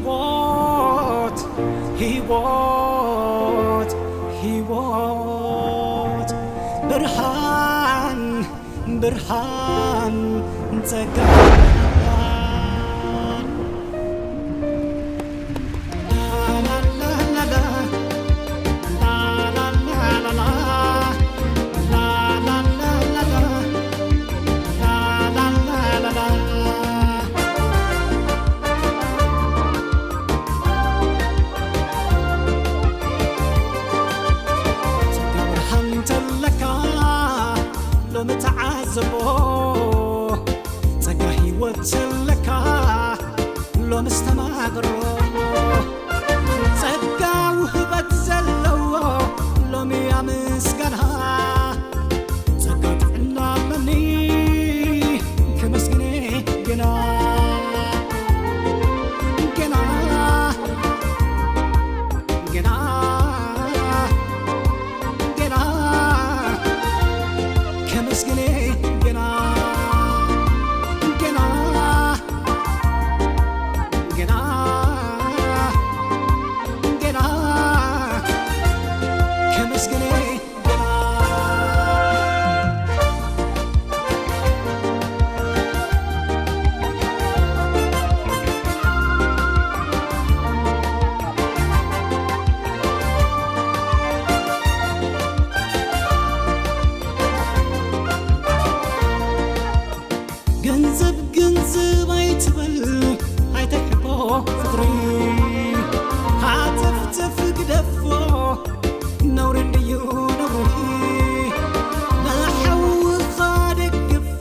ህይወት፣ ህይወት፣ ህይወት፣ ብርሃን፣ ብርሃን፣ ጸጋ። ጽጋ ብርሃን እንተለካ ሎሚ ተዓዘቦ፣ ጸጋ ህይወት ዘለካ ሎሚ ኣስተማቕሮ። ጸጋ ውህበት ዘለዎ ሎሚ ኣመስጋና። ጸጋ ጥዕና ኣለኒ ከመስግኔ ገና፣ ገና፣ ገና፣ ገና ከመስግኔ ገና፣ ገና፣ ገና፣ ገና ከመስግኔ ገንዘብ ገንዘብ ኣይትበል፣ ኣይተሕቆ ፍቕሪ፣ ሃተፍተፍ ግደፎ፣ ነውሪ እንድዩ ነውሪ። ንሓውኻ ደግፎ፣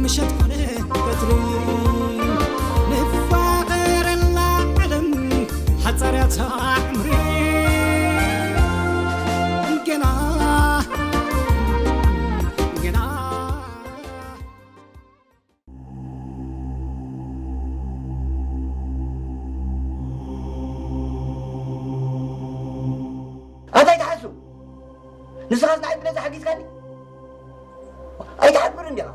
ምሸት ኮነ ቀትሪ። ንፋቐረላ ዓለም ሓጻር እያ እታ ዕምሪ። ገና፣ ገና። ኣታ ኣይትሓሱ። ንስኻስ ንዓይ ብነዚ ሓጊዝካኒ? ኣይትሓፍርን ዲኻ?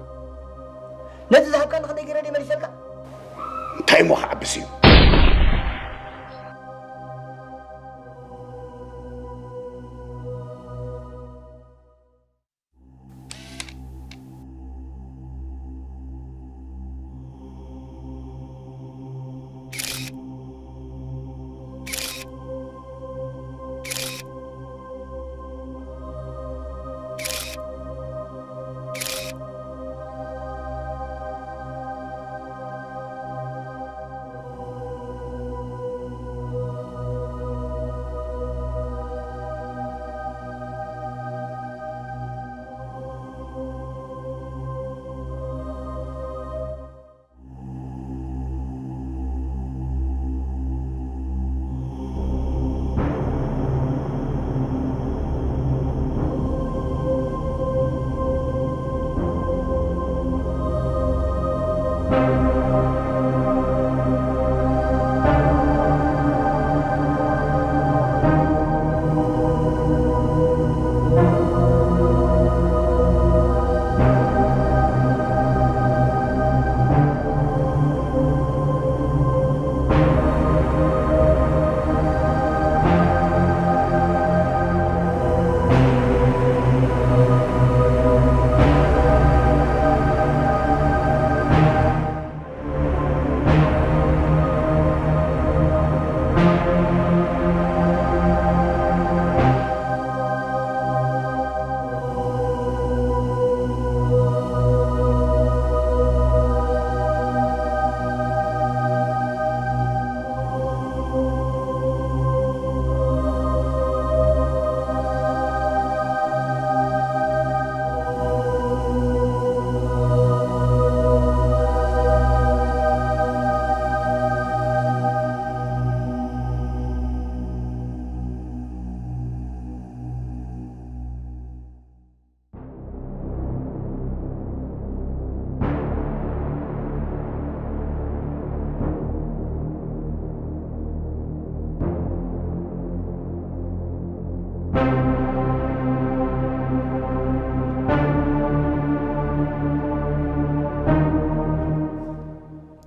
ነቲ ዝሃብካኒ ክንደይ ገይረ ድየ መሊሰልካ? እንታይ እሞ ክዓብስ እዩ?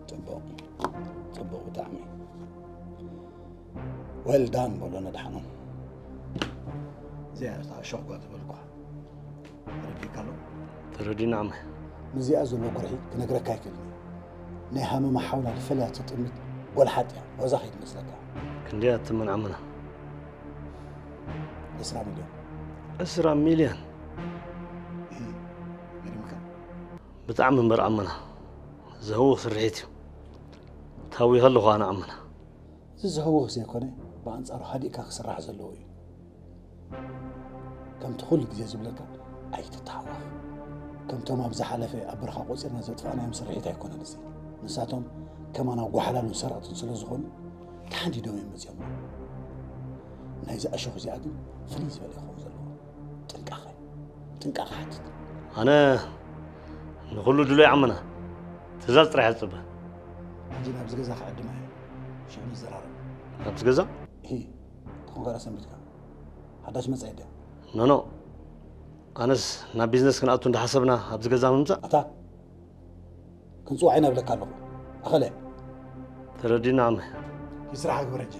ጽቡቕ፣ ጽቡቕ ብጣዕሚ። Well done በሎ ነድሓኖም። እዚኣ እታ ሸኾ ዝበልኳ። ተረዲእካ ኣሎ? ተረዲእና ዓመ። ምስዚኣ ዘሎ ጉርሒ ክነግረካ ኣይክእልን እየ። ናይ ሃመማ ሓውላ ዝፈልያ ትጥምት ጎልሓጥ እያ። ዋዛ ከይትመስለካ። ክንደይ እያ ትምን ዓመና? ዕስራ ሚልዮን። ዕስራ ሚልዮን? እህ፣ ገሪምካ። ብጣዕሚ እምበር ዓመና። ዘህውኽ ስርሒት እዩ። ታዊኸ ኣለኹ ኣነ ዓመና። እዚ ዝህውኽ ዘይኮነ፣ ብኣንጻሩ ሃዲእካ ክስራሕ ዘለዎ እዩ። ከምቲ ኩሉ ግዜ ዝብለካ፣ ኣይትተሃወኽ። ከምቶም ኣብ ዝሓለፈ ኣብ በረኻ ቆጺርና ዘጥፋእናዮም ስርሒት ኣይኮነን እዚ። ንሳቶም ከማና ጓሓላሉን ሰረቕትን ስለ ዝኾኑ፣ ተሓንዲዶም እዮም መጺኦምና። ናይዚ ኣሸኹ እዚኣ ግን ፍልይ ዝበለ ክኸውን ዘለዎ። ጥንቃቐ፣ ጥንቃቐ ሓትት። ኣነ ንኹሉ ድሉይ ዓመና። ትእዛዝ ጥራሕ እየ ዝጽበ። ሕጂ ናብዚ ገዛ ክዕድማ እየ። ሽዑ ንዘራረብ። ናብዚ ገዛ? እሂ፣ ትኾንካ ዶ ሰንቢድካ? ሓዳሽ መጻኢ ድያ? ኖኖ። ኣነስ ናብ ቢዝነስ ክንኣቱ እንዳሓሰብና ኣብዚ ገዛ ምምጻእ? ኣታ፣ ክንጽዋዕ ኢና እብለካ ኣለኹ። ኣኸለ። ተረዲና ዓመ። ይስራሕ ግበር ሕጂ።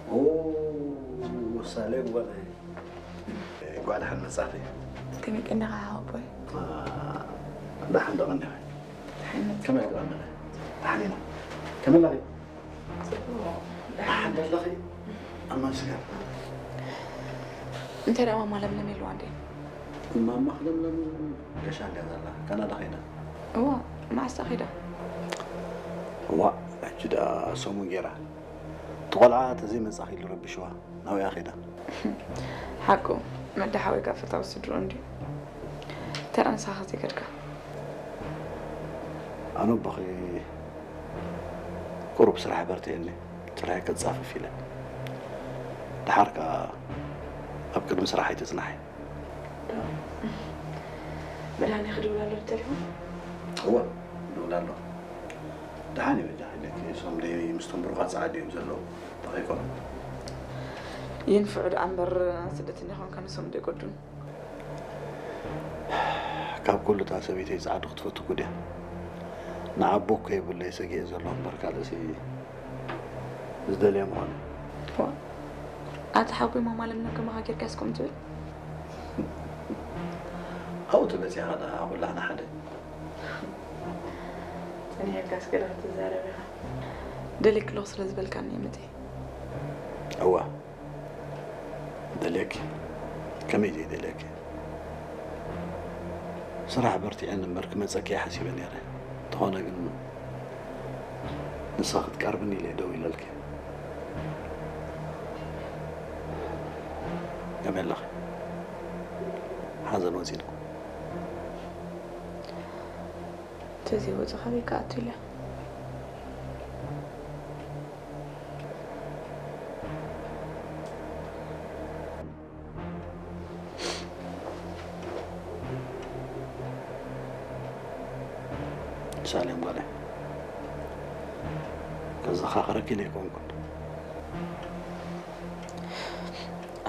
ኦ፣ ሳሌም ጓለይ። እንኳዕ ደሓን መጻእኺ። ከመይ ቀኒኻ ሓወቦይ? አ፣ ደሓን ዶ ቀኒኺ? ደሓን መጻእካ። ከመይ ቀኒኺ? ደሓን ኢና። ከመይ ኣለኺ? ጽቡቕ። ደሓን ዶ ኣለኺ? ኣመስገን። እንታይ ደኣ ማማ ለምለም የለዋ እንዴ? ማማ ለምለም ገሻ እንድያ ዘላ፣ ካናዳ ኸይዳ። እዋ፣ መዓስ ኸይዳ? እዋ፣ ሕጂ ደኣ ሰሙን ጌራ። እቲ ቆልዓ ተዘይመጻኺ ኢሉ ረቢሽዋ፣ ናብኣ ኸይዳ። ሓቁ፣ መዳ ሓወይካ ፈታዊ ስድርኡ እንድዩ። እንታይ ደኣ ንስኻ ዘይከድካ? ኣነ ኣቦኺ ቁሩብ ስራሕ በርቲዕኒ፣ ስራሐይ ከጻፍፍ ኢለ። ደሓር ከኣ ኣብ ቅድሚ ስራሕ ኣይትጽናሒ። መድሃኔ ክድውል ኣሎ ብተሌፎን? እወ፣ ክድውል ኣሎ። ደሓን እዩ በጃ ኢለኪ፣ እሶም ደይ ምስቶም ብሩኻት ጸዓዱ እዮም ዘለዉ፣ ተኸይኮኑ። ይንፍዑ ደኣ እምበር፣ ስደተኛ ኾንካ ንሶም ደይጎዱን። ካብ ኩሉ እታ ሰበይተይ ጸዓዱ ክትፈቱ እኮ ድያ። ንዓቦ እኮ የብለይ ሰጊኤ ዘለኹ እምበር ካልእሲ ዝደልየ ምዃኑ። ዋ፣ ኣታ ሓጎይ ማማ ለምለም ከማኻ ጌርካስ ከምኡ ትብል? ኣብኡ ተበጺሕኻ ደኣ ኩላህና ሓደ። ጸኒሕካስ ገለ ክትዛረብ ኢኻ። ደልየኪ ኣለኹ ስለ ዝበልካኒ እየ መጺኤ። እዋ። ደልየኪ? ከመይ ዘይደልየኪ? ስራሕ በርቲዐ እምበር ክመጸኪ እየ ሓሲበ ነይረ። እንተኾነ ግን ንስኺ ክትቀርብኒ ኢለ ደው ኢለልኪ። ከመይ ኣለኺ? ሓዘን ወጺእና? ተዘይወጽእ ካበይ ክኣቱ ኢለ? ሳሌም ጓለይ፣ ከዘኻኽረኪ ኢለ ኣይኮንኩን።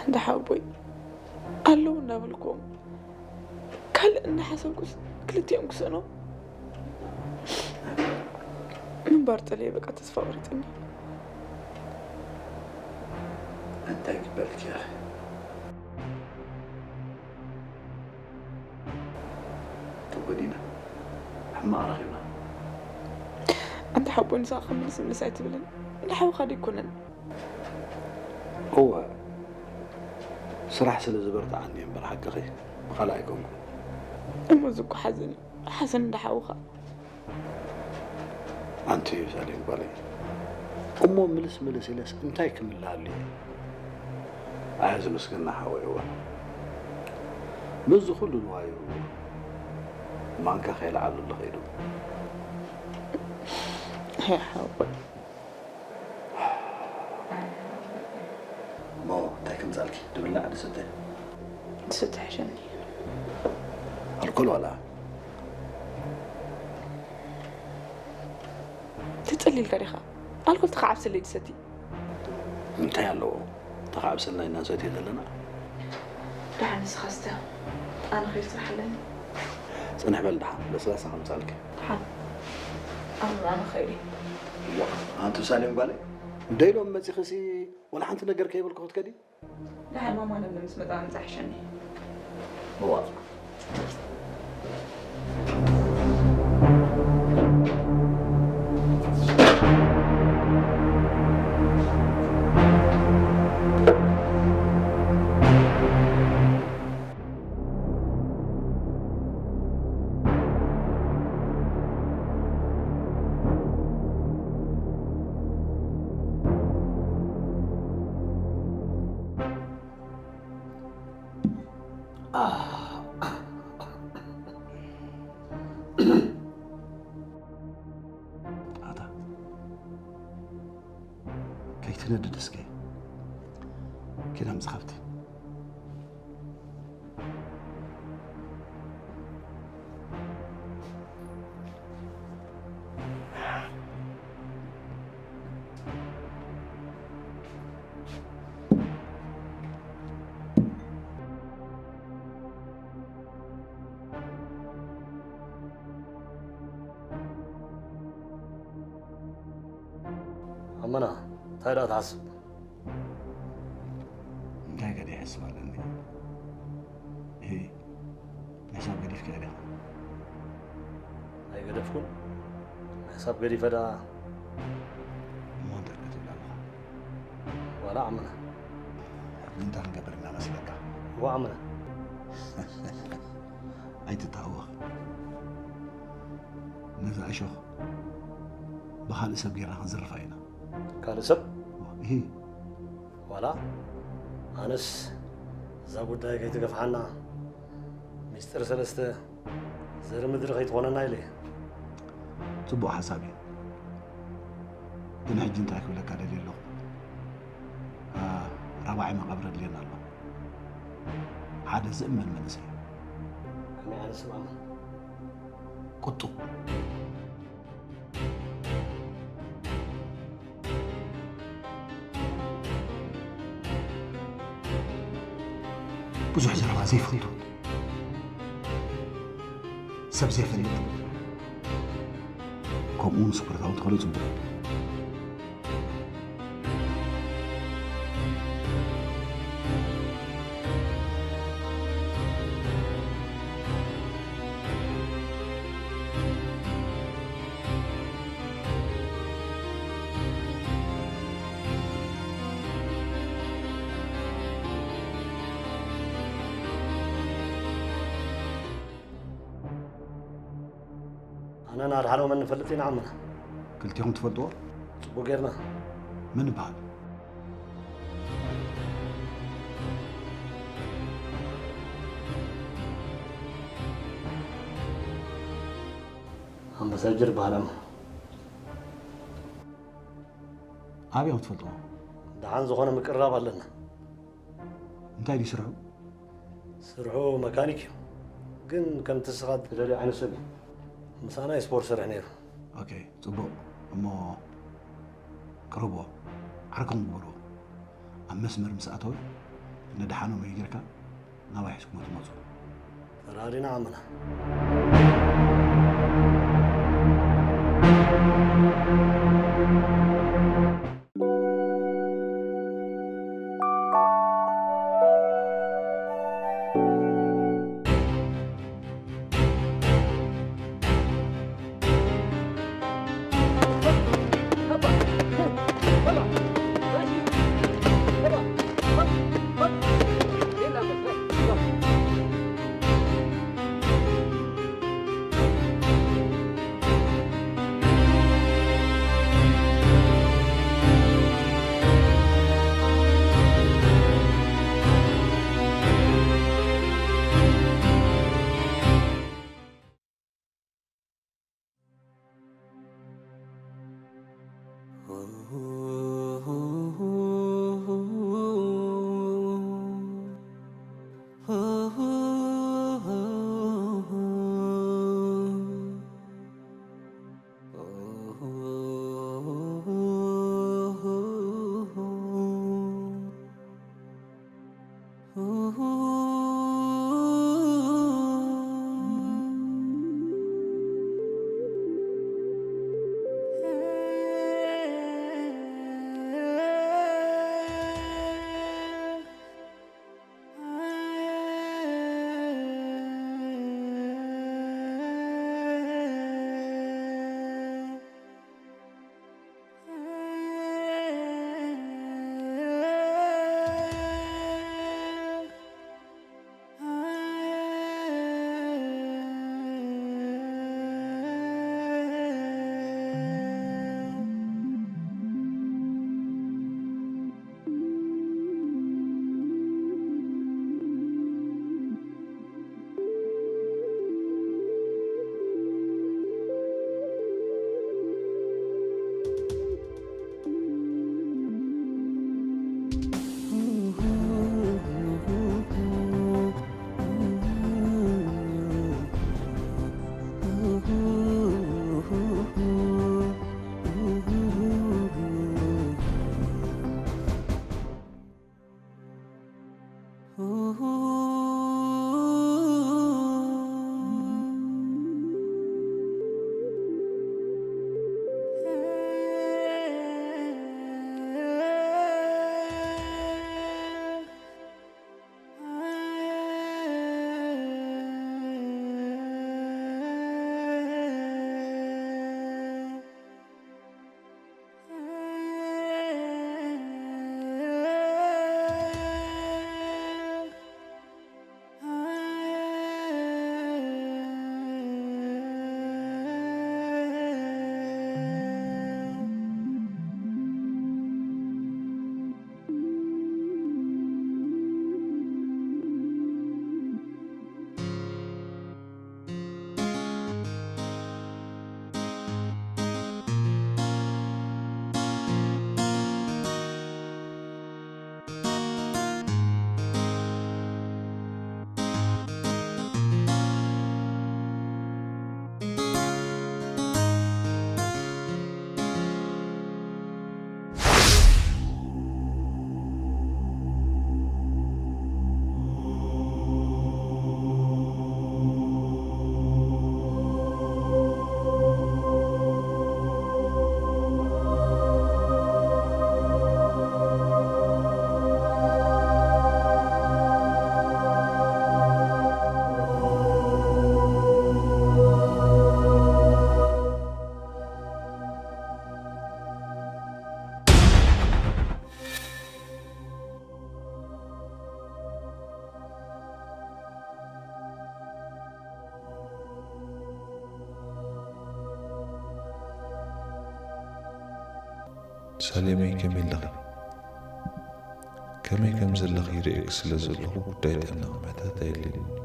ኣንታ ሓወቦይ፣ ኣለዉ እናበልኩዎም፣ ካልእ እናሓሰብኩስ ክልቲኦም ክስእኖም ምንባር ጸልየ፣ በቃ ተስፋ ቆሪጸኒ። እንታይ ክበልኪ ኢኺ? ተጎዲና፣ ሕማቕ ረኺብና። ኣንታ ሓቦይ፣ ንስኻ ክምልስ ምልስ ኣይትብልን። ንሓውኻ ዶ ኣይኮነን? ስራሕ ስለ ዝበርትዓኒ እየ እምበር ሓቅኺ፣ ብኻልእ ኣይኮንኩን። እሞ እዚ እኮ ሓዘን እዩ። ሓዘን እንዳ ሓውኻ። ኣንቲ ሳሌም ጓለይ፣ እሞ ምልስ ምልስ ኢለስ እንታይ ክምልኣሉ እየ? ኣየ ዝምስግና ሓወይ፣ እወ፣ ምስዚ ኩሉ ንዋዩ ማንካ ከይለዓለሉ ኸይዱ። ኣይ ሓወይ። እሞ እንታይ ከምጻልኪ? ድብላዕ ድስተ? ድስተ ይሕሸኒ። ኣልኮል ዋላ? ትጽሊ ኢልካ ዲኻ? ኣልኮል ተኻዓብሰለይ ድሰቲ። እንታይ ኣለዎ? ተኻዕብሰልና ኢና ንሰትዮ ዘለና። ደሓን ንስኻ ስተ። ኣነ ኸይድ ስራሕ ኣለኒ። ጽንሕ በል ደሓን፣ ለስላሳ ከምጻልኪ። ደሓን። ኣነ፣ ኣነ ኸይድ እየ። ዋ፣ ኣንቲ ሳሌም ጓለይ፣ ደይሎም መጺኽሲ ወላ ሓንቲ ነገር ከይበልኩ ክትከዲ? ደሓን ማማ ለምለም ምስ መጻ ምጻ ይሕሸኒ። እዋ። ኣታ ከይትነድድ እስከ ኪዳ ምስ ኻብቲ። ኣመና፣ እንታይ ደኣ ትሓስብ? እንታይ ገለ ይሕስብ ኣለኒ? እሂ፣ ንሕሳብ ገዲፍካዮ ዲኻ? ኣይገደፍኩን። ንሕሳብ ገዲፈ ደኣ። እሞ እንታይ ክትብል ኣለኻ? ዋላ ኣመና። እንታይ ክንገብር ኢና መስለካ? ዋላ ኣመና። ኣይትተሃወኽ። ነዛ እሾኽ ብኻልእ ሰብ ጌርና ክንዝርፋ ኢና። ካልእ ሰብ? እሂ። ዋላ ኣነስ እዛ ጉዳይ ከይትገፍሓና፣ ሚስጥር ሰለስተ ዘሪ ምድሪ ከይትኾነና ኢለ እየ። ጽቡቕ ሓሳብ እዩ። ግን ሕጂ እንታይ ክብለካ ደልየ ኣለኹ? አ፣ ራብዓይ መቓብር ኣድልየና ኣሎ። ሓደ ዝእመን መንእሰይ። ከመይ ዓይነት ሰብ ኣመን? ቁጡብ። ብዙሕ ዘረባ ዘይፈቱ፣ ሰብ ዘይፈልጥ፣ ከምኡ እውን ስፖርታዊ እንተኾነ ጽቡቕ። ኣነን ኣድሓኖምን ንፈልጥ ኢና ዓምና። ክልቲኹም ትፈልጥዎ? ጽቡቕ ጌርና። መን ይበሃል? ኣምባሳጀር ይበሃል ዓምና። ኣበይ ኢኹም ትፈልጥዎ? ደሓን ዝኾነ ምቅርራብ ኣለና። እንታይ ድዩ ስርሑ? ስርሑ መካኒክ እዩ። ግን ከምቲ ንስኻ ትደልዮ ዓይነት ሰብ እዩ። ምሳና እዩ ስፖርት ዝሰርሕ ነይሩ። ኦኬ፣ ጽቡቕ። እሞ ቅርብዎ፣ ዓርክኹም ግበርዎ። ኣብ መስመር ምስ ኣተወ ነድሓኖም ጌርካ ናባይ ሒዝኩሞ ትመጹ። ተራዲና ዓምና። ሳሌመይ፣ ከመይ ኣለኺ? ከመይ ከም ዘለኺ ይርእየኪ ስለ ዘለኹ ጉዳይ ጥዕናኺ ምሕታት ኣየድልየንን እዩ።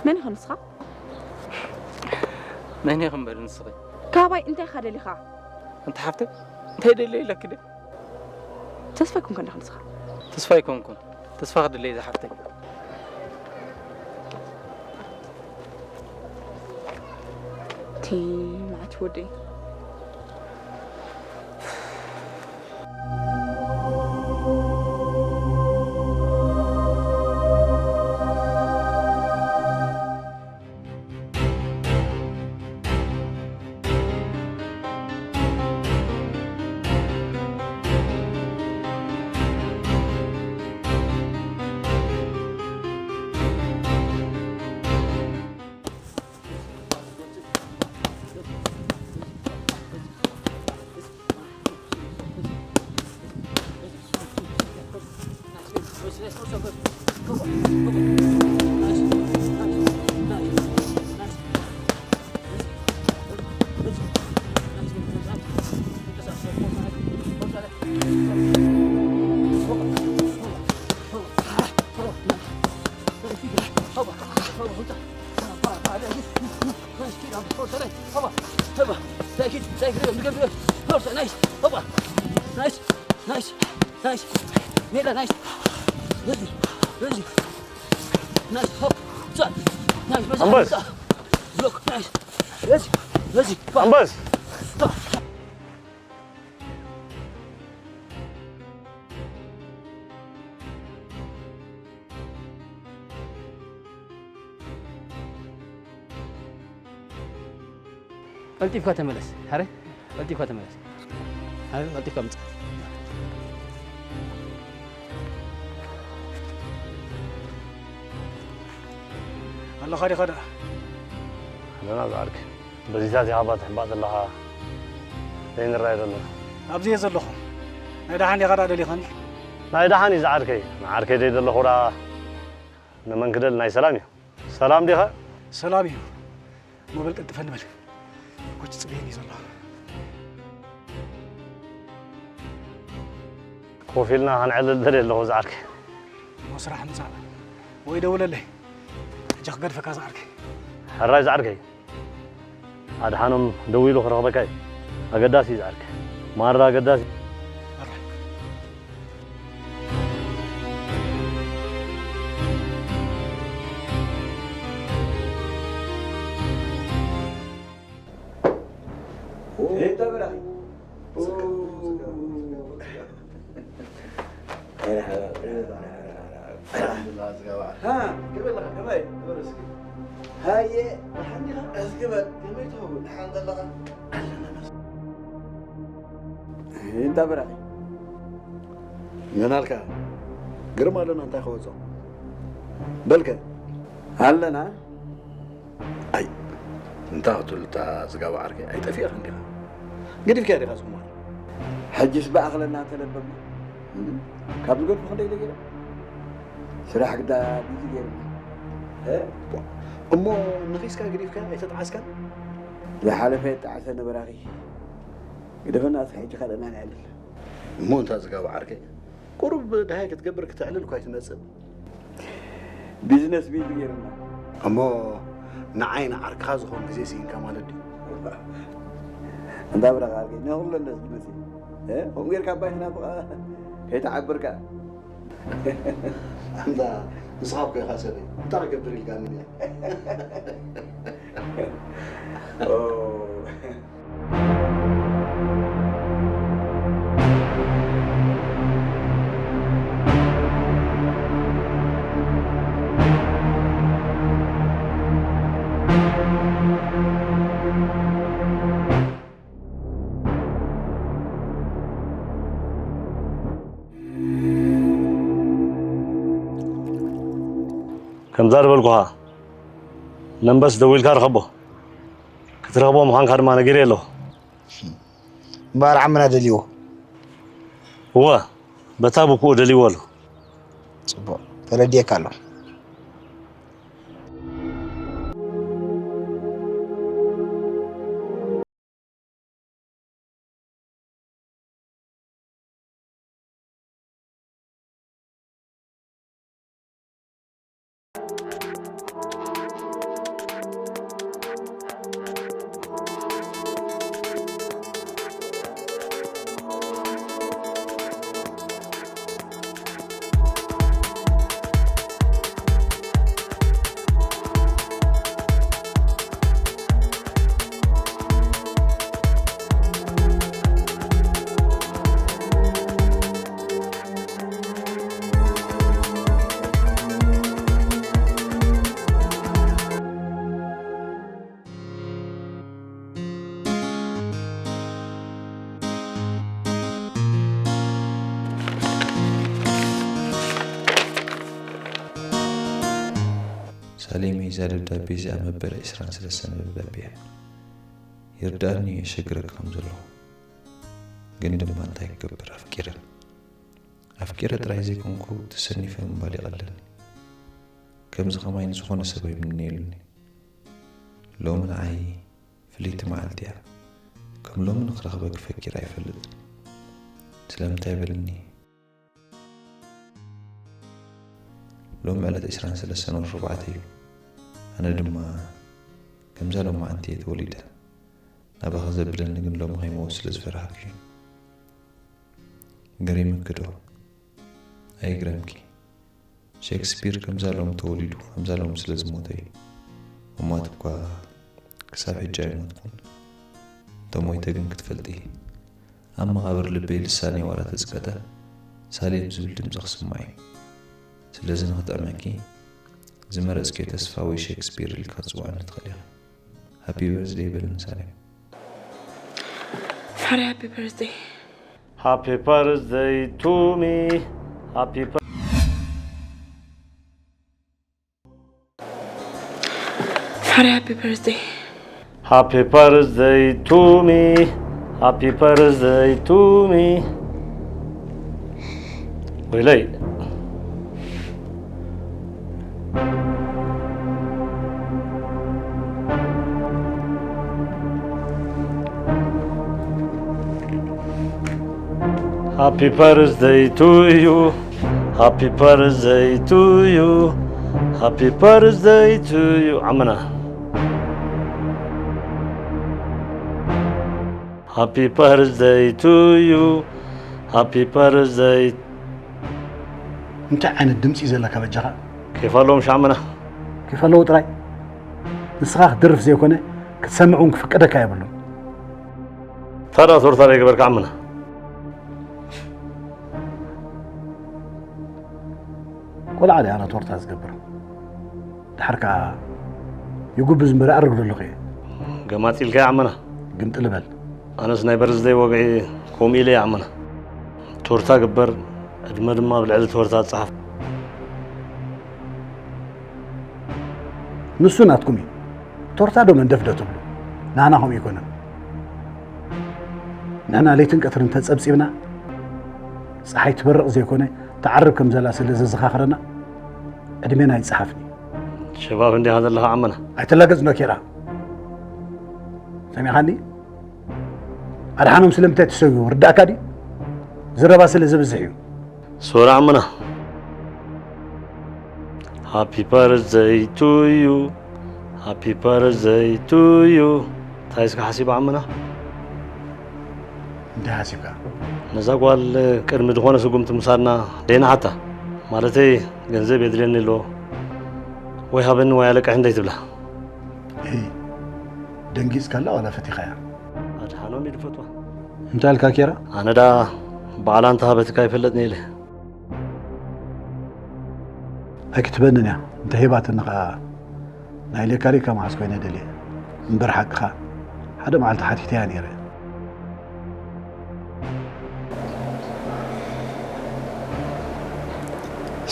መን ኢኻ ንስኻ? መን ኢኺ እምበር ንስኺ? ካባይ እንታይ ኢኻ ደሊኻ? ኣንቲ ሓፍተይ፣ እንታይ ደልየ ኢለኪ ድየ? ተስፋ ኣይኮንኩን ዲኻ ንስኻ? ተስፋ ኣይኮንኩን። ተስፋ ክድለይ ዝሓፍተይ። እቲ መዓት ወደይ። Nice, kid, I'm so sorry. Hoppa, hoppa. Take it, take it, take it, take it. Forza, nice. Hoppa. Nice, nice, nice. Mira, nice. Easy, easy. Nice, hop. Shot. Nice, nice. Ambas. Block, nice. Easy, easy. Ambas. ቀልጢፍካ ተመለስ። ሃረ፣ ቀልጢፍካ ተመለስ። ሃረ፣ ቀልጢፍካ ምጻእ። ኣለኻ ዲኻ ደኣ? ኣለና ዝዓርከይ። በዚታት ኢኻ ባትሕባእ ዘለኻ ዘይንረኣይ ዘሎ። ኣብዚ እየ ዘለኹ። ናይ ደሓን ዲኻ ደኣ ደሊኻኒ? ናይ ደሓን እዩ ዝዓርከይ። ንዓርከይ ደይ ዘለኹ ደኣ ንመን ክደሊ ናይ ሰላም እዩ። ሰላም ዲኻ? ሰላም እዩ። እሞ በል ቀልጥፈኒ በል። ኮች ጽበየኒ ዘሎ። ኮፍ ኢልና ክንዕልል ደልየ ኣለኹ ዝዓርከይ። እሞ ስራሕ ምጻእ ወይ ደውለለይ። ሕጂ ክገድፈካ ዝዓርከይ። ሕራይ ዝዓርከይ። ኣድሓኖም ደዊሉ ክረኽበካ እዩ። ኣገዳሲ እዩ ዝዓርከይ። ማራ ኣገዳሲ። ሕራይ። ሃየ፣ ደሓን ዲኻ? እስኪ በል፣ ከመይ ትኸውን? ደሓን ዘለኻ? ኣለና መስ-፣ እንዳ በራኺ። መን ኣልካ? ግርም ኣለና፣ እንታይ ከወጾ? በልከ። ኣለና። ኣይ፣ እንታይ ክትብል እታ ዝጋባ ዓርከይ? ኣይጠፊእኻን ዲኻ? ገዲፍካያ ዲኻ ዝኹማል? ሕጅስ ብኣኽለና ተለበምና። እም? ካብ ዝገድፉ ክንደይ ኢለ ገይረ? ስራሕ ግዳ ቢዚ ገይሩና። እ? እሞ ነኺስካ ገዲፍካ ኣይተጣዓስካን? ዝሓለፈ የጣዕሰ ነበራኺ። ግደፈና፣ እስኪ ሕጂ ካልእ ኢና ነዕልል። እሞ እንታ ዝጋባ ዓርከይ? ቁሩብ ደሃይ ክትገብር ክተዕልል እኳ ኣይትመጽእ። ቢዝነስ ቢዚ ገይሩና። እሞ ንዓይ ንዓርክኻ ዝኾን ግዜ ስኢንካ ማለት ድዩ? እንዳ ብራኻ ዓርከይ፣ ንኹለን ደስ ዝመጽእ። እ? ከምኡ ጌርካ ኣባይ ትናፍቓ ከይተዓብርካ። ኣንታ ንስኻ እኮ ኢኻ ሰበይ። እንታይ ክገብር ኢልካ ምን እያ? ኦ። ከምዛ ዝበልኩኻ፣ ነንበስ ደዊልካ ርኸቦ። ክትረኽቦ ምዃንካ ድማ ነጊረዮ ኣለኹ። እምበኣር ዓምና ደልይዎ። እወ፣ በታ ብኩኡ ደልይዎ ኣሎ። ጽቡቕ፣ ተረዲኤካ ኣሎ። ሳሌመይ፣ እዛ ደብዳቤ እዚኣ መበል ዕስራን ሰለስተን ደብዳቤ እያ። ይርድኣኒ የሸግረካ ከም ዘለኹ፣ ግን ድማ እንታይ ክገብር፣ ኣፍቂረ። ኣፍቂረ ጥራይ ዘይኮንኩ፣ ተሰኒፈ ምባል ይቐለኒ። ከምዚ ከማይ ንዝኾነ ሰብ ኣይምነየሉን እየ። ሎሚ ንዓይ ፍልይቲ መዓልቲ እያ። ከም ሎሚ ንኽረኽበኪ ፈኪረ ኣይፈልጥን። ስለምንታይ በልኒ? ሎሚ ዕለት ዕስራን ሰለስተን ወርሒ ኣርባዕተ እዩ። ኣነ ድማ ከምዛ ሎማዓንቲ እየ ተወሊደ። ናባኺ ዘብለኒ ግን ሎሚ ከይመውት ስለ ዝፈራህኩ እዩ። ገሪምኪ ዶ? ኣይግረምኪ። ሼክስፒር ከምዛ ሎሚ ተወሊዱ፣ ከምዛ ሎሚ ስለ ዝሞተ እዩ። እሞ ኣቲ እኳ ክሳብ ሕጂ ኣይሞትኩን። እንተሞይተ ግን ክትፈልጢ፣ ኣብ መቓብር ልበይ ልሳነይ ዋላ ተጽቀጠ፣ ሳሌም ዝብል ድምጺ ክስማዕ እዩ። ስለዚ ንኽጥዕመኪ፣ ዝመረጽክዮ ተስፋ ወይ ሼክስፒር ኢልካ ክትጽውዓኒ ትኽእል ኢኻ። ሃፒ በርዝደይ በልኒ ሳሌም። ሓሪ ሃፒ በርዝደይ። Happy birthday to me. Happy bir- ሓሪ ሃፒ በርዝደይ። Happy birthday to me. Happy birthday to me. ወይለይ። Happy birthday to you. Happy birthday to you. Happy birthday to you. ዓመና. Happy birthday to you. Happy birthday. እንታይ ዓይነት ድምፂ እዩ ዘለካ በጃኻ? ኬፍ ኣለዎም ሻዕመና። ኬፍ ኣለዎ ጥራይ። ንስኻ ክትደርፍ ዘይኮነ ክትሰምዕ እውን ክፍቀደካ የብሉን። ታዲያ ቶርታ ደይ ገበርካ ዓመና? ቆልዓ ደይ ኣነ ቶርታ ዝገብር። ድሓር ከዓ ይጉብዝ እምበር ኣርግ ዘለኹ እየ። ገማፂ ኢልካ ዓመና። ግምጥል በል። ኣነስ ናይ በርዝደይ ወግዒ ከምኡ ኢለ እየ ዓመና። ቶርታ ግበር፣ ዕድመ ድማ ኣብ ልዕሊ ቶርታ ጸሓፍ። ንሱ ናትኩም እዩ። ቶርታ ዶ መንደፍ ዶ ትብሉ? ናህና ከምኡ ኣይኮነን። ንሕና ለይትን ቀትርን ተጸብጺብና፣ ጸሓይ ትበርቕ ዘይኮነ ትዓርብ ከም ዘላ ስለ ዘዘኻኽረና፣ ዕድሜና ኣይጸሓፍን እዩ። ሸባብ እንዲኻ ዘለኻ ዓመና። ኣይትላገጽ ኖኬራ። ሰሚኻኒ? ኣድሓኖም ስለምንታይ ተሰዊኡ ርዳእካ ድዩ? ዝረባ ስለ ዝብዝሕ እዩ። ሶሪ ዓመና። Happy birthday to you. Happy birthday to you. እንታይ እስካ ሓሲብ ዓመና? እንታይ ሓሲብካ? ነዛ ጓል ቅድሚ ዝኾነ ስጉምቲ ምሳድና ደይንሓታ። ማለተይ ገንዘብ የድልየኒ ኣሎ። ወይ ሃበኒ ወይ ኣለቅሕ እንደይ ትብላ። እይ፣ ደንጊጽካላ ዋላ ፈቲኻያ? ኣድሓኖም እዩ ዝፈትዋ። እንታይ ኢልካ ኬራ? ኣነ ዳ ባዕላ እንተሃበትካ ኣይፈለጥን ኢለ። ኣይክትበንን እያ። እንተ ሂባትኒ ኸዓ ናይ ሌካሪካ መዓስ ኮይነ ደልየ። እምበር ሓቅኻ ሓደ መዓልቲ ሓቲተያ ነይረ።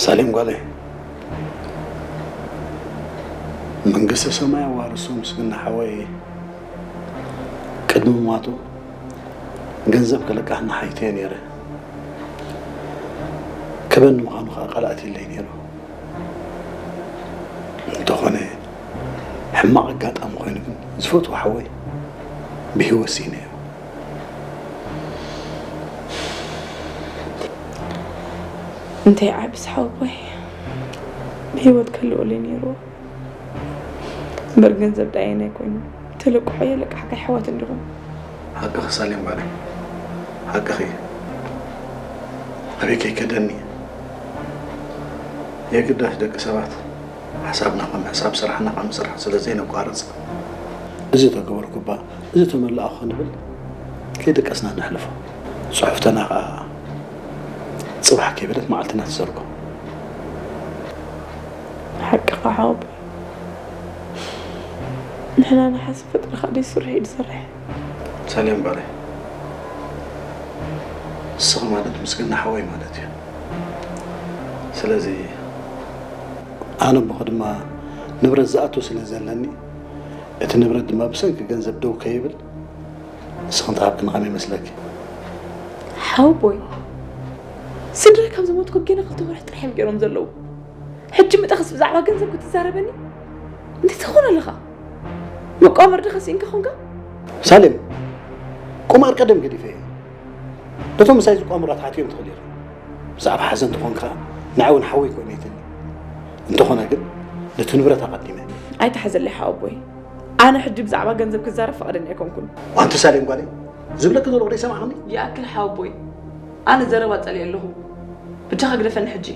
ሳሌም ጓለይ፣ መንግስተ ሰማይ ኣዋርሶ ምስግና ሓወይ ቅድሚ ምማቱ ገንዘብ ከለቃህና ሓይተየ ነይረ። ክበኒ ምዃኑ ከዓ ቃል ኣትየለይ ነይሩ። እንተኾነ ሕማቕ ኣጋጣሚ ኮይኑ ግን ዝፈትዎ ሓወይ ብህይወት ስኢነዮ። እንታይ ዓብስ ሓወቦይ ብህይወት ክህልወለይ ነይርዎ። እምበር ገንዘብ ዳየናይ ኮይኑ ተለቅሖ የለቃሕካ ኣሕዋት እንዲኹም። ሓቅኺ ሳሌም ጓለይ፣ ሓቅኺ። ኣበይ ከይከደኒ። የግዳስ ደቂ ሰባት ሓሳብና ከም ሕሳብ ስራሕና ከም ስራሕ ስለ ዘይነቋርጽ፣ እዚ ተገበርኩባ፣ እዚ ተመላእኹ ክንብል ከይደቀስና ነሕልፎ። ጽሑፍተና ኸኣ ጽባሕ ከይበለት መዓልትና ትሰርጎ። ሓቅኻ ሓወቦይ። ንሕና ንሓስብ ፈጣሪ ከኣ ደይስርሕ እዩ ዝሰርሕ። ሳሌም ጓለይ፣ ንስኺ ማለት ምስግና ሓወይ ማለት እዩ። ስለዚ ኣነ እሞ ድማ ንብረት ዝኣቱ ስለ ዘለኒ፣ እቲ ንብረት ድማ ብሰንኪ ገንዘብ ደው ከይብል ንስኺ እንተሃብክኒ ከመይ ይመስለኪ? ሓወቦይ፣ ስድራይ ካብ ዝሞትኩ ጌና ክልተ ወርሒ ጥራሕ እዮም ገይሮም ዘለዉ። ሕጂ ምጠኸስ ብዛዕባ ገንዘብ ክትዛረበኒ? እንታይ ትኾን ኣለኻ? መቋመር ድኻ ስኢንካ ኾንካ? ሳሌም፣ ቁማር ቀደም ገዲፈ እየ። ነቶም ምሳይ ዝቋምሩ ኣትሓትዮም ትኽእል ኢኻ። ብዛዕባ ሓዘን ተኾንካ ንዓይ እውን ሓወይ ኮይነ ይትኒ። እንተኾነ ግን ነቲ ንብረት ኣቐዲመ። ኣይትሓዘለይ ሓወቦይ። ኣነ ሕጂ ብዛዕባ ገንዘብ ክዛረብ ፈቓደኛ ኣይኮንኩን። ዋንቱ ሳሌም ጓለይ፣ ዝብለኪ ዘለኹ ዶ ይሰማዕኽኒ? ይኣክል ሓወቦይ፣ ኣነ ዘረባ ጸሊኤ ኣለኹ። ብጃኻ ግደፈኒ ሕጂ።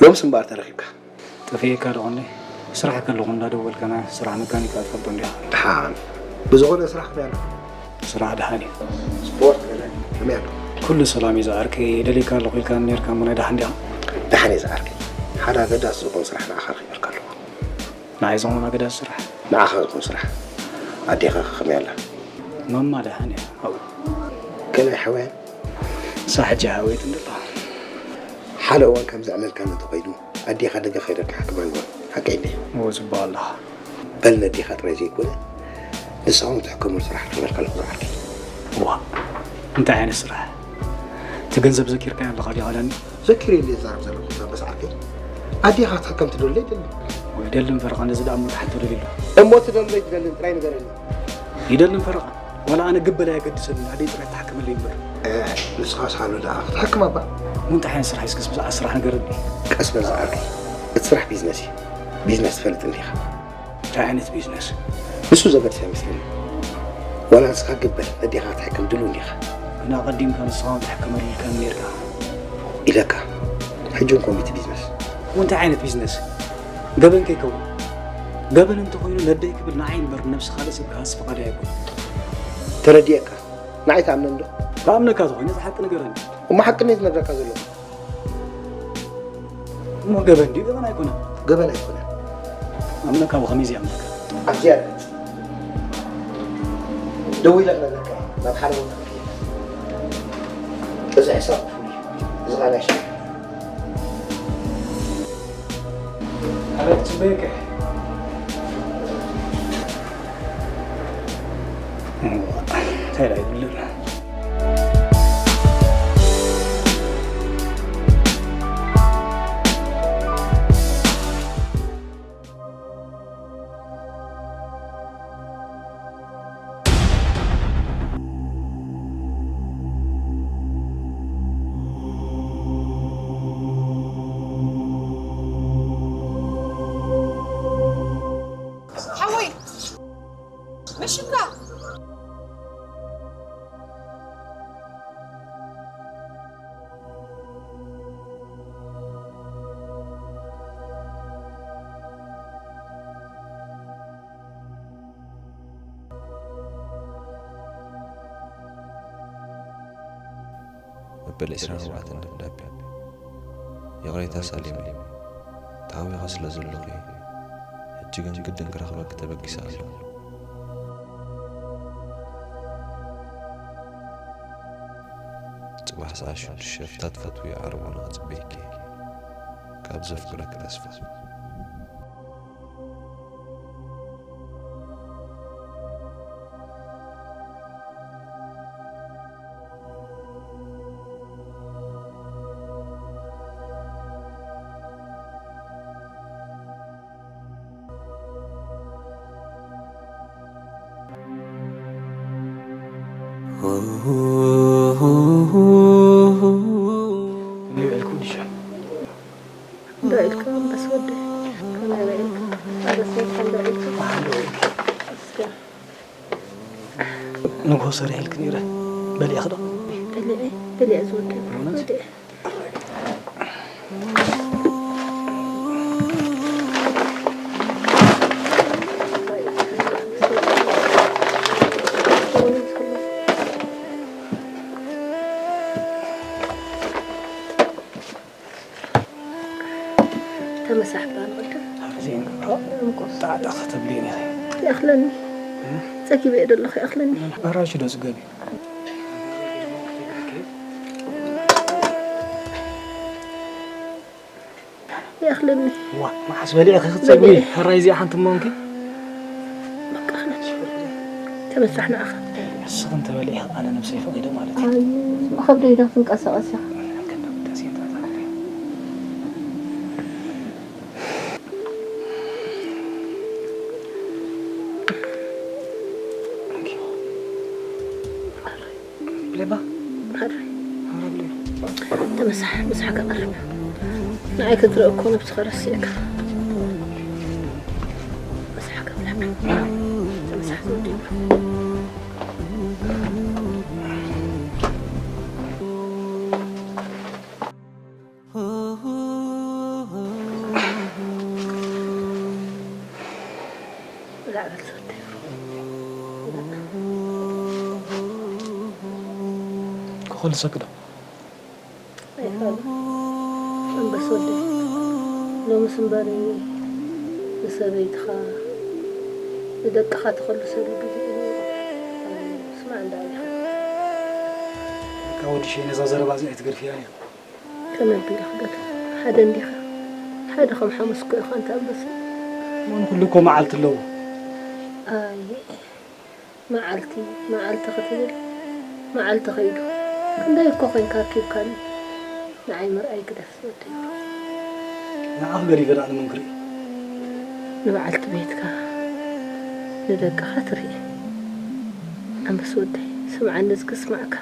ሎምስ እምበኣር ተረኺብካ። ጠፊኤካ ዶ ኾንደ? ስራሕ ከለኹ እንዳደወልካና ስራሕ መካኒካ ትፈልጦ እንዲኻ። ደሓን። ብዝኾነ ስራሕ ከመይ ኣሎ? ስራሕ ደሓን እዩ። ስፖርት ገለ ከመይ ኣሎ? ኩሉ ሰላም እዩ ዝዓርከይ። ደሊካ ኣለኹ ኢልካ ነርካ እሞ ናይ ደሓን ዲኻ? ደሓን እየ ዝዓርከይ። ሓደ ኣገዳሲ ዝኾን ስራሕ ንዓኻ ረኺበልካ ኣለኹ። ንዓይ ዝኾን ኣገዳሲ ስራሕ? ንዓኻ ዝኾን ስራሕ። ኣዴኻ ከ ከመይ ኣላ? ማማ ደሓን እያ። ኣብኡ። ከመይ ሓወያ? ንሳ ሕጂ ሓወየት እንድላ። ሓደ እዋን ከም ዘዕለልካኒ እንተኾይኑ፣ ኣዴኻ ደገ ከይደ ክትሓክማ ንበል። ሓቀይ እንድየ። እወ፣ ጽቡቕ ኣለኻ። በል ነዴኻ ጥራይ ዘይኮነ፣ ንስኻ እውን ትሕከመሉ ስራሕ ክህበልካ ኣለኹ ዝዓርከይ። እዋ፣ እንታይ ዓይነት ስራሕ? እቲ ገንዘብ ዘኪርካዮ ኣለኻ ዲኻ ዳኒ? ዘኪረ እንድየ ዝዛረብ ዘለኹ እዛ በስ ዓርከይ። ኣዴኻ ክትሕከም ትደሊ ኣይደልን? ወይ ደልን ፈረቓ ነዚ ደኣ እሞ ትሓቶ ደሊሉ። እሞ ትደልን ዘይትደልን ጥራይ ንገረኒ። ይደልን ፈረቓ፣ ዋላ ኣነ ግበል ኣየገድሰንን፣ ኣደይ ጥራይ ትሓክመለይ እምበር። እ፣ ንስኻስ ሃሎ ደኣ ክትሓክም ኣባ። እንታይ ዓይነት ስራሕ እስከስ ብዛዕባ ስራሕ ንገረኒ። ቀስ በል ዝዓርከይ፣ እቲ ስራሕ ቢዝነስ እዩ። ቢዝነስ ትፈልጥ እንዲኻ። እንታይ ዓይነት ቢዝነስ? ንሱ ዘገድስ ኣይመስለንን። ዋላ ንስኻ ግበል፣ ነዴኻ ክትሕክም ድሉው እንዲኻ። ግን ኣቐዲምካ ንስኻ እውን ትሕከመሉ ኢልካኒ ነይርካ። ኢለካ። ሕጂ እውን ከምኡ እቲ ቢዝነስ። እንታይ ዓይነት ቢዝነስ? ገበን ከይከውን። ገበን እንተኾይኑ ነደይ ክብል ንዓይ እምበር ንነብሲ ካልእ ሰብ ክሃሲ ፍቓደይ ኣይኮነን። ተረዲኤካ። ንዓይ ትኣምነኒ ዶ? ክኣምነካ ተኾይነ እቲ ሓቂ ንገረኒ። እሞ ሓቂ እንድየ ዝነግረካ ዘለኹ። እሞ ገበን ድዩ? ገበን ኣይኮነን። ገበን ኣይኮነን። ኣምነካ ብኸመይ ዘይኣምነካ? ኣብዚኣ ርግጽ። ደው ኢለ ክነግረካ እየ። ናብ ሓደ ቦታ ክትከይድ። እዚ ሕሳብ ክፍል እዩ። እዚ ቃል ኣይሻ። ኣበይ ክጽበየካ እየ? እንታይ ደኣ ይብልን? ሓወይ፣ መሽካ። መበል ዕስራን ኣርባዕተን ደብዳቤ። ይቕሬታ ሳሌመይ፣ ተሃዊኸ ስለ ዘለኹ እየ። ሕጂ ግን ግድን ክረኽበኪ ተበጊሰ ኣለኹ። ጽባሕ ሰዓት ሽዱሽተ ኣብታ ትፈትውዮ ዓረብ ዑና ክጽበየኪ እየ። ካብ ዘፍቅረኪ ተስፋ። ከመይ ውዒልኪ ወዲ ሻም? ዶ ኢልካ ኣንበስ ወደይ? ከመይ ውዒልካ? ኣበሰይ ሓንዶ ኢልካ? እስከ። ንግሆ ሰሪሐልኪ ነይረ። በሊዕኺ ዶ? በሊዐ፣ በሊዐ ዝወደይ። እውነት? ወደይ። ተመሳሕባ ንቕድም። ኣብዚ እንገብሮ ጣዕጣ ከተብልኒ ኢኺ። ይኣኽለኒ። ጸጊበ እየ ዘለኹ፣ ይኣኽለኒ። ኣራሹ ዶ ጽገቢ? ያ እኽልኒ። ዋ መዓስ በሊዕኺ ክትፀግቢ? ሕራይ እዚኣ ሓንቲ እሞ እንኪ። በቃ ኣኽልኒ። ተመሳሕ ንዓኻ። ንስኺ እንተበሊዕኺ ኣነ ነብሰይ ፈቒደ ማለት እዩ። ኣይ ብኸብደይ ዶ ትንቀሳቐስ ኢኻ? ብሌባ ተመሳሕ ምሳሕ ከቐርብ ንዓይ ክትርኢ እኮ ነብስኻ ረሲዕካ ምሳሕ ከብለካ ተመሳሕ ዝወዲእካ ክኸልሰክ ዶ ኣይፋሉ ኣንበስ ወደይ ሎምስ እምበሪ ንሰበይትኻ ንደቅኻ ተኸልሰሉ ግዜ እዩ ስማዕ እንዳ ኢኻ በቃ ወዲ ሸይ ነዛ ዘረባ እዚኣ ኣይትገድፍያን እያ ከመይ ኣቢለ ክገድፍ ሓደ እንዲኻ ሓደ ከም ሓሙስ እኮ ኢኻ እንተ ኣንበሳ እሞ ንኩሉ እኮ መዓልቲ ኣለዎ ኣየ መዓልቲ መዓልቲ ክትብል መዓልቲ ከይዱ ክንደይ እኮ ኮይንካ ኣርኪብካኒ ንዓይ ምርኣይ ግደፍ ዝወደይ ንዓኺ ገዲፈ ደኣ ንመን ክርኢ ንበዓልቲ ቤትካ ንደቅኻ ትርኢ ኣንበስ ወደይ ስምዓኒ እዚ ክስማዕካ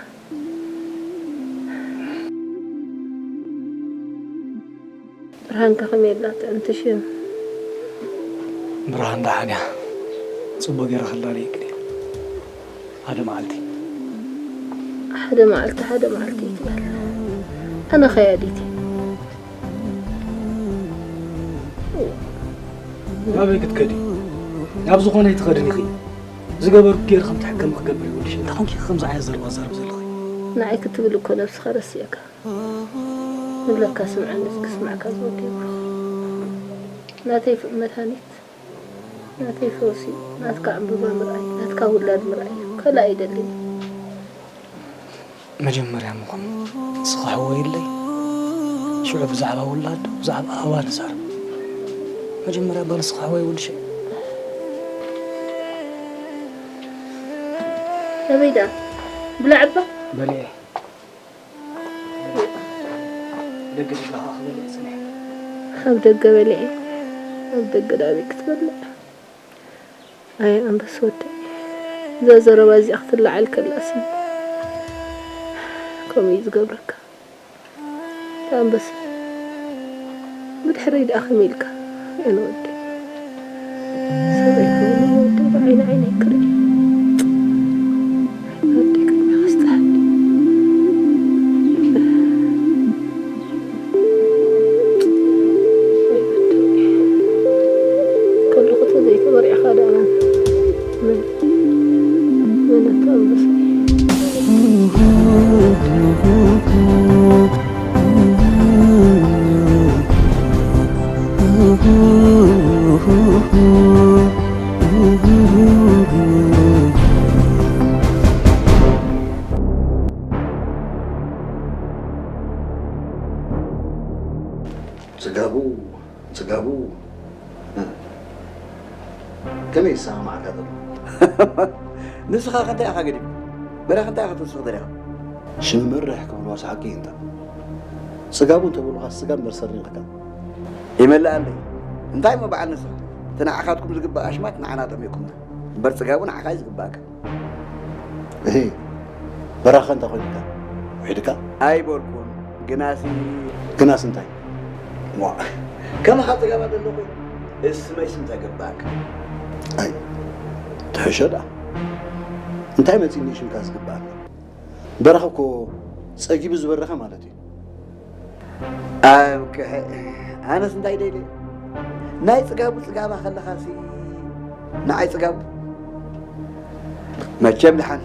ብርሃንካ ከመይ ኣላ ጥዕምቲ ሽም ብርሃን ደሓን እያ ፅቡቅ ገይረ ክላለየኪ ድየ ሓደ መዓልቲ ሓደ መዓልቲ ሓደ መዓልቲ እዩ ትበል ኣነ ኸያ ዲቲ ናበይ ክትከዲ ናብ ዝኾነ ኣይትኸድን ኢኺ ዝገበርኩ ገይረ ከም ትሕከሚ ክገብር ይውልሽ እንታይ ኮንኪ ከምዚ ዓይነት ዘረባ ዘረብ ዘለኺ ንዓይ ክትብል እኮ ነብስኻ ረሲዕካ ንብለካ ስምዓኒ ክስማዕካ ዝወድ ይብሉ ናተይ ፍእ መድሃኒት ናተይ ፈውሲ ናትካ ዕምብባ ምርኣይ ናትካ ውላድ ምርኣይ ካልእ ኣይደልን መጀመርያ ምኾን ንስኻ ሕወይለይ ሽዑ ብዛዕባ ውላድ ብዛዕባ ኣባ ንዛረብ መጀመርያ እባ ንስኻ ሕወይ ውልሸ ኣበይ ደኣ ብላዕ እባ በልዐ ደገ ደጋኻ ክበልዕ ጽንሕ ኣብ ደገ በሊዐ ኣብ ደገ ዳበይ ክትበልዕ ኣየ ኣንበስ ወደይ እዛ ዘረባ እዚኣ ክትለዓል ከላሲ ከምኡ እዩ ዝገብረካ ኣንበስ ብድሕረይ ደኣ ከመይ ኢልካ ኣነ ወደይ ሰበይ ኮይኑ ወደይ ብዓይኒ ዓይነይ ክርኢ ወደይ ቅድሚ ክስተሃኒ ከለኹ ተዘይተበሪዕኻ ደኣ መን መን ኣታ ኣንበሳ ጽጋቡ ጽጋቡ ከመይ ይሰማማዓካ ዘሎ? ንስኻ ከ እንታይ ኢኻ ገዲፍካ? በራኺ እንታይ ኢኻ ትውስኽ ደሊኻ? ሽምምርሕ ክብልዋስ ሓቂ እዩ እንተ ጽጋቡ እንተበሉኻ ስጋብ መርሰር ሪቕካ ይመልኣለይ እንታይ እሞ በዓል ንስኻ እቲ ንዓኻትኩም ዝግባእ ኣሽማት ንዓና ጠሚቕኩምና እምበር ጽጋቡ ንዓኻ እዩ ዝግባእካ እሂ በራኸ እንታይ ኮይንካ ውሒድካ ኣይበልኩን ግናሲ ግናስ እንታይ ዋ ከማኻ ጽጋባ ዘሎ ኮይኑ እስመይ ስም ተገባእካ ኣይ ትሕሸ ደኣ እንታይ መጺኒ ሽምካ ዝግባኣኒ በረኸ እኮ ጸጊቡ ዝበረኸ ማለት እዩ ኣብ ክሐ ኣነስ እንታይ ደይለ ናይ ጽጋቡ ጽጋባ ከለኻሲ ንዓይ ጽጋቡ መቸም ድሓን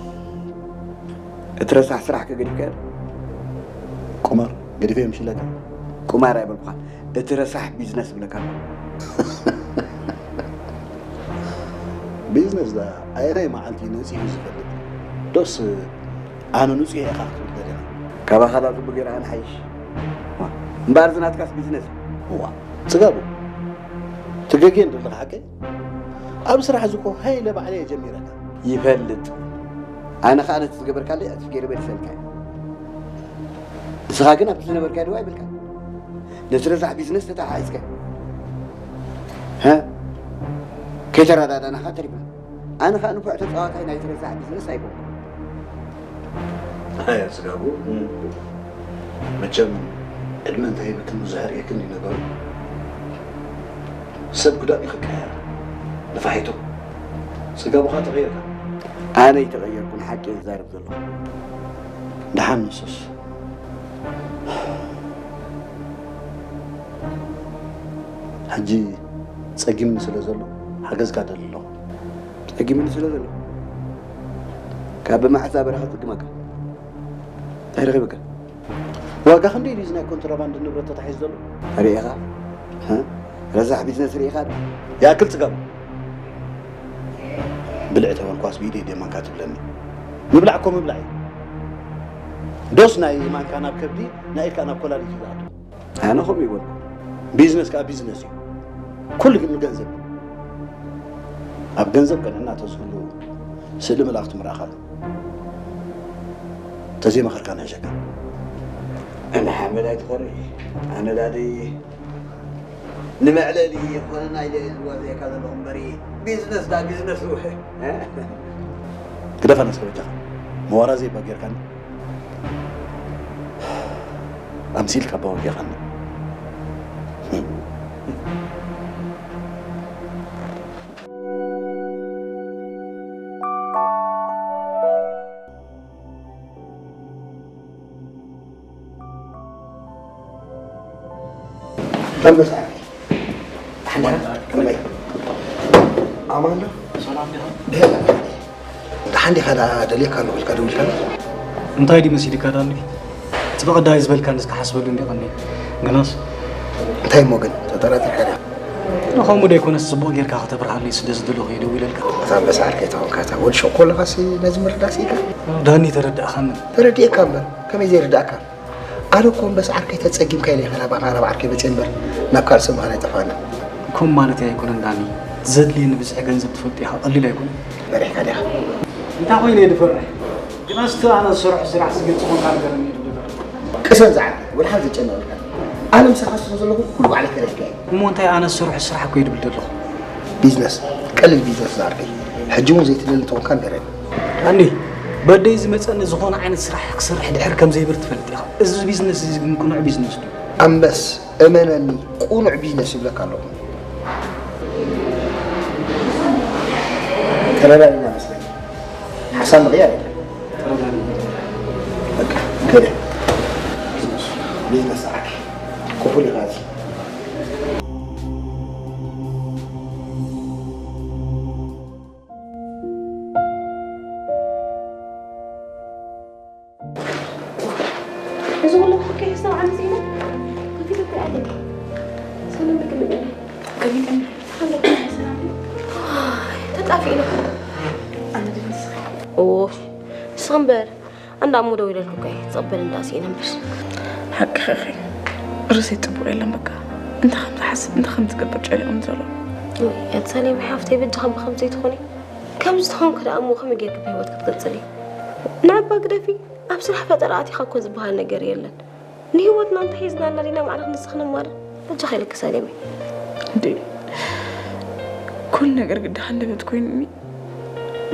እቲ ረሳሕ ስራሕ ከገዲፍካ ቁማር ገዲፈ የምሽለካ ቁማር ኣይበልኩኻን እቲ ረሳሕ ቢዝነስ ብለካ ቢዝነስ ዳ ኣየናይ መዓልቲ ነፂሁ ዝፈልጥ ዶስ ኣነ ንፁህ ኢኻ ክትብል ደሊኻ ካባኻ ዳ ፅቡቅ ገይረ ኣነ ሓይሽ እምበኣር ዝናትካስ ቢዝነስ እዋ ጽጋቡ፣ ትገግየ እንደለኻ ሓቀይ? ኣብ ስራሕ እዚ እኮ ሃይለ ባዕለ እየ ጀሚረካ። ይፈልጥ። ኣነ ኸኣ ነቲ ዝገበርካለይ ዕጽፍ ገይረ መሊሰልካ እየ። ንስኻ ግን ኣብቲ ዝነበርካዮ ደው ኣይበልካን። ነቲ ረሳሕ ቢዝነስ ተተሓሒዝካዮ። ሀ? ከይተረዳዳእና ኸኣ ተሪፍና። ኣነ ኸኣ ንፉዕ ተጻዋታይ ናይቲ ረሳሕ ቢዝነስ ኣይኮንኩን። ኣያ ጽጋቡ፣ መቸም ዕድመ እንታይ ይብክን ብዙሕ ርእየክን እዩ ነገሩ። ሰብ ክዳን እዩ ክቀየር። ንፋሒቶ ጽጋቡ ኸኣ ተቐይርካ። ኣነ ኣይተቐየርኩን፣ ሓቂ እየ ዝዛረብ ዘለኹ። ደሓን ንሱስ። ሕጂ ጸጊምኒ ስለ ዘሎ ሓገዝካ ደሊ ኣለኹ። ጸጊምኒ ስለ ዘሎ ካብ መዓስ ኣበረኻ ክጽግመካ? እንታይ ረኺበካ? ዋጋ ክንደይ ድዩ እዚ ናይ ኮንትራባንድ ንብረት ተታሒዙ ዘሎ? ርኢኻ? እ? ረሳሕ ቢዝነስ ርኢኻ ዶ? ይኣክል ጽጋቡ። ብልዒ ተበልኳስ ብኢደይ ድየ ማንካ ትብለኒ? ምብላዕ እኮ ምብላዕ እዩ። ዶስ ናይ ማንካ ናብ ከብዲ፣ ናይ ኢድካ ናብ ኮላሊት እዩ ዝኣቱ? ኣነ ከምኡ ይበልኩ። ቢዝነስ ከኣ ቢዝነስ እዩ። ኩሉ ግን ንገንዘብ። ኣብ ገንዘብ ቀንዕና ተዝህሉ ስእሊ መላእኽቲ ምርኣኻ። ተዘይመኸርካ ንሕሸካ። ኣነ ሓመድ ኣይትኾርይ። ኣነ ዳዲ ንመዕለሊ ይኾነና ኢለ ዝዋዘየካ ዘለኹ እምበሪ፣ ቢዝነስ ዳ ቢዝነስ ውሕ። ግደፋ ነስከ በጃኻ። መዋራ ዘይባ ጌርካኒ። ኣምሲልካ ኣባ ወጊኻኒ። ኣንበሳ፣ ሓንዳ፣ ከመይ? ኣማን ዶ? ሰላም ዲኻ? ደህና። ደሓን ዲኻ? ደኣ ደልየካ ኣለኹ ኢልካ ደዊልካኒ? እንታይ ድዩ መሲልካ ዳኒ? እቲ ብቐዳይ ዝበልካኒ እስከ ሓስበሉ እንዲ ቀኒ። ግናስ እንታይ እሞ ግን ተጠራጢርካ ዲኻ? ንኸምኡ ደይኮነስ ጽቡቕ ጌርካ ከተብርሃለይ ስለ ዝደለኹ እየ ደዊለልካ። ኣታ ኣንበሳ ዓርከይ ተኾንካ፣ እታ ወዲ ሸኮለኻሲ ነዚ ምርዳእ ስኢካ? ዳኒ ተረዳእኻኒ። ተረዲኤካ እምበር፣ ከመይ ዘይርዳእካ? ኣነ እኮ እምበስ ዓርከይ ተጸጊምካ ኢለ ኢኻ ናባኻ፣ ናብ ዓርከይ መጽየ እምበር ናብ ካልእ ሰብ ምኻድ ኣይጠፍኣንን። ከምኡ ማለተይ ኣይኮነን ዳኒ። ዘድልየኒ ብዝሒ ገንዘብ ትፈልጦ ኢኻ፣ ቀሊል ኣይኮነን። ፈሪሕካ ዲኻ? እንታይ ኮይነ እየ ዝፈርሕ? ግናስ እቲ ኣነ ዝሰርሖ ስራሕ ዝገልጽ ኮንካ ንገረኒ እዩ ዝብል። ቅሰን ዝዓርከይ፣ ወላ ሓንቲ ዘጨንቐልካ። ኣነ ምሳኻ ስለ ዘለኹ ኩሉ ባዕለይ ከርእየካ እየ። እሞ እንታይ ኣነ ዝሰርሖ ስራሕ እኮ እየ ዝብል ዘለኹ። ቢዝነስ፣ ቀሊል ቢዝነስ ዝዓርከይ። ሕጂ እውን ዘይትደሊ እንተኾንካ ንገረኒ። ዳኒ፣ በደይ ዝመጸኒ ዝኾነ ዓይነት ስራሕ ክሰርሕ ድሕር ከም ዘይብር ትፈልጥ ኢኻ። እዚ ቢዝነስ እዚ ግን ቅኑዕ ቢዝነስ ድዩ? ኣንበስ፣ እመነኒ፣ ቅኑዕ ቢዝነስ ይብለካ ኣለኹ። ተረዳዲና መስለኒ። ሓሳብ ምቕያር የለን። ተረዳዲና። በቃ፣ ከደ። ቢዝነስ፣ ቢዝነስ ዓኪ። ክፉል ኢኻ እዚ። እዚ ኩሉ ብሓቂ ሒዝና ዓመት ኢና ከፊቱ እኮ ኣለ። ሰላም ብክም እያ። ከሚቀን ሓለኩ ሰላም። ተጣፊእና። ኣነ ግን ንስኺ። ኦ፣ ንስኺ እምበር፣ ኣንዳ እሞ ደው ኢለልኩ እኮ እየ። ትቕበል እንዳ ስኢነ እምበር። ሓቅኺ ኢኺ። ርእሰይ ጽቡቕ የለን በቃ። እንታይ ከም ዝሓስብ፣ እንታይ ከም ዝገብር ጨኒቑኒ ዘሎ። ወይ፣ ኣቲ ሰሌም ሓፍተይ፣ በጃኻ ብኸምዚ ዘይትኾኒ። ከምዚ ተኾንኩ ደኣ እሞ ከመይ ጌርኪ ብህይወት ክትቅጽሊ? ንዕባ ግደፊ፣ ኣብ ስራሕ ፈጠራ ኣቲኻ እኮ ዝበሃል ነገር የለን። ንህይወትና እንተሒዝናላ ዲና ማዕረ ክንስኽ ነማርር? በጃኻ ኢለኪ ሰሌመይ። እንዴ፣ ኩሉ ነገር ግዲ ሃንደበት ኮይኑኒ።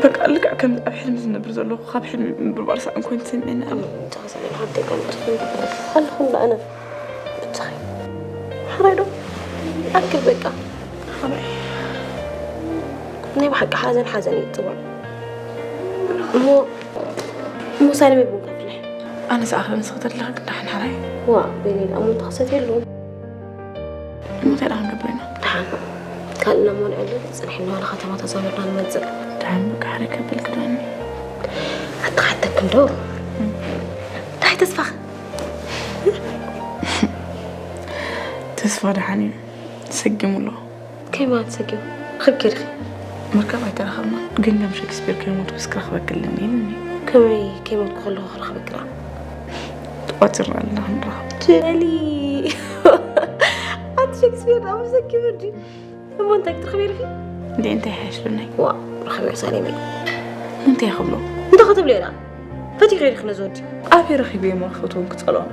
በቃ ልክዕ ከምዚ ኣብ ሕልሚ ዝነብር ዘለኹ፣ ካብ ሕልሚ ምንብርባር ሳእን ኮይኑ ተሰሚዕኒ ኣነ። በጃኺ ሰሌመይ ሓፍተይ፣ ከምዚ ትኾኒ ኣለኹ እንዳ ኣነ። በጃኺ። ሓራይ ዶ? ኣክል በቃ። ሓራይ። ናይ ብሓቂ ሓዘን ሓዘን እዩ ዝጽዋዕ። እሞ፣ እሞ ሳሌመይ ቡን ከፍልሕ። ኣነ ዝኣኽለ ንስኺ ተድለኺ ቅዳሕ ንሓራይ። ዋ፣ በይነይ ደኣ እሞ እንተኽሰት የለውም። እሞ እንታይ ደኣ ክንገብር ኢና? ደሓን። ካልእ ናብ መንዐሉ ጽንሒ እናበለ ከተማ ተዛዊርና ንመጽእ። ደሓን በቃ ሓራይ ከብል ክዳኒ። ኣተሓተክን ዶ? እም። እንታይ ተስፋኺ? ተስፋ ደሓን እዩ። ሰጊሙ ኣሎ። ከመይ ማለት ሰጊሙ? ርኺብኪ ዲኺ? ምርካብ ኣይተራኸብናን፣ ግን ከም ሸክስፒር ከይሞትኩስ ክረኽበኪ ኣለኒ ኢሉኒ። ከመይ ከይሞትኩ ከለኹ ክረኽበኪ ደኣ? ተቋጺርና ኣለና ክንራኸብ። ትበሊ። ኣቲ ሸክስፒር ይወዳ ምዘኪ ብርዲ። እሞ እንታይ ክትረኽቢ ኢልኪ? እንዴ እንታይ ሓሽሉናይ? ዋ፣ ረኸቢ ሳሌመይ። እንታይ ክብሎ? እንታይ ክትብሊ ኢላ? ፈቲኺ ኢልኪ ነዚ ወዲ? ኣበይ ረኺበ እሞ ክፈትዎን ክጸልኦን?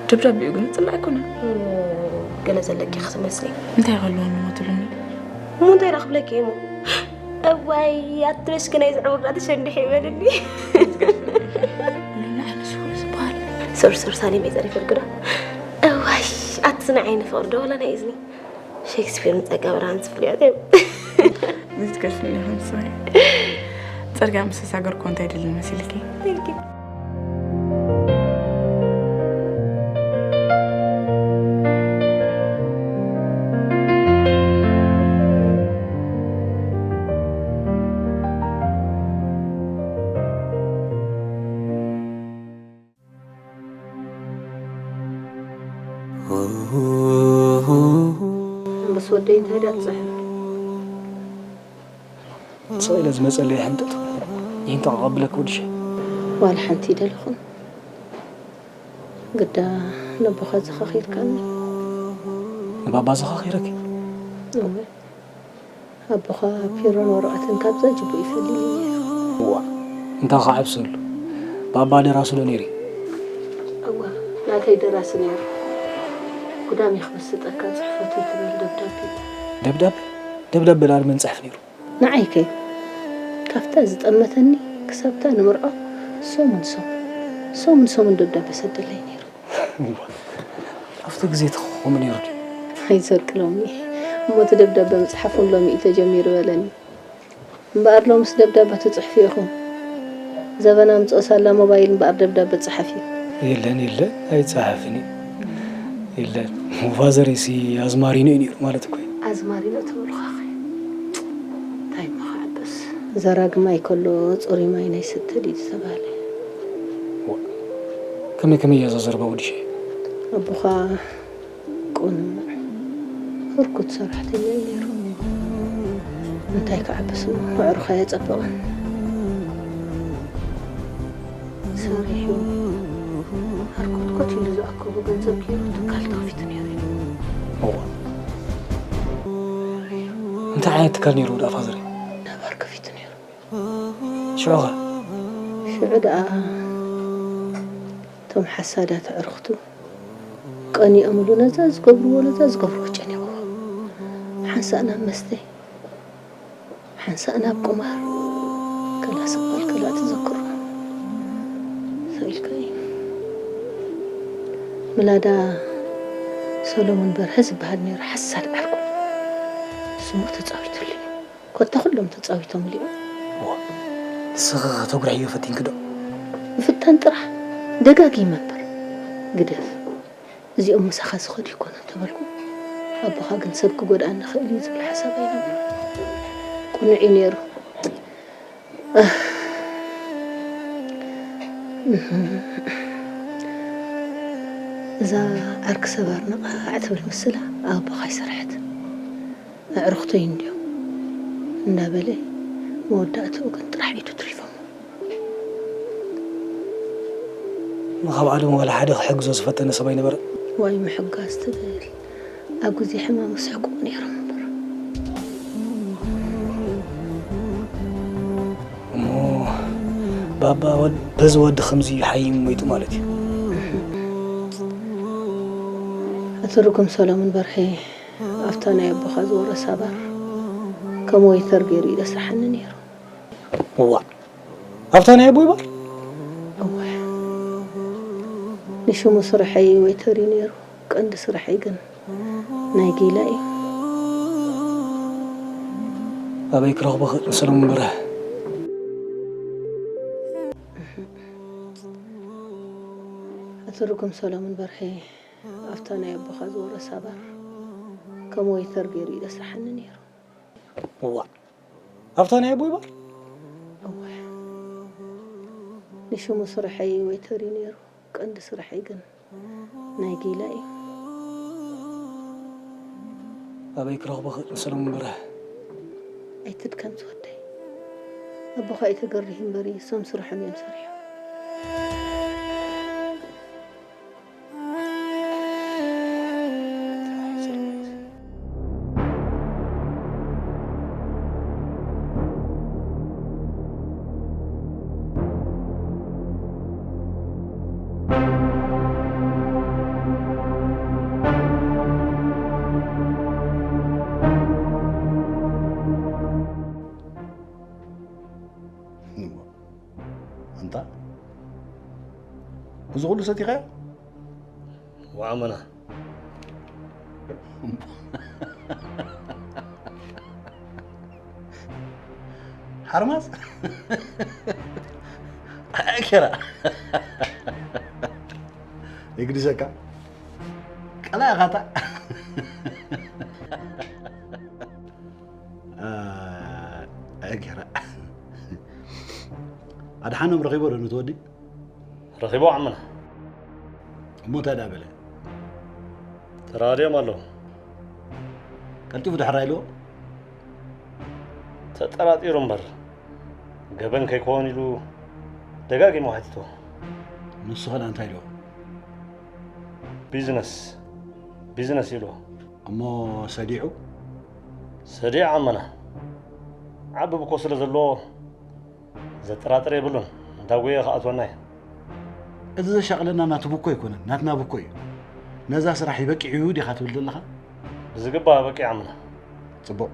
ደብዳቤኡ ግን ይጽላእ ኣይኮነን። እም፣ ገለ ዘለኪ ክትመስሊ። እንታይ ክህልወኒ እሞ ትብልኒ? እሞ እንታይ ኢላ ክብለኪ እሞ? እዋይ፣ ኣትረሽ ግን ኣይዝዕቡር ዳተሸንድሕ ይበልኒ። ሉላ፣ ኣነ ሱር ዝበሃል። ሱር፣ ሱር ሳሌመይ ጸሪፈልኪ ዶ? እዋይ፣ ኣቲ ንዓይ ንፍቕሪ ዶ ወላ ናይ እዝኒ? ሼክስፒር ንጸጋ ብርሃን ዝፍልዮ እዮም። እዚ ትከስኒ ኢኹም ስማይ። ጽርግያ ምስ ተሳገርኩ እንታይ ደሊ መሲልኪ? ኢልኪ። ምስ ወደይ እንታይ ደኣ ትጽሕፍ? ስቕ ኢለ ዝመጸለይ ሕንጠት ይህንጠቕ ኣቐብለኪ ወድሸ። ዋላ ሓንቲ ይደለኹም። ግዳ ነቦኻ ዘኻኺርካኒ። ንባባ ዘኻኺረኪ? እወ። ኣቦኻ ፒሮን ወረቐትን ካብዛ ጅቡእ ይፈልኒ ነይሩ። እዋ፣ እንታይ ክዓብሰሉ? ባባ ደራሲ ዶ ነይሩ? እዋ፣ ናተይ ደራሲ ነይሩ። ጉዳም ክምስጠካ ጽሕፈቱ ትብል ደብዳቤ። ደብዳቤ? ደብዳቤ ላር መን ጽሕፍ ነይሩ? ንዓይ ከ ካብታ ዝጠመተኒ ክሳብታ ንምርዖ ሰሙን ሰሙን፣ ሰሙን ሰሙን ደብዳቤ ሰደለይ ነይሩ። ኣብቲ ግዜ ተኸኸሙ ነይሩ ድዩ? ኣይሰርቅሎምኒ። እሞ እቲ ደብዳቤ ምጽሓፍ እውን ሎሚ እዩ ተጀሚሩ በለኒ። እምበኣር ሎምስ ደብዳቤ ትጽሕፉ ኢኹም። ዘበና ምጽኦ ሳላ ሞባይል እምበኣር ደብዳቤ ጸሓፊ። የለን፣ የለን፣ ኣይጸሓፍን እዩ። የለን። ፋዘረይሲ ኣዝማሪኖ እዩ ነይሩ ማለት እኮ እዩ። ኣዝማሪኖ ትብሉኻ ኸ? እንታይ እሞ ክዓብስ? ዘራጊ ማይ ከሎ ጽሩይ ማይ ናይ ስተ ድዩ ዝተባህለ? ዋ፣ ከመይ ከመይ እያ እዛ ዘረባ ወዲ ሸይ? ኣቦኻ ቁኑዕ ህርኩት ሰራሕተኛ እዩ ነይሩ። እንታይ ክዓብስ እሞ ኣዕሩኻ የጸበቐን። ሰሪሑ ሃርኮትኮት ኢሉ ዝኣከቦ ገንዘብ ገይሩ ትካል ተኸፊቱ ነይሩ እዩ። እዋ። እንታይ ዓይነት ትካል ነይሩ ደኣ ፋዘረይ? ነባር ከፊቱ ነይሩ። ሽዑ ኸ? ሽዑ ደኣ እቶም ሓሳዳት ኣዕሩኽቱ ቀኒኦምሉ ነዛ ዝገብርዎ ነዛ ዝገብርዎ ጨኒቕዎ። ሓንሳእ ናብ መስተ ሓንሳእ ናብ ቁማር፣ ከላ ስቕ በል፣ ከላ ትዘክሮ። ስቕ ኢልካ እዩ። ምላዳ ሰሎሞን በርሀ ዝበሃል ነይሩ፣ ሓሳድ ዓርኩ። ስሙ ተጻዊቱሉ እዩ። ኮታ ኩሎም ተጻዊቶምሉ እዮም። እዋ፣ ንስኺ ከተጉርሕዮ ፈቲንኪ ዶ? ምፍታን ጥራሕ፣ ደጋጊመ እምበር። ግደፍ። እዚኦም ምሳኻ ዝኸዱ ይኮኑ እንተበልኩ፣ ኣቦኻ ግን ሰብ ክጎድኣኒ ይኽእል እዩ ዝብል ሓሳብ ኣይነበሮን። ቅኑዕ እዩ ነይሩ። ኣህ። እዛ ዓርኪ ሰባር ነቓዕ ትብል ምስላ ኣብ ኣቦኻ ይሰርሐት። ኣዕሩኽተይ እንድዮም እንዳበለ መወዳእትኡ ግን ጥራሕ ኢዱ ትሪፎሞ። ንኻብ ዓለም ዋላ ሓደ ክሕግዞ ዝፈተነ ሰብ ኣይነበረን። ዋይ ምሕጋዝ ትብል፣ ኣብ ግዜ ሕማሙ ስሕቁ ነይሮም እምበር። እሞ ባባ ወድ-፣ በዚ ወዲ ከምዚ ሓይሙ ሞይቱ ማለት እዩ። እቲ ርጉም ሰሎሙን በርሀ ኣብታ ናይ ኣቦኻ ዝወረሳ ባር ከም ወይተር ገይሩ እዩ ዘስርሓኒ ነይሩ። እዋእ! ኣብታ ናይ ኣቦይ ባር? እወ። ንሽሙ ስርሐይ ወይተር እዩ ነይሩ። ቀንዲ ስርሐይ ግን ናይ ጊላ እዩ። ኣበይ ክረኽቦ ክእል ንሰለሙን በርሀ? እቲ ርጉም ሰለሙን በርሀ ኣብታ ናይ ኣቦኻ ዝወረሳ ባር ከም ወይተር ገይሩ እዩ ዘስርሓኒ ነይሩ። እዋእ! ኣብታ ናይ ኣቦይ ባር? እወ። ንሽሙ ስርሐይ ወይተር እዩ ነይሩ። ቀንዲ ስርሐይ ግን ናይ ጊላ እዩ። ኣበይ ክረኽቦ ክእል ንሰለሙን በርሀ? ኣይትድከም ዝወደይ። ኣቦኻ እዩ ተገሪሁ እምበሪ፣ እሶም ስርሖም እዮም ሰሪሖም። ዝኹሉ ሰቲኻዮ? ወኣመና። ሓርማዝ? ኣኬራ። ይግድሰካ። ቀላእኻታ። ኣኬራ። ኣድሓኖም ረኺቦ ዶ ነቲ ወዲ? ረኺቦ ዓምና። እሞ እንታይ ደኣ በለ? ተራድዮም ኣለዉ። ቀልጢፉ ድሕር ኣይልዎ? ተጠራጢሩ እምበር፣ ገበን ከይከውን ኢሉ ደጋጊሙ ሓቲትዎ። ንሱ ኸ እንታይ ኢልዎ? ቢዝነስ፣ ቢዝነስ ኢልዎ። እሞ ሰዲዑ? ሰዲዑ ዓመና። ዓቢ ብኮ ስለ ዘለዎ ዘጠራጥር የብሉን። እንዳጎየ ክኣትወና እዩ። እዚ ዘሻቕለና ናቱ ብኮ ኣይኮነን፣ ናትና ብኮ እዩ። ነዛ ስራሕ ይበቂዕ እዩ ዲኻ ትብል ዘለኻ? ብዝግባእ በቂዕ ዓመና። ጽቡቕ።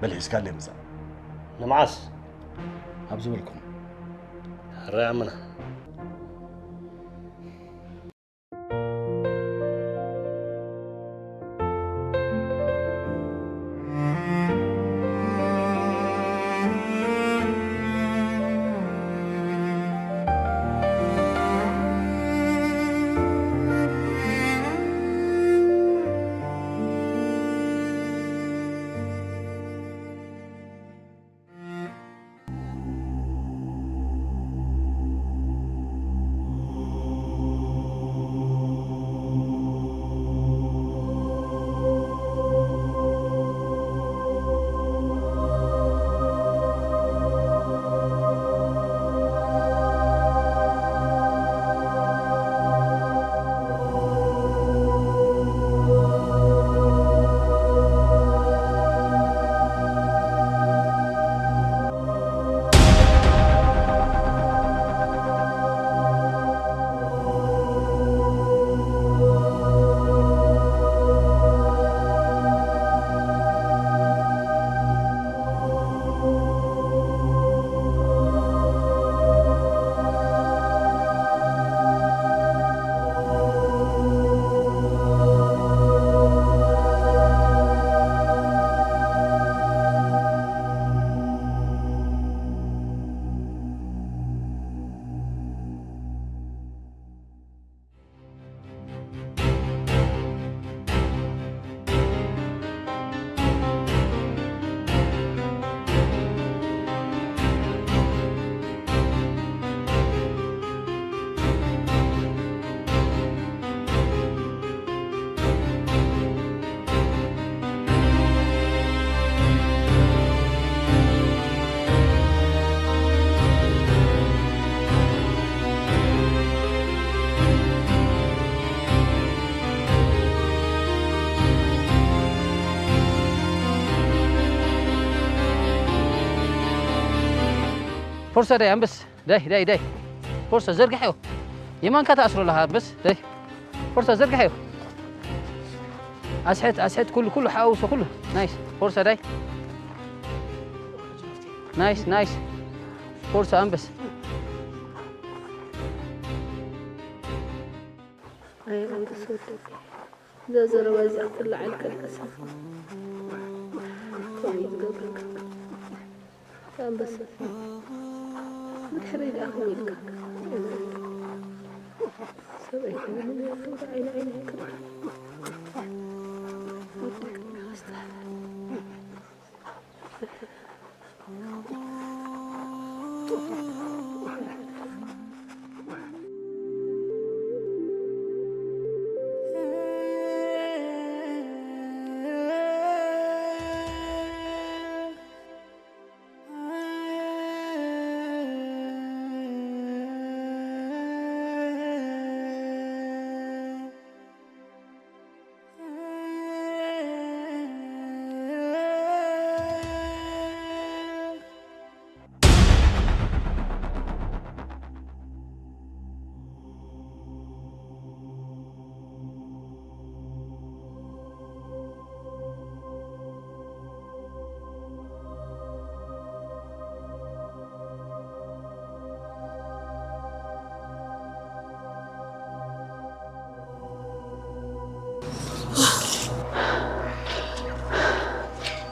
በል ሒዝካለይ ምጻእ። ንመዓስ? ኣብ ዝበልኩም። ሕራይ ዓመና። ፎርሳ ዳይ ኣንበስ ዳይ ዳይ ዳይ ፎርሳ ዘርግሐዮ የማንካ ተኣስሮ ኣለኻ ኣንበስ ዳይ ፎርሳ ዘርግሐዮ ኣስሕት ኣስሕት ኩሉ ኩሉ ሓውሶ ኩሉ ናይስ ፎርሳ ዳይ ናይስ ናይስ ፎርሳ ኣንበስ ኣይ ኣንበስ ወደይ እዛ ዘረባ እዚኣ ክትልዓል ከለሳ ከምኡ እዩ ዝገብረካ። ኣንበሳ ብድሕረይ ደኣ ከምኡ ኢልካ ሰብኣይ ኮይኑ ዓይኒ ዓይኒ ክርኢ ወደይ ኣስተሓ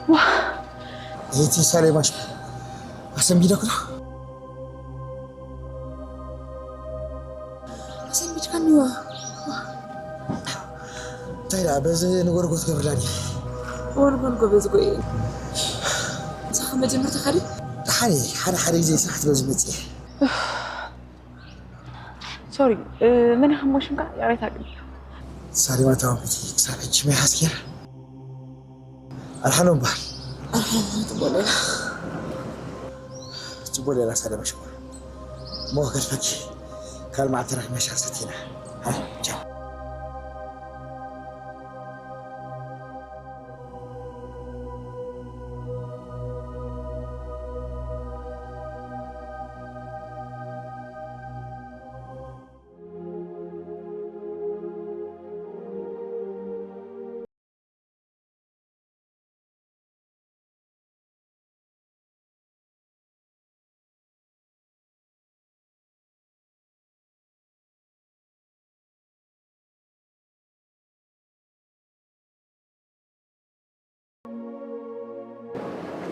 ዋ፣ እቲ ሳሌማሽ ኣሰንቢደኩ ዶ? ኣሰንቢድካኒ? ዋ፣ እንታይ ደኣ በዚ ንጎርጎ ትገብርላ ድያ? ወልጎል ጎበዝ ጎየ። ንስኻ መጀመርታ ኻዲ? ደሓን እየ፣ ሓደ ሓደ ግዜ ስራሕ ትበዝሕ መፅእ እየ። ሶሪ፣ መን ኢኻ እሞ ሽምካ? ይቕሬታ ግን። ሳሌማ ተባብዕቲ ክሳብ ሕጂ መይ ሓስኪያ? ኣድሓኖም በሃል። ኣድሓኖም ጽቡቕ ሌላ። ጽቡቕ ሌላ ሳሌማ ሽኮር። እሞ ከልፈኪ። ካልእ መዓልቲ ተራኺብና ሻሂ ሰቲና። ሃይ፣ ቻው።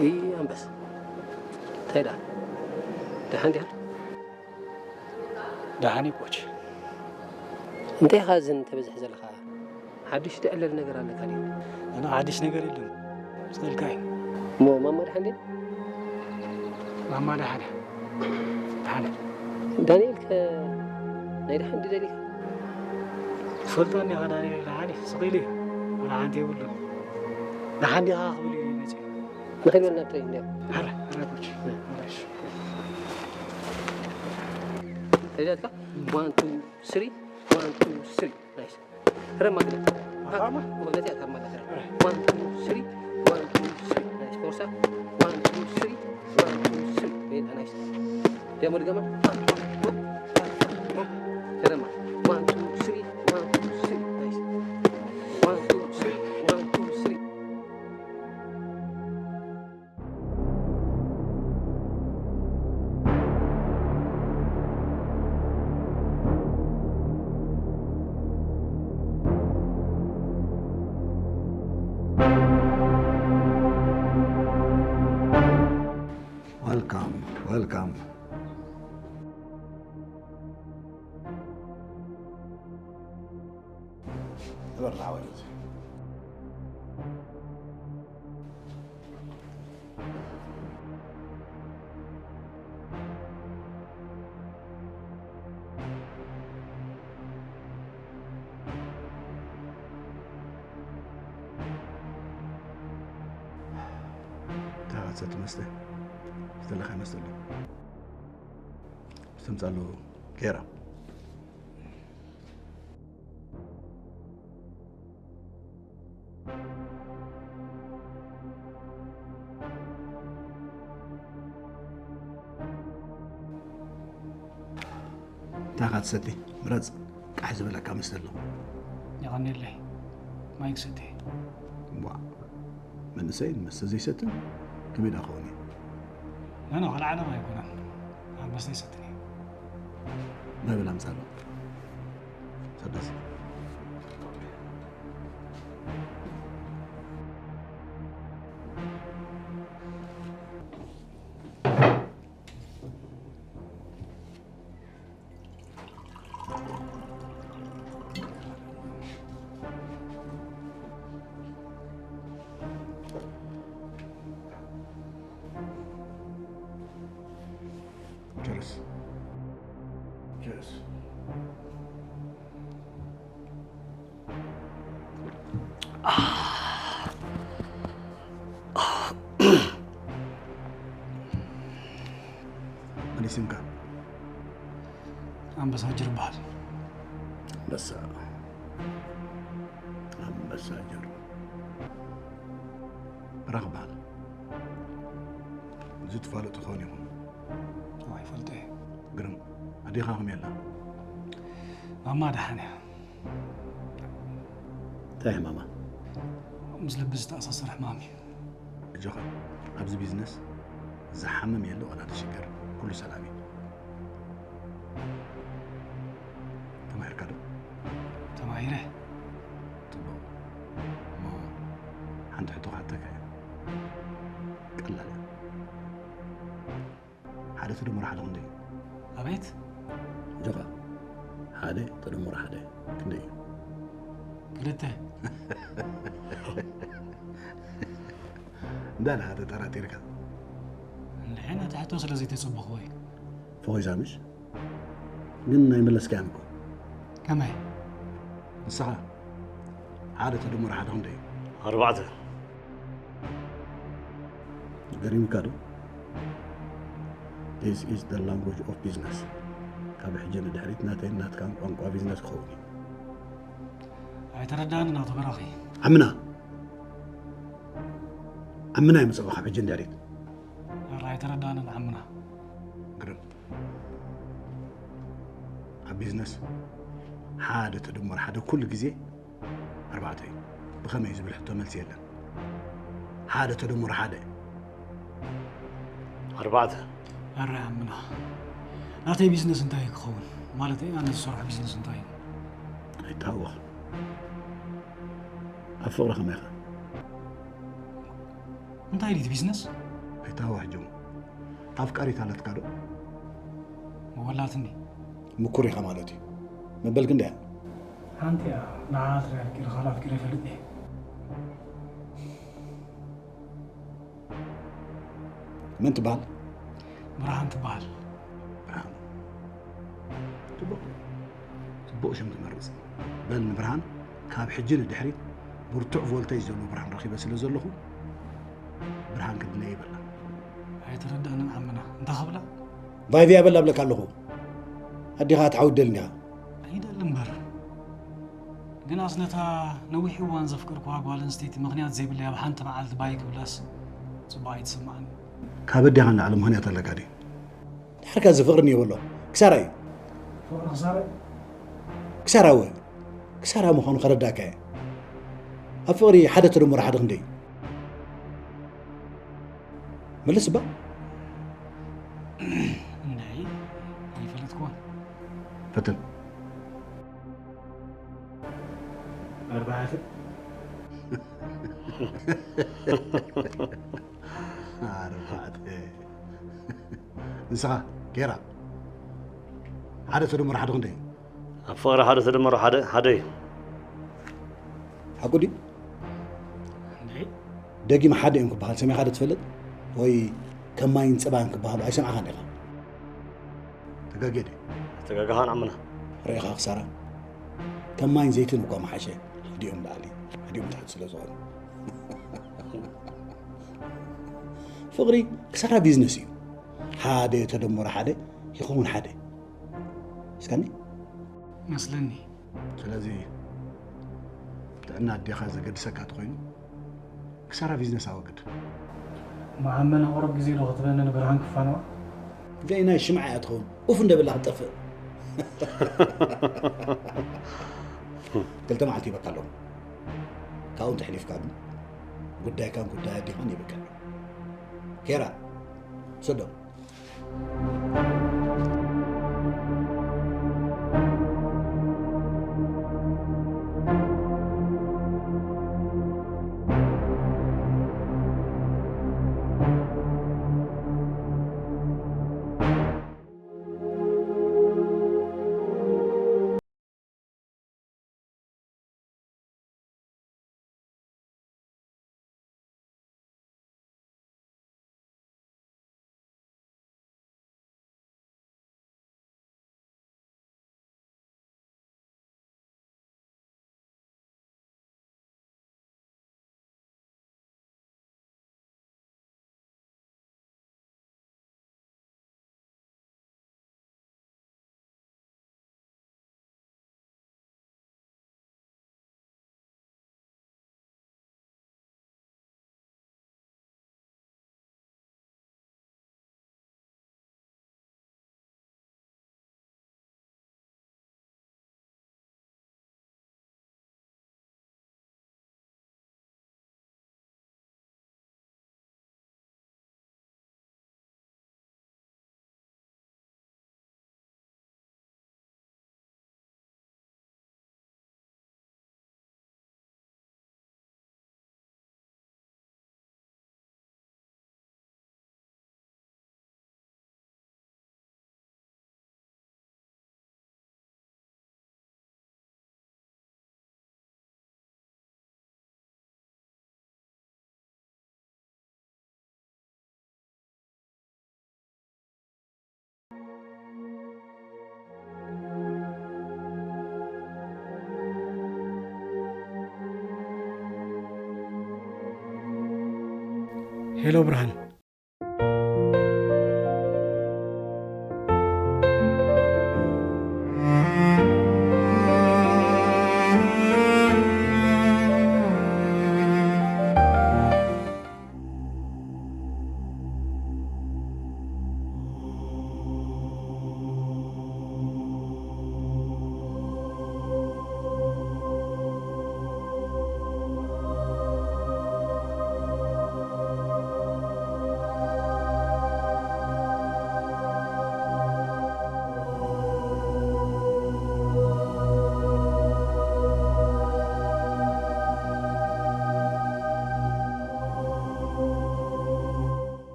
እይ ኣንበስ፣ እንታይ ደኣ? ደሓን ዲኻ? ደሓን እየ ኮች። እንታይ ኢኻ እዝን ተበዝሕ ዘለኻ? ሓድሽ ትዕለል ነገር ኣለካ ድዩ? ኣነ ሓድሽ ነገር የለን። ስቕ ኢልካ እዩ። እሞ ማማ ደሓን ድያ? ማማ ደሓን እያ። ደሓን እያ። ዳንኤል ከ ናይ ደሓን ድደሊኻ? ትፈልጦ እኒኻ ዳንኤል ደሓን እዩ። ስቕ ኢሉ እዩ። ዋላ ሓንቲ የብሉን። ደሓን ዲኻ ክብል እዩ መፂኡ። ንኸይድ በል ናብ ትሬኒንግ እንዲያ። ኣረ፣ ኣረ፣ ኮች። ኣረ፣ እሺ። ከይዳትካ? ዋን፣ ቱ፣ ስሪ፣ ዋን፣ ቱ፣ ስሪ። ናይስ። ረማ ግለጥ። ኣታማ? ግለጥ፣ ኣታማ ግለጥ። ዋን፣ ቱ፣ ስሪ፣ ዋን፣ ቱ፣ ስሪ። ናይስ። ፎርሳ። ዋን፣ ቱ፣ ስሪ፣ ዋን፣ ቱ፣ ስሪ። ቤታ፣ ናይስ። ደሞ ድገማ። ደማ። ዋን፣ ቱ፣ ስሪ፣ ዋን፣ ቱ፣ ስሪ። ናይስ። ዋን፣ ቱ፣ ስሪ፣ ዋን፣ ቱ፣ ስሪ። Welcome, welcome. ንበር ንዓወት። እንታይ ኢኻ ትሰቲ መስተ? ዝተለኻ መስተ ኣሎ። ዝተምጻሉ ጌራ። እንታይ ኢኻ ትሰቲ? ምረጽ። ቃሕ ዝበለካ መስተ ኣሎ። የቐንየለይ። ማይ ክሰቲ። እዋ፣ መንእሰይ መስተ ዘይሰትን ከመይ ደኣ ክኸውን እዩ? ኖ፣ ኖ፣ ካልእ ዓለም ኣይኮነን። ኣብ መስተ ይሰትን እዩ። መብል ኣምጻሎ። ሰደስ። Cheers. Cheers. መን ይስምካ? ኣንበሳ ጅር ይበሃል። ኣንበሳ፣ ኣንበሳ ጅር። ብራኽ በሃል። እዚ ትፋለጡ ትኾን ኢኹም። ኣዋ፣ ይፈልጦ እየ። ግርም፣ ኣዴኻ ከመይ ኣላ? ማማ ደሓን እያ። እንታይ ሕማማ? ምስ ልቢ ዝተኣሳሰር ሕማም እዩ። ኣጆኻ፣ ኣብዚ ቢዝነስ ዝሓምም የለ ዋላ ዝሽገር፣ ኩሉ ሰላም እዩ። ተማሂርካ ዶ? ተማሂረ። ጽቡቕ። እሞ ሓንቲ ሕቶ ክሓተካ እየ። ቀላል እያ። ሓደ ተደምሮ ሓደ ክንደይ እዩ? ኣቤት? ጆኻ፣ ሓደ ተደምሮ ሓደ ክንደይ እዩ? ክልተ። እንዳለ ተጠራጢርካ። እንድዒ ነቲ ሕቶ ስለ ዘይተጸበኽዎ እዩ። ፈኺሳ ምሽ? ግን ኣይመለስካያን እኮ። ከመይ? ንስኻ ሓደ ተደምሮ ሓደ ክንደይ እዩ? ኣርባዕተ። ገሪምካ ዶ? This is the language of business። ካብ ሕጂ ንድሕሪት ናተይን ናትካን ቋንቋ ቢዝነስ ክኸውን እዩ። ኣይተረዳእንን ኣቶ በራኺ። ዓምና፣ ዓምና ይመጽእ ካብ ሕጂ ንድሕሪት። ኧረ ኣይተረዳእንን ዓምና። ግርም። ኣብ ቢዝነስ ሓደ ተደመር ሓደ ኩሉ ግዜ ኣርባዕተ እዩ። ብኸመይ ዝብል ሕቶ መልሲ የለን። ሓደ ተደመር ሓደ። ኣርባዕተ። ኣረ ዓምና፣ ናተይ ቢዝነስ እንታይ እዩ ክኸውን? ማለተይ ኣነ ዝሰርሖ ቢዝነስ እንታይ እዩ? ኣይታወኽ። ኣብ ፍቕሪ ከመይ ኢኻ? እንታይ ድዩ እቲ ቢዝነስ? ኣይታወሕ ጆን። ኣፍቃሪት ኣለትካ ዶ? ወላትኒ። ምኩር ኢኻ ማለት እዩ። መበል ክንደይ እያ? ሓንቲ እያ። ንዓ ጥራይ ኣፍቂረ፣ ካልእ ኣፍቂረ ይፈልጥ እየ። መን ትበሃል? ብርሃን ትበሃል። ብርሃን። ጽቡቕ። ጽቡቕ ሽም ትመርጽ። በል ንብርሃን ካብ ሕጂ ንድሕሪት ብርቱዕ ቮልቴጅ ዘለዎ ብርሃን ረኺበ ስለ ዘለኹ ብርሃን ክድለየ ይበላ። ኣይተረዳእንን ዓምና። እንታይ ክብላ? ቫይቪያ በላ እብለካ ኣለኹ። ኣዴኻ ትሓውደል እንዲኻ። ኣይደል እምበር። ግናስ ነታ ነዊሕ እዋን ዘፍቀርኩዋ ጓል ኣንስተይቲ ምኽንያት ዘይብለይ ኣብ ሓንቲ መዓልቲ ባይ ክብላስ ጽቡቕ ኣይትስምዓኒ። ካብ ኣዴኻ ንላዕሊ ምኽንያት ኣለካ ድዩ? ድሓርካ እዚ ፍቕሪ እኒኦ በሎ። ክሳራ እዩ። ፍቕሪ ክሳራ እዩ? ክሳራ እወ። ክሳራ ምዃኑ ከረዳእካ እየ። ኣብ ፍቕሪ ሓደ ተደምሮ ሓደ ክንደይ እዩ? መልስ እባ። እንድዒ፣ ኣይፈለጥኩዎን። ፈትን። ኣርባዕተ። ኣርባዕተ። ንስኻ፣ ጌራ፣ ሓደ ተደምሮ ሓደ ክንደይ እዩ? ኣብ ፍቕሪ ሓደ ተደመሮ ሓደ፣ ሓደ እዩ። ሓቁ ድዩ? እንድዒ። ደጊም ሓደ እዮም ክበሃል ሰሚዕካ ዶ ትፈልጥ? ወይ ከም ማይን ጽባን ክበሃሉ ኣይሰማዕካን ዲኻ? ተጋግየ ድየ? ኣይተጋገኻን ዓምና። ርኢኻ ክሳራ? ከም ማይን ዘይትን እኳ ምሓሸ፣ ሕዲኦም ላዕሊ፣ ሕዲኦም ታሕቲ ስለ ዝኾኑ። ፍቕሪ ክሳራ ቢዝነስ እዩ። ሓደ ተደመሮ ሓደ ይኸውን ሓደ። እስካኒ? መስለኒ። ስለዚ ጥዕና ኣዴኻ ዘገድሰካ ተኾይኑ ክሳራ ቢዝነስ ኣወግድ። መዓመና ቁሩብ ግዜ ዶ ክትበኒ ንብርሃን ክፋነዋ? ዘይናይ ሽምዓ እያ ትኸውን። ኡፍ እንደ በላ ክትጠፍእ። ክልተ መዓልቲ ይበካ ኣለኹ። ካብኡ እንተሕሊፍካ ግን ጉዳይካን ጉዳይ ኣዴኻን ይብቅዕ። ኬራ፣ ሰዶ። ሄሎ ብርሃን።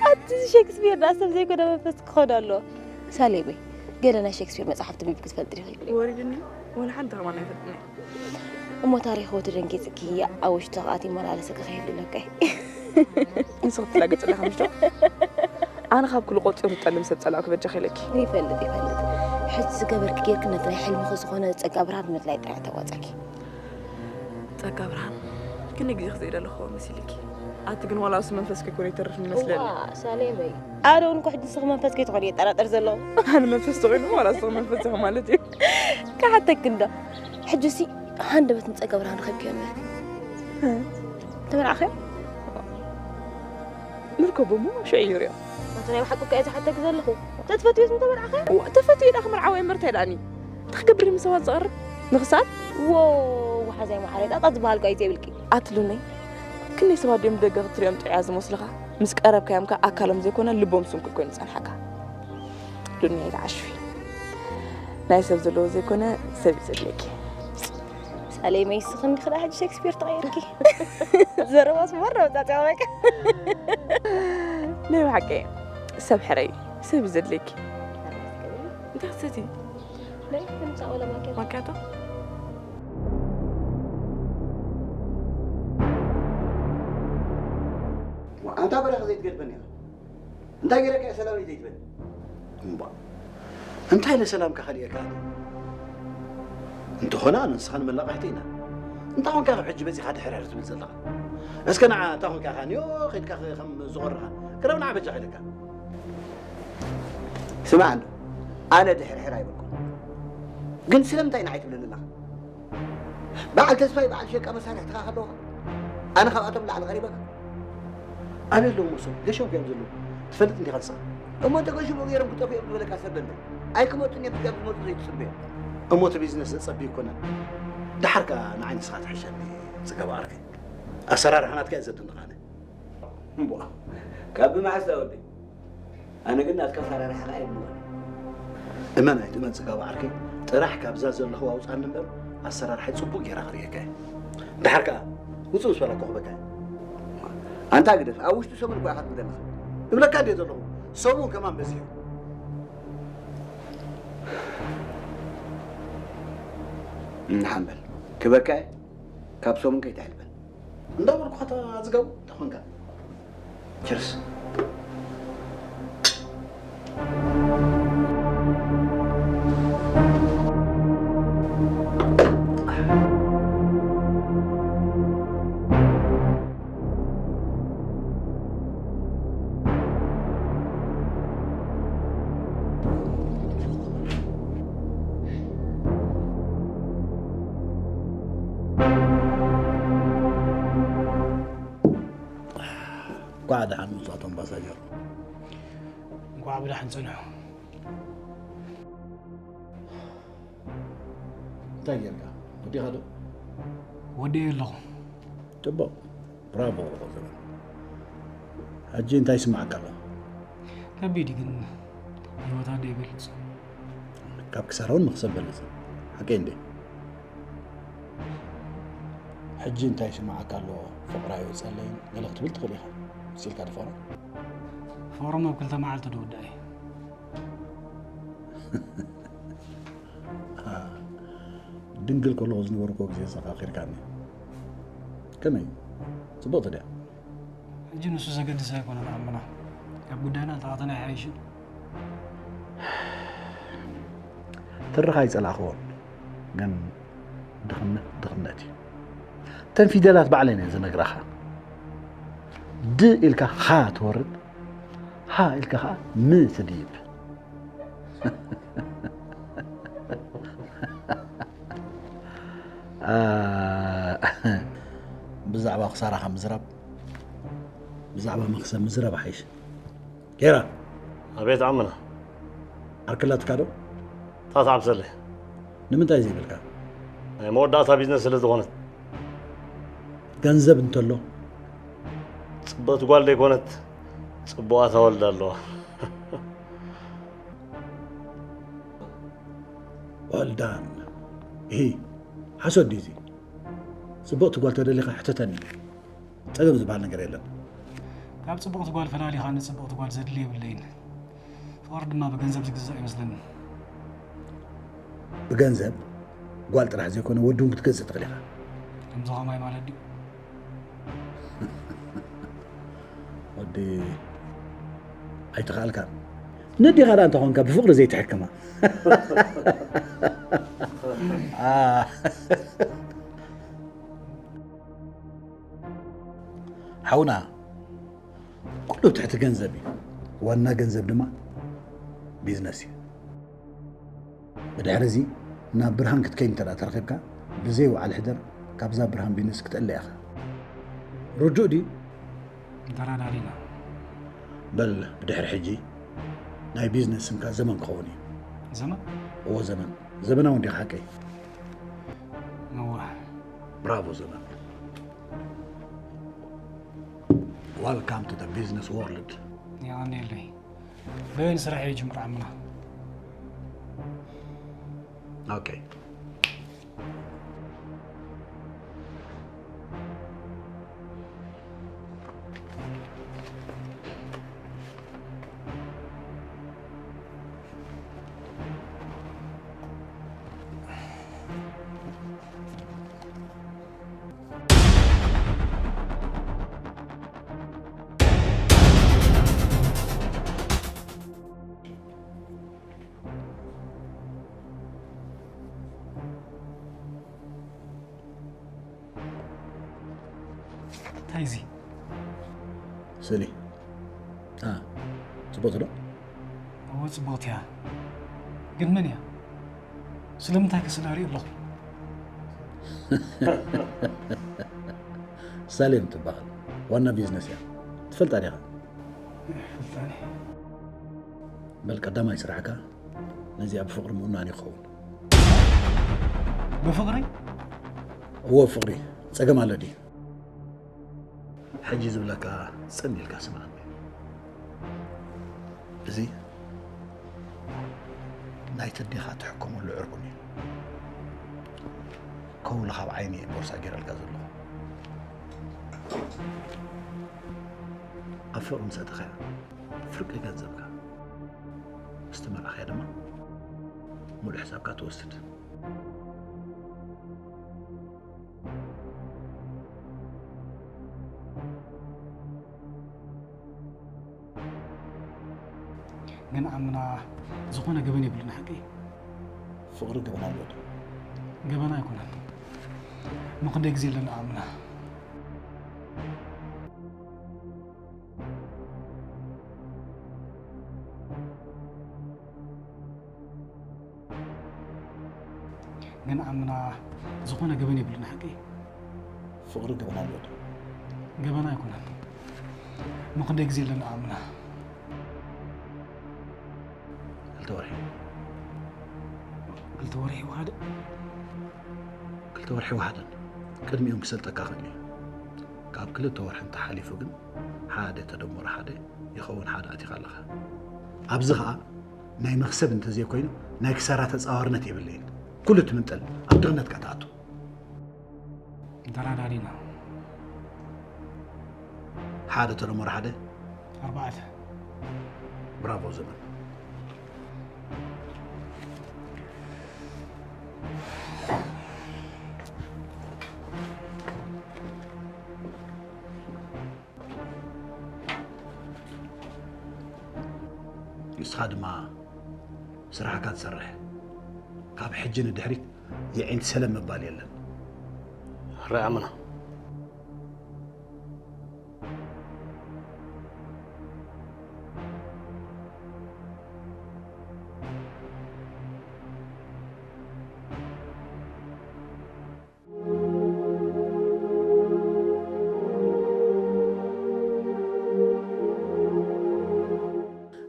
ኣቲ ሸክስፒር ዳ ሰብ ዘይኮነ መንፈስ ክኾን ኣሎ። ሳሌመይ፣ ገለ ናይ ሸክስፒር መጽሓፍ ትንቢብ ክትፈልጥ ዲኺ? ወሪድኒ፣ ወላ ሓንቲ ከማን ኣይፈልጥን እየ። እሞ ታሪኽ ወዲ ደንጊጽኪ ኣብ ውሽጢ ከኣ ይመላለሰኪ ከይህሉ ለካይ። ንስኺ ትላገጽ ኣለኻ ምሽ ዶ? ኣነ ካብ ኩሉ ቆጺሩ ዝጠልም ሰብ ጸላእኩ በጃኺ ኢለኪ። ይፈልጥ፣ ይፈልጥ። ሕጂ ዝገበርኪ ጌርኪ ነቲ ናይ ሕልምኺ ዝኾነ ጸጋ ብርሃን ምድላይ ጥራሕ ተዋጸኪ። ጸጋ ብርሃን፣ ክንደይ ግዜ ክዘይደለኹዎ መሲልኪ። ኣቲ ግን ዋላ እሱ መንፈስኪ እኮ ይተርፍ ይመስለኒ። እዋ፣ ሳሌመይ። ኣነ እውን እኮ ሕጂ ንስኺ መንፈስኪ ትኾኒ እየ ጠራጠር ዘለኹ። ኣነ መንፈስ ተኾይኑ ዋላ እሱ መንፈስ ኢኹ ማለት እዩ። ክሓተኪ እንዶ። ሕጂ ሲ ሃንደበት ንጸጋ ብርሃን ረኺብክዮ እምበር። እ። ተመርዓኺ? ንርከቦ እሞ ሽዑ ይርዮ። ኣቲ ናይ ብሓቂ እኮ እየ ዝሓተኪ ዘለኹ። ተትፈትዮ ምስ ተመርዓኺ? እዋ፣ ተፈትዮ ኢዳ ክምርዓወ እምበር እንታይ ደኣኒ? እንታይ ክገብር ምስ ሰባት ዝቐርብ? ንኽሳብ? ዎ፣ ወሓዛይ መሓረይ ጣጣ ዝበሃል እኮ እዩ ዘይብልኪ። ኣትሉነይ፣ ክንደይ ሰባት ድዮም ብደገ ክትሪኦም ጥዑያት ዝመስሉኻ? ምስ ቀረብካዮም ከኣ ኣካሎም ዘይኮነ ልቦም ስንኩል ኮይኑ ዝጸንሓካ። ዱንያ ኣይትዓሽዊ። ናይ ሰብ ዘለዎ ዘይኮነ ሰብ እዩ ዘድልየኪ። ሳሌመይ፣ ንስኺ እንዲኺ ደኣ ሕጂ ሼክስፒር ተቐይርኪ። ዘረባስ ወረ ወጻጽያ በቃ። ናይ ብሓቂ ሰብ ሕረይ፣ ሰብ እዩ ዘድልየኪ። እንታይ ክትሰቲ? ናይ ከምጻእ ወላ ማኪያቶ። ማኪያቶ? ኣንታ በረኸ ዘይትገድፈኒ ኢኻ። እንታይ ገይረካ እየ ሰላም ዘይትበል? እምባ። እንታይ ኢለ ሰላምካ ከልእየካ ኣነ? እንተኾነ ኣነ ንስኻን መላቓሕቲ ኢና። እንታይ ኾንካ ካብ ሕጂ በዚኻ ድሕርሕር ትብል ዘለኻ? እስከ ንዓ እንታይ ኾንካ ኢኻ ንዮ ኸይድካ ኸ-፣ ከም ዝቖርኻ? ቅረብ ንዓ በጃኻ ኢለካ። ስማዕ እንዶ፣ ኣነ ድሕርሕር ኣይበልኩን። ግን ስለምንታይ ንዓይ ትብለኒ ኣለኻ? በዓል ተስፋይ በዓል ሸቃ መሳርሕትኻ ከለውኻ ኣነ ካብኣቶም ላዕሊ ቀሪበካ? ኣበይ ኣለዉ እሞ እሶም? ገሾም ከዮም ዘለዉ። ትፈልጥ እንዲኻ ንስኻ? እሞ እንተ ገሹ ብኡ ገይሮም ክጠፍኡ እዮም ዝበለካ ሰብ በለ። ኣይክመጹን እዮም፣ ስጋብ ዝመጹ ዘይትጽበዮም። እሞ እቲ ቢዝነስ ዘጸቢ ይኮነን። ደሓር ከኣ ንዓይ ንስኻ ትሕሸኒ ጽጋብ ዓርከይ። ኣሰራርሓ ናትካ እየ ዘድንቕ ኣነ። እምቧ፣ ካብ ብመዓስ ወደይ? ኣነ ግን ናትካ ኣፈራርሓ ከኣ ኣይምኖን። እመን ኣይትእመን ጽጋቡ ዓርከይ፣ ጥራሕ ካብዛ ዘለኹ ኣውጻኒ እምበር ኣሰራርሓይ ጽቡቕ ጌራ ክርእየካ እየ። ደሓር ከኣ ውጹእ ምስ በላካ ክበካ እየ። ኣንታ ግደፍ፣ ኣብ ውሽጢ ሰሙን እኮ ኢኻ ትብለና። እብለካ እንድየ ዘለኹ፣ ሰሙን ከማን በዚሑ። ንሓንበል፣ ክበካ እየ፣ ካብ ሰሙን ከይትሕልፈን። እንዳበልኩኻ እታ ዝጋቡ እንታይ ኾንካ? ቸርስ። እንኳዕ ደሓን መጻእኩም ፓሳጀር። እንኳዕ ብደሓን ጸንሑ። እንታይ ጌርካ? ወዲኻ ዶ? ወዲኤ ኣለኹ። ጽቡቕ። ብራቮ ቆንጆ። ሕጂ እንታይ ይስምዓካ ኣሎ? ከቢድ እዩ ግን ህይወት ኣደ ይበልጽ። ካብ ክሳራ እውን መኽሰብ በልጽ። ሓቀይ እንዴ? ሕጂ እንታይ ይስምዓካ ኣሎ? ፍቕራ ይወጸለይን ገለ ክትብል ትኽእል ኢኻ። መሲልካ ዶ ፍቕራ? ፍቕሮም ኣብ ክልተ መዓልቲ ዶ ወዳእ እዩ? ድንግል ከለኹ ዝነበርኩዎ ግዜ ዘኻኺርካኒ። ከመይ? ጽብቕቲ ድያ? ሕጂ ንሱ ዘገድስ ኣይኮነን ዓምና። ካብ ጉዳይና እንተኣተና ይሓይሽ። ትርኻ ኣይጸላእኽዎን፣ ግን ድኽነት ድኽነት እዩ። እተን ፊደላት ባዕለን እየን ዝነግራኻ። ድ ኢልካ ኻ ትወርድ፣ ሃ ኢልካ ኸዓ ም ትድይብ። ኣ፣ ብዛዕባ ክሳራኻ ምዝራብ፣ ብዛዕባ መኽሰብ ምዝራብ ይሓይሽ። ጌራ። ኣቤት ዓምና። ዓርኪ ኣላትካ ዶ? እታ ትዓብሰለይ። ንምንታይ ዘይብልካ? ናይ መወዳእታ ቢዝነስ ስለ ዝኾነት። ገንዘብ እንተሎ? ጽብቕቲ ጓል ደይኮነት፣ ጽቡቓት ኣወልዳ ኣለዋ። Well done። እሂ፣ ሓሶት ድዩ እዚ? ጽብቕቲ ጓል ተደሊኻ ሕተተኒ። ጸገም ዝበሃል ነገር የለን። ካብ ጽብቕቲ ጓል ፈላሊኻ ንጽብቕቲ ጓል ዘድሊ የብለይን። ፍቕሪ ድማ ብገንዘብ ዝግዛእ ይመስለኒ። ብገንዘብ ጓል ጥራሕ ዘይኮነ ወዲ እውን ክትገዝእ ትኽእል ኢኻ። ከምዚ ኸማይ ማለት ድዩ? ወዲ ኣይተኻእልካን። ነዴኻ ደኣ እንተኾንካ ብፍቕሪ ዘይትሕክማ። ኣ። ሓውና፣ ኩሉ ትሕቲ ገንዘብ እዩ። ዋና ገንዘብ ድማ ቢዝነስ እዩ። ብድሕሪ እዚ ናብ ብርሃን ክትከይድ እንተ ደኣ ተረኺብካ፣ ብዘይ ወዓል ሕደር ካብዛ ብርሃን ቢዝነስ ክትእለ ኢኻ። ርዱእ ድዩ? ተረዳዲና። በል፣ ብድሕሪ ሕጂ ናይ ቢዝነስ ስምካ ዘመን ክኸውን እዩ። ዘመን? እዎ፣ ዘመን። ዘመናዊ እንዲኻ ሓቀይ? እወ። ብራቮ ዘመን። Welcome to the business world። የቐንየለይ። በየን ስራሕ እየ ጅምር ዓምና? ኦኬ። እንታይ እዚ? ስእሊ። ኣ፣ ጽቡቕቲ ዶ? እወ፣ ጽቡቕቲ እያ። ግን መን እያ? ስለምንታይ ከ ስእላ እርኢ ኣለኹ? ሳሌም ትበሃል። ዋና ቢዝነስ እያ። ትፈልጣ ዲኻ? ይፈልጣ እየ። በል ቀዳማይ ስራሕካ ነዚኣ ብፍቕሪ ምእማን ይኸውን። ብፍቕሪ? እወ ብፍቕሪ። ጸገም ኣሎ ድዩ? ሕጂ ዝብለካ ጽን ኢልካ ስምዓኒ። እዚ ናይቲ ኣዴኻ ትሕከመሉ ዕርቡን እዩ። ከውሊ ካብ ዓይኒ እየ ቦርሳ ገይረልካ ዘለኹ። ኣብ ፍቕሪ ምስ ኣተኻያ ፍርቂ ገንዘብካ፣ ምስ ተመርዓኻያ ድማ ሙሉእ ሕሳብካ ትወስድ። ግን ዓምና ዝኾነ ገበን የብልና ሓቂ? ፍቕሪ ገበን ኣለዎ ዶ? ገበን ኣይኮነን። እሞ ክንደይ ግዜ ኣለና ዓምና? ግን ዓምና ዝኾነ ገበን የብልና ሓቂ? ፍቕሪ ገበን ኣለዎ ዶ? ገበን ኣይኮነን። እሞ ክንደይ ግዜ ኣለና ዓምና? ክልተ ወርሒ። ክልተ ወርሒ ወሓደ? ክልተ ወርሒ ወሓደን ቅድሚኦም ክሰልጠካ ክእል እዩ። ካብ ክልተ ወርሒ እንተሓሊፉ ግን ሓደ ተደመሮ ሓደ ይኸውን ሓደ ኣቲኻ ኣለኻ። ኣብዚ ኸኣ ናይ መኽሰብ እንተዘይኮይኑ ናይ ክሳራ ተጻዋርነት የብለይን። ኩሉ ትምንጠል ኣብ ድኽነትካ ትኣቱ። ተራዳዲና። ሓደ ተደመሮ ሓደ? ኣርባዕተ። ብራቮ ዘመን። ንስኻ ድማ ስራሕካ ትሰርሕ። ካብ ሕጂ ንድሕሪት የዒንቲ ሰለም ምባል የለን። ሕራይ ኣመና።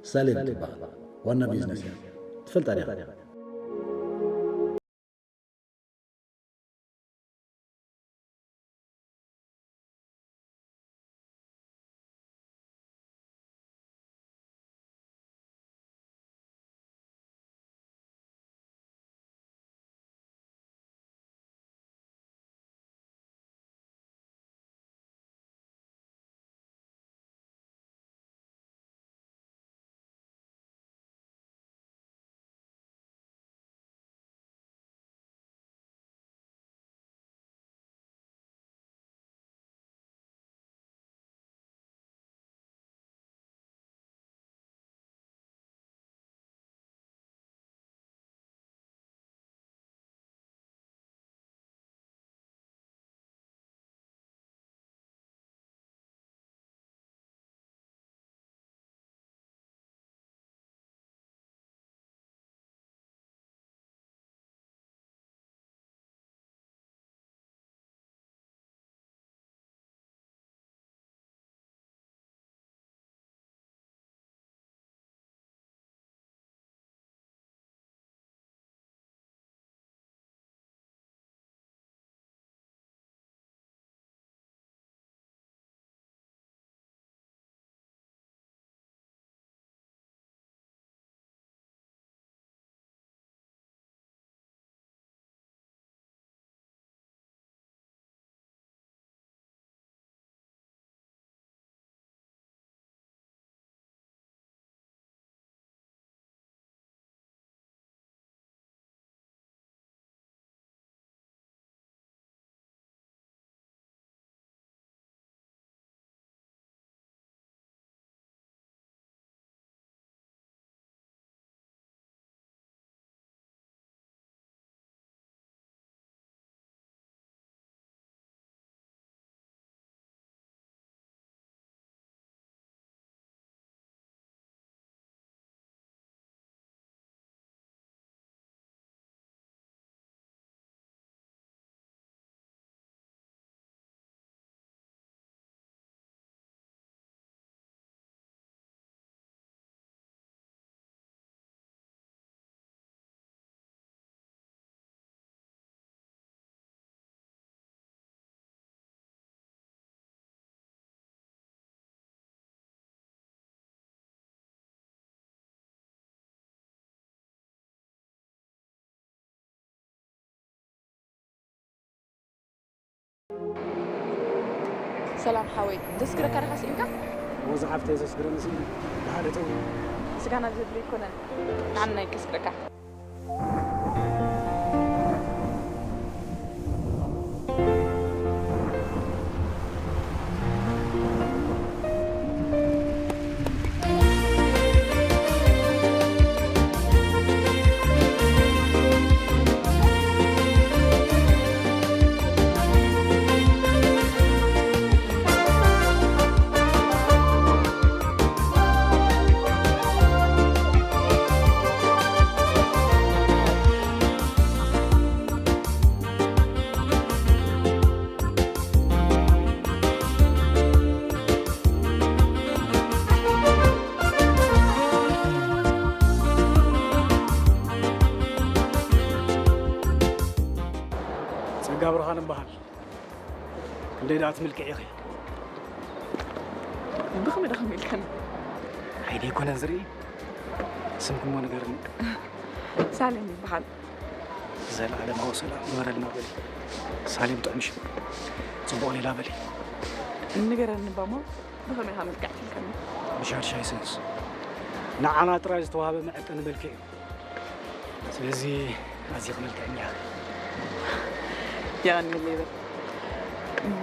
ሳሌም ትበሃል። ዋና ቢዝነስ እያ። ትፈልጣ ዲኻ? ሰላም ሓወይ፣ ዘስግረካ ዲኻ ስኢንካ? ወዛ ሓፍተይ ዘስግረኒ ስኢኑ። ደሓን እተው። ስጋና ዘድልዮ ኣይኮነን። ንዓና እዩ ከስግረካ። ጸጋ ብርሃን እበሃል። ክንደይ ደኣ ትምልክዕ ኢኺ? ብኸመይ ደኣ ከመይ ኢልካኒ? ዓይነ ኣይኮነን ዝርኢ፣ ስምኪ እሞ ንገርኒ። ሳሌም ይበሃል። ዘላለማዊ ሰላም ይበረልና በሊ። ሳሌም ጥዑም ሽም። ጽቡቕ ሌላ በሊ። ንገረኒ እባ እሞ ብኸመይ ኢኻ ምልክዕቲ ኢልካኒ? ብሻድሻይ ሰንስ። ንዓና ጥራይ ዝተዋህበ መዐቀኒ መልክዕ እዩ። ስለዚ ኣዚኺ መልክዐኛ ኢኺ። የቐንየለይ በል።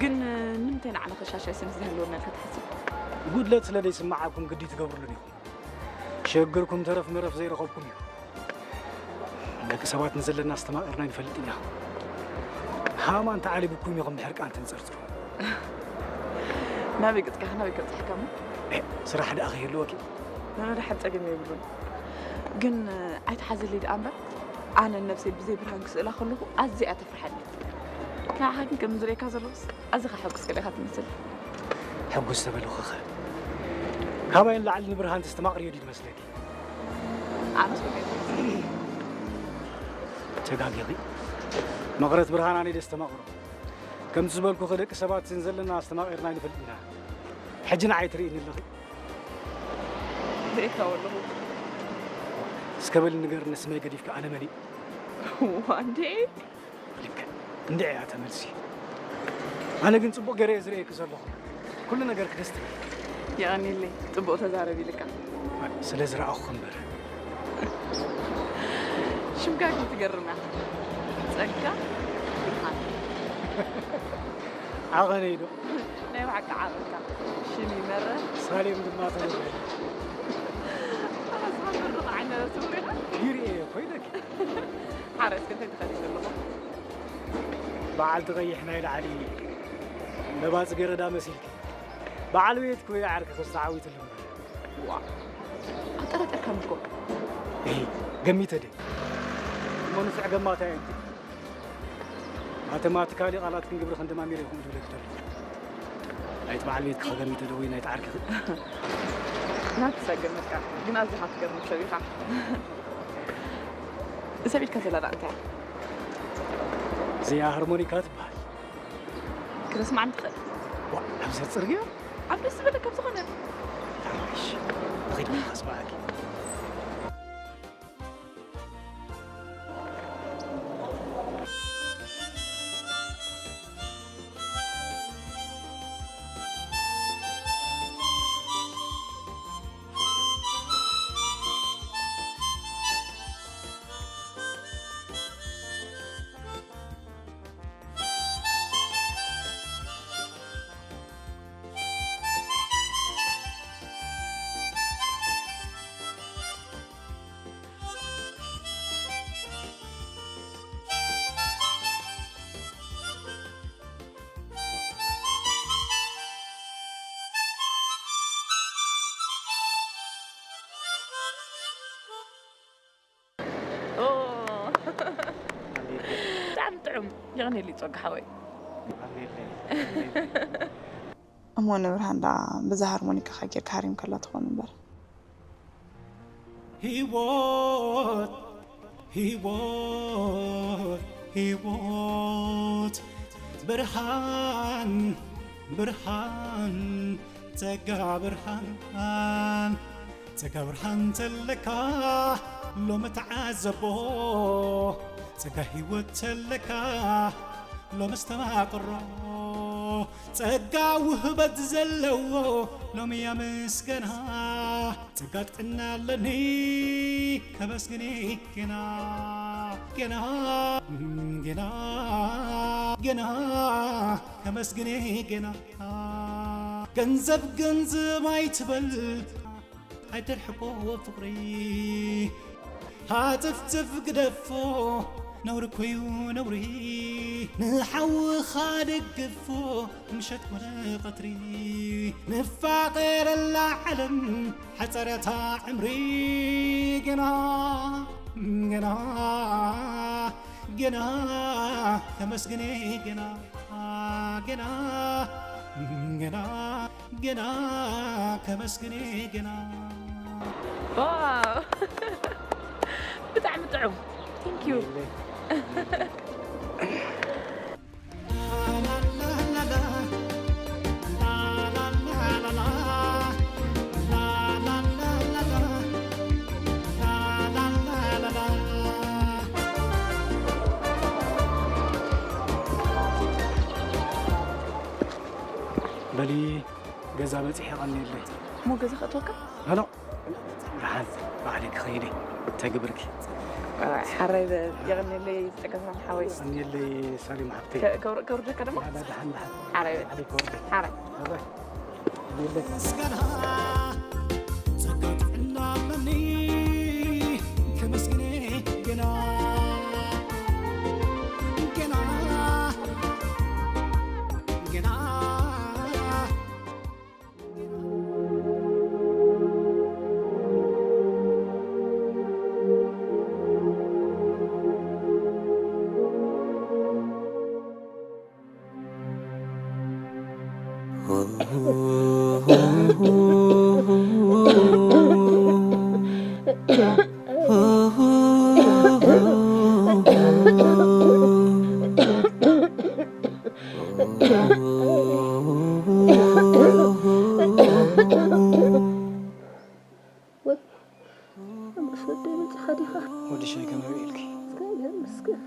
ግን ንምንታይ ንዓና ከሻሻይ ሰንስ ዝህልወና ኢልካ ትሓስብ? ጉድለት ስለ ዘይስምዓኩም ግዲ ትገብሩሉን ኢኹም። እሺ፣ የግርኩም ተረፍ መረፍ ዘይረኸብኩም እዩ። ደቂ ሰባት ንዘለና ኣስተማቒርና ይንፈልጥ ኢና። ሃማ እንተዓሊቡኩም ኢኹም ብሕርቃን ተንጸርጽሩ። ናበይ ገጽካ ናበይ ከብጽሕካ እሞ? ኤ፣ ስራሕ ደኣ ከይህልወኪ? ንምድሓን ጸገም የብሉን። ግን ኣይትሓዘለይ ደኣ እምበር፣ ኣነ ነብሰይ ብዘይ ብርሃን ክስእላ ከለኹ ኣዝያ እያ ተፍርሓኒ። ንዓኻ ግን ከም ዝርእየካ ዘለኹስ ኣዝኻ ሕጉስ ገለ ኢኻ ትመስል። ሕጉስ ተበልኹኸ? ካባይ ንላዕሊ ንብርሃን ተስተማቕርዮ ድዩ ዝመስለኪ? ኣነስ ኮነ ተጋጊኺ። መቕረት ብርሃን ኣነ ደስተማቕሮ። ከምቲ ዝበልኩኺ ደቂ ሰባት ንዘለና ኣስተማቒርና ንፈልጥ ኢና። ሕጂ ንዓይ ትርእይኒ ኣለኺ? ርእየካ ኣለኹ። እስከ በሊ ንገርኒ፣ ስመይ ገዲፍኪ ኣነ መን እየ? ዋንዴ። ልክዕ። እንድዒ እያ ተመልሲ። ኣነ ግን ጽቡቕ ገይረ እየ ዝርእየኪ ዘለኹ። ኩሉ ነገር ክደስ ትብል። የቐንየለይ፣ ጽቡቕ ተዛረብ ኢልካ። ስለ ዝረኣኹ እምበር። ሽምካ ግን ትገርም እያ። ጸጋ ብርሃን። ዓቐነይ ዶ? ናይ ብሓቂ ዓቐንካ። ሽም ይመረ። ሳሌም ድማ ተመረ። ኣስኻ ምርቕ ዓይነት ትብሪኻ? ይርኤ እኮ ኢለኪ። ሓረ እስከ እንታይ ትኸዲ ዘለኹ? በዓልቲ ቀይሕ ናይ ላዕሊ ነባጽ ገረዳ መሲልኪ። በዓል ቤት ክብሪ ዓርኪ ክስ ተዓዊትሉ እምበር። ዋ፣ ኣጠራጢርካኒ እኮ። እሂ፣ ገሚተ ድየ? እሞ ንፍዕ ገማታይ ኣንቲ። ማተማቲካሊ ቃላትክን ግብርኽን ደማሚረ ይኹን ዝብለኪ ተሎ። ናይቲ በዓል ቤትኪ ገሚተ ዶ ወይ ናይቲ ዓርኪ? ናትሳ ገመትካ፣ ግን ኣዚኻ ትገርም ሰብ ኢኻ። ሰብ ኢልካ ዘላ ደኣ እንታይ እያ? እዚኣ ሃርሞኒካ ትበሃል። ክተስምዓኒ ትኽእል? ዋ፣ ኣብዚ ጽርግያ? ኣብ ደስ ዝበለካ ዝኾነ። እሺ፣ ንኺድ በል ከስምዓኪ። ኦ፣ ብጣዕሚ ጥዑም። የቐንየለይ ጸጋ ሓወይ። እሞ ንብርሃን ደኣ በዛ ሃርሞኒካኻ ጌርካ ሃሪምካላ ትኸውን እምበር። ህይወት፣ ህይወት፣ ህይወት፣ ብርሃን፣ ብርሃን፣ ጸጋ ብርሃን፣ ጸጋ ብርሃን ተለካ ሎሚ ተዓዘቦ፣ ጸጋ ህይወት ተለካ ሎሚ ኣስተማቕሮ፣ ጸጋ ውህበት ዘለዎ ሎሚ ኣመስገና፣ ጸጋ ጥዕና ኣለኒ ከመስግኒ ገና፣ ገና፣ ገና፣ ገና ከመስግኒ ገና። ገንዘብ ገንዘብ ኣይትበል ኣይተርሕቆ ፍቕሪ፣ ሃጥፍጥፍ ግደፎ ነውሪ ኮዩ ነውሪ፣ ንሓውኻ ደግፎ ምሸት ኮነ ቀትሪ፣ ንፋቐረላ ዓለም ሓጸረታ ዕምሪ፣ ገና፣ ገና፣ ገና ከመስግኒ ገና፣ ገና፣ ገና፣ ገና ከመስግኒ ገና። ዋው! ብጣዕሚ ጥዑም። Thank you። በሊ፣ ገዛ በጺሐ፣ የቐንየለይ። እሞ ገዛ ከእትወካ? ኖ፣ ኖ። ደሓን፣ ባዕለይ ክኸይድ እየ። እንታይ ግብርኪ? ኣይ፣ ሓራይ በ-፣ የቐንየለይ፣ ጸጋብርሃን ሓወይ። የቐንየለይ፣ ሳሌም ሓብተይ። ከ-፣ ከውር-፣ ከውርደካ ደሞ? ላ፣ ላ፣ ደሓን፣ ደሓን። ሓራይ በ-፣ ባዕለይ ክወርድ እየ። ሓራይ። ኣባይ። የቐንየለይ። ጸጋ ጥዕና ኣለኒ። ወይ፣ ኣምባሳደር መጺኻ ዲኻ? ወዲ ሻይ ከመይ ውዒልኪ? እግዚኣብሔር ይመስገን።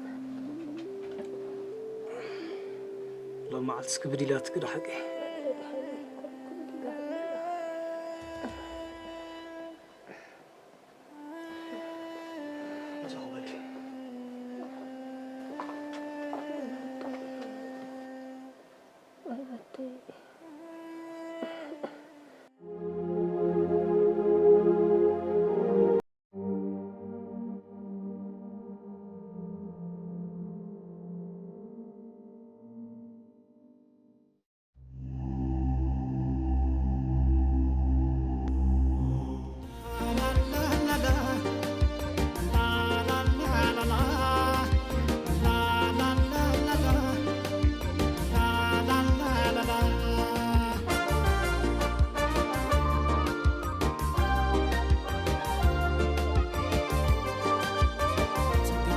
ሎም መዓልቲ እስኪ ብዲላትኪ ዶ ሓቂ?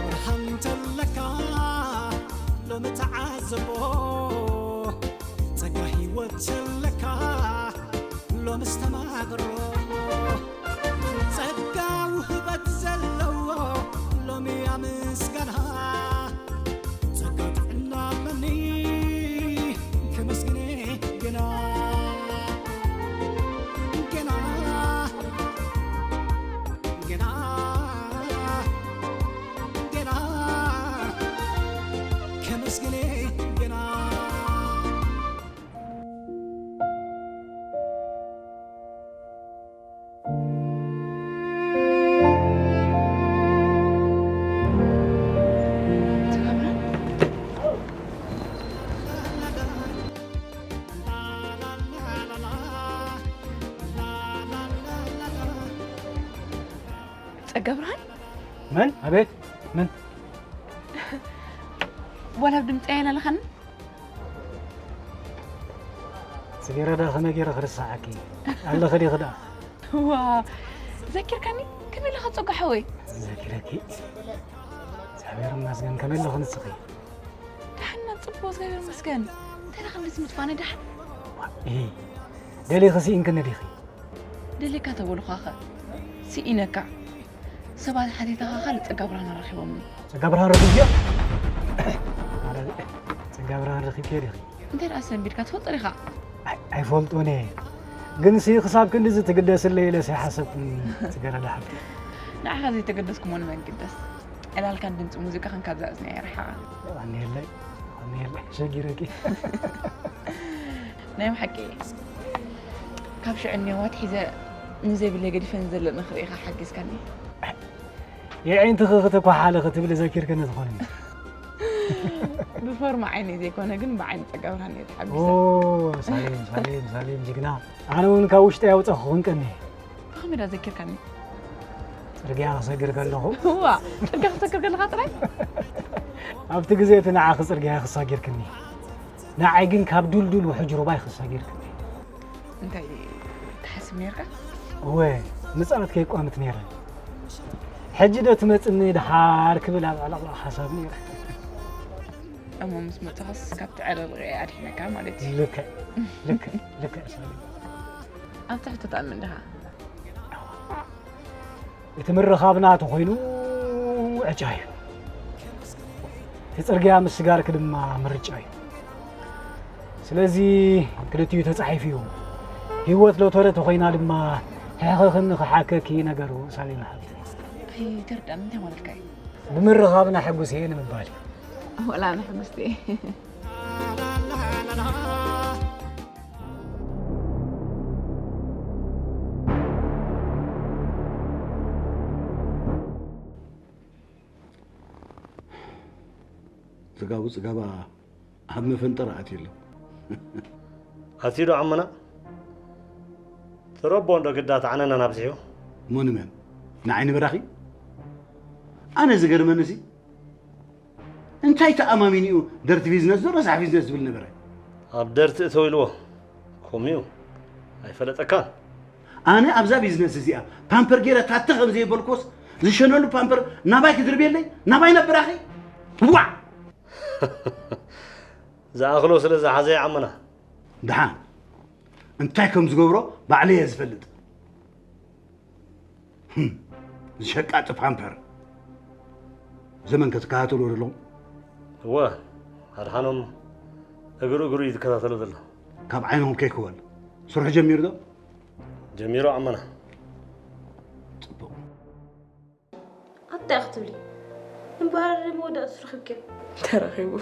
ብርሃን ተለካ ሎሚ ተዓዘቦ፣ ጸጋ ህይወት ተለካ ሎሚ ኣስተማቕሮ። ጸጋ ውህበት ዘለዎ ሎሚ ኣመስጋና፣ ጸጋ ጥዕና መኒ ከመስግኔ ገና፣ ገና፣ ገና፣ ገና ከመስግኔ ገና። ጸጋብርሃን? መን? ኣቤት፣ መን? ዋላ ኣብ ድምፂ ኣየላለኻኒ? ጽጌረዳ፣ ከመይ ገይረ ክርስዓኪ? ኣለኺ ዲኺ ደኣ? ዋ፣ ዘኪርካኒ? ከመይ ኣለኻ ጸጋ ሓወይ? ዘኪረኪ? እግዚኣብሔር ይመስገን፣ ከመይ ኣለኺ ንስኺ? ደሓን ኢና፣ ጽቡቕ፣ እግዚኣብሔር ይመስገን። እንታይ ደኣ ክንድዚ ምጥፋእና ደሓን? ዋ፣ እሂ፣ ደሊኺ ስኢንክኒ ዲኺ? ደሊካ ተበልኳኸ ስኢነካ። ሰባት ሓቲተኻ ካልእ ጸጋ ብርሃን ረኺቦምኒ። ጸጋ ብርሃን ረኺብክዮ? ጸጋ ብርሃን ረኺብክዮ ዲኺ? እንታይ ደኣ ሰንቢድካ ትፈልጦ ዲኻ? ኣይ-፣ ኣይፈልጦን እየ። ግንሲ ክሳብ ክንድዚ ትግደስለይ ኢለስ ኣይሓሰብኩን ጽጌረዳ ሓፍተይ። ንዓኻ ዘይተገደስኩ መን ይግደስ? ዕላልካን ድምጺ ሙዚቃኻን ካብዛ እዝነይ ኣይርሓቓን። የቐንየለይ፣ የቐንየለይ፣ ሸጊረኪ። ናይ ብሓቂ ካብ ሽዑ እኒኦ ኣትሒዘ ንዘይብለይ ገዲፈ ንዘለኒ ክርእኻ ሓጊዝካኒ። የዒንትኺ ክትኳሓሊ ክትብሊ ዘኪርክኒ ትኾኒ። ብፎርማ ዓይነይ ዘይኮነ ግን ብዓይኒ ጸጋ ብርሃን እየ ተሓጒሰ። ኦ፣ ሳሌም፣ ሳሌም፣ ሳሌም ጅግና። ኣነ እውን ካብ ውሽጠይ ኣውጸኹኽን ቀኒ። ብኸመይ ዳ ዘኪርካኒ? ጽርግያ ክሰግር ከለኹ። እዋ፣ ጽርግያ ክሰግር ከለኻ ጥራይ? ኣብቲ ግዜ እቲ ንዓኺ ጽርግያ ክሰጊርክኒ። ንዓይ ግን ካብ ዱልዱል ውሕጅ ሩባ ክሰጊርክኒ። እንታይ ትሓስብ ነርካ? እወ፣ ምጽኣት ከየቋምት ነይረ። ሕጂ ዶ ትመጽኒ ድሓር ክብል ኣብ ዕለቕለቕ ሓሳብ ነይረ። እሞ ምስ መጻኹስ ካብቲ ዕልቕልቕ እየ ኣድሒነካ ማለት እዩ። ልክዕ፣ ልክዕ፣ ልክዕ ሰለሚ። ኣብቲ ሕቶ ትኣምን ዲኻ? እቲ ምርኻብና ተኾይኑ ዕጫ እዩ። እቲ ጽርግያ ምስጋርኪ ድማ ምርጫ እዩ። ስለዚ ክልቲኡ ተጻሒፉ እዩ። ህይወት ሎተሪ ተኾይና ድማ ሕኸኽኒ ክሓከኪ ነገሩ ሳሌም ሓብቲ። ኣይተረድኣን፣ እንታይ ማለትካ እዩ? ብምርኻብና ሕጉስ እየ ንምባል እዩ። ወላ ኣነ ሕጉስቲ እየ። ጽጋቡ ጽጋባ ኣብ መፈንጠራ ኣትዩ ኣሎ። ኣትዩ ዶ ዓሞና? ትረቦ እንዶ ግዳ ተዓነናን ኣብዚሑ። እሞ ንመን? ንዓይ ንበራኺ? ኣነ ዝገርመኒሲ፣ እንታይ ተኣማሚኑ እዩ ደርቲ ቢዝነስ ዶ ረሳሕ ቢዝነስ ዝብል ነበረ? ኣብ ደርቲ እተው ኢልዎ። ከምኡ እዩ። ኣይፈለጠካን። ኣነ ኣብዛ ቢዝነስ እዚኣ ፓምፐር ገይረ ታተ ከም ዘይበልኩስ ዝሸነሉ ፓምፐር ናባይ ክድርብየለይ ናባይ ነብራኺ። ዋዕ! ዝኣኽሎ ስለ ዝሓዘ ይዓመና። ደሓን እንታይ ከም ዝገብሮ ባዕለይ እየ ዝፈልጥ። ህም፣ ዝሸቃጢ ፓምፐር። ዘመን ከ ትከታተልዎ ዶ ኣለኹም? እወ፣ ኣድሓኖም እግሩ እግሩ እዩ ዝከታተሎ ዘሎ። ካብ ዓይንኹም ከይክወል። ስርሑ ጀሚሩ ዶ? ጀሚሩ ኣመና። ጽቡቕ። ኣታ ክትብሊ እምበኣር መወዳእቱ ረኺብክዮ። ተረኺቡ።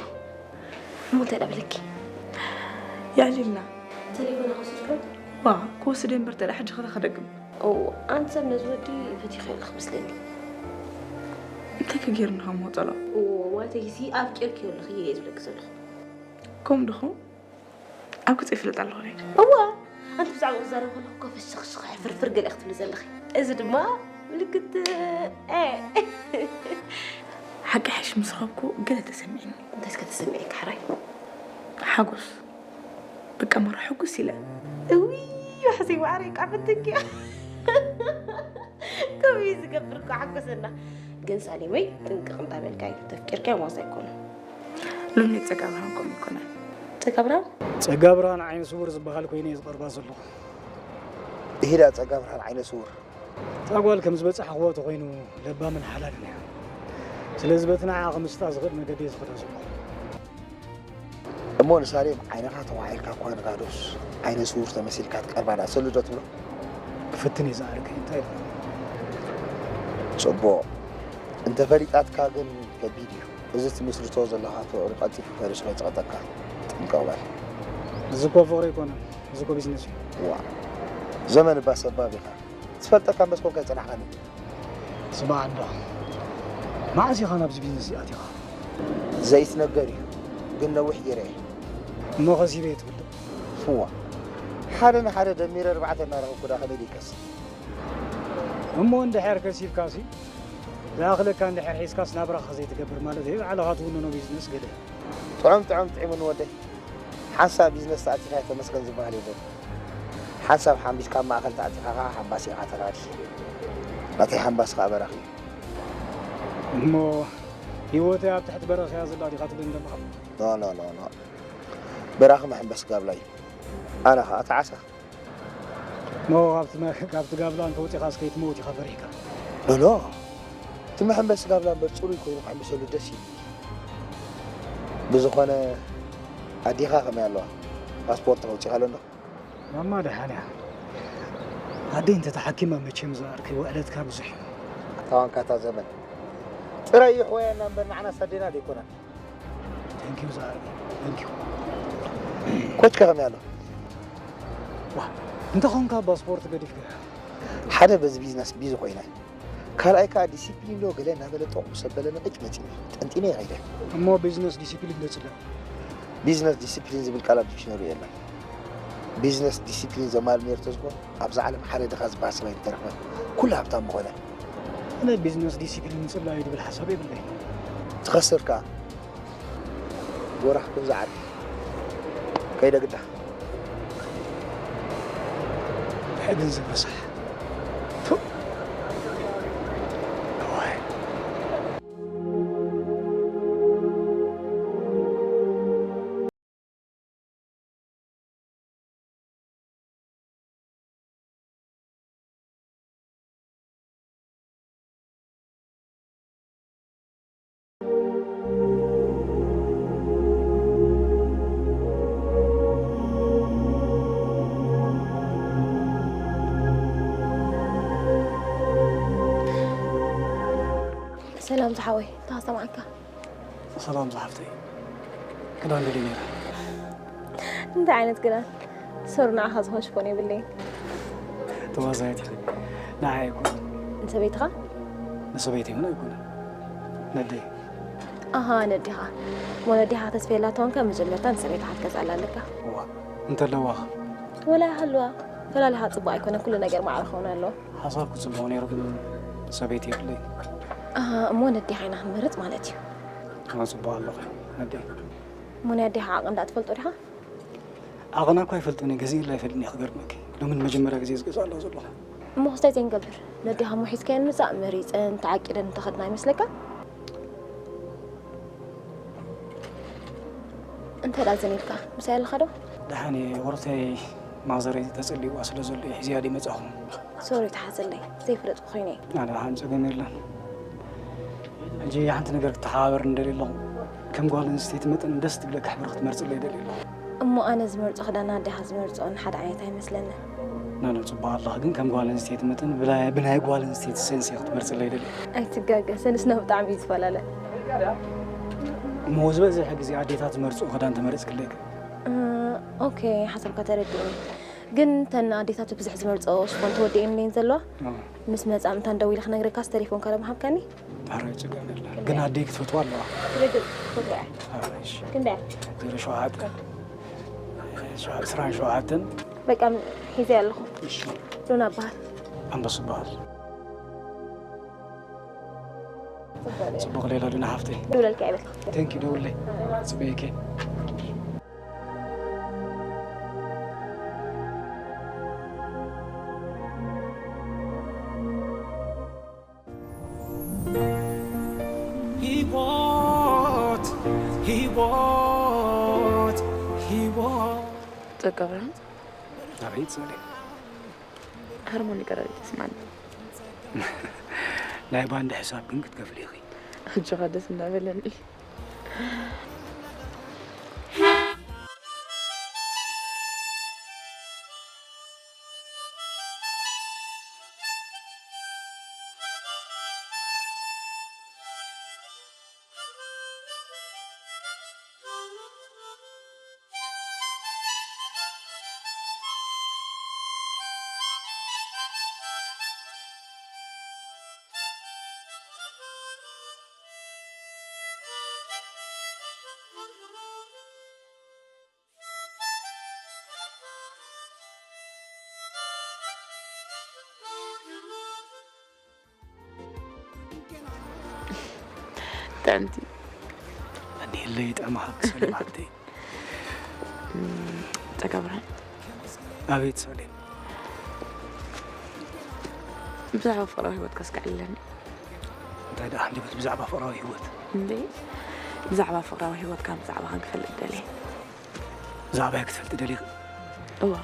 እሞ እንታይ ደኣ በለኪ? የዕሊልና። ቴሌፎና ክወስድካ? ዋ፣ ክወስድ እምበር ተደኣ ሕጂ ኸ ከደግም። ኦ፣ ኣንቲ ሰብ ነዚ ወዲ ፈቲኽዮ ኣለኺ መስለኒ። እንታይ ከ ጌርኒ ከም ወጸሎ? ኦ፣ ማለተይሲ ኣፍቂርክዮ ኣለኺ እየ ዝብለኪ ዘለኹ። ከምኡ ዲኹም? ኣብ ገጸይ ይፍለጥ ኣለኹ ሬድ። እዋ፣ ኣንቲ ብዛዕባ ክዛረብ ከለኹ እኮ ፍሽኽሽኽ ፍርፍር ገለ ክትብሊ ዘለኺ። እዚ ድማ ምልክት፣ እ፣ ሓቂ ሓይሽ ምስ ረኸብኩ ገለ ተሰሚዕኒ። እንታይ እስከ ተሰሚዐኪ ሕራይ? ሓጎስ። በቃ መራ ሕጉስ ኢለ። እውይ፣ ዋሕሰይ ማዕረይ፣ ቃ ፈተኪ። ከምኡ እዩ ዝገብር እኮ ሓጎሰና። ግን ሳሌመይ፣ ጥንቅቕ እንዳበልካ እዩ። ተፍቂርካዮ ዋዛ ኣይኮነን። ሎሚ ጸጋ ብርሃን ከምኡ ኣይኮነን። ጸጋ ብርሃን? ጸጋ ብርሃን ዓይነ ስውር ዝበሃል ኮይነ እየ ዝቐርባ ዘለኹ። ኢሂዳ ጸጋ ብርሃን ዓይነ ስውር። እታ ጓል ከም ዝበጻሕኽዎ ተኾይኑ ለባምን ሓላልን እያ። ስለዚ በቲ ንዓኣ ክምስጣ ዝኽእል መገዲ እየ ዝኸዶ ዘለኹ። እሞ ንሳሌም ዓይንኻ ተዋዒልካ እኳ ንጋዶስ ዓይነ ስውር ተመሲልካ ትቀርባ ደኣ ሰሉ ዶ ትብሎ? ክፍትን እየ ዝኣርግ፣ እንታይ ኢልካ? ጽቡቕ። እንተፈሊጣትካ ግን ከቢድ እዩ። እዚ ትምስርቶ ዘለኻ ፍቕሪ ቀልጢፉ ፈሪሱ ከይጸቕጠካ ጥንቅቕ በል። እዚ እኮ ፍቕሪ ኣይኮነን፣ እዚ እኮ ቢዝነስ እዩ። ዋ፣ ዘመን እባ ሰባብ ኢኻ። ዝፈልጠካ እምበስ ኮንካ ኣይጸናሕካን። ስማዕ እንዶ፣ መዓስ ኢኻ ናብዚ ቢዝነስ እዚ ኣቲኻ? ዘይትነገር እዩ፣ ግን ነዊሕ ገይረ እየ። እሞ ከሲበ እየ ትብል ዶ? ፍዋ፣ ሓደ ንሓደ ደሚረ ኣርባዕተ እናረኸብኩ ዳ ከመይ ደይከስብ? እሞ እንድሕር ከሲብካሲ፣ ዝኣኽለካ እንድሕር ሒዝካስ ናብራኻ ዘይትገብር ማለት እዩ፣ ባዕልኻ ትውንኖ ቢዝነስ ገለ። ጥዑም ጥዑም ጥዒሙኒ ወደይ። ሓንሳብ ቢዝነስ ተኣቲኻ ተመስገን ዝበሃል የለን። ሓንሳብ ሓምቢስካ ኣብ ማእከል ተኣቲኻ ኸዓ ሓምባሲ ኢኻ ተራዲ። ናተይ ሓምባሲ ኸዓ በራኺ እዩ። እሞ ህይወተይ ኣብ ትሕቲ በረኽ እያ ዘላ ዲኻ ትብለኒ ዘለኻ? ኖ፣ ኖ፣ ኖ፣ ኖ። በራኺ መሐንበሲ ጋብላ እዩ። ኣነ ኸዓ እቲ ዓሳ። እሞ ካብቲ መ-፣ ካብቲ ጋብላ እንተወጺኻስ ከይትመውት ኢኻ ፈሪሕካ? ኖ፣ ኖ። እቲ መሐንበሲ ጋብላ እምበር ጽሩይ ኮይኑ ክሕምበሰሉ ደስ ይብል። ብዝኾነ ኣዴኻ ከመይ ኣለዋ? ፓስፖርት ከውጺኻለን ዶ? ማማ ደሓን እያ። ኣደይ እንተተሓኪማ መቸም ዝኣርከይ ውዕለትካ ብዙሕ እዩ። ኣታ ዋንካ እታ ዘመን። ጥራይ ይሕወየና እምበር ንዓናስ ኣዴና ደይኮናን። Thank you ዝኣርከይ። Thank you። ኮችካ ከመይ ኣሎ? ዋ፣ እንተ ኾንካ ፓስፖርት ገዲፍካ። ሓደ በዚ ቢዝነስ ቢዚ ኮይነ። ካልኣይ ከኣ ዲሲፕሊን ዶ ገለ እናበለ ጠቑ ሰብ በለኒ፣ ቅጭ መጺኒ። ጠንጢነ ይኸይደ። እሞ ቢዝነስ ዲሲፕሊን ገጽለ። ቢዝነስ ዲሲፕሊን ዝብል ቃል ኣብ ዲክሽነሪ የለን። ቢዝነስ ዲሲፕሊን ዘማል ሜሪ ተዝኮ ኣብዛ ዓለም ሓደ ድኻ ዝበሃል ሰብ ኣይምተረኽበን። ኩሉ ሃብታም ምኾነ። ኣነ ቢዝነስ ዲሲፕሊን ምጽላእ እዩ ዝብል ሓሳብ የብለይን። ትኸስር ከኣ። ጎራሕኩም ዝዓርፍ። ከይደ ግዳ። ድሕሪ ገንዘብ ረሳሕ። ቱ። እዋይ። ሰላም ዝሓወይ፣ እንታይ ሰማዕካ? ሰላም ዝሓፍተይ፣ ክዳን ደልየ ነይረ። እንታይ ዓይነት ክዳን? ሶሪ፣ ንዓኻ ዝኾን ሽፎን የብለይን። ተዋዛይት ኢኺ። ንዓይ ኣይኮነን። ንሰበይትኻ? ንሰበይተይ እውን ኣይኮነን። ነደይ። ኣሃ፣ ነዲኻ። እሞ ነዲኻ ተስፈየላ ተኾንካ መጀመርታ ንሰበይትኻ ክትገዝኣላ ኣለካ። እዋ፣ እንተለዋኻ? ወላ ይሃልዋ። ፈላሊኻ ጽቡቕ ኣይኮነን፣ ኩሉ ነገር ማዕረ ክኸውን ኣለዎ። ሓሳብኩ ጽቡቕ ነይሩ፣ ግን ሰበይቲ የብለይ። ኣሃ፣ እሞ ነዲኻ ኢና ክንመርጽ ማለት እዩ። ኣነ ጽቡቕ ኣለኹ፣ ነደይ። እሞ ናይ ኣዴኻ ዓቕን ደኣ ትፈልጦ ዲኻ? ዓቕና እኳ ኣይፈልጦን እየ፣ ገዚእላ ኣይፈልጥን እየ ክገርመኪ። ሎሚ ንመጀመርያ ግዜ ዝገዝኣ ኣለኹ ዘለኹ። እሞ ክስታይ ዘይንገብር፣ ነዲኻ እሞ ሒዝካየን ምጻእ መሪጸን ተዓቂደን እንተኸድና ይመስለካ? እንተ ደኣ ዘን ኢልካ፣ ምሳይ ኣለኻ ዶ? ደሓን እየ፣ ወረተይ ማዘረይ ተጸሊዋ ስለ ዘሎ እየ ሒዝያ ደይመጻኹ። ሶሪ፣ ተሓዘለይ፣ ዘይፈለጥኩ ኮይነ እየ። ኣነ ደሓን ጸገም የለን። ሕጂ ሓንቲ ነገር ክተሓባበር እንደልየ ኣለኹ። ከም ጓል ኣንስተይቲ መጠን ደስ ትብለካ ሕብሪ ክትመርጽለይ ይደሊ ኣለኹ። እሞ ኣነ ዝመርጾ ክዳን ኣዴኻ ዝመርጽኦን ሓደ ዓይነት ኣይመስለንን። ኖ፣ ኖ፣ ጽቡቕ ኣለኻ፣ ግን ከም ጓል ኣንስተይቲ መጠን ብናይ፣ ብናይ ጓል ኣንስተይቲ ሴንስ እየ ክትመርጽለይ ይደሊ። ኣይትጋገ፣ ሰንስና ብጣዕሚ እዩ ዝፈላለ። እሞ ዝበዝሐ ግዜ ኣዴታት ዝመርጽኦ ክዳን ተመረጽክለይ ከ? እ፣ ኦኬ፣ ሓሳብካ ተረዲእኒ። ግን ተን ኣዴታት ብብዝሒ ዝመርጽኦ ሽፎን ተወዲኤን እየን ዘለዋ። እ። ምስ መጻ ምእንታን ደዊለ ክነግረካስ ተሌፎንካ ዶ ምሃብካኒ? ሕራይ ጸገም የለን። ግን ኣደይ ክትፈትዋ ኣለዋ። ርግጽ፣ ክትፈትዋ እያ። ሕራይ፣ እሺ። ክንደይ እያ? ዜሮ ሸውዓተ፣ ሸውዓተ፣ ዕስራን ሸውዓተን። በቃ፣ ሒዘ ኣለኹ። እሺ። ሉና እበሃል። ኣንበሱ እበሃል። ጽቡቕ ሌላ ሉና ሓፍተይ። ደውለልካ እየ በል። ቴንክ ዩ፣ ደውለይ። ጽበየኪ። ህይወት፣ ህይወት፣ ህይወት። ጸጋ ብርሃን። ኣቤት፣ ጸደይ። ሃርሞኒ ቀረብ ይተስማኒ። ናይ ባንድ ሕሳብ ግን ክትከፍሊ ኢኺ። ሕጂ ኸ ደስ እናበለኒ። ጥዕምቲ። እንዲህለይ ጥዕሚ ሃብቲ ሰሌም ሓብተይ። ጸጋ ብርሃን። ኣቤት ሰሌም። ብዛዕባ ፍቕራዊ ህይወትካ እስከ ዕልለኒ። እንታይ ደኣ ሃንደበት ብዛዕባ ፍቕራዊ ህይወት? እንዴ፣ ብዛዕባ ፍቕራዊ ህይወትካ ብዛዕባኻን ክፈልጥ ደልየ። ብዛዕባይ ክትፈልጢ ደሊኺ? እዋ፣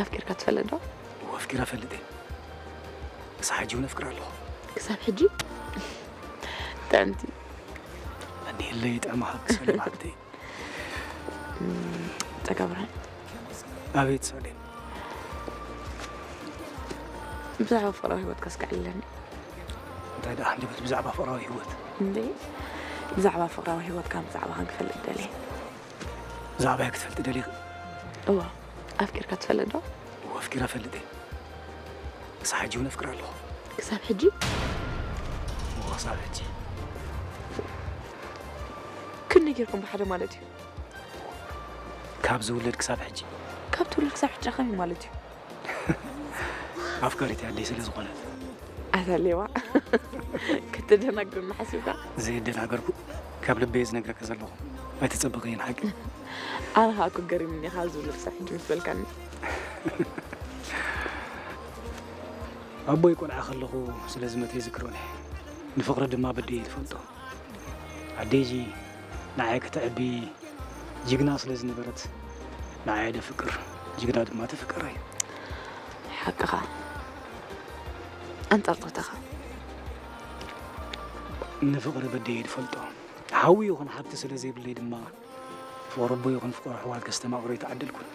ኣፍቂርካ ትፈልጥ ዶ? እዋ፣ ኣፍቂረ እፈልጥ እየ። ክሳብ ሕጂ እውን ኣፍቅር ኣለኹ። ክሳብ ሕጂ? ጥዕምቲ። እንዲህለይ ጥዕሚ ሃብቲ ሰሌም ሓብተይ። ጸጋ ብርሃን። ኣቤት ሰሌም። ብዛዕባ ፍቕራዊ ህይወትካ እስከ ዕልለኒ። እንታይ ደኣ ሃንደበት ብዛዕባ ፍቕራዊ ህይወት? እንዴ፣ ብዛዕባ ፍቕራዊ ህይወትካን ብዛዕባኻን ክፈልጥ ደልየ። ብዛዕባይ ክትፈልጢ ደሊኺ? እዋ፣ ኣፍቂርካ ትፈልጥ ዶ? እዋ፣ ኣፍቂረ እፈልጥ እየ። ክሳብ ሕጂ እውን ኣፍቅር ኣለኹ። ክሳብ ሕጂ? እዋ፣ ክሳብ ሕጂ። ክንደይ ጌርኩም ብሓደ ማለት እዩ? ካብ ዝውለድ ክሳብ ሕጂ። ካብ ትውለድ ክሳብ ሕጂ ከመይ ማለት እዩ? ኣፍቃሪት ኣደይ ስለ ዝኾነት። ኣታ ሌባ። ከተደናግረና ሓሲብካ? ዘየደናገርኩ፣ ካብ ልበይ ዝነግረካ ዘለኹ። ኣይትጸብቕየን ሓቂ። ኣነ ኸኣ እኮ ገሪሙኒ ኢኻ ዝብል ክሳብ ሕጂ ምስ በልካኒ። ኣቦይ ቆልዓ ከለኹ ስለ ዝመተ ይዝክሮን እየ። ንፍቕሪ ድማ በደየ ትፈልጦ። ኣደይ ንዓይ ከተዕቢ ጅግና ስለ ዝነበረት፣ ንዓይ ደፍቅር፣ ጅግና ድማ ተፍቅር እዩ። ሓቅኻ። ኣንጻር ጾታኻ። ንፍቕሪ በደየ ዝፈልጦ። ሓዊ ይኹን ሓብቲ ስለ ዘይብለይ ድማ፣ ፍቕሪ ኣቦ ይኹን ፍቕሪ ኣሕዋት ከስተማቕሮ ኣይተዓደልኩን።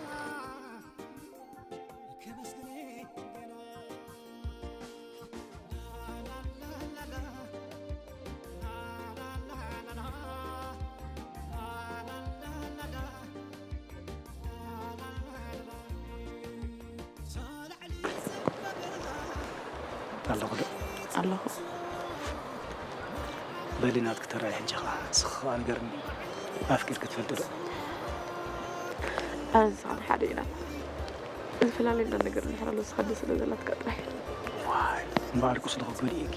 ኣለኹ ዶ? ኣለኹ። በሊ ናትኪ ተራእየ ሕጂ ኸዓ፣ ንስኺ ኸዓ ንገርኒ፣ ኣፍቂርኪ ትፈልጢ ዶ? ኣነ ንስኻን ሓደ ኢና። ዝፈላለየና ነገር እንድሕር ኣሎ፣ ንስኻ ደስ ስለ ዘላትካ ጥራሕ። ዋይ፣ እምበኣር ቁስልኺ ጎዲኤኪ።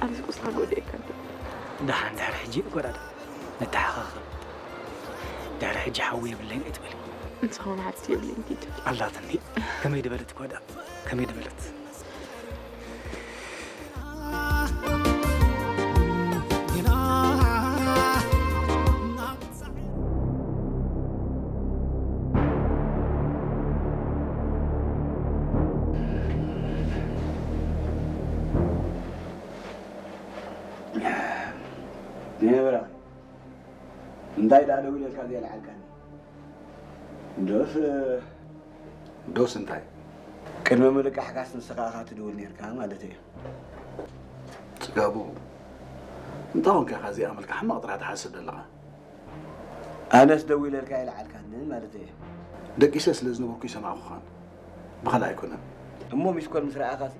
ኣነ ቁስልኻ ጎዲኤካ እንተ። ደሓን፣ ድሕሪ ሕጂ ንጎዳዳእ፣ ንተሓኻኸብ። ድሕሪ ሕጂ ሓዊ የብለይን ኣይትበሊ። ንስኻ እውን ሓትት የብለይን ኪድ። ኣላትኒ። ከመይ ድበለት እኳ ደኣ፣ ከመይ ድበለት። ይነብራ። እንታይ ደኣ ደው ኢለልካ ዘይልዓልካኒ? ዶስ፣ ዶስ እንታይ? ቅድሚ ምልቃሕካስ ንስኻ ኢኻ ትድውል ነርካ ማለት እዩ። ጽጋቡ፣ እንታይ ኮንካ ኢኻ እዚኣ መልካ ሕማቕ ጥራሕ ትሓስብ ዘለኻ? ኣነስ ደው ኢለልካ ኣይልዓልካንን ማለት እየ። ደቂሰ ስለ ዝነበርኩ ይሰማዕኩኻን። ብኻልእ ኣይኮነን። እሞ ሚስኮል ምስ ረኣኻሲ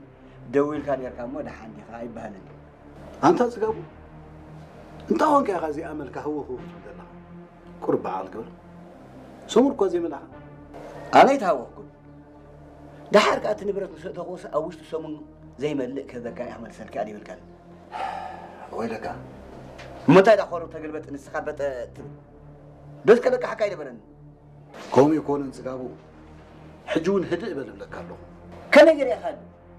ደው ኢልካ ነርካ እሞ ደሓን ዲኻ ኣይበሃልን። ኣንታ ጽጋቡ፣ እንታይ ኮንካ ኢኻ እዚኣ መልካ ህውኽ ህውኽ ትብል ዘለኻ? ቁሩብ በዓል ግበር። ሰሙን እኳ ዘይመላኻ። ኣበይ ተሃወኽኩ? ደሓር ከኣ እቲ ንብረት ምስ ኣእተኹስ ኣብ ውሽጢ ሰሙን ዘይመልእ ክህበካ እየ ክመልሰልካ እየ ኣይበልካን። ወይለካ። እሞ እንታይ ደኣ ኮሩ ተገልበጥ ንስኻ በጠ ትብል? ዶስ ከለቃሕካ ኣይነበረን? ከምኡ ይኮነን ጽጋቡ። ሕጂ እውን ህድእ በል እብለካ ኣለኹ። ከመይ ገለ ኢኻ?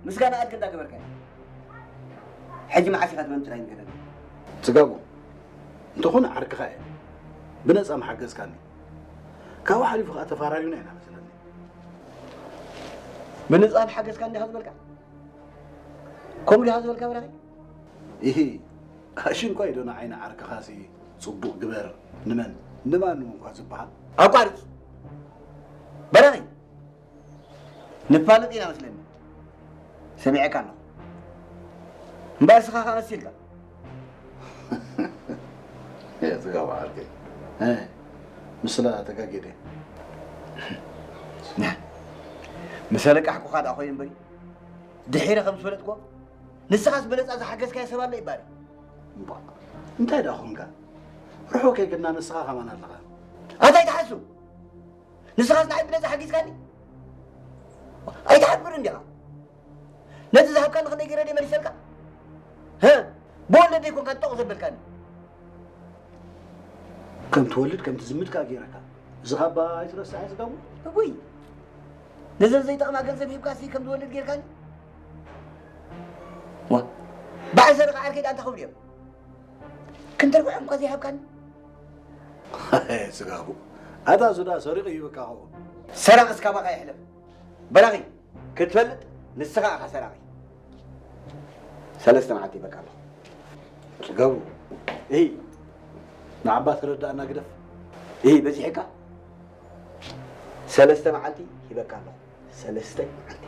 ምስጋና ኣድክ እንዳገበርካ። ሕጂ መዓስ ኢኻ ትመን ጥራይ ንገረኒ። ጽጋቡ፣ እንተኾነ ዓርክኻ እየ። ብነጻ ምሓገዝካኒ። ካብኡ ሓሊፉ ከኣ ተፋራሪዩና ኢና መስለኒ። ብነጻ ምሓገዝካኒ ዲኻ ዝበልካ? ከምኡ ዲኻ ዝበልካ በራኺ? ኢሂ፣ ኣሽንኳይ ዶ ንዓይ ንዓርክኻሲ ጽቡቕ ግበር፣ ንመን፣ ንማን እኳ ዝበሃል? ኣቋርጽ። በራኺ። ንፋለጥ ኢና መስለኒ። ሰሚዐካ ኣለኹ። እምበኣር እስኻ ኸኣ መሲልካ። የጽጋብ ዓርከይ። እ፣ ምስላ ተጋጊደ። ና፣ ምስ ኣለቃሕኩኻ ደኣ ኾይኑ እምበሪ፣ ድሒረ ከም ዝፈለጥኩዎ፣ ንስኻስ ብነጻ ዝሓገዝካዮ ሰብ ኣሎ ይባል። እምባ፣ እንታይ ደኣ ኾንካ? ርሑቕ ከይከድና ንስኻ ከማን ኣለኻ። ኣታ ኣይትሓሱ። ንስኻስ ንዓይ ብነጻ ሓጊዝካኒ? ኣይትሓፍርን ዲኻ? ነቲ ዝሃብካኒ ክንደይ ገይረ ድየ መሊሰልካ? ሀ? ብወለደይ ኮንካ ጠቕ ዘበልካኒ። ከም ትወልድ ከም ትዝምት ከኣ ገይረካ። እዚ ካባ ኣይትረስዕ እያ ጽጋቡ። እውይ! ነዘን ዘይጠቕማ ገንዘብ ሂብካሲ ከም ዝወልድ ጌርካኒ? ዋ! በዓል ሰረቐ ዓርከይ ደኣ እንታይ ክብሉ እዮም? ክንተ ርብሖም እኳ ዘይሃብካኒ? ጽጋቡ። ኣታ እሱ ደኣ ሰሪቑ ይህበካ ኸውን። ሰራቒስ ካባኻ ይሕለፍ። በራኺ ክትፈልጥ ንስኻ ኢኻ ሰራቒ። ሰለስተ መዓልቲ ይበቃ ኣለኹ። ጽጋቡ። እሂ። ንዓባ ተረዳእና ግደፍ። እሂ፣ በዚሕካ። ሰለስተ መዓልቲ ይበቃ ኣለኹ። ሰለስተ መዓልቲ።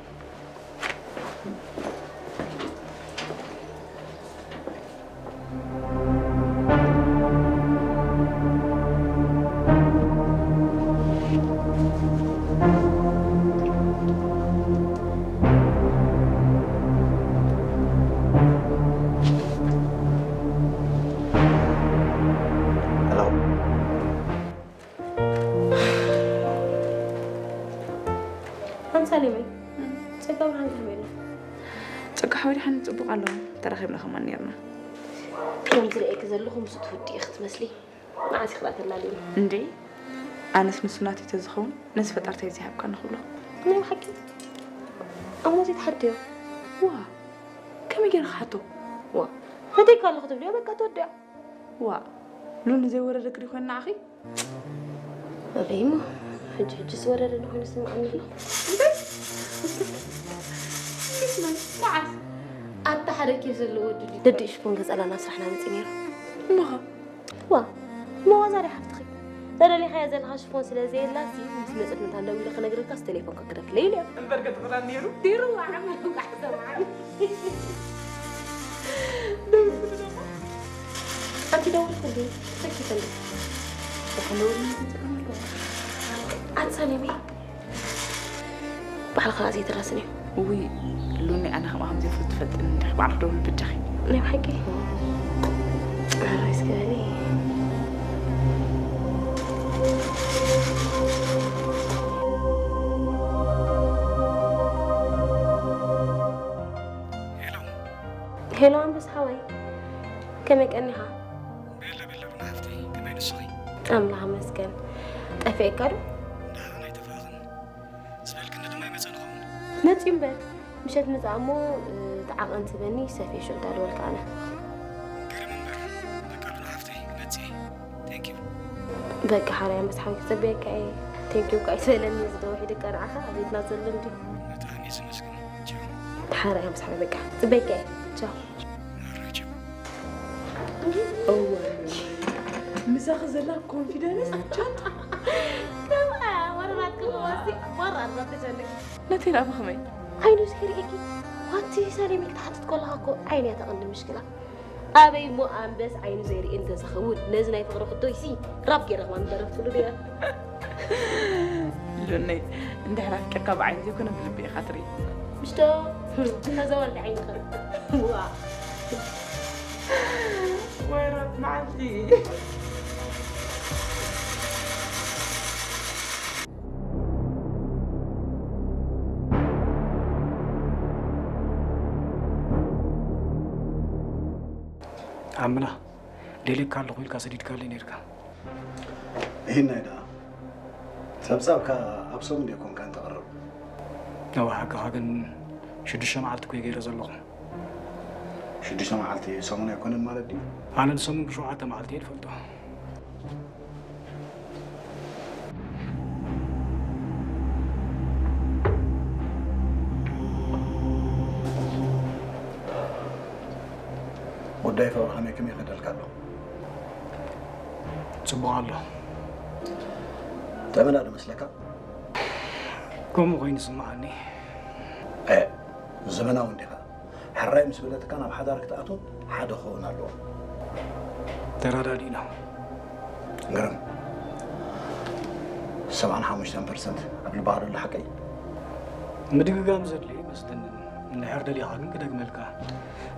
ሄሎ። ኣንሳሌመይ፣ ጸጋ ብርሃን ከመይ ኣሎ? ጸጋ ሓወይ ደሓን ጽቡቕ ኣሎ። ተራኺብና ከማን ኔርና። ከም ዝርእየኪ ዘለኹ ምስኡ ትውድኢ ክትመስሊ። መዓስ ኢኺ ደኣ ተላልዩ? እንዴ፣ ኣነስ ንሱ ናተይ ተዝኸውን ነዚ ፈጣርተይ ዘይሃብካኒ ክብሎ። ናይ ብሓቂ? ኣሞ ዘይትሓድዮ? ዋ፣ ከመይ ገይረ ክሓቶ? ዋ፣ ፈትየካ ኣለኹ ትብልዮ፣ በቃ ትወድዮ። ዋ፣ ሉኒ ዘይወረደኪ ድዩ ኮይኑ ንዓኺ? ኣበይ እሞ፣ ሕጂ ሕጂ ዝወረደ እንኾይኑ ዝስምዓኒ ኣሎ። እንታይ? እንዴት ነው? መዓስ? ኣታ ሓደ ኬፍ ዘለዎ ድዩ? ደዲ ሽፎን ገጸላ ናብ ስራሕና መጺኡ ነይሩ። እሞኸ? ዋ፣ መዋዛ ድያ ሓፍትኺ? ተደሊኻያ ዘለኻ ሽፎን ስለ ዘየላሲ፣ ምስ መጸት መታን ደዊለ ክነግረልካስ ቴሌፎን ከግረፍለይ ኢሉ እዮ። እምበር ገጥቕና ነይሩ። ነይሩ፣ ዓመል እንኳዕ ሰምዓኒ። ደዊሉ ደሞ። ኣንቲ ደዊልኩ እንዴ? ሰኪት እንዴ? ደሓን ደዊሉ እንዴ? ኣንሳሌሚ። ባዕልኻ ዘይትረስኒ። ውይ፣ ሉኒ ኣነ ከምኣ ከም ዘይፈልጥ ትፈልጥኒ እንዲኺ፣ ባዕልኺ ደውሊ በጃኺ። ናይ ብሓቂ? ሕራይ እስከ በሊ። ሄሎ። ሄሎ ኣንበሳ ሓወይ፣ ከመይ ቀኒኻ? ቤለ ቤለ ብና ሃፍተይ፣ ከመይ ንስኺ? ኣምላኽ ይመስገን። ጠፊእካ ዶ? ደሓን መጺኡ እምበር፣ ምሸት ምጻእ እሞ፣ እ፣ ተዓቐን ትበኒ፣ ሰፍየ ሽዑ እንዳደወልካ ኣነ። ገረም እምበር፣ በቃ ሉና ሓፍተይ፣ መጺኤ። Thank you። በቃ ሓራይ መጽሓፍ ክጽበየካ እየ። Thank you እኳ ኣይትበለኒ፣ እዚ ዶ ውሒድ ቀንዓኻ፣ ኣብ ቤትና ዘሎ እንድዩ። ብጣዕሚ እየ ዘመስግን። ቻው። ሓራይ መጽሓፍ በቃ፣ ጽበየካ እየ። ቻው። ኣራይ ቻው። እወ፣ ምሳኺ ዘላ ኮንፊደንስ ቻት። ከምኣ ወረራት ክመዋሲ፣ ወራር መተጀልክ። ነቲ ደኣ ብኸመይ? ዓይኑ ዘይርእየኪ? ዋንቲ ሳሌም ክትሓትት ከለኻ እኮ ዓይንያ ተቐንዲ ምሽክላ። ኣበይ እሞ ኣንበስ ዓይኑ ዘይርኢ እንተዝኸውን፣ ነዚ ናይ ፍቕሪ ሕቶይሲ ራፕ ገይረ ከማን ምደረፍኩሉ ነይረ። ሉነይ፣ እንድሕር ኣፍቂርካ ብዓይኒ ዘይኮነ ብልቢ ኢኻ ትርኢ። ምሽቶ፣ እና ዘዋልድ ዓይንኻ። ዋ። ወይ ራፕ መዓልቲ። ኣምና፣ ደልየካ ኣለኹ ኢልካ ሰዲድካለይ ነይርካ። ይህናይ ደኣ፣ ጸብጻብካ ኣብ ሰሙን ኣይኮንካን ተቕርብ። እወ፣ ሓቅኻ ግን ሽዱሽተ መዓልቲ እኮ እየ ገይረ ዘለኹ። ሽዱሽተ መዓልቲ ሰሙን ኣይኮነን ማለት ድዩ? ኣነ ንሰሙን ብሸውዓተ መዓልቲ እየ ዝፈልጦ። ጉዳይ ፍቕሪ ከመይ ከመይ ይኸደልካ ኣሎ? ጽቡቕ ኣሎ። ጠመና ዶ መስለካ? ከምኡ ኮይኑ ይስምዓኒ። እ፣ ዘመናዊ እንዲኻ። ሕራይ ምስ በለትካ ናብ ሓዳር ክትኣትው ሓደ ክኸውን ኣለዎ። ተረዳዲእና። ግርም። ሰብዓን ሓሙሽተን ፐርሰንት ኣብ ልባኻ ዘሎ ሓቀይ? ምድግጋም ዘድልዮ ይመስለኒ። እንድሕር ደሊኻ ግን ክደግመልካ።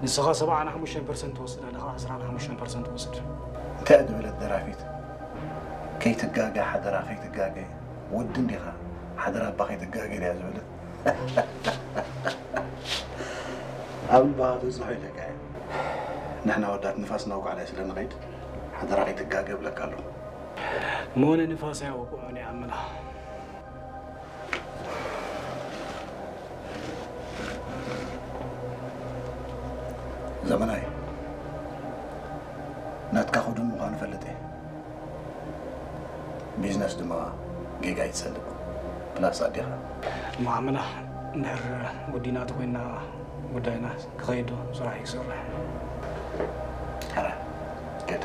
ንስኻ ሰብዓን ሓሙሽተን ፐርሰንት ትወስድ ኣለኻ፣ ዕስራን ሓሙሽተን ፐርሰንት ትወስድ። እንታይ እያ ዝበለት ደራፊት? ከይትጋገ ሓደራ፣ ከይትጋገ። ወዲ እንዲኻ፣ ሓደራ እባ ከይትጋገ እያ ዝበለት። ኣብ ልባኻ ትብጽሖ ኢለካ እየ። ንሕና ወዳት ንፋስ እናውቃዕናዮ ስለ ንኸይድ፣ ሓደራ ከይትጋገ እብለካ ኣለኹ። እሞ ንንፋስ ኣየውቅዖን እየ ኣመና። ዘመናይ፣ ናትካ ክዱን ምዃኑ እፈልጥ እየ። ቢዝነስ ድማ ጌጋ ይጸልእ። ፕላስ ኣዴኻ። እሞ ኣመና፣ እንድሕር ወዲና ተኾይንና ጉዳይና ክኸይድ ዶ? ስራሕ እዩ ክሰርሕ። ሕረ፣ ግድ።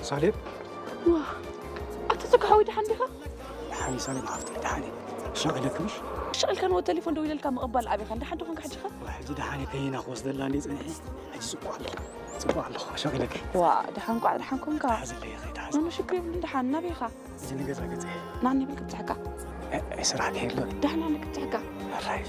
ሳሌም። ዋ፣ ኣታ ጽቡቅ ሓወይ፣ ደሓን ዲኻ? ደሓን እየ ሳሌም ሓፍተይ፣ ደሓን እየ። ሻቕ ኢለኪ ምሽ? ሻቕ ኢልካ ንወ ቴሌፎን ደው ኢለልካ ምቕባል ኣቢኻ፣ ደሓን ዶ ኾንካ ሕጂ ኸ? ዋ፣ ሕጂ ደሓን እየ፣ ከይና ክወስደላ እንዴ ጸኒሐ። ሕጂ ጽቡቕ ኣለኹ፣ ጽቡቕ ኣለኹ፣ ሻቕ ኢለኪ። ዋ፣ ደሓን፣ እንቋዕ ደሓን ኮንካ። ሓዘለይ ኸይድ፣ ሓዘ። ምንም ሽግር የብሉን፣ ደሓን፣ ናበይ ኢኻ? ሕጂ ንገዛ ገጽ እየ። ናኒ ብል ክብጽሐካ። እ፣ እ፣ ስራሕ ከየሎ። ደሓን፣ ናኒ ክብጽሐካ። ኣራይ።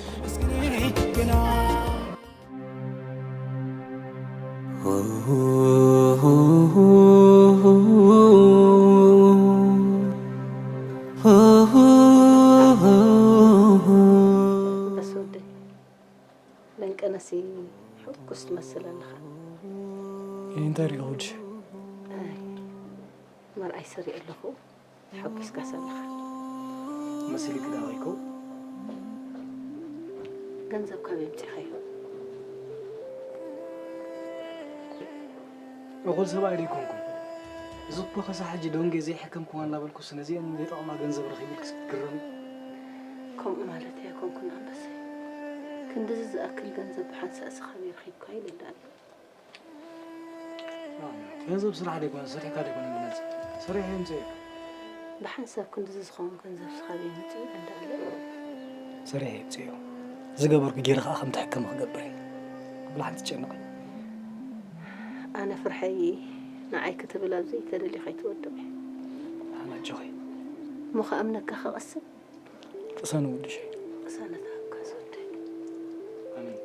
በስ ወደይ፣ ለንቀነሲ ሕጉስ ትመስል ኣለኻ። እንታይ ሪኢኹ ወድሽ? ኣይ፣ መርኣይ ሰሪዕ ኣለኹ። ተሓጒስካስ ኣለኻ። መሲልኪ ዶ ኣበይኩ? ገንዘብ ካበይ ኣምጺኻዮ? እኹል ሰብኣይ ዶ ኣይኮንኩን? እዚ እኮ ከሳዕ ሕጂ ዶንጌ ዘይሕከምክዋ እናበልኩስ ነዚአን ዘይጠቕማ ገንዘብ ረኺቡ ኢልክስ ክትግረሚ? ከምኡ ማለተይ ኣይኮንኩን ኣንበሰይ። ክንድዚ ዝኣክል ገንዘብ ብሓንሳእሲ ካበይ ረኺብካዮ ኢለ እንዳኣለ። ገንዘብ ስራሕ ደይኮነ፣ ሰሪሕካ ደይኮነ ዝመጽእ። ሰሪሐ የምጽእ። ብሓንሳብ ክንድዚ ዝኸውን ገንዘብ ስኻብ የምጽእ እንዳለ። ሰሪሐ የምጽእ። ዝገበርኩ ገይረ ኸኣ ከም ትሕከሚ ክገብር እየ። ክብል ሓንቲ ትጨነቕ። ኣነ ፍርሐይ ንዓይ ክትብል ኣብ ዘይተደልዮ ከይትወድቕ እየ። ኣነ ኣጆኺ። እሞ ክኣምነካ ክቐስን? ቅሰን ውድሸይ። ቅሳነት ሃብካ ዝወደይ። ኣሜን።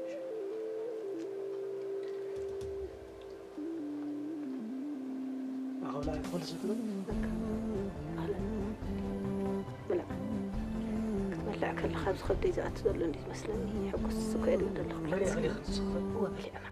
ኣኸብላ ኣይትኾን ዝፍረ? ኣለ። ብላዕ። ክትበልዕ ከለኻ ኣብዚ ከብደይ ዝኣቱ ዘሎ እንዲ ዝመስለኒ። ሕጉስ እኮ የለ ዘለኹ። ብላዕ። እወ፣ በሊዕና።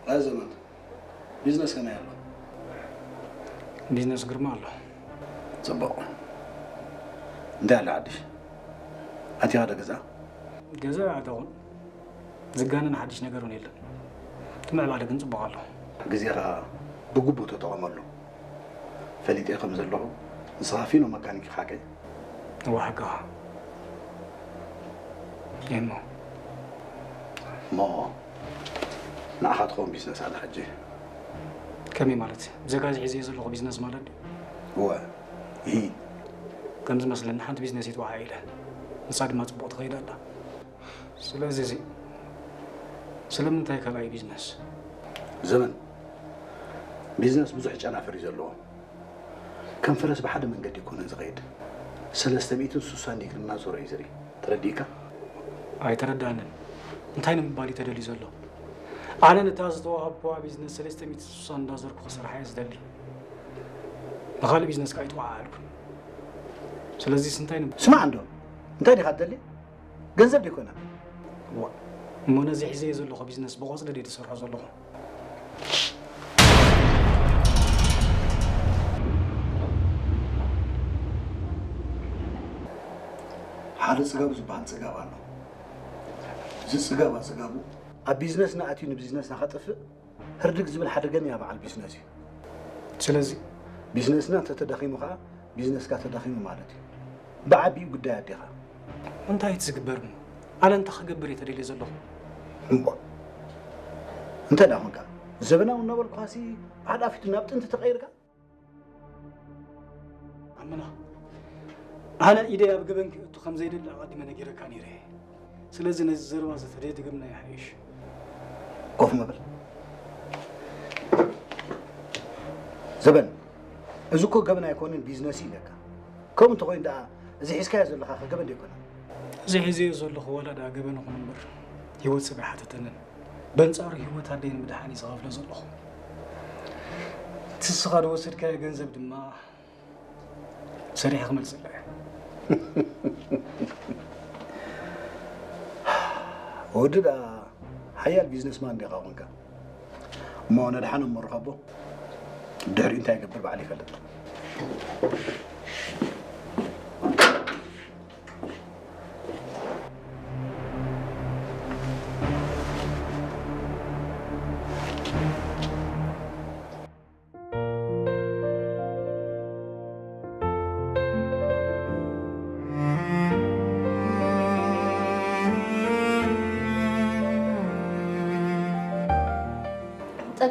ኣይ ዘመን፣ ቢዝነስ ከመይ ኣሎ? ቢዝነስ ግርማ ኣሎ። ጽቡቕ። እንታይ ኣሎ ሓድሽ? ኣቲኻ ዶ ገዛ? ገዛ ኣይኣተኹን። ዝጋነን ሓድሽ ነገር እውን የለን። እቲ ምዕባለ ግን ጽቡቕ ኣሎ። ግዜኻ ብግቡእ ተጠቐመሉ። ፈሊጠ ከም ዘለኹ፣ ንስኻ ፊኖ መካኒክ ኢኻ ከ? እወ፣ ሓቅኻ። እሞ። እሞ፣ ንዓኻ ትኸውን ቢዝነስ ኣላ ሕጂ። ከመይ ማለት? ብዘጋ እዚ ሒዘዮ ዘለኹ ቢዝነስ ማለት ድዩ? እወ። ይሂ። ከም ዝመስለኒ ሓንቲ ቢዝነስ እየ ተወዓዒለ። ንሳ ድማ ጽቡቕ ትኸይድ ኣላ። ስለዚ እዚ ስለምንታይ ካልኣይ ቢዝነስ? ዘመን፣ ቢዝነስ ብዙሕ ጨናፍር እዩ ዘለዎ። ከም ፈረስ ብሓደ መንገዲ ኣይኮነን ዝኸይድ። ሰለስተ ሚእትን ስሳን ዲግሪ እናዞረ እዩ ዝርኢ። ተረዲእካ? ኣይተረዳንን። እንታይ ንምባል እዩ ተደልዩ ዘሎ? ኣነ ነታ ዝተዋሃብኩዋ ቢዝነስ ሰለስተ ሚእትን ስሳን እንዳዞርኩ ክሰርሓ እየ ዝደሊ። ንኻልእ ቢዝነስ ከኣ ኣይተወዓዓልኩን። ስለዚስ እንታይ ንም- ስማዕ እንዶ፣ እንታይ ዲኻ ትደሊ? ገንዘብ ዶ ኣይኮነን? እዋ፣ እሞ ነዚ ሒዘዮ ዘለኹ ቢዝነስ ብቆጽሊ ድየ ዝሰርሖ ዘለኹ? ሓደ ጽጋብ ዝበሃል ጽጋብ ኣሎ። እዚ ጽጋብ ኣጽጋቡ ኣብ ቢዝነስና ኣትዩ ንቢዝነስና ከጥፍእ ህርድግ ዝብል ሓደገኛ በዓል ቢዝነስ እዩ። ስለዚ ቢዝነስና እንተተዳኺሙ ኸዓ ቢዝነስካ ተዳኺሙ ማለት እዩ። ብዓቢኡ ጉዳይ ኣዴኻ። እንታይ እቲ ዝግበር እሞ? ኣነ እንታይ ክገብር እየ ተደልየ ዘለኹ? እምቧ። እንተ ደኣ ኾንካ፣ ዘበናዊ እናበልኩኻሲ ብሓድኣፊቱ ናብ ጥንቲ ተቐይርካ? ኣመና፣ ኣነ ኢደይ ኣብ ገበን ክእቱ ከም ዘይደሊ ኣቐዲመ ነጊረካ ነይረ እየ። ስለዚ ነዚ ዘረባ እዚ ተደይደገምና ይሓይሽ። ኮፍ ምበል። ዘበን፣ እዚ እኮ ገበን ኣይኮነን፣ ቢዝነስ እዩ ኢለካ። ከምኡ እንተኾይኑ ደኣ፣ እዚ ሒዝካዮ ዘለኻ ከ ገበን ዶ ኣይኮነን? እዚ ሒዘዮ ዘለኹ ዋላ ደኣ ገበን ይኹን እምበር፣ ህይወት ሰብ ኣይሓተተንን። በንጻሩ ህይወት ኣደይ ንምድሓን እየ ዝኸፍሎ ዘለኹ። እቲ ንስኻ ዝወሰድካዮ ገንዘብ ድማ ሰሪሐ ክመልሰላ እየ። ወዲ ደኣ ሓያል ቢዝነስማን ዲኻ ኮንካ? እሞ ነድሓኖም እሞ ርኸቦ። ድሕሪኡ እንታይ ይገብር ባዕሉ ይፈልጥ።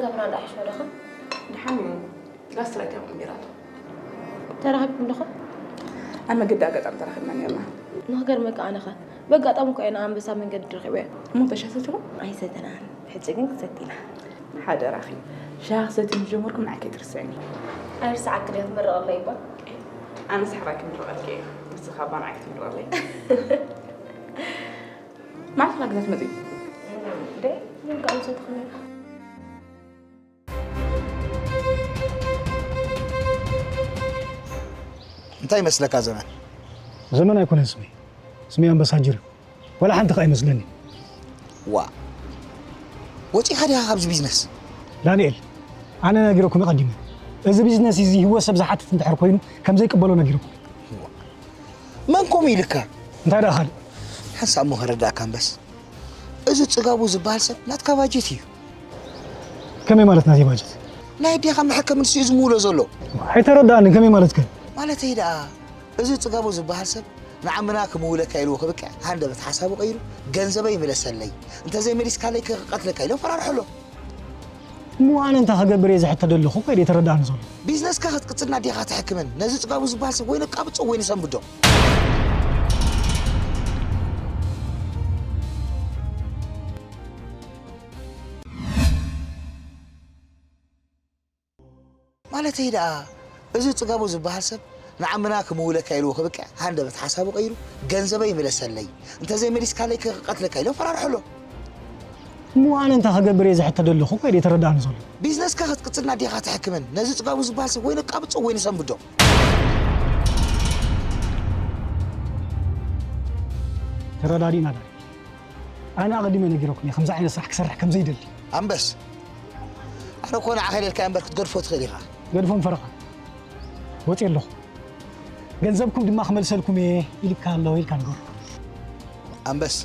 ገብራ ዳሕሾ ዶኸ? ድሓን እዩ። ጋስትራይት እያ ቁምቢራቶ። ተራኺብኩም ዶኸ? ኣብ መገዲ ኣጋጣሚ ተራኺብና ነርና። ንኽገርመካ ኣነኸ በጋጣሚ እኮ ኢና ኣንበሳ መንገዲ ረኺበያ። እሞ ተሻተትኩም? ኣይሰተናን። ሕጂ ግን ክሰቲና። ሓደራኺ። ሻሂ ክሰቲ ምጀመርኩም ንዓይ ከይትርስዕኒ። ኣይርስዓክን እየ፣ ትምረቐለይ እባ። ኣነ ሳሕራይ ክምረቐልኪ እየ። ንስኻ እባ ንዓይ ክትምረቐለይ። መዓልቲ ኸ ገዛ ትመጺ? ደ፣ ግን ከኣ ምሰተኹም ኢኻ። እንታይ ይመስለካ ዘመን? ዘመን ኣይኮነን ስመይ። ስመይ ኣንበሳ ጅር እዩ። ዋላ ሓንቲ ከኣ ይመስለኒ። ዋ። ወጺኻ ዲኻ ካብዚ ቢዝነስ? ዳንኤል፣ ኣነ ነጊረኩም ቀዲመ። እዚ ቢዝነስ እዚ ህይወት ሰብ ዝሓትት እንድሕር ኮይኑ ከም ዘይቅበሎ ነጊረኩም። ዋ። መን ከምኡ ኢልካ? እንታይ ደኣ ካልእ? ሓንሳብ እሞ ከረዳእካ እምበስ። እዚ ጽጋቡ ዝበሃል ሰብ ናትካ ባጀት እዩ። ከመይ ማለት ናተይ ባጀት? ናይ ኣዴኻ መሐከሚ ንሱ እዩ ዝምውሎ ዘሎ። ኣይተረዳእንን፣ ከመይ ማለትከ? ማለተይ ደኣ፣ እዚ ጽጋቡ ዝበሃል ሰብ ንዓምና ክምውለካ ኢልዎ ክብቅዕ ሃንደበት ሓሳቡ ቀይሩ፣ "ገንዘበይ ምለሰለይ፣ እንተዘይመሊስካለይ ክቐትለካ" ኢሉ ኣፈራርሖ ኣሎ። እሞ ኣነ እንታይ ክገብር እየ ዝሕተት ዘለኹ እኮ ኣይተረዳእን ዘሎ። ቢዝነስካ ክትቅጽልና ዲኻ ትሕክምን? ነዚ ጽጋቡ ዝበሃል ሰብ ወይ ነቃብጾ ወይ ንሰንብዶ። ማለተይ ደኣ፣ እዚ ጽጋቡ ዝበሃል ሰብ ንዓምና ክምውለካ ኢልዎ ክብቅዕ ሃንደበት ሓሳቡ ቀይሩ፣ "ገንዘበይ ምለሰለይ፣ እንተዘይመሊስካለይ ክቐትለካ" ኢሉ ኣፈራርሖ ኣሎ። እሞ ኣነ እንታይ ክገብር እየ ዝሕተት ዘለኹ እኮ ኣይተረዳእን ዘሎ። ቢዝነስካ ክትቅጽልና ዲኻ ትሕክምን? ነዚ ጽጋቡ ዝበሃል ሰብ ወይ ነቃብጾ ወይ ንሰንብዶ። ተረዳዲእና ዳኒ። ኣነ ኣቐዲመ ነጊረኩም እየ ከምዚ ዓይነት ስራሕ ክሰርሕ ከም ዘይደሊ። ኣንበስ፣ ኣነ እኮ ንዓኻ ኢለልካ እምበር ክትገድፎ ትኽእል ኢኻ። ገድፎ ምፈረኻ። ወጺኤ ኣለኹ። ገንዘብኩም ድማ ክመልሰልኩም እየ ኢልካ ኣሎ ኢልካ ንገሮ። ኣንበስ፣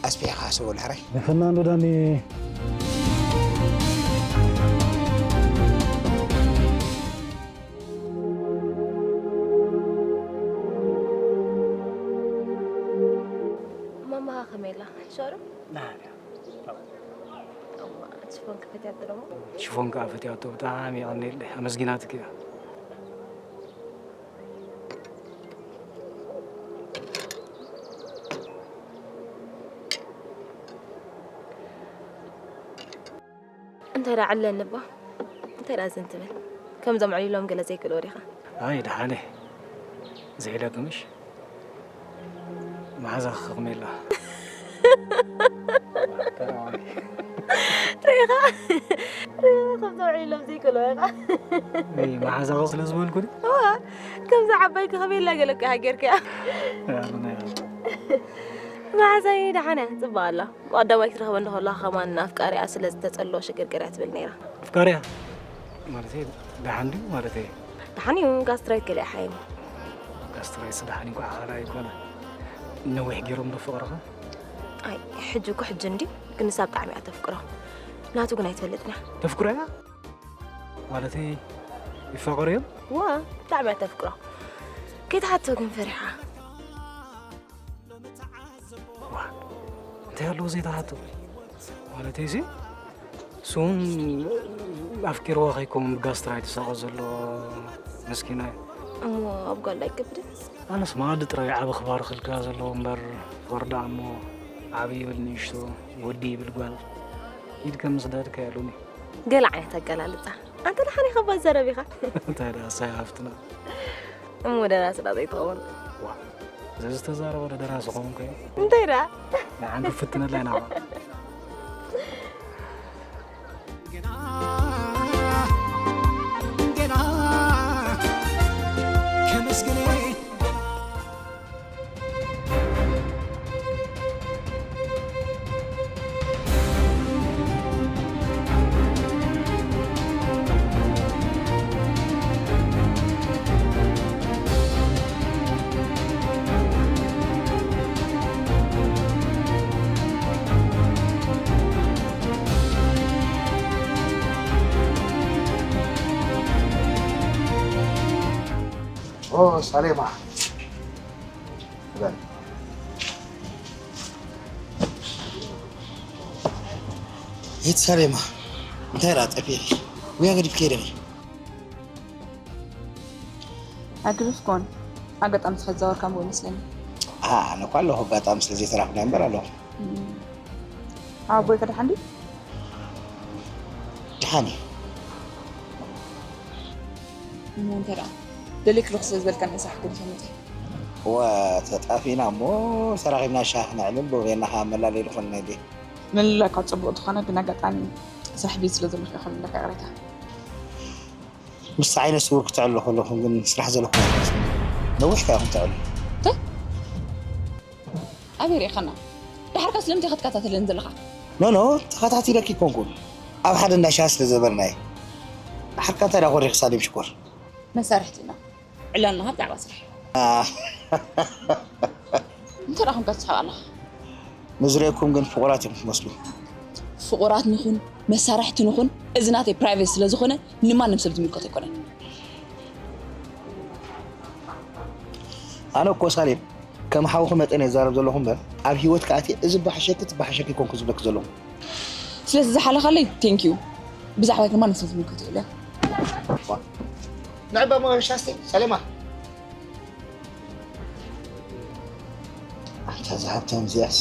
ኣስፊሕኻ ሓስበሉ ሕራይ። ንፍና እንዶ ዳኒ። ማማኻ ከመይ ኣላ? ሕሾ ዶ? ደሓን እያ። እማ፣ ሽፎን ከፈትያቶ ዶ እሞ? ሽፎን ከኣ ፈትያቶ፣ ብጣዕሚ የቐንየለይ። ኣመስጊናትኪ እያ። እንታይ ደኣ ዕለኒ እባ? እንታይ ደኣ ዝን ትብል? ከምዞም ዕሊሎም ገለ ዘይክእልዎ ዲኻ? ኣይ፣ ደሓነ። ዝሒለኪ ምሽ? መሓዛኺ ከ ከመይ ኣላ? ርኢኻ? ርኢኻ ከምዞም ዕሊሎም ዘይክእልዎ ኢኻ። እይ፣ መሓዛኺ ስለ ዝበልኩ ድዩ? እዋ፣ ከምዛ ዓባይኪ ከመይ ኣላ ገለ እኮ ኢኻ ጌርካያ። ኣነ መሓዛይ ደሓነ፣ ጽቡቕ ኣላ። ብቐዳማይ ክትረኽበኒ ከለኻ ከማን ኣፍቃሪኣ ስለ ዝተጸልኦ ሽግርግር እያ ትብል ነይራ። ኣፍቃሪኣ? ማለተይ ደሓን ድዩ? ማለተይ ደሓን እዩ፣ ጋስትራይት ገለ ይሓይም። ጋስትራይትስ ደሓን እንኳ ሓላ ኣይኮነ። ነዊሕ ገይሮም ዶ ፍቕርኻ? ኣይ፣ ሕጂ እኮ ሕጂ እንድዩ፣ ግን ንሳ ብጣዕሚ እያ ተፍቅሮ። ናቱ ግን ኣይትፈልጥን እያ። ተፍቅሮ እያ? ማለተይ ይፋቐሩ እዮም? እዋ፣ ብጣዕሚ እያ ተፍቅሮ። ከይትሓቶ ግን ፈሪሓ። ዋ፣ እንታይ ኣለዎ ዘይትሓቶ? ማለተይሲ፣ እሱ እውን ኣፍቂርዋ ከይከውን ብጋስትራይት ዝሳቐ ዘሎ መስኪና እዩ። እሞ ኣብ ጓል ኣይገብርን? ኣነስ መኣዲ ጥራይ ዓቢ ክባር ክልካ ዘለዎ እምበር፣ ፍቕሪ ደኣ እሞ ዓቢ ይብል ንእሽቶ፣ ወዲ ይብል ጓል። ኢድከ ምስ ደድካ ያሉኒ። ገለ ዓይነት ኣገላልጻ። ኣንተ ደሓን ኢኻ እባ ትዛረብ ኢኻ። እንታይ ደኣ ሳይ ሃፍትና። እሞ ደራሲ ዳ ዘይትኸውን? ዋ፣ እዚ ዝተዛረበ ዶ ደራሲ ኸውን ኮይኑ? እንታይ ደኣ? ንዓን ክፍትነላ ኢና። ገና፣ ገና ከመስግን ኦ፣ ሳሌማ። በል። ይት ሳሌማ። እንታይ ደኣ ጠፊእኺ? ጉያ ገዲፍኪ ዲኺ? ኣግሪፍ ኮን ኣጋጣሚ ተኸዛወርካ ምቦ ይመስለኒ። ኣነ እኳ ኣለኹ ኣጋጣሚ ስለ ዘይተራኽብና እምበር ኣለኹ። ኣቦይ ከደሓን ድዩ? ድሓን እዩ። እሞ እንተ ደኣ ደሊክ ሉኽ ስለ ዝበልካኒ ስራሕ ገዲፈ መፅእ። ወ ተጣፊእና እሞ ተራኺብና ሻሂ ክነዕልል ዶ ጌርና ከዓ መላለይ ዝኾነ ናይ ቤት ምልላይ ካብ ፅቡቕ ዝኾነ ግን ኣጋጣሚ ስራሕ ቤት ስለ ዘለኹ ይኸውን ለካ ይቕሬታ። ምስ ዓይነት ስውር ክትዕሉ ከለኹም ግን ስራሕ ዘለኩም ኣይመስልን። ነዊሕ ከ ኢኹም ትዕሉ። እንታይ? ኣበይ ርኢኻና? ድሓርካ ስለምንታይ ክትከታተለኒ ዘለኻ? ኖ ኖ ተኸታቲለኪ ኮንኩን ኣብ ሓደ እንዳ ሻሂ ስለ ዘበልናየ። ድሓርካ እንታይ ዳ ኮሪኺ ሳሌም ሽኮር? መሳርሕቲ ኢና። ዕላልና ብዛዕባ ስራሕ። እንተ ደኣ ኮንካ ትስሕቕ ኣለኻ። ንዝርእየኩም ግን ፍቑራት እዮም ትመስሉ። ፍቑራት ንኹን መሳርሕቲ ንኹን እዚ ናተይ ፕራይቬት ስለ ዝኾነ ንማንም ሰብ ዝምልከቶ ኣይኮነን። ኣነ እኮ ሳሌም ከም ሓውኺ መጠን እየ ዝዛረብ ዘለኹ እምበር ኣብ ሂወት ክኣትየ እዚ በሓሸኪ ትበሓሸኪ ኮንኩ ዝብለኪ ዘለኹ። ስለዚ ዝሓለኻለይ ቴንኪዩ። ብዛዕባይ ንማንም ሰብ ዝምልከቶ የለን። ንዕባ መሻስቲ ሰሌማ ኣንታ ዝሃብተን እዚኣስ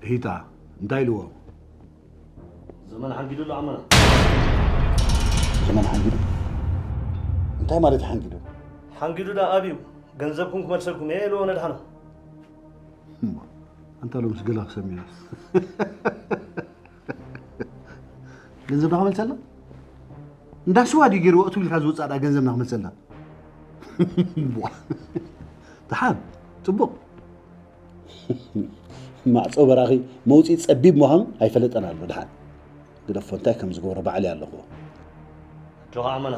ሂታ እንታይ ኢልዎ? ዘመን ሓንጊዱ ኣሎ ዓመና። ዘመን ሓንጊዱ እንታይ ማለት ሓንጊዱ? ሓንጊዱ ዳ ኣብዩ ገንዘብኩም ክመልሰልኩም እየ ኢልዎ ነድሓኖ። እሞ፣ ኣንታ ሎምስ ገላ ክሰሚናስ። ገንዘብና ክመልሰልና? እንዳ ስዋ ድዩ ገይርዎ እቱ ኢልካ ዝወፅእ ዳ ገንዘብና ክመልሰልና? ቧ። ደሓን፣ ፅቡቕ። ማዕፆ በራኺ መውፅኢ ፀቢብ ምዃኑ ኣይፈለጠን ኣሎ። ደሓን ግደፎ፣ እንታይ ከም ዝገብሮ ባዕለይ ኣለኹ። ጆኻ ዓመና።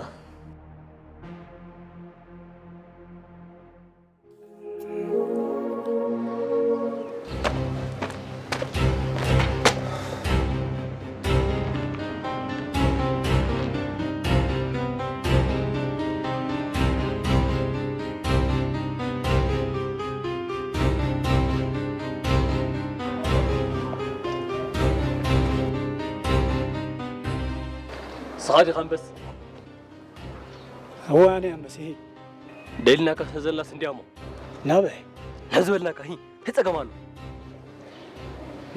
ንስኻ ዲኻ ኣንበስ? እወ ኣነ ኣንበስ። ደሊናካ ስለ ዘላስ እንዲያሞ ናበይ? ናብ ዝበልናካ ሂ፣ እንታይ ጸገም ኣሎ?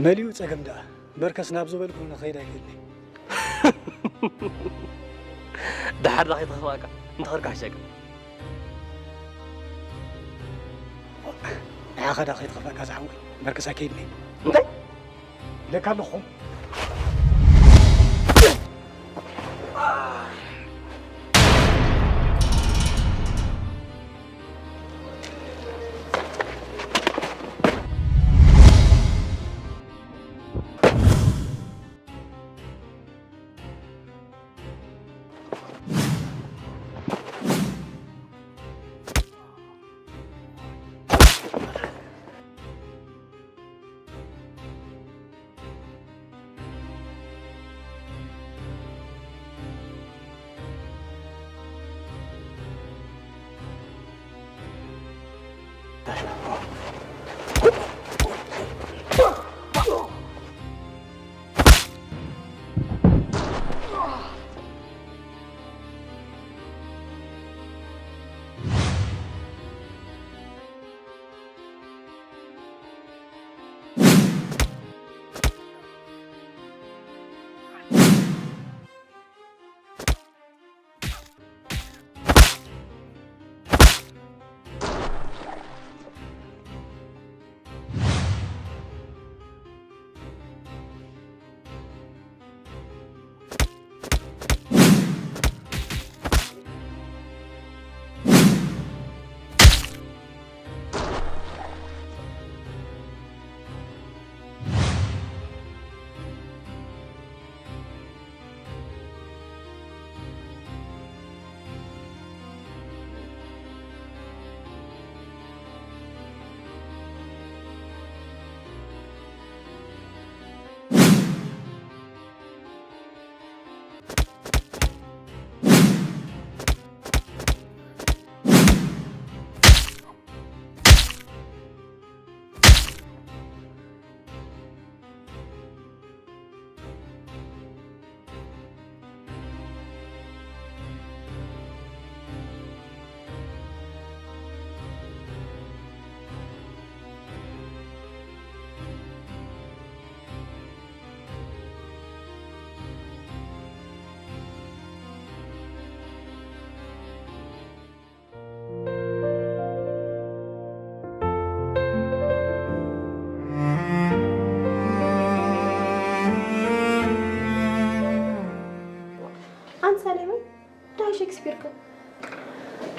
መሊኡ ጸገም ደኣ። በርከስ ናብ ዝበልኩ ንኸይድ ኣይክእልን'የ። ደሓር ዳ ከይትኸፍኣካ፣ እንተኸድካ ሕሸካ። ንዓኻ ዳ ከይትኸፍኣካ ዝሓወይ፣ በርከስ ኣይከይድን'የ። እንታይ? ኢለካ ኣለኹ።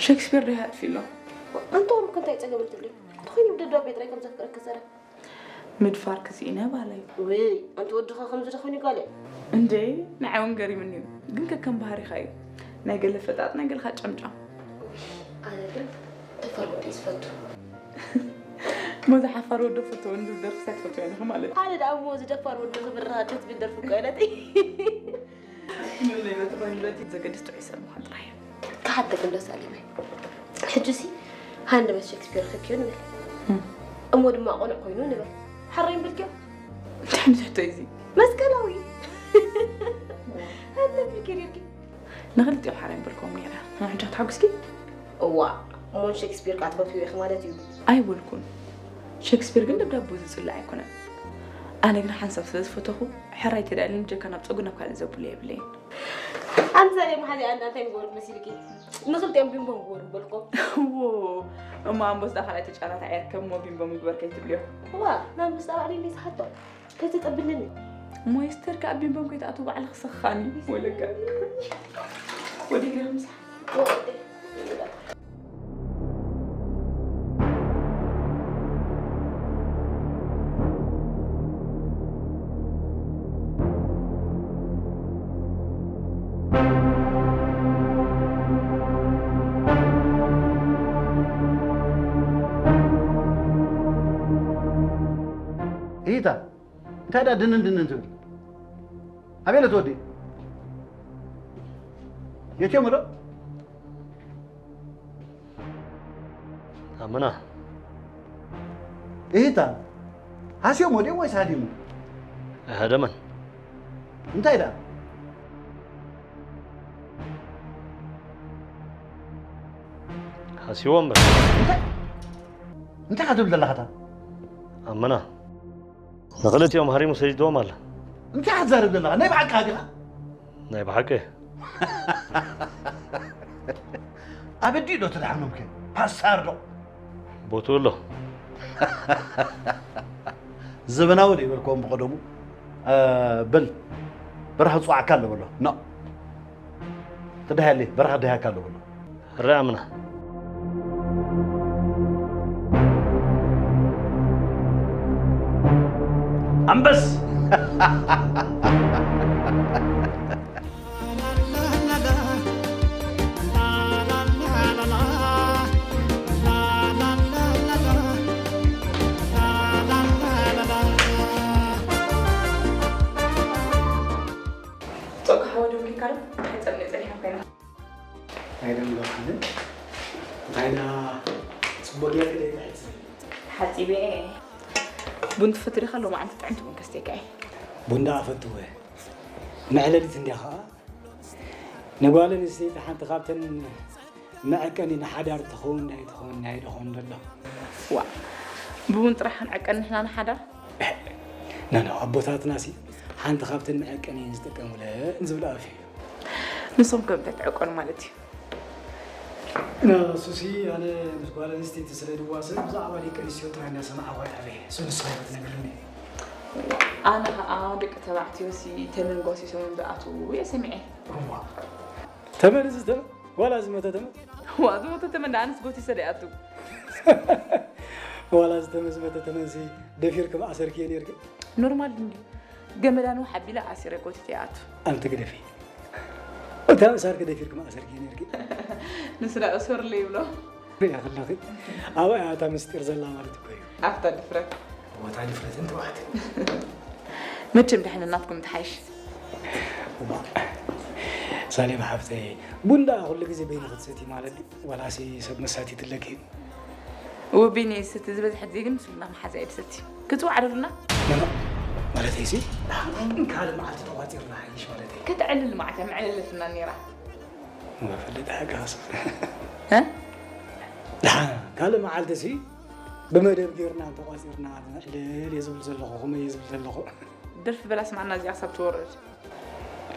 ሸክስፒር ዶ ይሃጥፊ ኣሎ? ኣንተ ወርም እንታይ ጸገም እንትልዩ? ትኾይኑ ብደብዳቤ ጥራይ ከም ዘፍቅረኪ ዘረ ምድፋር ክስኢነ ባለይ። ወይ ኣንቲ ወድኻ ከምዚ ዶ ኮይኑ ጓለ? እንዴ ንዓይ እውን ገሪምኒ እዩ። ግን ከከም ባህሪኻ እዩ። ናይ ገለ ፈጣጥ ናይ ገለኻ ጨምጫም። ኣነ ግን ደፋር ወዲ ዝፈቱ። ሞዚ ሓፋር ወዶ ፈትወን ዝብል ደርፊ ሳይ ትፈትወ ኢኻ ማለት እዩ። ኣነ ደኣ ሞዚ ደፋር ወዲ ክብርሃ ደትብል ደርፊ እኮ ኢለት። ምን ዓይነት ባይነት ዘገድስ ጥዑይ ሰብ ምዃን ጥራይ እዩ። ክሓተክ እንዶ ሳሌማይ ሕጂ ሲ ሃንድ መስ ሸክስፒር ክክዮ ንብል እሞ ድማ ቆኑዕ ኮይኑ ንብል ሓራይ ንብልክዮ እንታይ ዓይነት ሕቶ እዩ እዚ? መስቀላዊ ኣንተ ብልክዮ ዲርኪ ንኽልቲኦም ሓራይ ንብልክዎም ነይረ። ሕጂ ክትሓጉስኪ? እዋ እሞ ሸክስፒር ካ ትፈትውዮ ኢኺ ማለት እዩ። ኣይበልኩን። ሸክስፒር ግን ደብዳቡ ዝጽላእ ኣይኮነን። ኣነ ግን ሓንሳብ ስለ ዝፈተኹ ሕራይ ተዳልኒ ጀካ ናብ ጸጉ ናብ ካልእ ዘብሎ የብለይን። ኣንተ ዛሬ መሓዚ ኣንዳ እንታይ ንገበርኩ መሲልኪ? ንኽልቲኦም ቢምቦ ንገበሩ በልኮ። እዎ እሞ ኣንበስ ዳ ካልኣይ ተጫራታ ዕያር ከም ሞ ቢምቦ ምግበር ከይትብልዮ። እዋ ንኣንበስ ዳ ባዕለይ እንደ ዝሓቶ ከይትጠብልኒ። ሞይስተር ከኣ ቢምቦም ከይትኣትው ባዕልኺ ሰኻኒ ወለጋ። ወዲግና ምሳሕ። እሂታ እንታይ ዳ ድንን ድንን ትብል? ኣቤለ ትወዲ የትዮም ዶ? ኣመና እሂታ ሃስዮም ወዲ ወይስ ሃዲሙ? ኣይሃደመን። እንታይ ዳ? ሃስይዎ እምበር። እንታይ እንታይ ክትብል ዘለኻታ? ኣመና ንኽልቲኦም ሃሪሙ ሰዲድዎም ኣለ። እንታይ ክትዛረብ ዘለኻ? ናይ ብሓቂ ሃዲኻ? ናይ ብሓቂ። ኣበዲኡ ዶ ተዳሕኖምከ? ፓስታር ዶ? ቦትኡ ኣሎ። ዘበናዊ ዶ ይበልክዎም ብቐደሙ? በል በረኻ ዝፅዋዕካ ኣሎ በሎ። ኖ ተዳህያለይ በረኻ ዳህያካ ኣሎ በሎ። ርኣምና ኣንበስ ጾጋ ሓወ ደው ጌርካ ዶ? እንታይ ጸኒሕ ጸኒሐ ኮይና? ኣይደምለኹን እንታይና ጽቡቅ ጌርኪ ደይ ትሕጽቢ ተሓጺበ እየ። ቡን ትፈትሪ ዲኻ? ሎማዓንቲ ጥዕምቲ ቡን ከስትየካ እየ። ቡን ደኣ እፈትዎ እየ። መዕለሊት እንድያ ኸኣ ንጓል ኣንስተይቲ ሓንቲ ካብተን መዐቀኒ ንሓዳር ትኸውን ናይ ትኸውን ናይ ደኾን ዘሎ። ዋእ ብቡን ጥራሕ ክንዕቀን ንሕና ንሓዳር? ኖኖ ኣቦታትናሲ ሓንቲ ካብተን መዐቀኒ እየን ዝጥቀሙለን ዝብል ኣፍ እዩ። ንሶም ከ እንታይ ትዕቀኑ ማለት እዩ? እሱሲ ኣነ ምስ ጓል ኣንስተይቲ ስለ ድዋሰብ ብዛዕባ ደቂ ኣንስትዮ ጥራይ እንዳሰማዕኹ እየ ዓብየ። እሱ ንስኺ ኢኺ ትነግርኒ። ኣነ ኸዓ ደቂ ተባዕትዮሲ ተመን ጓሲሶም እዮም ዝኣትዉ እየ ሰሚዐ። እዋ ተመን እዚ ተመን ዋላ ዝመተ ተመን? እዋ ዝመተ ተመን ደኣ ኣነስ ጎሲሰ ዶ ይኣቱ? ዋላ ዝተመዝመተ ተመንሲ ደፊርኪ ምኣሰርክዮ ነይርኪ? ኖርማል እንድዩ። ገመዳ ንውሕ ኣቢለ ኣሲረ ጎቲተ ይኣቱ። ኣንቲ ግደፊ። እታ ምእሳርኪ ደፊርኪ ምኣሰርክዮ ነይርኪ? ንሱ ደኣ እሱር ለይብሎ። ሪኣ ከለኺ ኣብኣ እያ እታ ምስጢር ዘላ ማለት እኮ እዩ። ኣብታ ድፍረት። ቦታ ድፍረትን ትውዓትን። መቸም ድሕንናትኩም ትሓይሽ። እዋ፣ ሳሌም ሓፍተይ፣ ቡን ደኣ ኩሉ ግዜ በይንኺ ትሰትዪ ማለት ድዩ? ዋላሲ ሰብ መሳቲትለኪ? ወቢኒ ስቲ ዝበዝሐ ግዜ ግን ምስሉና መሓዛ እየ ድሰቲ። ክትውዓደሉና? ኖኖ፣ ማለተይሲ፣ ካልእ መዓልቲ ተቋጺርና ሓይሽ ማለተይ። ከተዕልል መዓልቲ መዕለለትና ነይራ። መፈለጢ ሓቂ ሃሰብ። እ? ደሓን ካልእ መዓልቲ ሲ ብመደብ ጌርና እንተቋጺርና ነዕልል እየ ዝብል ዘለኹ፣ ከመይ እየ ዝብል ዘለኹ። ደርፊ በል ኣስምዓና እዚኣ ክሳብ ትወርድ።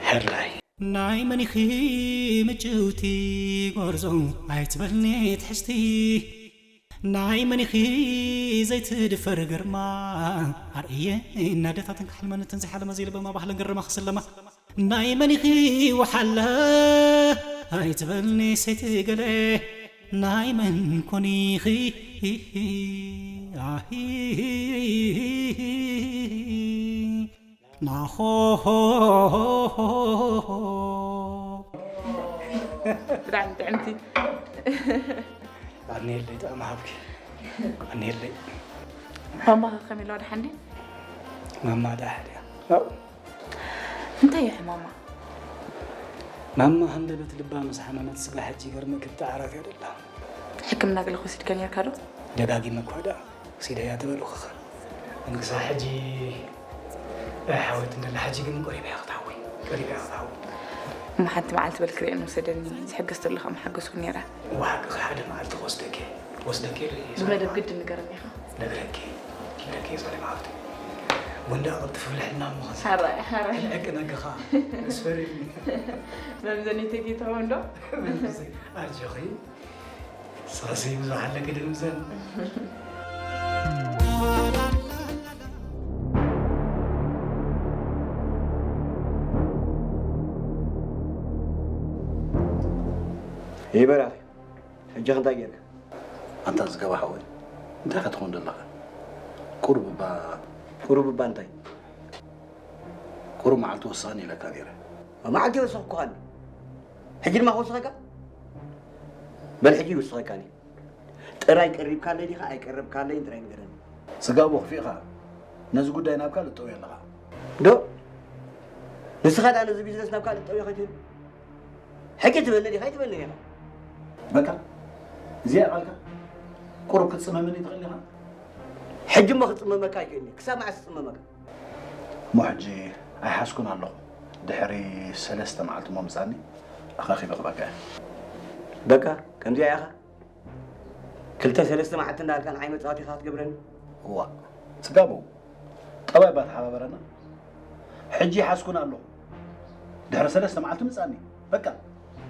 ሕራይ። ናይ መን ኢኺ ምጭውቲ ጎርዞ ኣይትበልኒ ትሕዝቲ ናይ መን ኢኺ ዘይትድፈር ግርማ ኣርእየኒ ኣደታተን ክሕልመንትን ዘይሓለመ ዘይልበማ ባህለን ግርማ ክስለማ ናይ መን ኢኺ ወሓለ ኣይትበልኒ ሰይቲ ገለ ናይ መን ኮን ኢኺ? ኣሂ። ናሆ። ብጣዕሚ ጥዕምቲ። ኣኔለይ፣ ጥዕሚ ሃብኪ። ኣኔለይ። ማማ ከ ከመይ ኣለዋ? ደሓን ድያ? ማማ ደሓን እያ። ናው። እንታይ እዩ ሕማማ? ማማ ሃንደበት ልባ ምስ ሓመመት ስጋ ሕጂ ይገርመኪ ብጣዕራት እያ ደላ። ሕክምና ገለ ክወሲድካ ኔርካ ዶ? ደጋጊመ እኳ ደኣ ወሲደያ ተበልኩኻ። ግን ክሳብ ሕጂ ኣይሓወይትን ደላ። ሕጂ ግን ቀሪባ እያ ክትሓወይ። ቀሪባ እያ ክትሓወይ። እሞ ሓንቲ መዓልቲ በል ክሪኤን ውሰደኒ። ዝሕገዝ ተሎ ከኣ ምሓገዝኩ ኔረ። እወ ሓቅኺ፣ ሓደ መዓልቲ ክወስደኪ እየ። ክወስደኪ እየ። ብመደብ ግድን ንገረኒ ኢኻ። ነግረኪ፣ ነግረኪ እየ ጸሊም ሓፍተይ። ወንዳ ቅልጥፍ ብልሕልና እሞ ኸዚ። ሓራይ፣ ሓራይ። ሕቂ ነግኻ። ኣስፈሪኒ። መምዘኒ ተጌታውን ዶ? ኣጆኺ። ንስኺ ብዙሕ ኣለኪ ድምዘን። ይበራኺ፣ ሕጂ እንታይ ጌርካ? ኣንታ ዝገባ ሓወይ፣ እንታይ ክትኾን ዘለኻ? ቁሩብ እባ ቁሩብ እባ እንታይ? ቁሩብ መዓልቲ ወስኸኒ ኢለካ ነይረ። መዓልቲ ወሰኽኩኻኒ። ሕጂ ድማ ክወስኸካ? በል ሕጂ ይውስኸካኒ። ጥራይ ቀሪብካለይ ዲኻ ኣይቀረብካለይን ጥራይ ንገረኒ። ጽጋቡ፣ ክፊእኻ ነዚ ጉዳይ ናብ ካልእ ትጠውዮ ኣለኻ። ዶ? ንስኻ ደኣ ነዚ ቢዝነስ ናብ ካልእ ትጠውዮ ከይትብል? ሕጂ ትበኒ ዲኻ ኣይትበልን ኢኻ? በቃ፣ እዚኣ ቃልካ? ቁሩብ ክትጽመመኒ ትኽእል ኢኻ? ሕጂ እሞ ክጽመመካ ኣይክእልን እየ። ክሳብ መዓስ ክጽመመካ? እሞ ሕጂ ኣይሓዝኩን ኣለኹ። ድሕሪ ሰለስተ መዓልቲ እሞ ምጻኒ፣ ኣኻኺበ ክበካ እየ። በቃ፣ ከምዚኣ ኢኻ? ክልተ ሰለስተ መዓልቲ እንዳበልካ ንዓይ መጻወቲኻ ክትገብረኒ? እዋእ፣ ጽጋቡ፣ ጠባይ እባ ተሓባበረና። ሕጂ ይሓዝኩን ኣለኹ። ድሕሪ ሰለስተ መዓልቲ ምጻኒ። በቃ፣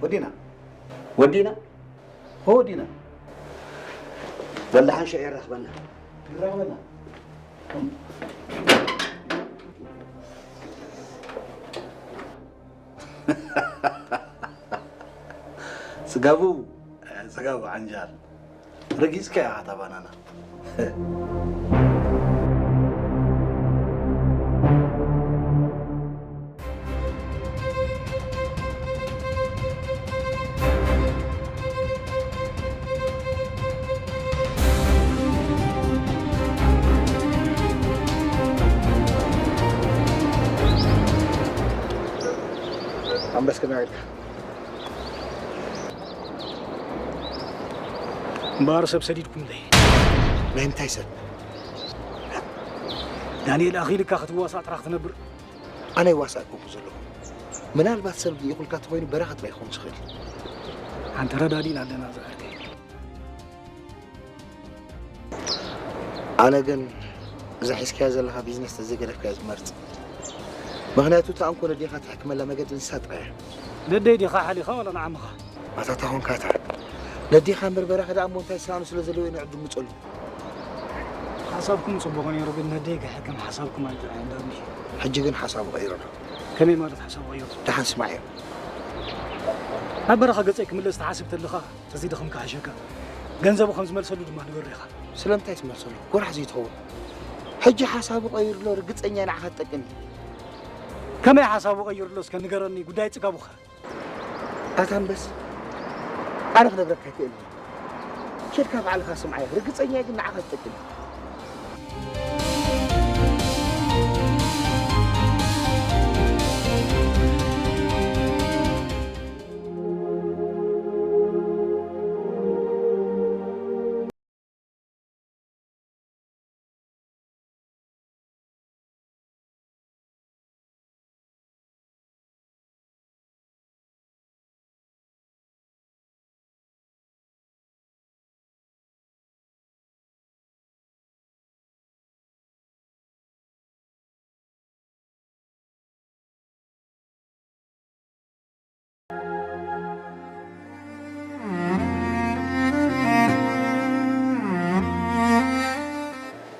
ወዲና። ወዲና? ሆ፣ ወዲና። በል ደሓን ሽዑ የራኽበና። ይራኽበና። ጽጋቡ፣ ጽጋቡ ዓንጃል። ረጊጽካያ እታ ባናና። ኣንበስ ከመይ ኢልካ? እምበኣር ሰብ ሰዲድኩምለይ። ናይ ምንታይ ሰብ? ዳንኤል ኣኺልካ ክትዋሳእ ጥራሕ ክትነብር። ኣነ ይዋሳእ ኣይኮንኩ ዘለኹ። ምናልባት ሰብ ልኢኹልካ ተኾይኑ በረኸት ዶ ኣይኮን ዝኽእል? ኣንተ ረዳዲእና ኣለና ዝኣርከይ። ኣነ ግን እዛ ሒዝካያ ዘለኻ ቢዝነስ ተዘይገደፍካያ ዝመርጽ። ምኽንያቱ እታ እንኮ ነዴኻ ትሕክመላ መገዲ ንሳ ጥራይ እያ። ነደይ ዲኻ ሓሊኻ ዋላ ንዓምኻ? ኣታ እታ ኾንካ እታ ነዴኻ እምበር በረኻ ደኣ እሞ እንታይ ስራኑ ስለ ዘለዎ እዩ ንዕዱ ምጸሉ። ሓሳብኩም ጽቡቕ ነይሩ፣ ግን ነደይ ክሕክም ሓሳብኩም ኣይጥዕምን ዳኒ። ሕጂ ግን ሓሳቡ ቀይሩ ኣሎ። ከመይ ማለት ሓሳቡ ቀይሩ? ደሓን ስማዕ እዮ። ናብ በረኻ ገጸይ ክምለስ ትሓስብ ተለኻ፣ ተዘይደኸምካ ሕሸካ። ገንዘቡ ከም ዝመልሰሉ ድማ ንገሮ ኢኻ። ስለምንታይ ትመልሰሉ? ጎራሕ ዘይትኸውን። ሕጂ ሓሳቡ ቀይሩ ኣሎ፣ ርግጸኛ ንዓኻ ትጠቅም እዩ። ከመይ ሓሳቡ ቀይሩ ኣሎ እስከ ንገረኒ፣ ጉዳይ ጽጋቡኸ? ኣታ ኣንበስ፣ ኣነ ክነግረካ ኣይክእልን እየ። ኬድካ ባዕልኻ ስምዓዮ፣ ርግጸኛ እየ ግን ንዓኻ ትጠቅም እዩ።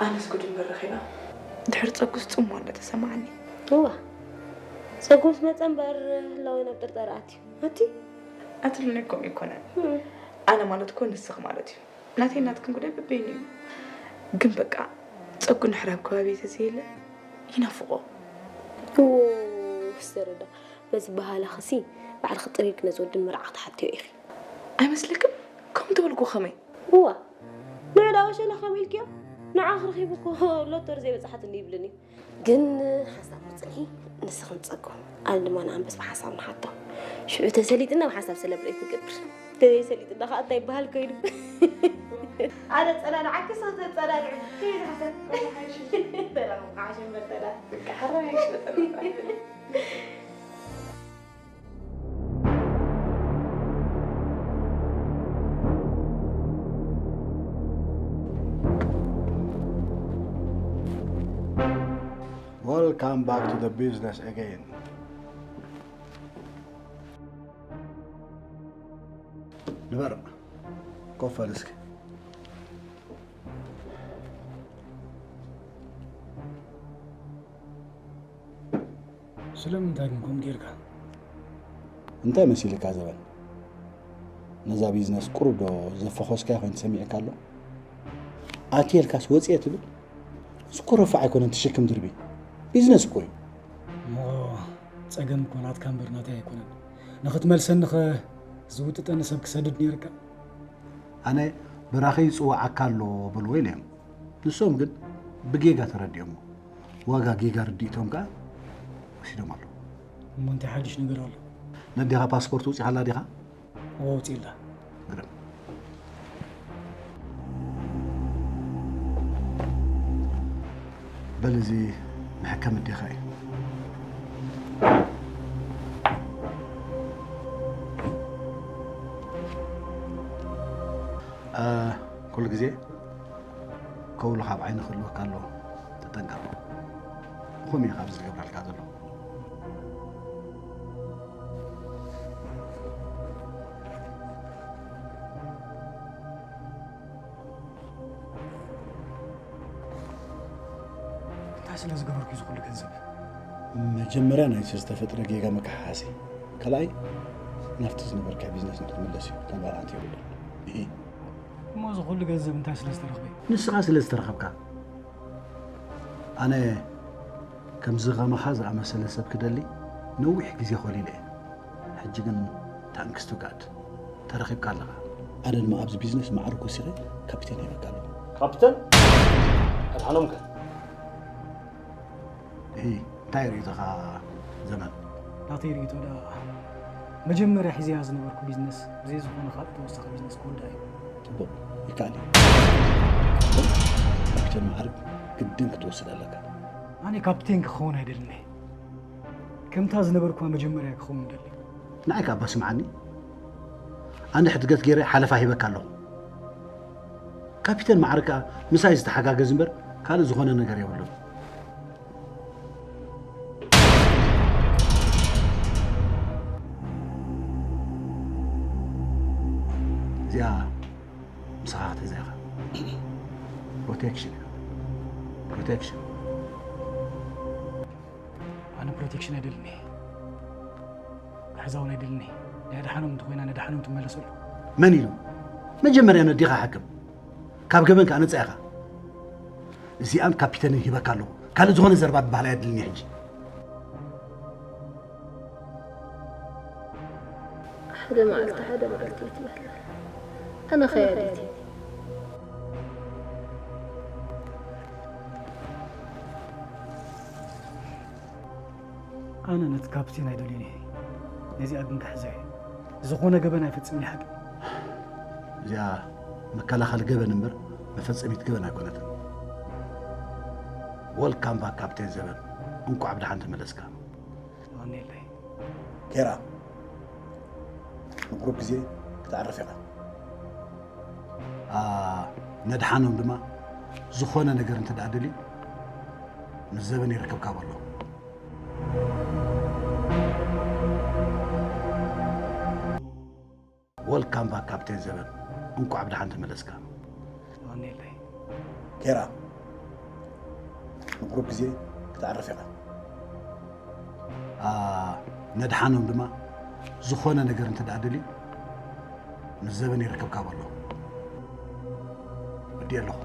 ኣነስ ጉድ እምበር ረኺባ። ድሕሪ ጸጉስ ጽምዋ እንዶ ተሰማዓኒ። እዋ፣ ጸጉስ መጸ እምበር ህላወ ናብ ጥርጠራ ኣትዩ። ኣቲ? ኣትሉኒ እኮ ኣይኮነን። እም። ኣነ ማለት እኮ ንስኺ ማለት እዩ። ናተይ ናትክን ጉዳይ በበይኑ እዩ። ግን በቃ ጸጉ ንሕራብ ከባቢ ተዘየለ ይናፍቆ። ዎ ስተረዳ በዚ በሃላኽሲ ባዕልኺ ጥሪርኪ ነዚ ወድን መርዓ ክትሓትዮ ኢኺ። ኣይመስለክን? ከምኡ ተበልኩ ከመይ? እዋ ንዕዳ ወሸላ ከመይ ኢልክዮ? ንዓ ክረኺቡ እኮ ሎተሪ ዘይበፅሓትኒ ይብልን እዩ። ግን ሓሳብ ክፅንሒ ንስኽን ፀጉ ኣነ ድማ ንኣንበስ ብሓሳብ ንሓቶ ሽዑ ተሰሊጥና ብሓሳብ ሰለብሬት ንገብር። ተዘይሰሊጥና ከዓ እንታይ ይበሃል ኮይኑ ኣነ ፀናንዓኪ ሰው ተፀናንዑ ከይዝሓሰብ ተረኽብካ ዓሸን በተላ Welcome back to the business again. ንበር ኮፍ በል እስኪ። ስለምንታይ ግን ከምኡ ጌርካ? እንታይ መሲልካ ዘበን? ነዛ ቢዝነስ ቁሩብ ዶ ዘፈኾስካያ ኮይኑ ተሰሚዕካ ኣሎ? ኣትየልካስ ወፅየ ትብል? እዚ እኮ ረፋዕ ኣይኮነን ትሽክም ድርቢ። ቢዝነስ እኮ እዩ። እሞ ጸገም እኮ ናትካ እምበር ናተይ ኣይኮነን። ንኽትመልሰኒ ኸ ዝውጥጠኒ ሰብ ክሰድድ ነይርካ? ኣነ ብራኸይ ይፅዋዓካ ኣሎ በልዎ ኢለዮም። ንሶም ግን ብጌጋ ተረዲኦሞ። ዋጋ ጌጋ ርድኢቶም ከኣ ወሲዶም ኣለዉ። እሞ እንታይ ሓድሽ ነገር ኣሎ? ነዴኻ ፓስፖርት ውፂኻላ ዲኻ? እወ ውፂላ። ግርም። በል እዚ መሕከም ኣዴኻ እዩ። ኩሉ ግዜ ከውልኻ ኣብ ዓይኒ ክህልወካ ኣለዎ። ተጠንቀቕ። ብኸምኡ እዩ ካብዚ ዝገብረልካ ዘሎ። እንታይ ስለ ዝገበርኩ እዚ ኩሉ ገንዘብ? መጀመርያ ናይቲ ዝተፈጥረ ጌጋ መከሓሓሲ፣ ካልኣይ ናብቲ ዝነበርካ ቢዝነስ ንክትምለስ እዩ። እታ ጓል ኣንቲ የብሉን። እሂ። እሞ እዚ ኩሉ ገንዘብ እንታይ ስለ ዝተረኽበ እዩ? ንስኻ ስለ ዝተረኸብካ። ኣነ ከምዚ ኸማኻ ዝኣመሰለ ሰብ ክደሊ ነዊሕ ግዜ ኾሊለ እየ። ሕጂ ግን ታንክስ ቱ ጋድ ተረኺብካ ኣለኻ። ኣነ ድማ ኣብዚ ቢዝነስ ማዕርግ ወሲኸ ካፒቴን ሂበካ ኣለኹ። ካፕተን ኣድሓኖም ከ? እሂ፣ እንታይ ርእይቶኻ ዘመን? ናተይ ርእይቶ ደኣ መጀመርያ ሒዘያ ዝነበርኩ ቢዝነስ ብዘይ ዝኾነ ካልእ ተወሳኺ ቢዝነስ ክወድኣ እዩ። ጽቡቕ፣ ይከኣል እዩ። ካፕተን ማዕርግ ግድን ክትወስድ ኣለካ። ኣነ ካፕቴን ክኸውን ኣይደልን እየ። ከምታ ዝነበርኩዋ መጀመርያ ክኸውን እደሊ። ንዓይ ከኣ እባ ስምዓኒ። ኣነ ሕድገት ገይረ ሓለፋ ሂበካ ኣለኹ። ካፒተን ማዕረ ከኣ ምሳይ ዝተሓጋገዝ እምበር ካልእ ዝኾነ ነገር የብሉን። እዚኣ ምሳኻ ክትሕዛ ኢኻ። ፕሮቴክሽን እያ። ፕሮቴክሽን። ኣነ ፕሮቴክሽን ኣይደልን እየ። ክሕዛ እውን ኣይደልን እየ። ናይ ኣድሓኖም እንተኾይና ነድሓኖም ትመለሰሉ። መን ኢሉ? መጀመርያ ነዴኻ ሓክም። ካብ ገበን ከኣ ነጻ ኢኻ። እዚኣን ካፒተንን ሂበካ ኣለኹ። ካልእ ዝኾነ ዘረባ ምብሃል ኣይኣድልን እየ ሕጂ። ሓደ መዓልቲ ሓደ መዓልቲ እዩ ትበሃል። ኣነ ኸያዲት እየ። ኣነ ነቲ ካፕቴን ኣይደልዮን እየ። ነዚኣ ግን ክሕዛ እየ። ዝኾነ ገበን ኣይፈጽምን እየ ሓቂ። እዚኣ መከላኸሊ ገበን እምበር መፈጸሚት ገበን ኣይኮነትን። ወልካም ባክ ካፕቴን ዘበን፣ እንቋዕ ብደሓን ተመለስካ። የቐንየለይ። ኬራ፣ ንቁሩብ ግዜ ክትዕርፍ ኢኻ። ነድሓኖም ድማ ዝኾነ ነገር እንተ ደኣ ደልዩ ምስ ዘበን ይርከብካ በሎ። ወልካም ባክ ካፕቴን ዘበን፣ እንቋዕ ብደሓን ተመለስካ። የቐንየለይ። ኬራ፣ ንቁሩብ ግዜ ክትዕርፍ ኢኻ። ነድሓኖም ድማ ዝኾነ ነገር እንተ ደኣ ደልዩ ምስ ዘበን ይርከብካ በሎ። ወዲ ኣለኹ።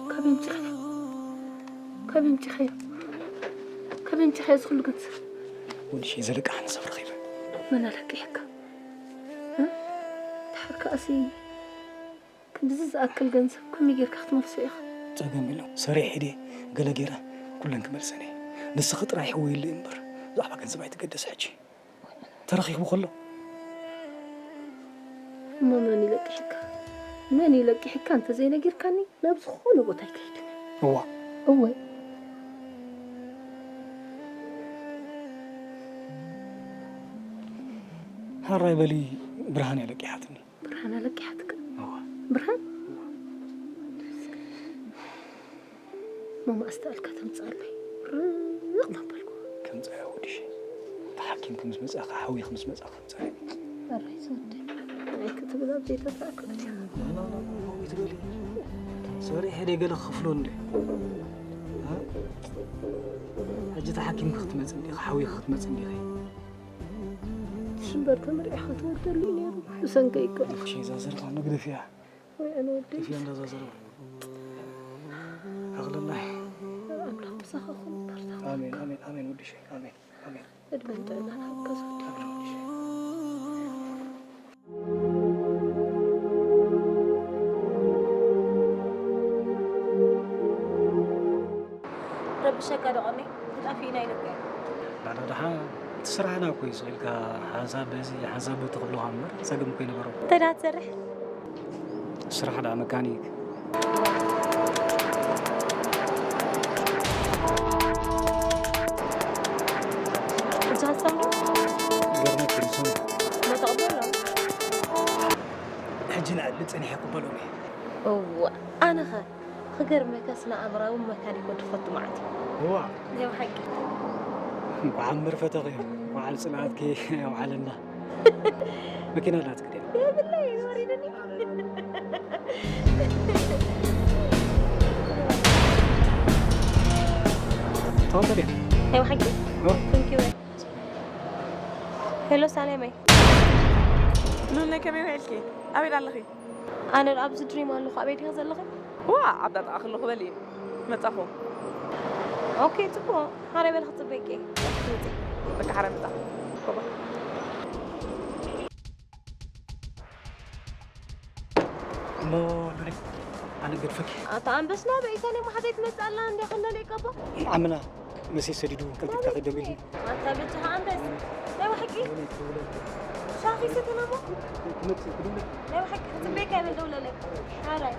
ካበይ ኣምፂኻዮ? ካበይ ኣምፂኻዮ? ካበይ ኣምፂኻዮ እዚ ኩሉ ገንዘብ? ወዲ ሸይ ዘለቃ ሓንሳብ ረኺበ። መን ኣለቂሕካ? እ? ድሓር ከኣሲ ክንድዚ ዝኣክል ገንዘብ ከመይ ጌርካ ክትመልሶ ኢኻ? ጸገም የለውም። ሰሪሐ ድየ ገለ ጌረ ኩለን ክመልሰን እየ። ንስኺ ጥራይ ሕወይለይ እምበር ብዛዕባ ገንዘብ ኣይትገደስ ሕጂ። ተረኺቡ ከሎ። እሞ መን እዩ ለቂሕካ? መን እዩ ለቂሕካ እንተዘይነጊርካኒ ናብ ዝኾነ ቦታ ኣይከይድን። እዋ። እወ። ሃራይ በሊ ብርሃን እያ ለቂሓትኒ። ብርሃን ኣለቂሓትካ? እዋ። ብርሃን? መማእስቲ ኣልካ ተምፅኣለይ። ርቕ መበልኩ። ከምፅኣ ወዲሽ። ተሓኪምኪ ምስ መፃእኻ፣ ሓዊኺ ምስ መፃእኻ ከምፅኣ። ኣራይ ዝወደይ። ናይ ክትብል ኣብ ዘይተተኣከለ። ላ፣ ላ፣ ላ፣ ላ፣ ላ፣ ይትበሊ። ሰሪሐ ደይ ገለ ክኽፍሎ እንደ። እ? ሕጂ ተሓኪምኪ ክትመፂ እንዲኺ፣ ሓዊኺ ክትመፂ እንዲኺ። ሽምበር ተመሪዕኻ ትወደሉ እዩ ነይሩ። ብሰንከይ እኮ። እሺ፣ እዛ ዘርፋ መግደፊያ። ወይ ኣነ ወደይ። እፊያ እንዳዛዘረው። ኣቕልላይ። ኣምላኽ ምሳኻ ኹን በርታ። ኣሜን፣ ኣሜን፣ ኣሜን፣ ወዲ ሸይ። ኣሜን፣ ኣሜን። ዕድመን ጥዕናን ሃብካ ዝወዲ። ኣሜን፣ ወዲ ሸይ። ረብሸካ ዶ ቀኒ? ተጣፊእና ኢለካ። ባዕላ ደሓ እቲ ስራሕና እኮ እዩ፣ ስቕ ኢልካ ሓንሳብ በዚ ሓንሳብ በቲ ክብሉኻ እምበር ጸገም እኮ ኣይነበሮም። እንታይ ደኣ ትሰርሕ? ስራሕ ደኣ መካኒክ። እዛ ሃሳብ ነው? ገርመክ እዩ፣ ንሱ ነው። ማ ተቐበሎ? ሕጂ ንኣሊ ጸኒሐ ክበሎም እየ። እዋ፣ ኣነኸ? ክገርመካ ስነ ኣእምራዊ መካኒክ ወዲ ፈቱ መዓት እዩ። እዋ። ናይ ብሓቂ። እንኳዕ መርፈተኺ፣ እንኳዕ ጽልኣትኪ የውዓለና። መኪና ኣላትኪ ድያ? የብለይ፣ ወሪድኒ። ተቐበልያ። ናይ ብሓቂ? እዋ። Thank you። ሄሎ ሳሌመይ። ሉልነይ ከመይ ውዒልኪ? ኣበይ ኣለኺ? ኣነ ኣብዚ ድሪም ኣለኹ። ኣበይ ዲኺ ዘለኺ? ዋ፣ ኣብ ጣጣ ከለኹ በሊ መጻኹ። ኦኬ፣ ጽቡቕ። ሓራይ በሊ ክጽበየኪ እየ። መጺ። በቃ ሓራይ መጻኹ። ባባ። እሞ ሉሊ፣ ኣነ ገድፈኪ። ኣታ ኣንበስና በኢታ ናይ መሓዘይ ትመጽእ ኣላ እንዲያ ከነለይ ቀቦ። ዓምና መሴ ሰዲዱ ቀልጢፍካ ኪድ ደሚልኒ። ኣታ በጃኻ ኣንበስ። ናይ ብሓቂ? ሻሂ ሰተናሞ? ናይ ብሓቂ ክጽበየካ እየ፣ በል ደውለለይ። ሓራይ።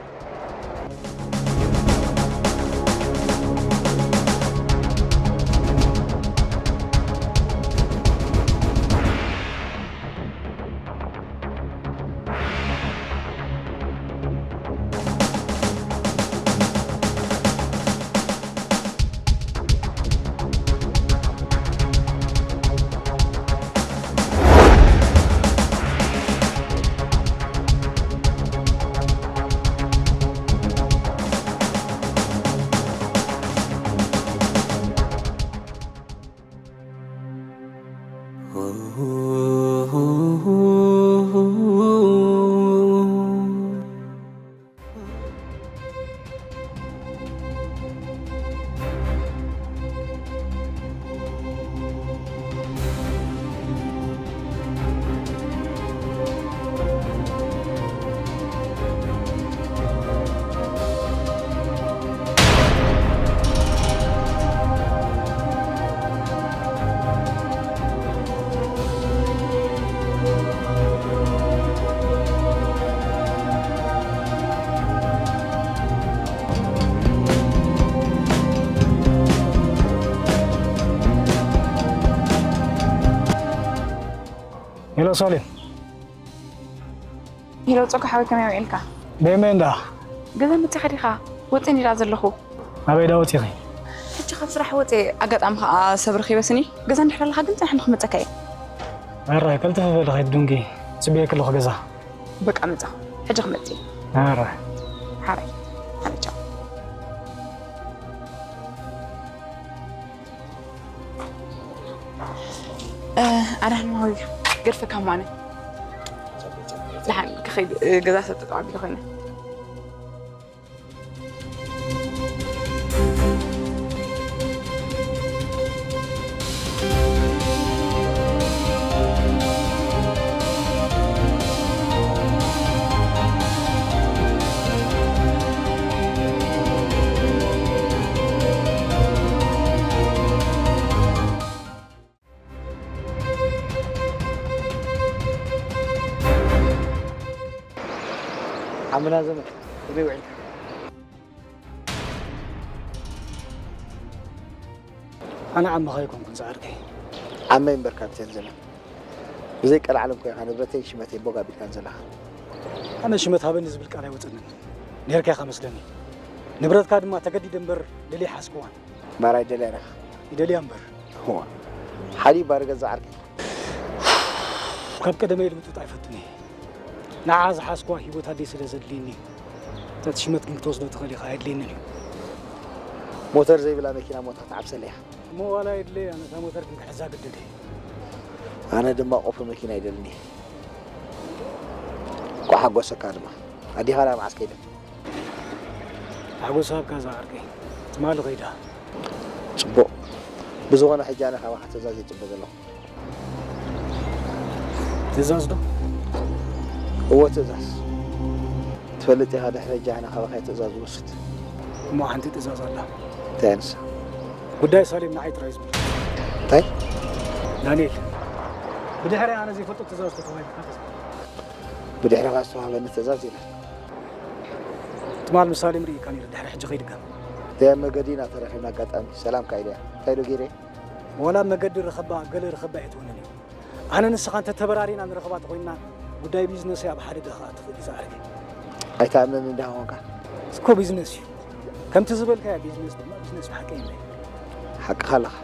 ሄሎ ሳሌም። ሄሎ ጾጋ ሓወይ፣ ከመይ ውዒልካ? በየመን እንዳ? ገዛ መጺኻ ዲኻ? ወጺእ እንዲዳ ዘለኹ። ኣበይ ዳ ወጺኺ? ሕጂ ካብ ስራሕ ወጺእ፣ ኣጋጣሚ ኸኣ ሰብ ረኺበ ስኒ። ገዛ እንድሕር ኣለኻ ግን ጽናሕኒ ክመጸካ እየ። ኣራይ ቀልጥፍ በሊ ኸይድ ዱንጊ። ጽበየኪ ኣለኹ ገዛ። በቃ መጻኹ። ሕጂ ክመጽእ እየ። ኣራይ። ሓራይ። ሓራይ ቻው። ኣዳን ማዊ ገድፈካ ማነ። ደሓን ክኸይድ ገዛ ሰብ ተጠዋቢለ ኮይነ። ዓምና ዘመድ ከመይ ውዒልካ? ኣነ ዓምኻ ኣይኮንኩን ዝዓርከይ። ዓመይ እምበር ካፕቴን ዘመድ። ብዘይ ቀልዓለም ኮይንካ ንብረተይን ሽመተይን ቦግ ኣቢልካን ዘለኻ። ኣነ ሽመት ሃበኒ ዝብል ቃል ኣይወፀንን። ነይርካ ኢኻ መስለኒ። ንብረትካ ድማ ተገዲደ እምበር ደልየ ሓዝክዋን። ማራ ይደልያ ዲኻ? ይደልያ እምበር። እዋ፣ ሓዲ ባር ገዛ ዓርከይ። ካብ ቀደመይ ልምጥጥ ኣይፈቱን እየ። ንዓ ዝሓዝክዋ ህይወት ኣደይ ስለ ዘድልየኒ እዩ። እታ ሽመት ግን ክትወስዶ ትኽእል ኢኻ፣ ኣየድልየንን እዩ። ሞተር ዘይብላ መኪና ሞታ ትዓብሰለይ እያ። እሞ ዋላ የድለያ፣ ነታ ሞተር ግን ክሕዛ ግድድ እየ። ኣነ ድማ ቆፎ መኪና ይደልኒ። ኳ ሓጎሰካ ድማ። ኣዴኻ ዳ መዓስ ከይደ? ሓጎስ ሃብካ ዝዓርከይ። ትማሊ ከይዳ። ጽቡቕ። ብዝኾነ ሕጂ ኣነ ካባኻ ትእዛዝ እየ ጽበ ዘለኹ። ትእዛዝ ዶ? እወ ትእዛዝ። ትፈልጥ ኢኻ ድሕሪ ሕጂ ኣነ ካባኻ እየ ትእዛዝ ዝወስድ። እሞ ሓንቲ ትእዛዝ ኣላ። እንታይ እያ ንሳ? ጉዳይ ሳሌም ንዓይ ጥራይ ዝብል። እንታይ? ዳንኤል፣ ብድሕሪ ኣነ ዘይፈልጦ ትእዛዝ ተተዋሂብካ ተዘ- ብድሕሪኻ ዝተዋህበኒ ትእዛዝ ኢለ። ትማል ምሳሌ ምርኢካ ነይሩ፣ ድሕሪ ሕጂ ከይድገም። ደያ መገዲ ኢና ተረኺብና ኣጋጣሚ። ሰላም ካኢለ እያ። እንታይ ዶ ገይረ? ዋላ መገዲ ረኸባ፣ ገለ ረኸባ እየ ትውንን እዩ። ኣነ ንስኻ እንተተበራሪና ንረኸባ ተኾይንና፣ ጉዳይ ቢዝነስ ኣብ ሓደጋ ከኣ ትኽእል እዩ ዝዓርከይ። ኣይትኣምነኒ እንዳ ኾንካ። እስኮ ቢዝነስ እዩ። ከምቲ ዝበልካዮ ቢዝነስ ድማ ቢዝነስ ብሓቂ እዩ። ሓቅኻ ኣለኻ።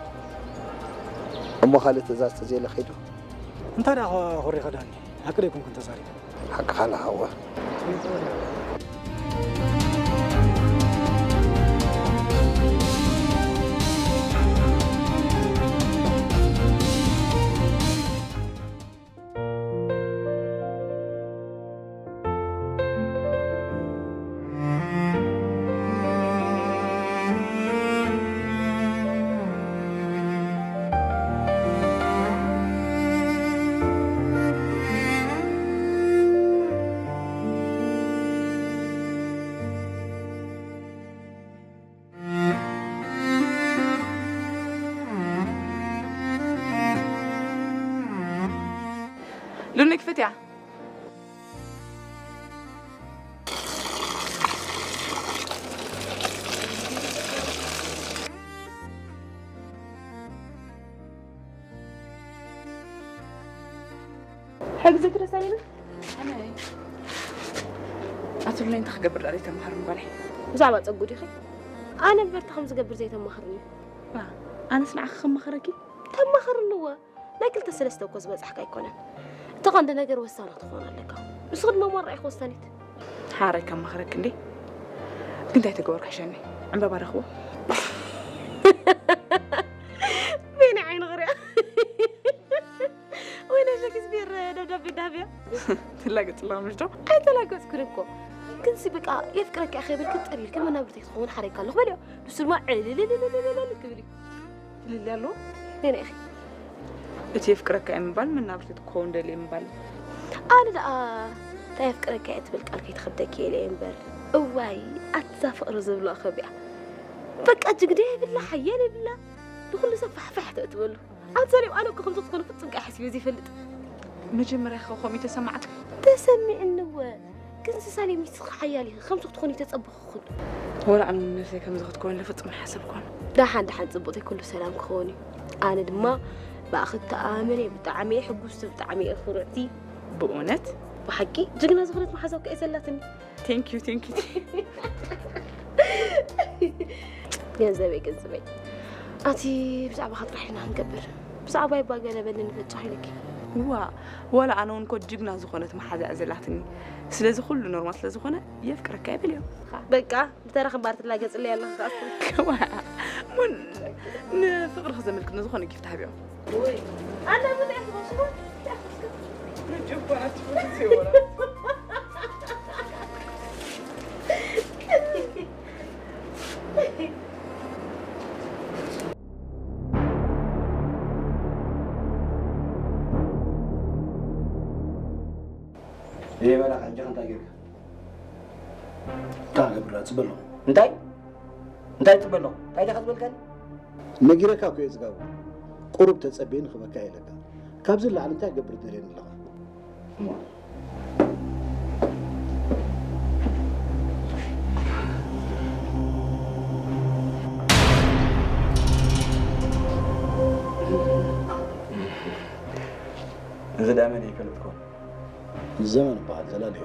እሞ ካልእ ትእዛዝ ተዘየለ ከይዱ? እንታይ ደኣ ኮሪኻ ዳኒ? ሓቂ ዶ ኣይኮንኩን ተዛሪበ? ሓቅኻ ኣለኻ እወ። ሉኒ ክፍት እያ። ሕግዚ ክርስቲያን ኣነ ኣትሉኒ እንታይ ክገብር ዳኣ ዘይተማሃርኒ ጓለይ? ብዛዕባ ጸጉ ዲኺ? ኣነ እምበር እንታይ ከም ዝገብር ዘይተማኽርኒ። ዋ፣ ኣነስ ንዓኺ ከማኽረኪ? ተማኽርኒ እወ። ናይ ክልተ ሰለስተ እኮ ዝበጻሕካ ኣይኮነን። እቲ ቀንዲ ነገር ወሳኒ ክትኾን ኣለካ። ንስኺ ድማ ማራ ኢኺ ወሳኒት። ሓራይ ከማኽረኪ እንዴ? ግን እንታይ ተገበርኩ ሕሸኒ? ዕምባባ ረኽቦ? በየናይ ዓይኒ ክሪኣ? ወይ ናይ ሸክስፒር ደብዳቤ እንዳሃብያ? ትላገጽ ኣለኻ ምሽ ዶ? ኣይተላገጽኩን እኮ። ግን ሲ በቃ የፍቅረኪ እየ ከይበልኪ ጥር ኢልኪ መናብርተይ ክትኸውን ሓረይካ ኣለኹ በልዮ። ንሱ ድማ ዕልልልልልልልል ክብል እዩ። ትልልያ ኣለዎ? ነይና ኢኺ። እቲ የፍቅረካ እየ ምባል መናብርተይ ክትከውን ደልየ ምባል። ኣነ ደኣ እታ የፍቅረካ እየ ትብል ቃል ከይትኸብደኪ ኢለ እየ እምበር። እዋይ፣ ኣታ ፍቕሪ ዝብሎ ከቢኣ። በቃ ጅግና የብላ፣ ሓያል የብላ። ንኹሉ ሰብ ፋሕፋሕ ተእትበሉ። ኣንሳሌም ኣነ እኮ ከምዚ ክትኮኑ ፍጹም ከኣ ሓሲበ ዘይፈልጥ። መጀመርያ ከ ከምኡ ተሰማዕካ? ተሰሚዕኒ እወ። ግን ሳሌም ንስኺ ሓያል ኢኺ፣ ከምዚ ክትኮኒ ተጸበኹኽን። ወላ ኣነ ንነብሰይ ከምዚ ክትኮኒ ፍጹም ኣይሓሰብኩን። ደሓን ደሓን ጽቡቕተይ ኩሉ ሰላም ክኸውን እዩ። ኣነ ድማ ብኣኺ ተኣማመን እየ፣ ብጣዕሚ እየ ሕጉስቲ፣ ብጣዕሚ እየ ኩርዕቲ። ብእውነት ብሓቂ ጅግና ዝኾነት መሓዛ እኮ እየ ዘላትኒ። ቴንክ ዩ ቴንክ ዩ። ገንዘበይ ገንዘበይ ኣቲ ብዛዕባኻ ጥራሕ ኢና ክንገብር። ብዛዕባይ እባ ገለ በልኒ በጃኺ ኢለኪ። ዋ ዋላ ኣነ እውን እኮ ጅግና ዝኾነት መሓዛ እያ ዘላትኒ። ስለዚ ኩሉ ኖርማል ስለዝኾነ የፍቅረካ እየ በልዮ። በቃ ብተራ ክባር ትላገጽለይ ኣለኺ ከኣ። ከማያ ምን ንፍቅርኺ ዘመልክት ንዝኾነ ጊፍት ሃብዮ። ኣነ ምን እየ ዝመስሎ? ይበላኻ ሕጂ እንታይ ጌርካ? እንታይ ክገብር እጽበ ኣለኹ። እንታይ እንታይ ትጽበ ኣለኹ? እንታይ ዲኻ ዝበልካኒ? ነጊረካ እኮ እየ ጽጋቡ። ቁሩብ ተጸበየኒ ክበካ ኢለካ። ካብዚ ንላዕሊ እንታይ ክገብር ትደልየኒ ኣለኻ? እዚ ደኣ መን እዩ ይፈልጥኩም? ዘመን ይበሃል ዘላልዮ።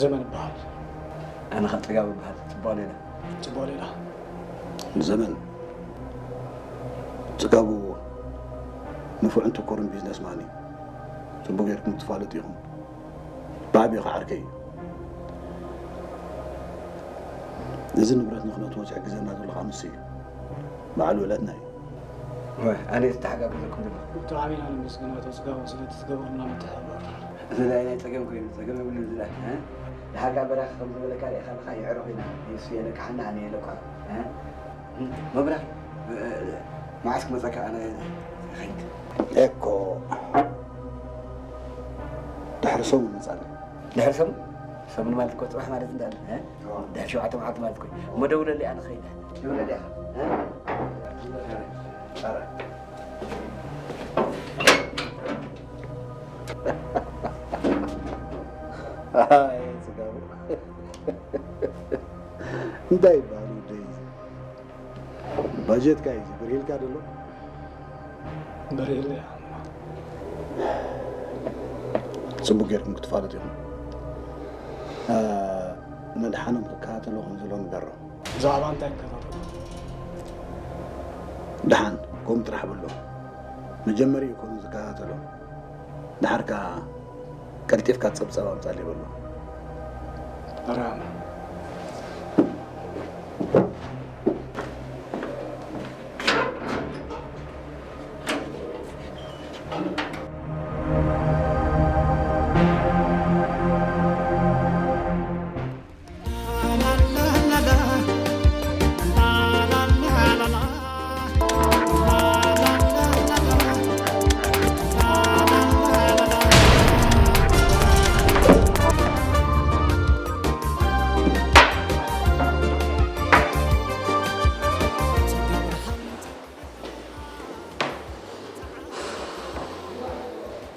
ዘመን ይበሃል። ኣነ ኸ ጽጋቡ ይበሃል። ጽቡቕ ሌላ። ጽቡቕ ሌላ። ዘመን ጽጋቡ ንፉዕን ትኩርን ቢዝነስ ማን እዩ። ጽቡቕ ጌርኩም ትፋለጡ ኢኹም። ብዓብዩ ኸዓ ዓርከይ እዩ። እዚ ንብረት ንኽነእትዎ ዝሕግዘና ዘሎ ኸዓ ንሱ እዩ። በዓል ውዕለትና እዩ። ወይ ኣነ ዝተሓጋገዘኩም ዘለኹ። ብጣዕሚ ኢና ነመስግን ኣቶ ጽጋቡ ስለቲ ትገብሩልና ምትሕብባር። እዚ ናይ ናይ ጸገም ኮይኑ ጸገም የብሉን እዚ ናይ፣ እ? ድሓር ከኣ በራኺ ከም ዝበለካ ርኢኻ ኣለኻ የዕሩኽ ኢና። ንሱ የለቅሓና ኣነ የለቅሖ። እ? መብራኺ፣ እ፣ መዓስ ክመጸካ ኣነ ኸይድ። ኤኮ ድሕሪ ሰሙን ምጻለይ። ድሕሪ ሰሙን? ሰሙን ማለት እኮ ጽባሕ ማለት እንዳለ፣ እ? ድሕሪ ሸውዓተ መዓልቲ ማለት እኮ እዩ። እሞ ደውለለይ ኣነ ኸይድ። ደውለለይ ኢኻ። እ? ኣይ፣ ጽጋቡ። እንታይ ይበሃል ወደይ? ባጀትካ እዩ፣ ብርሂልካ ደሎ? በሪእለያ። ጽቡቕ ጌርኩም ክትፋለጡ ኢኹም። እ፣ መድሓኖም ክከታተሎ ከም ዘሎ ንገሮ። ብዛዕባ እንታይ ይከታተሉ? ደሓን፣ ከምኡ ጥራሕ በሎ። መጀመሪ እዩ ኮኑ ዝከታተሎ። ደሓር ከኣ ቀልጢፍካ ጸብጻብ ኣምጻለይ በሎ። ራም።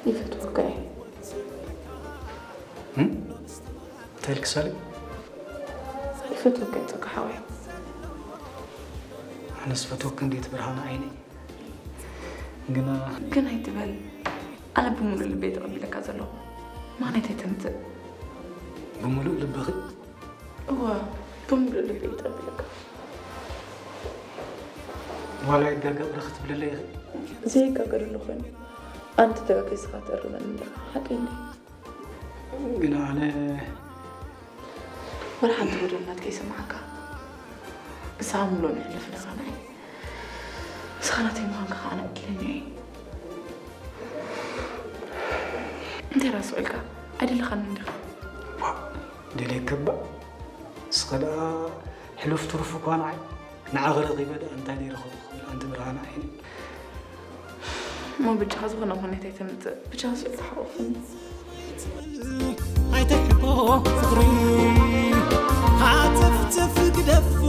ይፈትወካ እየ። እንታይ ኢልክ ሳሌ? ይፈትወካ እየ ጸጋ ሓወይ። ኣነስ ፈትወካ እንዴት ብርሃን ዓይነይ። ግና ግን ኣይትበል። ኣነ ብምሉእ ልበይ ተቐቢለካ ዘለኹ። ምኽንያት ኣይተምጽእ። ብምሉእ ልብኺ? እወ፣ ብምሉእ ልበይ ተቐቢለካ። ዋላ ይጋገ ብረኽ ትብለለይ ኢኺ? ዘይጋገ ደሎ ኮይኑ ኣንቲ ተጋጊዝካ ትእርመኒ ኣለኻ። ሓቀይ እንድዩ። ግና ኣነ ወላ ሓንቲ በደል ናትካ ይስምዓካ። ንስኻ ምሉእ ንሕልፍ ኣለኻ ንዓይ። ንስኻ ናተይ ምዃንካ ከኣ ኣነ ዕድለኛ እየ። እንታይ ደኣ ስቕ ኢልካ? ኣይደለኻንን ዲኻ? ደልየካ እባ። ንስኻ ደኣ ሕሉፍ ትሩፍ እኳ ንዓይ። ንዓኺ ረኺበ ደኣ እንታይ ደይረኸብኩ ክብል ኣንቲ ብርሃን ዓይነይ። እሞ በጃኻ ዝኾነ ምኽንያት ኣይተምጽእ። በጃኻ ስቕ ኢልካ ሓቑፍኒ። ኣይትሕቆ ፍቕሪ ሓተፍተፍ ግደፎ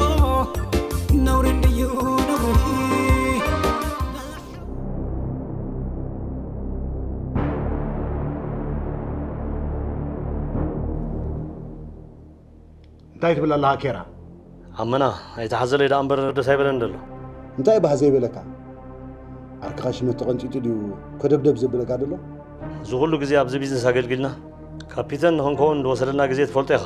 ነውሪ እንድዩ ነውሪ። እንታይ ትብል ኣለኻ ኬራ? ኣመና ኣይትሓዘለይ ደኣ እምበር ደስ ኣይበለን ደሎ። እንታይ ባህ ዘይበለካ? ዓርክኻ ሽመት ተቐንጢጡ ድዩ ኮደብደብ ዘብለካ ዘሎ? እዚ ኩሉ ግዜ ኣብዚ ቢዝነስ ኣገልጊልና ካፒተን ንኽንከውን ዝወሰደና ግዜ ትፈልጦ ኢኻ።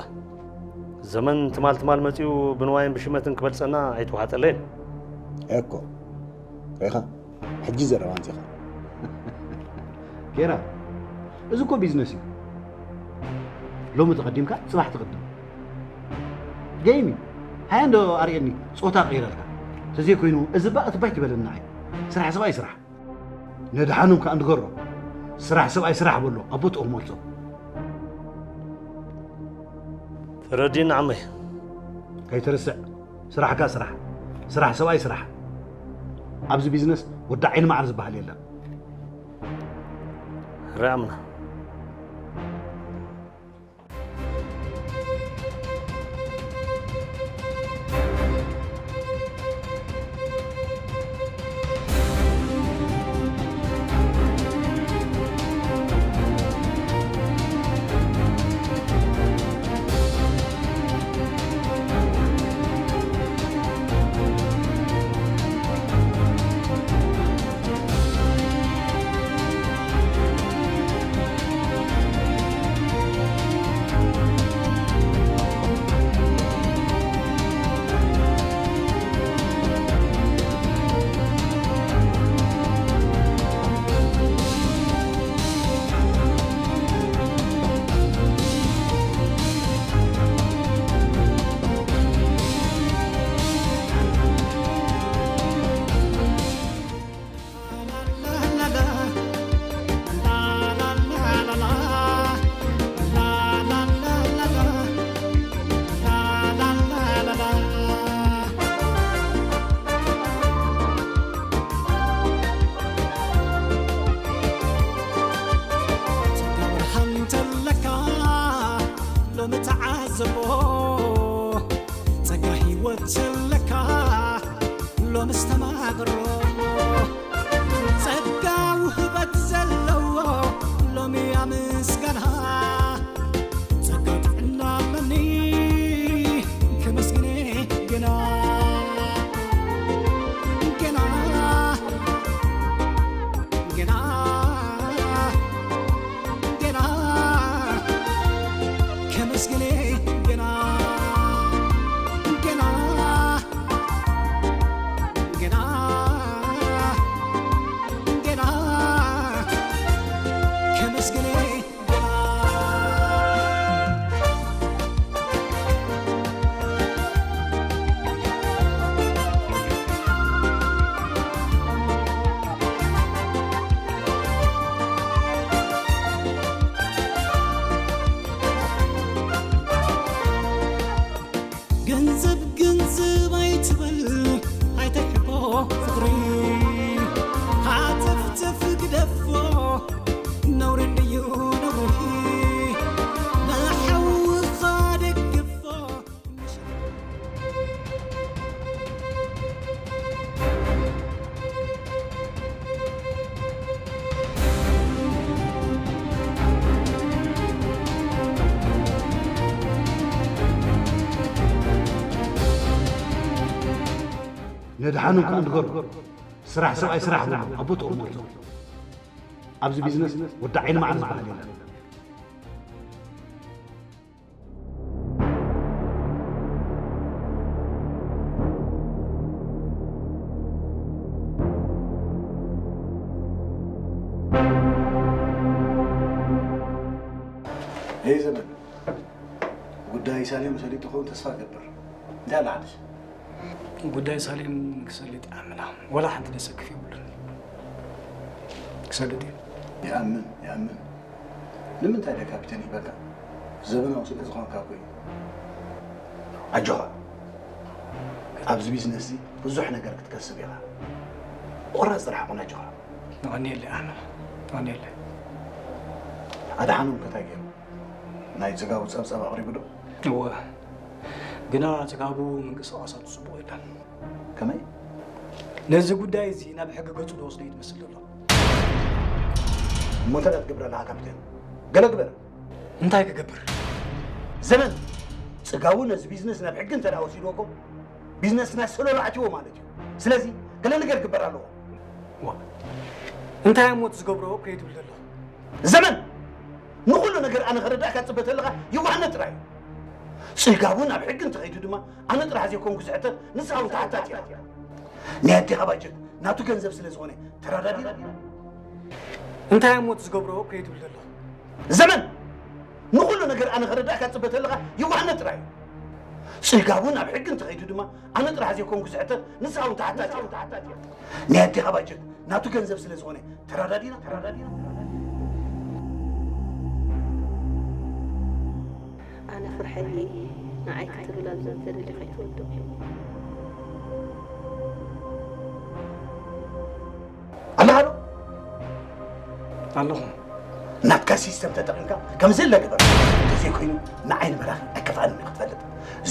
ዘመን ትማል ትማል መጺኡ ብንዋይን ብሽመትን ክበልጸና ኣይተዋሕጠለይን። ኤኮ፣ ርኢኻ? ሕጂ ዘረባ ኣምጺኻ። ጌራ፣ እዚ እኮ ቢዝነስ እዩ። ሎሚ ተቐዲምካ ጽባሕ ትቕድም። ገይም እዩ። ሃያ እንዶ ኣርእየኒ፣ ጾታ ቀይረልካ። ተዘይኮይኑ፣ እዚ ባእ ትባይ ትበለኒ ንዓይ። ስራሕ ሰብኣይ ስራሕ። ነድሓኖም ከኣ እንድገሮ። ስራሕ ሰብኣይ ስራሕ በሎ፣ ኣብ ቦትኡ ክመልሶ። ተረዲእኒ ዓመይ። ከይትርስዕ፣ ስራሕካ ስራሕ። ስራሕ ሰብኣይ ስራሕ። ኣብዚ ቢዝነስ ወዲ ዓይኒ መዓር ዝበሃል የለን። ርኣምና። ነድሓኑ ከኣ ንገሩ። ስራሕ ሰብኣይ ስራሕ በሉ፣ ኣብ ቦትኡ መልሶ። ኣብዚ ቢዝነስ ወዲ ዓይኒ መዓር ዝበሃል የለን። ሄይ ዘመን፣ ጉዳይ ሳሌም ሰሊጡ ኸውን ተስፋ እገብር። እንታይ ኣሎ ሓድሽ? ጉዳይ ሳሌም ክሰልጥ ይኣምና። ወላ ሓንቲ ደሰክፍ የብሉን። ክሰልጥ እዩ። ይኣምን፣ ይኣምን። ንምንታይ ደ ካፒተን ይበካ? ዘበናዊ ስለ ዝኾንካ እኮ እዩ። ኣጆኻ። ኣብዚ ቢዝነስ እዚ ብዙሕ ነገር ክትከስብ ኢኻ። ቆራጽ ጥራሕ ኩን ኣጆኻ። የቐንየለይ ኣሕመድ፣ የቐንየለይ። ኣድሓኖም ከ እንታይ ገይሩ? ናይ ጽጋቡ ጸብጻብ ኣቕሪቡ ዶ? እወ፣ ግና ጽጋቡ ምንቅስቓሳቱ ጽቡቕ የለን። ከመይ? ነዚ ጉዳይ እዚ ናብ ሕጊ ገጹ ዝወስዶ እዩ ትመስል ዘሎ። እሞ እንታይ ትገብር ኣለኻ ካፒቴን? ገለ ግበር። እንታይ ክገብር? ዘመን፣ ጽጋቡ ነዚ ቢዝነስ ናብ ሕጊ እንተ ደኣ ወሲድዎ እኮ፣ ቢዝነስና ሰሎሎ ኣትይዎ ማለት እዩ። ስለዚ ገለ ነገር ክግበር ኣለዎ። ዋ፣ እንታይ እሞ እቲ ዝገብሮ ከይትብል ዘለኹ? ዘመን! ንኹሉ ነገር ኣነ ከረዳእካ ትጽበ ተለኻ የዋህነት ጥራይ እዩ። ጽጋቡ ናብ ሕጊ እንተኸይዱ ድማ ኣነ ጥራሕ ዘይኮንኩ ዝሕተት ንስኻ እውን ተሓታቲ ኢኻ። ናይ ኣዴኻ ባጀት ናቱ ገንዘብ ስለ ዝኾነ ተረዳዲና። እንታይ እሞ እቲ ዝገብሮ ከይትብል ዘለኹ? ዘመን! ንኹሉ ነገር ኣነ ከረዳእካ ትጽበ ተለኻ የዋህነት ጥራይ እዩ። ጽጋቡ ናብ ሕጊ እንተኸይዱ ድማ ኣነ ጥራሕ ዘይኮንኩ ዝሕተት ንስኻ እውን ተሓታቲ ኢኻ። ናይ ኣዴኻ ባጀት ናቱ ገንዘብ ስለ ዝኾነ ተረዳዲና። ኣነ ፍርሐኒ ንዓይ ክትብል ኣብ ዘንተ ደሊኻ ኣይትወድቕ። ኣለኻ ዶ? ኣለኹ። ናትካ ሲስተም ተጠቒምካ ከም ዘለ ግበር። እንተዘይኮይኑ ንዓይ ንበራኺ ኣይከፍኣንን እዩ ክትፈልጥ።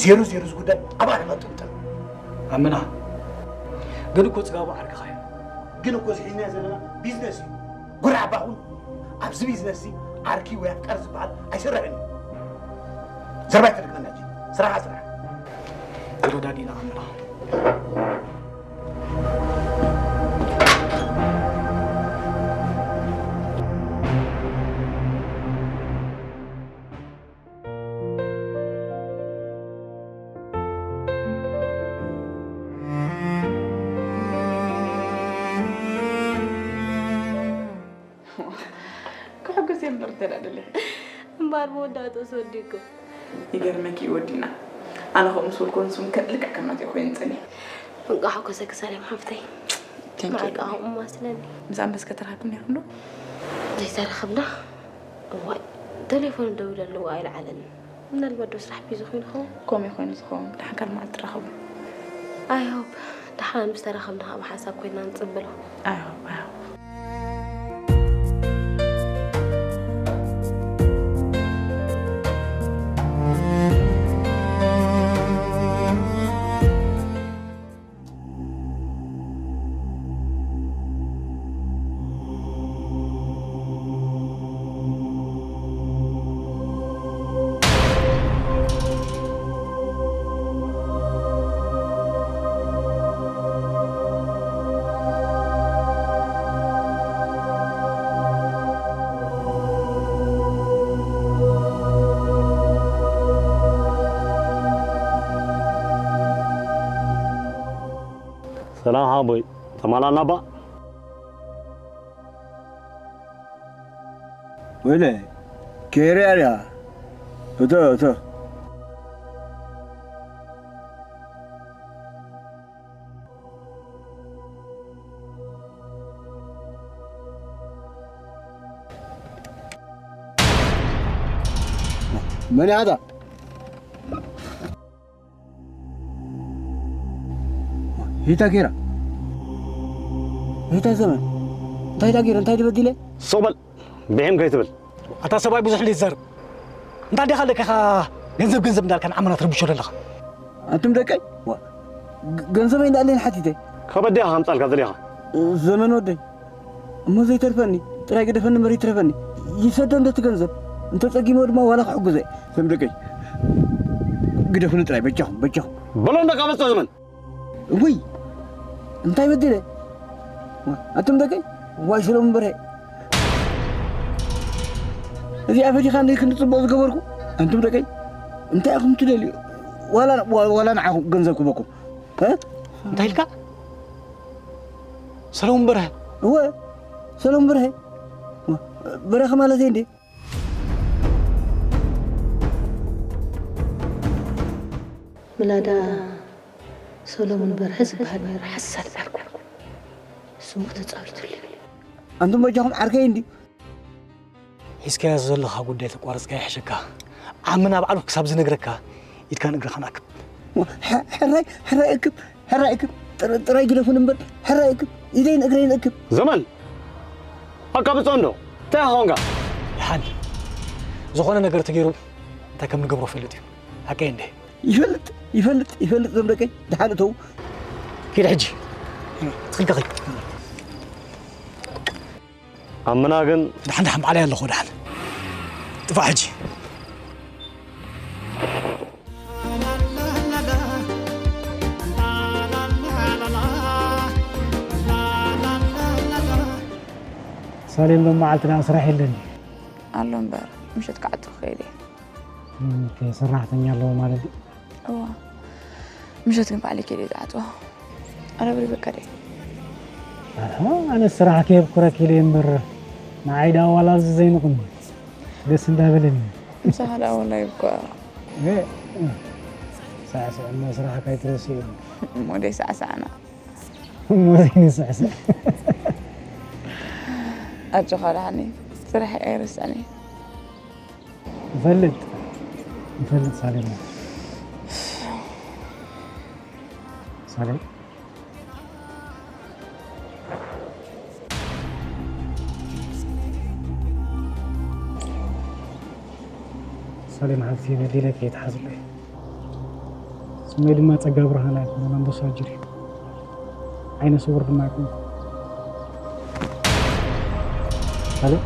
ዜሩ ዜሩ ዝጉዳይ ኣብኣ ይቐጥልጥል። ኣመና፣ ግን እኮ ጽጋቡ ዓርክኻ እዩ። ግን እኮ እዚ ሒዝናዮ ዘለና ቢዝነስ እዩ። ጉራሕ ባኹን ኣብዚ ቢዝነስ እዚ ዓርኪ ወይ ኣፍቃሪ ዝበሃል ኣይሰርሕን እዩ። ዘርባይ ተደግመና እንጂ ስራሓ ስራሕ። ተረዳዲና ኣመና። ክሕጉስ እየ እምበር እንታይ ደኣ ደሊኺ? እምበኣር መወዳእትኡስ ወዲእኩም። ይገርመኪ እዩ ወዲእና። ኣነ ከምኡ ምስ በልኩ ንስኹም ከ ልክዕ ከም ናተይ ኮይንክን። እንቋዕ ሓጎሰኪ ሳሌም ሓፍተይ። Thank you። ንዓይ ከኣ ከምኡ ማስለኒ። ምስ ኣንበስ ከ ተራኺብኩም ኔርኩም ዶ? ዘይተራኸብና? እዋይ፣ ቴሌፎን ደዊለሉ ኣይለዓለንን። ምናልባት ዶ ስራሕ ቢዚ ኮይኑ ይኸውን? ከምኡ ኮይኑ ዝኸውን። ደሓን ካልእ መዓልቲ ትራኸቡ። I hope። ደሓን ምስ ተራኸብና ከኣ ብሓንሳብ ኮይንና ንጽበሎ። I hope, I hope። ሰላም ሓወቦይ፣ ተማላና እባ። ወይለ፣ ኬርያ ድያ? እቶ፣ እቶ። መን እያ እታ? ሂታ ጌራ። ሂታ ዘመን። እንታይ ኢላ ጌራ? እንታይ ድበዲለ? ስቕ በል። ብሒም ከይትብል። ኣታ ሰብኣይ ብዙሕ ዘይትዛረብ። እንታይ ዲኻ ኣለካ ኢኻ ገንዘብ ገንዘብ እንዳልካ ንዓመና ትርብሾ ዘለኻ? ኣንቱም ደቀይ፣ ዋ፣ ግ-፣ ገንዘበይ እንዳኣለኝ ሓቲተ። ካበይ ዲኻ ከምጻልካ ደሊኻ? ዘመን ወደይ። እሞ ዘይተርፈኒ፣ ጥራይ ግደፈኒ እምበር ይትረፈኒ። ይሰዶ እንዶ እቲ ገንዘብ። እንተጸጊሞ ድማ ዋላ ክሕግዞ እየ። ኣንቱም ደቀይ፣ ግደፉኒ ጥራይ፣ በጃኹም፣ በጃኹም። በሎ እንዶ ካብ ዘመን። እውይ፣ እንታይ በዲለ? ኣንቱም ደቀይ፣ ዋይ ሰሎሙን በርሀ። እዚኣ ፈቲኻ እንደ ክንዲ ጽቡቕ ዝገበርኩ። ኣንቱም ደቀይ፣ እንታይ ኢኹም ትደልዩ? ዋላ፣ ዋ-፣ ዋላ ንዓኹም ገንዘብ ክበኩም። እ? እንታይ ኢልካ? ሰሎሙን በርሀ? እወ፣ ሰሎሙን በርሀ። በረኸ ማለተይ እንዴ? ምላዳ ሰሎሙን በርሀ ዝበሃል ነይሩ ሓሳድ ዓርኩ። ስሙ ተጻዊቱሉ። ኣንቱም በጃኹም ዓርከይ እንዲ። ሒዝካዮ ዘለኻ ጉዳይ ተቋረጽካ ይሕሸካ። ዓምና ባዕሉ ክሳብ ዝነግረካ ኢድካን እግርኻን ኣክብ። ሐ-፣ ሕራይ፣ ሕራይ እክብ፣ ሕራይ እክብ። ጥር-፣ ጥራይ ግደፉን እምበር፣ ሕራይ እክብ። ኢደይን እግረይን እክብ። ዘመን! ኣቃብጾ እንዶ፣ እንታይ ኾንካ? ደሓን። ዝኾነ ነገር ተገይሩ እንታይ ከም ንገብሮ ፈልጥ እዩ። ሓቀይ እንደ። ይፈልጥ፣ ይፈልጥ፣ ይፈልጥ ዞም ደቀይ። ደሓን እተው። ኪድ ሕጂ። ትኽልካ ኺድ። ኣመና ግን ደሓን፣ ደሓን ባዕለይ ኣለኹ፣ ደሓን። ጥፋእ ሕጂ። ሳሌም፣ ሎም መዓልቲ ደኣ ስራሕ የለን። ኣሎ እምበር፣ ምሸት ክዓጽው ክኸይድ እየ። እም፣ ኦኬ፣ ሰራሕተኛ ኣለዎ ማለት ድዩ? እዋ፣ ምሸት ግን ባዕለይ ከይደ ዝዓጽዎ። ኣረብሪ በቃ ደይ። ኣሃ፣ ኣነ ስራሕ ከየብኩረኪ ኢለ እምበር፣ ንዓይ ደኣ ዋላ ኣብዚ ዘይንቕም ደስ እንዳበለኒ። ምሳኻ ደኣ ዋላ ይብኳ። እ፣ እ፣ ሳዕስዕ እሞ ስራሕካ ኣይትረስዕ። እሞ ደይ ሳዕሳዕና። እሞ ዘይንስዕስዕ። ኣጆኻ ደሓኒ፣ ስራሕ ኣይርስዕን እየ። ንፈልጥ፣ ንፈልጥ ሳሌም። ሳሌም። ሳሌም ሓብቲ በዲለ ከይትሓዝለይ። ስመይ ድማ ጸጋ ብርሃን ኣይኮነን፣ ኣንበሳ ጅር እዩ። ዓይነ ስውር ድማ ኣይኮንኩ። ሳሌም።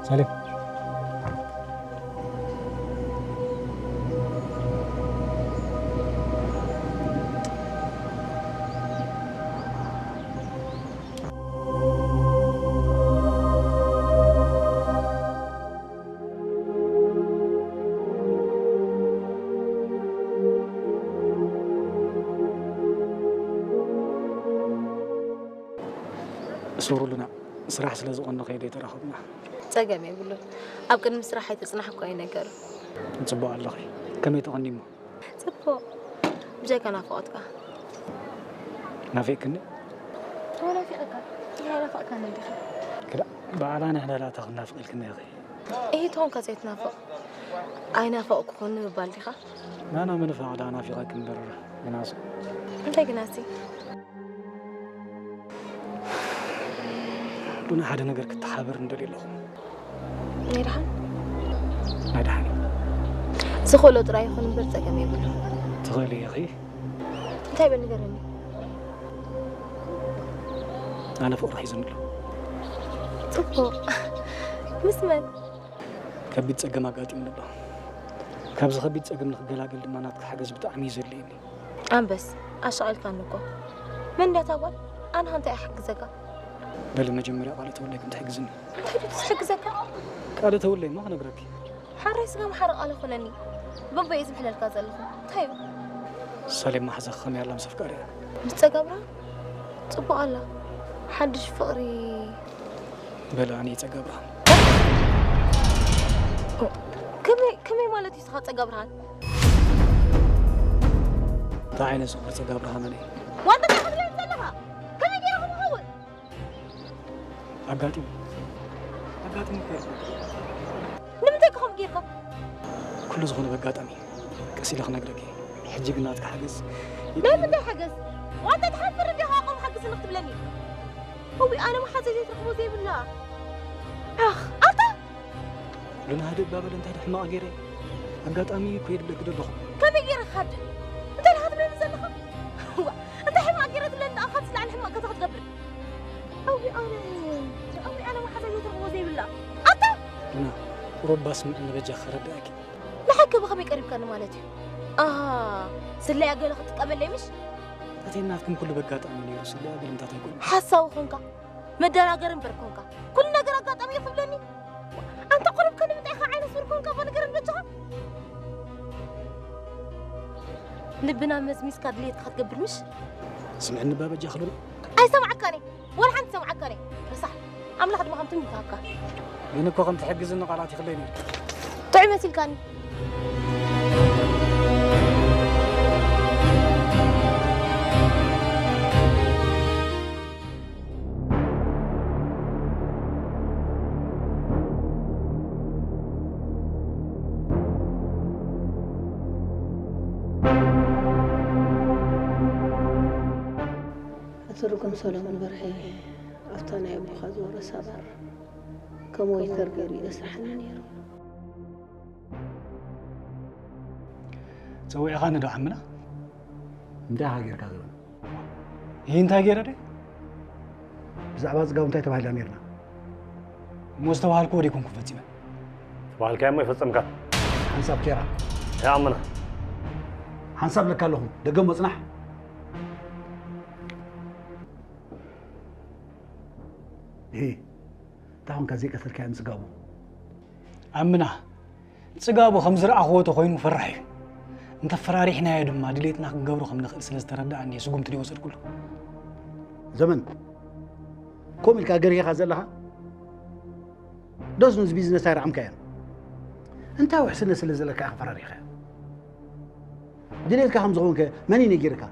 ሳሌም። ሱሩልና ስራሕ ስለ ዝኾነ ከይደ ተራኸብና። ጸገም የብሉን። ኣብ ቅድሚ ስራሕ ኣይተጽናሕኩ ኣይነገሩ። ጽቡቕ ኣለኺ። ከመይ ተቐኒሞ? ጽቡቕ። ብጀካ ናፍቖትካ። ናፊቕክኒ? ተወናፊቐካ። እንታይ ናፍቕካኒ እንዲኻ? ክላ ባዕላ ንሕና ላታ ክናፍቕ ኢልክኒ ኢኺ። እሂ ተኾንካ ዘይትናፍቕ። ኣይናፈቕኩኹን ንምባል ዲኻ? ናና ምንፋቕ ደኣ ናፊቐኪ እምበር ግናሱ። እንታይ ግናሲ? ሉና ሓደ ነገር ክተሓበር እንደልየ ኣለኹ። ናይ ደሓን? ናይ ደሓን እዩ። ዝኽእሎ ጥራይ ይኹን እምበር ጸገም የብሉ። ትኽእሊ ኢኺ። እንታይ በል ንገረኒ። ኣነ ፍቕሪ ሒዙኒ ኣሎ። ጽቡቕ። ምስ መን? ከቢድ ጸገም ኣጋጢሙኒ ኣሎ። ካብዚ ከቢድ ጸገም ንክገላገል ድማ ናትካ ሓገዝ ብጣዕሚ እዩ ዘድልየኒ። ኣንበስ፣ ኣሻቒልካኒ እኮ። መን ድያ እታ ጓል? ኣነ ከ እንታይ እየ ክሕግዘካ? በሊ መጀመርያ ቃል እተወለይ ከም ትሕግዝኒ። እንታይ ድዩ ትሕግዘካ? ቃል እተወለይ እሞ ክነግረኪ። ሓራይ ስጋ ምሓረ ቃል ኣይኮነኒ። በቦ እየ ዝምሕለልካ ዘለኹ። እንታይ እዩ? ሳሌም መሓዛኺ ከመይ ኣላ ምስ ኣፍቃሪኣ? ምስ ጸጋብራ? ጽቡቕ ኣላ። ሓድሽ ፍቕሪ በሊ ኣነ እየ ጸጋ ብርሃን። ከመይ ከመይ ማለት እዩ ንስኻ ጸጋ ብርሃን? እንታይ ዓይነት ስውር ጸጋ ብርሃን ኣነ? ዋንታ እንታይ ክትብል ዘለኻ? ከመይ ገይረ ክኸውን? ኣጋጢሙ ኣጋጢሙ እኮ እዩ። ንምንታይ ከምኡ ጌርካ? ኩሉ ዝኾነ በጋጣሚ ቀስ ኢለ ክነግረኪ። ሕጂ ግን ናትካ ሓገዝ ናይ ምንታይ ሓገዝ? ዋንታ ትሓፍር እንዲኻ ከምኡ ሓግዝኒ ክትብለኒ? እዊ ኣነ መሓዘ ዘይትረኽቦ ዘይብላ። ኣኽ ኣታ ሉና ህድእ እባ በል እንታይ ዶ ሕማቕ ገይረ? ኣጋጣሚ እኮ እየ ድብለኪ ዶ ኣለኹ። ከመይ ገይረ ክሓድእ? እንታይ ኢኻ ትብለኒ ዘለኻ? ዋ እንታይ ሕማቕ ገይረ ትብለኒ ደኣ ካብዚ ላዕሊ ሕማቕ ከታ ክትገብር? ኣዊ ኣነ ኣዊ ኣነ መሓዛ ዘይትረኽቦ ዘይብላ ኣታ ሉና ቁሩብ እባ ስምዕኒ በጃኺ ከረድኣኪ። ንሓቂ ብኸመይ ቀሪብካኒ ማለት እዩ? ኣሃ ስለያ ገለ ክትጥቀመለይ ምሽ? ኣተይ ናትኩም ኩሉ በጋጣሚ ነይሩ ስለያ ገለ ምታት ኣይኮነን። ሓሳዊ ኾንካ መደናገሪ እምበር ኮንካ ኩሉ ነገር ኣጋጣሚ እዩ ክብለኒ? ኣንታ ቁሩብ ከ ንምንታይ ኢኻ ዓይነ ሱር ኮንካ እባ ንገረኒ በጃኻ? ልብና መዝሚዝካ ድሌትካ ክትገብር ምሽ? ስምዕኒ እባ በጃኺ ሉና። ኣይሰምዓካን እየ ወላ ሓንቲ ሰምዓካን እየ። ረሳሕ ኣምላኽ ድማ ከምቲ ይምታካ። ግን እኮ ከም ትሕግዝኒ ቃላት ይኽለይ ነይሩ። ጥዑይ መሲልካኒ። ኣቶ ርጉም ሰሎሞን በርሀ ኣብታ ናይ ኣቦኻ ዝወረሳ ባር ከም ወይተር ገይሩ እዩ ዘስርሓኒ ነይሩ። ጸዊዕኻኒ ዶ ዓምና? እንታይ ኢኻ ጌርካ ዘበና? ይህ እንታይ ገይረ ደይ? ብዛዕባ ጽጋቡ እንታይ ተባሂልና ነይርና? እሞ ዝተባሃልክዎ ደይኮንኩ ፈጺመ። ተባሃልካዮ እሞ ይፈጸምካ። ሓንሳብ ኬራ። ይኣምና። ሓንሳብ ለካ ኣለኹ። ደገ መጽናሕ። እህ፣ እንታይ ኾንካ ዘይቀተልካዮ ንጽጋቡ? ኣምና፣ ጽጋቡ ከም ዝረኣኽዎ ተኾይኑ ፈራሕ እዩ። እንተፈራሪሕናዮ ድማ ድሌትና ክንገብሮ ከም ንኽእል ስለ ዝተረድኣኒ እየ ስጉምቲ ዘይወሰድኩሉ። ዘመን፣ ከምኡ ኢልካ ገሪህኻ ዘለኻ? ዶስ ነዚ ቢዝነስ ኣይረዓምካዮን? እንታይ ውሕስነት ስለ ዘለካ ኢኻ ፈራሪሕካዮ? ድሌትካ ከም ዝኾንከ መን እዩ ነጊርካ?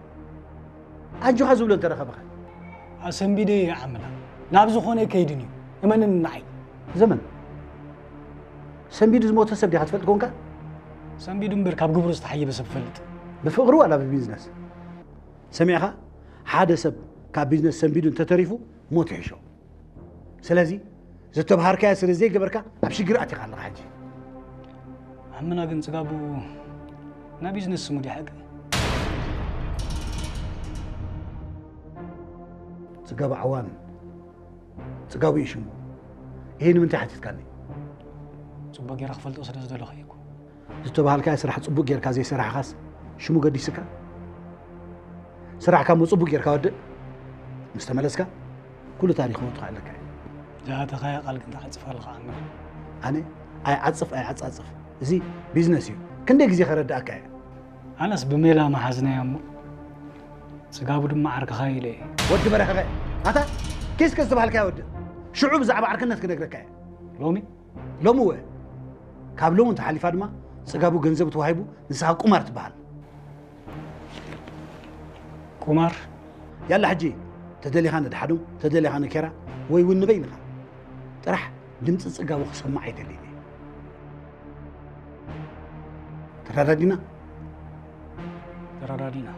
ኣጆኻ ዝብሎ እንተረኸበኸ? ኣሰንቢደ እየ ኣምና። ናብ ዝኾነ ኣይከይድን እዩ። እመንኒ ንዓይ። ዘመን፣ ሰንቢዱ ዝሞተ ሰብ ዲኻ ትፈልጥ ኮንካ? ሰንቢዱ እምበር ካብ ግብሩ ዝተሓየበ ሰብ እፈልጥ። ብፍቕሪ ዋላ ብቢዝነስ? ሰሚዕኻ? ሓደ ሰብ ካብ ቢዝነስ ሰንቢዱ እንተተሪፉ ሞት ይሕሾ። ስለዚ፣ ዝተብሃርካዮ ስለ ዘይገበርካ ኣብ ሽግር ኣቲኻ ኣለኻ ሕጂ። ኣምና ግን ጽጋቡ ናይ ቢዝነስ ስሙ ድዩ ሓቂ? ጽጋቡ ዓዋን፣ ጽጋቡ እዩ ሽሙ። ይሄ ንምንታይ ሓቲትካኒ? ጽቡቕ ጌረ ክፈልጦ ስለ ዝደለኹ እየ እኮ። ዝተባሃልካዮ ስራሕ ጽቡቕ ጌርካ ዘይሰራሕኻስ ሽሙ ገዲስካ? ስራሕካ እሞ ጽቡቕ ጌርካ ወድእ። ምስ ተመለስካ ኩሉ ታሪኽ ክወትኻ ኣለካ እዩ። ዝኣተኻዮ ቃል ግን ትዓጽፍ ኣለኻ ኣምር። ኣነ ኣይዓጽፍ ኣይዓጻጽፍ፣ እዚ ቢዝነስ እዩ። ክንደይ ግዜ ከረድኣካ እየ። ኣነስ ብሜላ መሓዝናዮ እሞ ጽጋቡ ድማ ዓርክኻ ኢለ እየ። ወዲ በረኸኸ፣ ኣታ ኪስከ ዝተባሃልካዮ ወድእ። ሽዑ ብዛዕባ ዓርክነት ክነግረካ እየ። ሎሚ? ሎሚ እወ። ካብ ሎሚ እንተሓሊፋ ድማ ጽጋቡ ገንዘብ ተዋሂቡ ንስኻ ቁማር ትበሃል። ቁማር? ያላ ሕጂ ተደሊኻ ንድሓዶም፣ ተደሊኻ ንኬራ ወይ እውን ንበይንኻ። ጥራሕ ድምፂ ጽጋቡ ክሰማዕ ኣይደልይን እየ። ተረዳዲና? ተረዳዲና።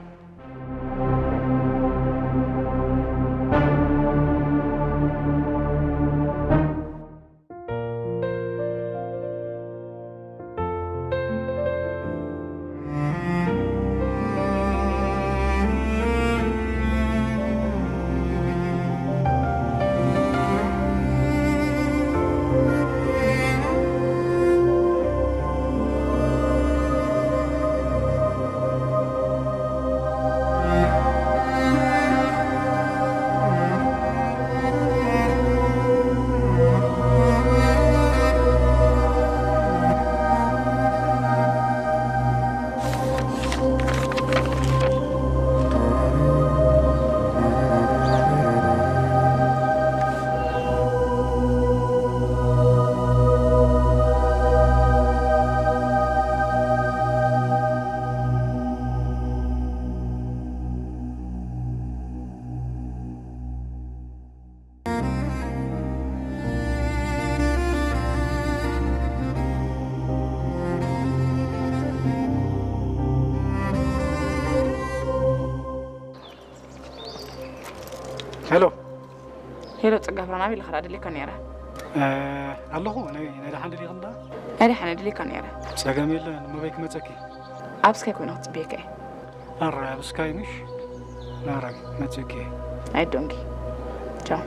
ሄሎ። ሄሎ፣ ጽጋብ፣ ናበይ ኣለኻ? ደኣ ደሊካ ነይረ። እ፣ ኣለኹ። ናይ፣ ናይ ደሓን ደሊኺ እንዳ? ናይ ደሓን ደሊካ ነይረ። ጸገም የለን። መበይ ክመጸኪ? ኣብ ስካይ ኮይነ ክጽብየካ እየ። ኣረ፣ ኣብ ስካይ ምሽ? ናራይ፣ መጺእኪ። ኣይ ዶንጊ። ቻው።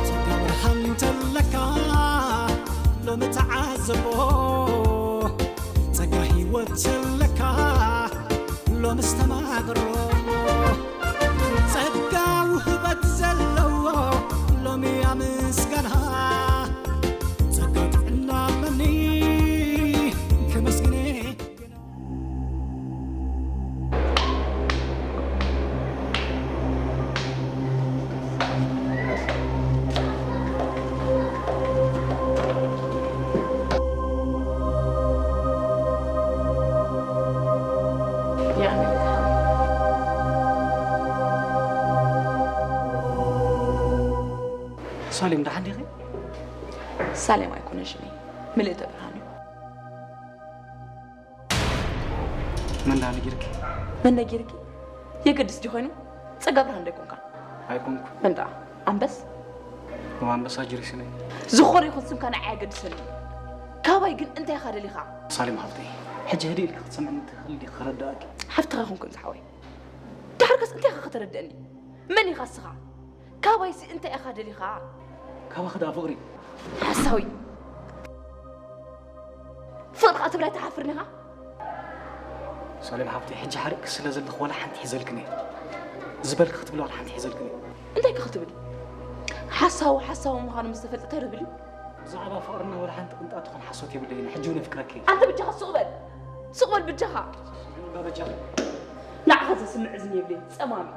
ጽገ ብርሃን እንተለካ ሎሚ ተዓዘቦ፣ ጸጋ ህይወት ዘለካ ሎሚ ኣስተማቕሮ። ጸጋ ውህበት ዘለዎ ሎሚ ኣመስጋና፣ ጸጋ ጥዕና ኣለኒ ከመስግነ። ሳሌም፣ ደሓን ዲኺ? ሳሌም ኣይኮነን ሽመይ፣ ምልእተ ብርሃን እዩ። መን ደኣ ነጊርኪ? መን ነጊርኪ? የገድስ ድዩ ኮይኑ? ጸጋ ብርሃን ዶ ኣይኮንካን? ኣይኮንኩ። መን ደኣ? ኣንበስ? እዋ፣ ኣንበሳ ጅሪስ ነኝ። ዝኾነ ይኹን ስምካ ንዓይ ኣየገድሰንን እዩ። ካብ ኣይ ግን እንታይ ኢኻ ደሊኻ? ሳሌም ሓፍተይ፣ ሕጂ ህድእ ኢልኪ ክትሰምዕኒ ትኽእሊ ዲኺ ክረድኣኪ? ሓፍትኻ ኣይኮንኩን ዝሓወይ። ዳሕርካስ እንታይ ኢኻ ከተረድእኒ? መን ኢኻ እስኻ? ካባይሲ እንታይ ኢኻ ደሊኻ? ካባኺ ደኣ ፍቕሪ። ሓሳዊ። ፍቕሪ ከኣ ትብላይ ትሓፍር ዲኻ? ሳሌም ሓፍተይ፣ ሕጂ ሓሪቕኪ ስለ ዘለኹ ዋላ ሓንቲ ሒዘልክን እየ። ዝበልኪ ክትብሊ ዋላ ሓንቲ ሒዘልክን እየ። እንታይ ከ ክትብል? ሓሳዊ ሓሳዊ ምዃኑ ምስ ተፈልጠ እንታይ ዶ ክብል እዩ? ብዛዕባ ፍቕርና ዋላ ሓንቲ ቅንጣብ ትኹን ሓሶት የብለይን። ሕጂ እውን የፍቅረኪ እየ። ኣንተ ብጃኻ ሱቕ በል። ሱቕ በል ብጃኻ። እባ በጃኺ። ንዓኻ ዘስምዕ እዝኒ የብለይን ጸማም።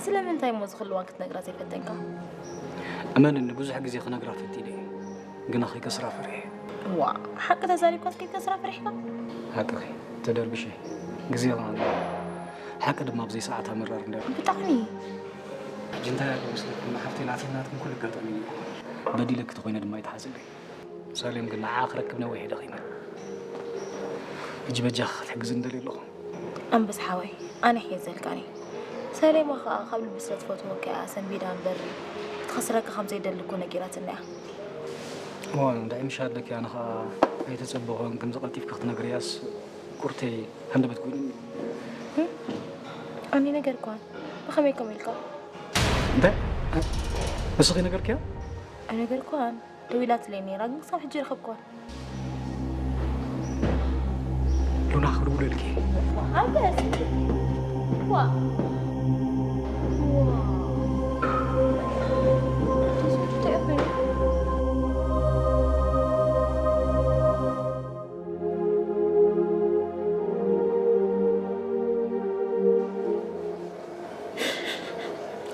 ስለምንታይ እሞ እዚ ኩሉ እዋን ክትነግራ ዘይፈተንካ? እመንኒ፣ ብዙሕ ግዜ ክነግራ ፈቲነ እየ፣ ግና ከይከስራ ፈሪሐ። እዋእ፣ ሓቂ ተዛሪብካስ ከይትከስራ ፈሪሕካ? ሓቅኺ ተደርብሸ፣ ግዜ ኸኣ ኣሎ። ሓቂ ድማ ኣብ ዘይሰዓታ መራር እንድያ። ብጣዕሚ። ሕጂ እንታይ ኣሎ መስለኩም? ንሓፍተይ ናተይን ናትክን ኩሉ ኣጋጣሚ እዩ። በዲለኪ ተኾይነ ድማ ኣይትሓዝለይ። ሳሌም ግን ንዓኣ ክረክብ ነዊሕ እየ ደኺመ። ሕጂ በጃኺ ክትሕግዝኒ ደልየ ኣለኹ። ኣንብስ ሓወይ፣ ኣነ እየ ዘልካኒ። ሳሌማ ከኣ ካብ ልቢ ስለ ትፈትወካ እያ ሰንቢዳ እምበር ክትኸስረካ ከም ዘይደሊ እኮ ነጊራትኒ እያ። እዋን እንታይ ምሻ ኣለኪ? ኣነ ኸዓ ኣይተጸበኹን። ከምዚ ቀልጢፍኪ ክትነግርያስ ቁርተይ ሃንደበት ኮይኑ። ኣነ ነገር ኳን ብኸመይ ከም ኢልካ እንታይ? ንስኺ ነገርክያ? ነገር ኳን ደዊላትለይ ነይራ፣ ግን ክሳብ ሕጂ ረኸብኳን። ሉና ክድውለልኪ። ኣበስ ዋ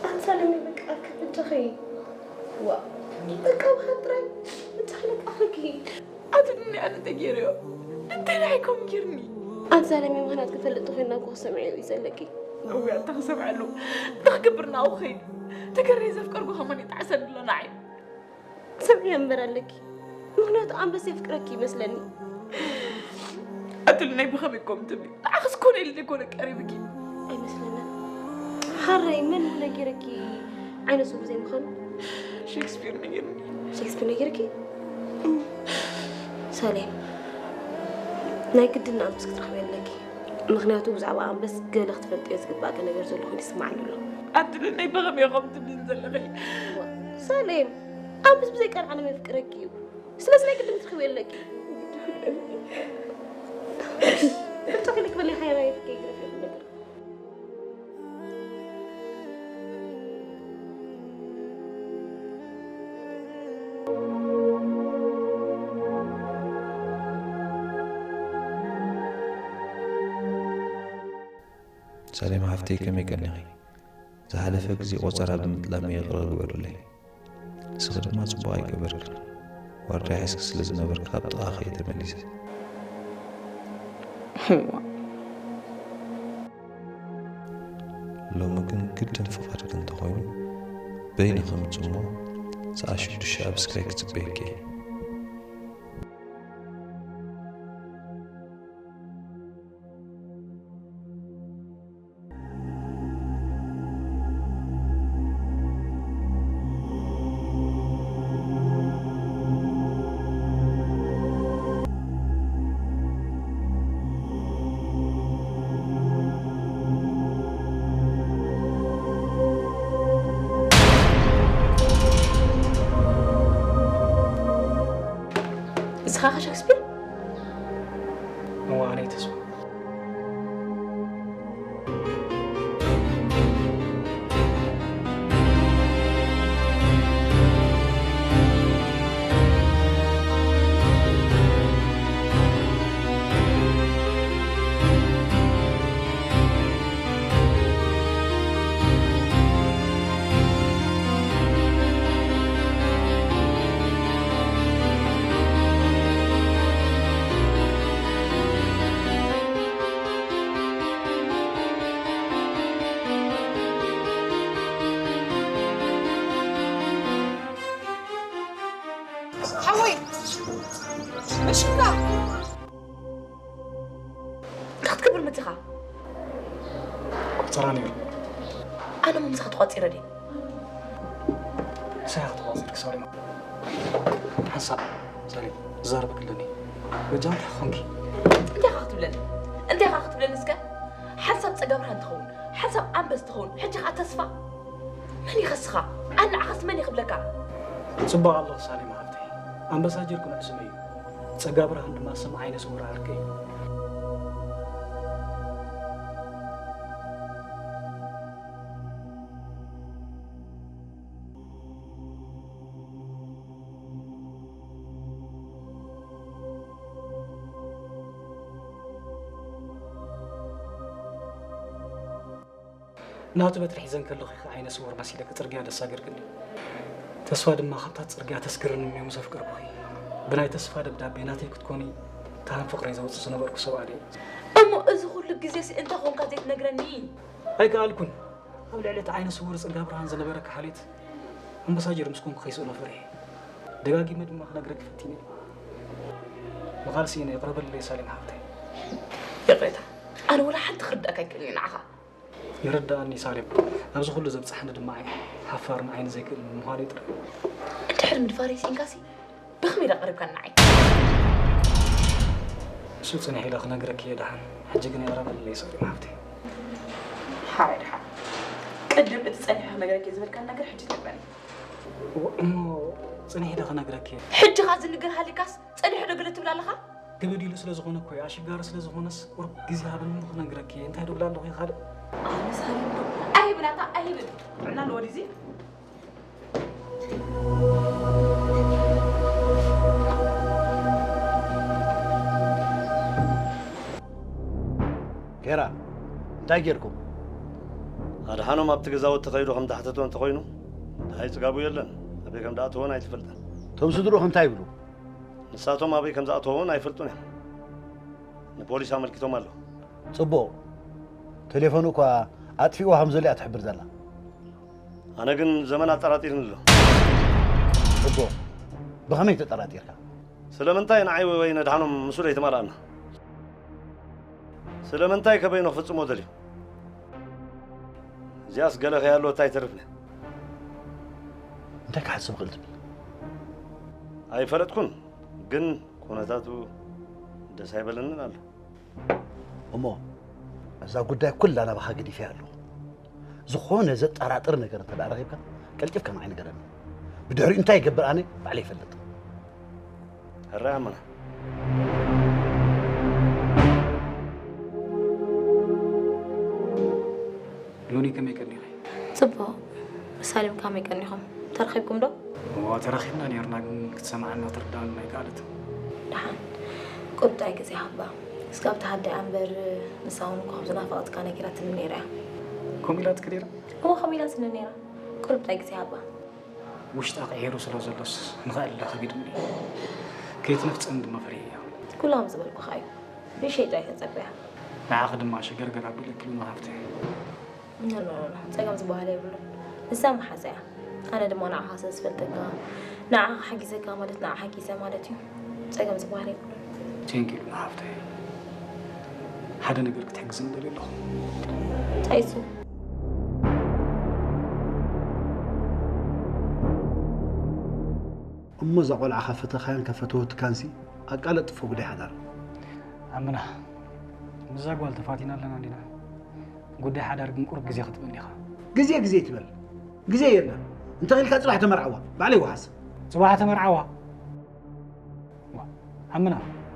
ኣምሳለኒ በቃ ክብድኺ ዋ በቃ ብሃጥራይ ብታሕለቃ ክኪ ኣትድኒ ኣነ ተገይረዮ እንታይ ናይ ኮም ጌርኒ ኣንሳለሚ ምኽንያት ክፈልጥ ተኾይና እኮ ክሰምዐ እዩ ዘለኪ እውያ እንተ ክሰምዐሉ እንተ ክገብር ናብኡ ኸይዱ ተገረይ ዘፍቀርኩ ከማን ይጣዕሰኒ ኣሎ ንዓይ ክሰምዕዮ እምበር ኣለኪ ምኽንያቱ ኣንበስ የፍቅረኪ ይመስለኒ ኣትልነይ ብኸመይ ኮም ትብሊ ንዓኽስ ኮነ ኢለ ዘይኮነ ቀሪብኪ ኣይመስለንን ሓረይ መን ነጊረኪ ዓይነት ስጉ ዘይምዃኑ ሼክስፒር ነጊርኒ ሼክስፒር ነጊርኪ ሳሌም ናይ ግድን ኣንበስ ክትረኽቢ ኣለኪ ምኽንያቱ ብዛዕባ ኣንበስ ገለ ክትፈልጥዮ ዝግባእኪ ነገር ዘሎ ኮይኑ ይስማዓኒ ኣሎ ኣትልነይ ብኸመይ ኮም ትብልን ዘለኺ ሳሌም ኣንበስ ብዘይ ቃል ዓለም የፍቅረኪ እዩ ስለዚ ናይ ግድን ክትረኽቢ ኣለኪ ብጣዕሚ ክበል ሓያራ የፍቅረኪ ነገር ሰሌም ሓፍተይ ከመይ ቀኒኺ? ዝሓለፈ ግዜ ቆጸራ ብምጥላመይ ይቕረ ግበሩለይ። ንስኺ ድማ ጽቡቕ ኣይገበርክን። ዋርዳይ ሒዝኪ ስለ ዝነበርኪ ኣብ ጥቓኺ እየ ተመሊሰ። ሎሚ ግን ግድን ፍቓድኪ እንተኾይኑ በይንኺ ምጽሞ ሰዓት ሽዱሽተ ኣብ ስካይ ክጽበየኪ እየ። ንስኻ ኸ ሸክስፒር? እዋ ኣነ ተስፋ ሓወይ መሽካ እንታይ ክትገብር መፂኻ ቆፀራ ነይሩ ኣነ ምምሳኻ ተቋፂረ ድየ ምሳኻ ተቋፂርኪ ሳሌም ሓንሳእ ሳሌም ዝዛረበኪ ኣለኒ በጃ እንታይ ክኾንኪ እንታይ ኻ ክትብለኒ እንታይ ኻ ክትብለኒ እስከ ሓንሳብ ፀጋብርሃን ትኸውን ሓንሳብ ኣንበስ ትኸውን ሕጂ ኸዓ ተስፋ መን ይኸስኻ ኣንዓኸስ መን ይኽብለካ ፅቡቕ ኣለኹ ሳሌም ሓፍተይ ኣንበሳ ጀርኩ ንዕስመ እዩ ፀጋብርሃን ድማ ስም ዓይነ ስውር ዓርከይ እዩ ናቱ በትሪ ሒዘን ከለኹ ኢኺ ዓይነ ስውር መሲለኪ ጽርግያ ደስ ኣገርክኒ። ተስፋ ድማ ካብታ ጽርግያ ተስግረኒ እዮም ዘፍቀርኩኺ። ብናይ ተስፋ ደብዳቤ ናተይ ክትኮኒ ካህን ፍቕረይ ዘውጽእ ዝነበርኩ ሰብኣይ እየ። እሞ እዚ ኩሉ ግዜሲ እንታይ ኾንካ ዘይትነግረኒ? ኣይከኣልኩን። ኣብ ልዕሊ እቲ ዓይነ ስውር ጽጋ ብርሃን ዝነበረኪ ሓልዮት ኣምባሳጀር ምስ ኮንኩ ከይስእኖ ፈሪሐ። ደጋጊመ ድማ ክነግረኪ ፈቲነ። ምኻል ስኢነ ይቕረ በልለይ ሳሌም ሓፍተይ። ይቕሬታ ኣነ ወላ ሓንቲ ክርዳእካ ኣይክእልን እየ ንዓኻ። ይርዳእኒ ሳሌም፣ ኣብዚ ኩሉ ዘብጽሓኒ ድማ እየ ሓፋርን ዓይኒ ዘይክእል ምዃነይ ጥራይ። እንድሕር ምድፋረይ ስኢንካሲ ብኸመይ ኢለ ቀሪብካ ንዓይ? እሱ ጽኒሕ ኢለ ክነግረኪ እየ ደሓን። ሕጂ ግን የቕረበለይ ሰሪም ሓፍተይ። ሓራይ ደሓን። ቅድም እቲ ጸኒሐ ክነግረኪ እየ ዝበልካኒ ነገር ሕጂ ትነግረኒ። እሞ ጽኒሕ ኢለ ክነግረኪ እየ። ሕጂ ኸኣ ዝንገር ሃሊካስ ጸኒሑ ዶ ገለ ትብል ኣለኻ? ክብድ ኢሉ ስለ ዝኾነ እኮ እዩ፣ ኣሽጋሪ ስለ ዝኾነስ ቁሩብ ግዜ ሃብኒ ክነግረኪ እየ። እንታይ ዶ ብላ ኣለኹ ካልእ? ኣነስ ሃብኒ ዶ? ኣይብላታ፣ ኣይብል። ጥዕና ንወዲ እዚ። ጌራ እንታይ ጌርኩም? ኣድሓኖም ኣብቲ ገዛውቲ ከይዱ ከም ዝሓተቶ እንተኾይኑ፣ ደሃይ ጽጋቡ የለን። ኣበይ ከም ዝኣተወን ኣይትፈልጥን። እቶም ስድርኡ እንታይ ይብሉ? ንሳቶም ኣበይ ከም ዝኣተወ እውን ኣይፈልጡን እዮም። ንፖሊስ ኣመልኪቶም ኣለዉ። ጽቡቕ። ቴሌፎኑ እኳ ኣጥፊእዋ ከም ዘሎ እያ ትሕብር ዘላ። ኣነ ግን ዘመን ኣጠራጢርኒ ኣሎ። ጽቡቕ። ብኸመይ ተጠራጢርካ? ስለምንታይ ንዓይ ወይ ነድሓኖም ምስኡ ዘይተማላእና? ስለምንታይ ከበይኑ ክፍጽሞ ደልዩ? እዚኣስ ገለ ከይሃለወት ኣይተርፍን እያ። እንታይ ክሓስብ ክእል ትብል? ኣይፈለጥኩን፣ ግን ኩነታቱ ደስ ኣይበለንን ኣሎ። እሞ እዛ ጉዳይ ኩላ ናባኻ ገዲፈያ ኣለኹ። ዝኾነ ዘጠራጥር ነገር እንተ ደኣ ረኺብካ ቀልጢፍካ ንዓይ ንገረኒ። ብድሕሪኡ እንታይ ይገብር ኣነ ባዕለይ ይፈልጥ። ሕራይ ኣመና። ዮኒ ከመይ ቀኒኺ? ጽቡቕ። ሳሌም ከመይ ቀኒኹም? ተራኺብኩም ዶ? እወ ተራኺብና ኔርና ግን ክትሰምዓና ክትርድኣና ኣይከኣለትን። ደሓን። ቁርጣይ ግዜ ሃባ። እስካብ ተሃድኣ እምበር ንሳ እውን እኮ ከም ዝናፈቐትካ ነጊራትኒ ነይራ እያ። ከምኡ ኢላትኪ ነይራ? እወ ከምኡ ኢላትኒ ነይራ። ቁርጣይ ግዜ ሃባ። ውሽጣ ቀይሩ ስለ ዘሎስ ንኸእል ከቢድኒ እዩ። ከይትነፍጸኒ ድማ ፈሪሐያ። ኩሉ ከም ዝበልኩኻ እዩ። ብሸይጡ ኣይተጸበያ። ንዓኺ ድማ ሽገርገር ኣቢለኪ ሉና ሃፍተይ። ኖ ኖ ኖ ጸገም ዝበሃል የብሉን። ንሳ መሓዛ እያ። ኣነ ድማ ንዓኻ ስለ ዝፈልጠካ ንዓኻ ሓጊዘካ ማለት ንዓ ሓጊዘ ማለት እዩ። ጸገም ዝበሃል የብሉን። Thank you ሉና ሃፍተይ። ሓደ ነገር ክትሕግዝኒ ደልየ ኣለኹ። እንታይ እሱ? እሞ እዛ ቆልዓ ከፈተኻያን ከፈተወትካንሲ ኣቃለጥፎ ጉዳይ ሓዳር። ኣምና ምስዛ ጓል ተፋቲና ኣለና እንዲና። ጉዳይ ሓዳር ግን ቁሩብ ግዜ ክትበኒ ኢኻ። ግዜ ግዜ ትበል። ግዜ የለን። እንተ ኺኢልካ ጽባሕ ተመርዓዋ። ባዕለይ ይወሓስ። ጽባሕ ተመርዓዋ። ዋ፣ ኣምና፣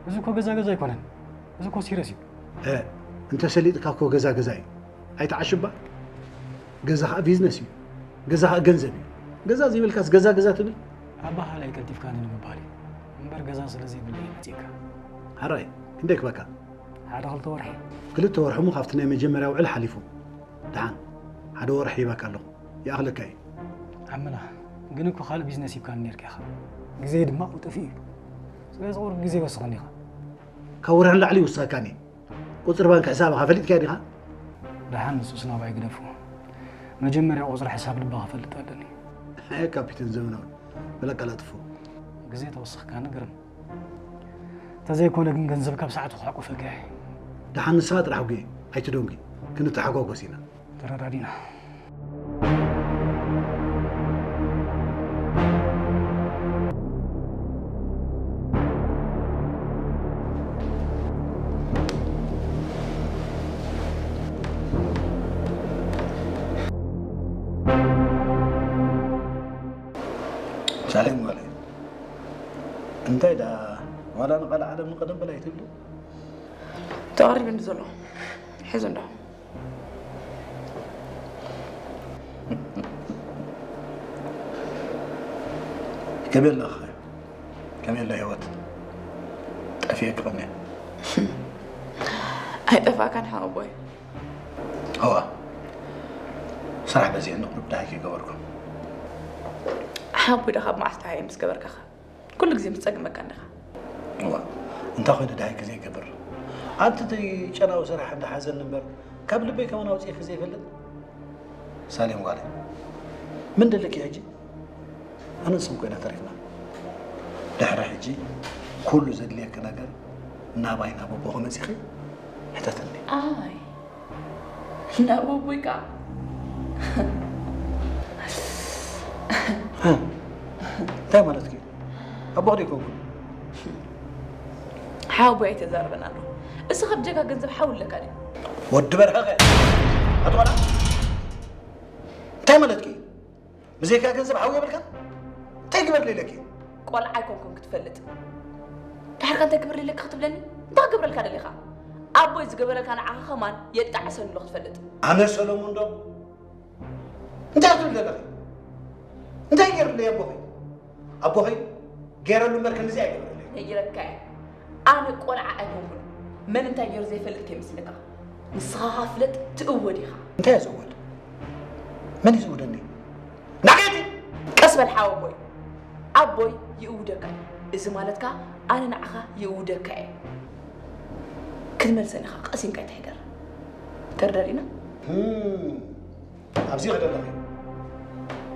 እዚ እኮ ገዛ ገዛ ኣይኮነን። እዚ እኮ ሲረስ እዩ። እ፣ እንተ ሰሊጥካ እኮ ገዛ ገዛ እዩ። ኣይትዓሽባ። ገዛ ኸኣ ቢዝነስ እዩ። ገዛ ኸኣ ገንዘብ እዩ። ገዛ ዘይብልካስ ገዛ ገዛ ትብል? ኣባኻላይ ቀልጢፍካኒ ንምባል እዩ እምበር ገዛ ስለ ዘይብለይ እዩ መጺእካ። ሕራይ፣ ክንደይ ክበካ? ሓደ ክልተ ወርሒ። ክልተ ወርሒ እሞ ካብቲ ናይ መጀመርያ ውዕል ሓሊፉ። ደሓን፣ ሓደ ወርሒ ሂባካ ኣለኹ። ይኣኽለካ እዩ። ኣምና፣ ግን እኮ ካልእ ቢዝነስ ሂብካኒ ኔርካ ኢኻ። ግዜይ ድማ ኣብኡ ጠፊኡ እዩ። ስለዚ ቁሩብ ግዜ ወስኸኒ ኢኻ። ካብ ወርሒ ንላዕሊ ይውስኸካኒ። ቁጽሪ ባንክ ሕሳብኻ ፈሊጥካዮ ዲኻ? ደሓን ንሱስ ናባይ ግደፎ። መጀመርያ ቁጽሪ ሕሳብ ልባ ክፈልጥ ኣለኒ። ኣየ ካፒተን ዘመናዊ፣ በል ኣቀላጥፎ። ግዜ ተወሰኽካኒ ግርም። እንተዘይኮነ ግን ገንዘብ ካብ ሰዓቱ ክሕቁፈካ እየ። ደሓን ንስኻ ጥራሕ ጉየ፣ ኣይትደንጉ። ክንተሓጓጎስ ኢና። ተረዳዲና። ሳሌም ጓለይ፣ እንታይ ደኣ ዋላ ንቓል ዓለም ንቐደም በል ኣይትብሊ? ተቐሪቡ እንዲ ዘሎ ሕዚ እንዶ። ከመይ ኣለኻ? ከመይ ኣላ ህይወት? ጠፊኤ ክቐንየ። ኣይጠፋእካን ሓወቦይ። እዋ፣ ስራሕ በዚሕኒ ቁሩብ ደሃይ ከይገበርኩ። ሓወቦይ ደኣ ካብ መዓስ ደሃይ ምስ ገበርካኸ? ኩሉ ግዜ ምስ ጸግመካ እንዲኻ። እዋ፣ እንታይ ኮይኑ ደሃይ ግዜ ይገብር? ኣንቲ እቲ ጨናዊ ስራሕ እንዳሓዘኒ እምበር ካብ ልበይ ከማን ኣውጺኤኪ ዘይፈልጥ። ሳሌም ጓለይ፣ ምን ደለኪ ሕጂ? ኣነን ስም ኮይና ተሪፍና። ድሕሪ ሕጂ ኩሉ ዘድልየኪ ነገር ናባይ ናብ ኣቦኺ መጺኺ ሕተትኒ። ኣይ ናብ ኣቦይ ከኣ እንታይ ማለትኪ እዩ? ኣቦ ዶ ይኮንኩ? ሓወቦይ ኣይተዛርበና ኣሎ። እሱ ካብ ጀጋ ገንዘብ ሓው ኣለካ ድዩ? ወዲ በርሀኸ ኣትቆላ እንታይ ማለትኪ? ብዘይካ ገንዘብ ሓው የብልካ? እንታይ ግበር ሌለኪ? ቆልዓ ኣይኮንኩን ክትፈልጥ። ድሓርካ እንታይ ግበር ሌለኪ ክትብለኒ? እንታይ ክገብረልካ ደሊኻ? ኣቦይ ዝገበረልካ ንዓኻ ከማን የጣዕሰኒ ኣሎ ክትፈልጥ። ኣነ ሰሎሙን ዶ እንታይ ትብል ዘለኺ? እንታይ ገይሩለይ ኣቦኺ? ኣቦኺ ገይረሉ እምበር ክንዚ ኣይገበረለይ። ነጊረካ እየ። ኣነ ቆልዓ ኣይኮንኩን። መን እንታይ ገይሩ ዘይፈልጥ ከይመስለካ። ንስኻ ኸኣ ፍለጥ ትእወድ ኢኻ። እንታይ እየ ዝእወድ? መን እዩ ዝእውደኒ? ናገቲ! ቀስ በል ሓወቦይ። ኣቦይ ይእውደካ እዩ። እዚ ማለት ከኣ ኣነ ንዓኻ ይእውደካ እየ። ክትመልሰኒ ኢኻ። ቀሲንካ ኣይትሕደር። ተርደር ኢና? ህም። ኣብዚ ከደለኺ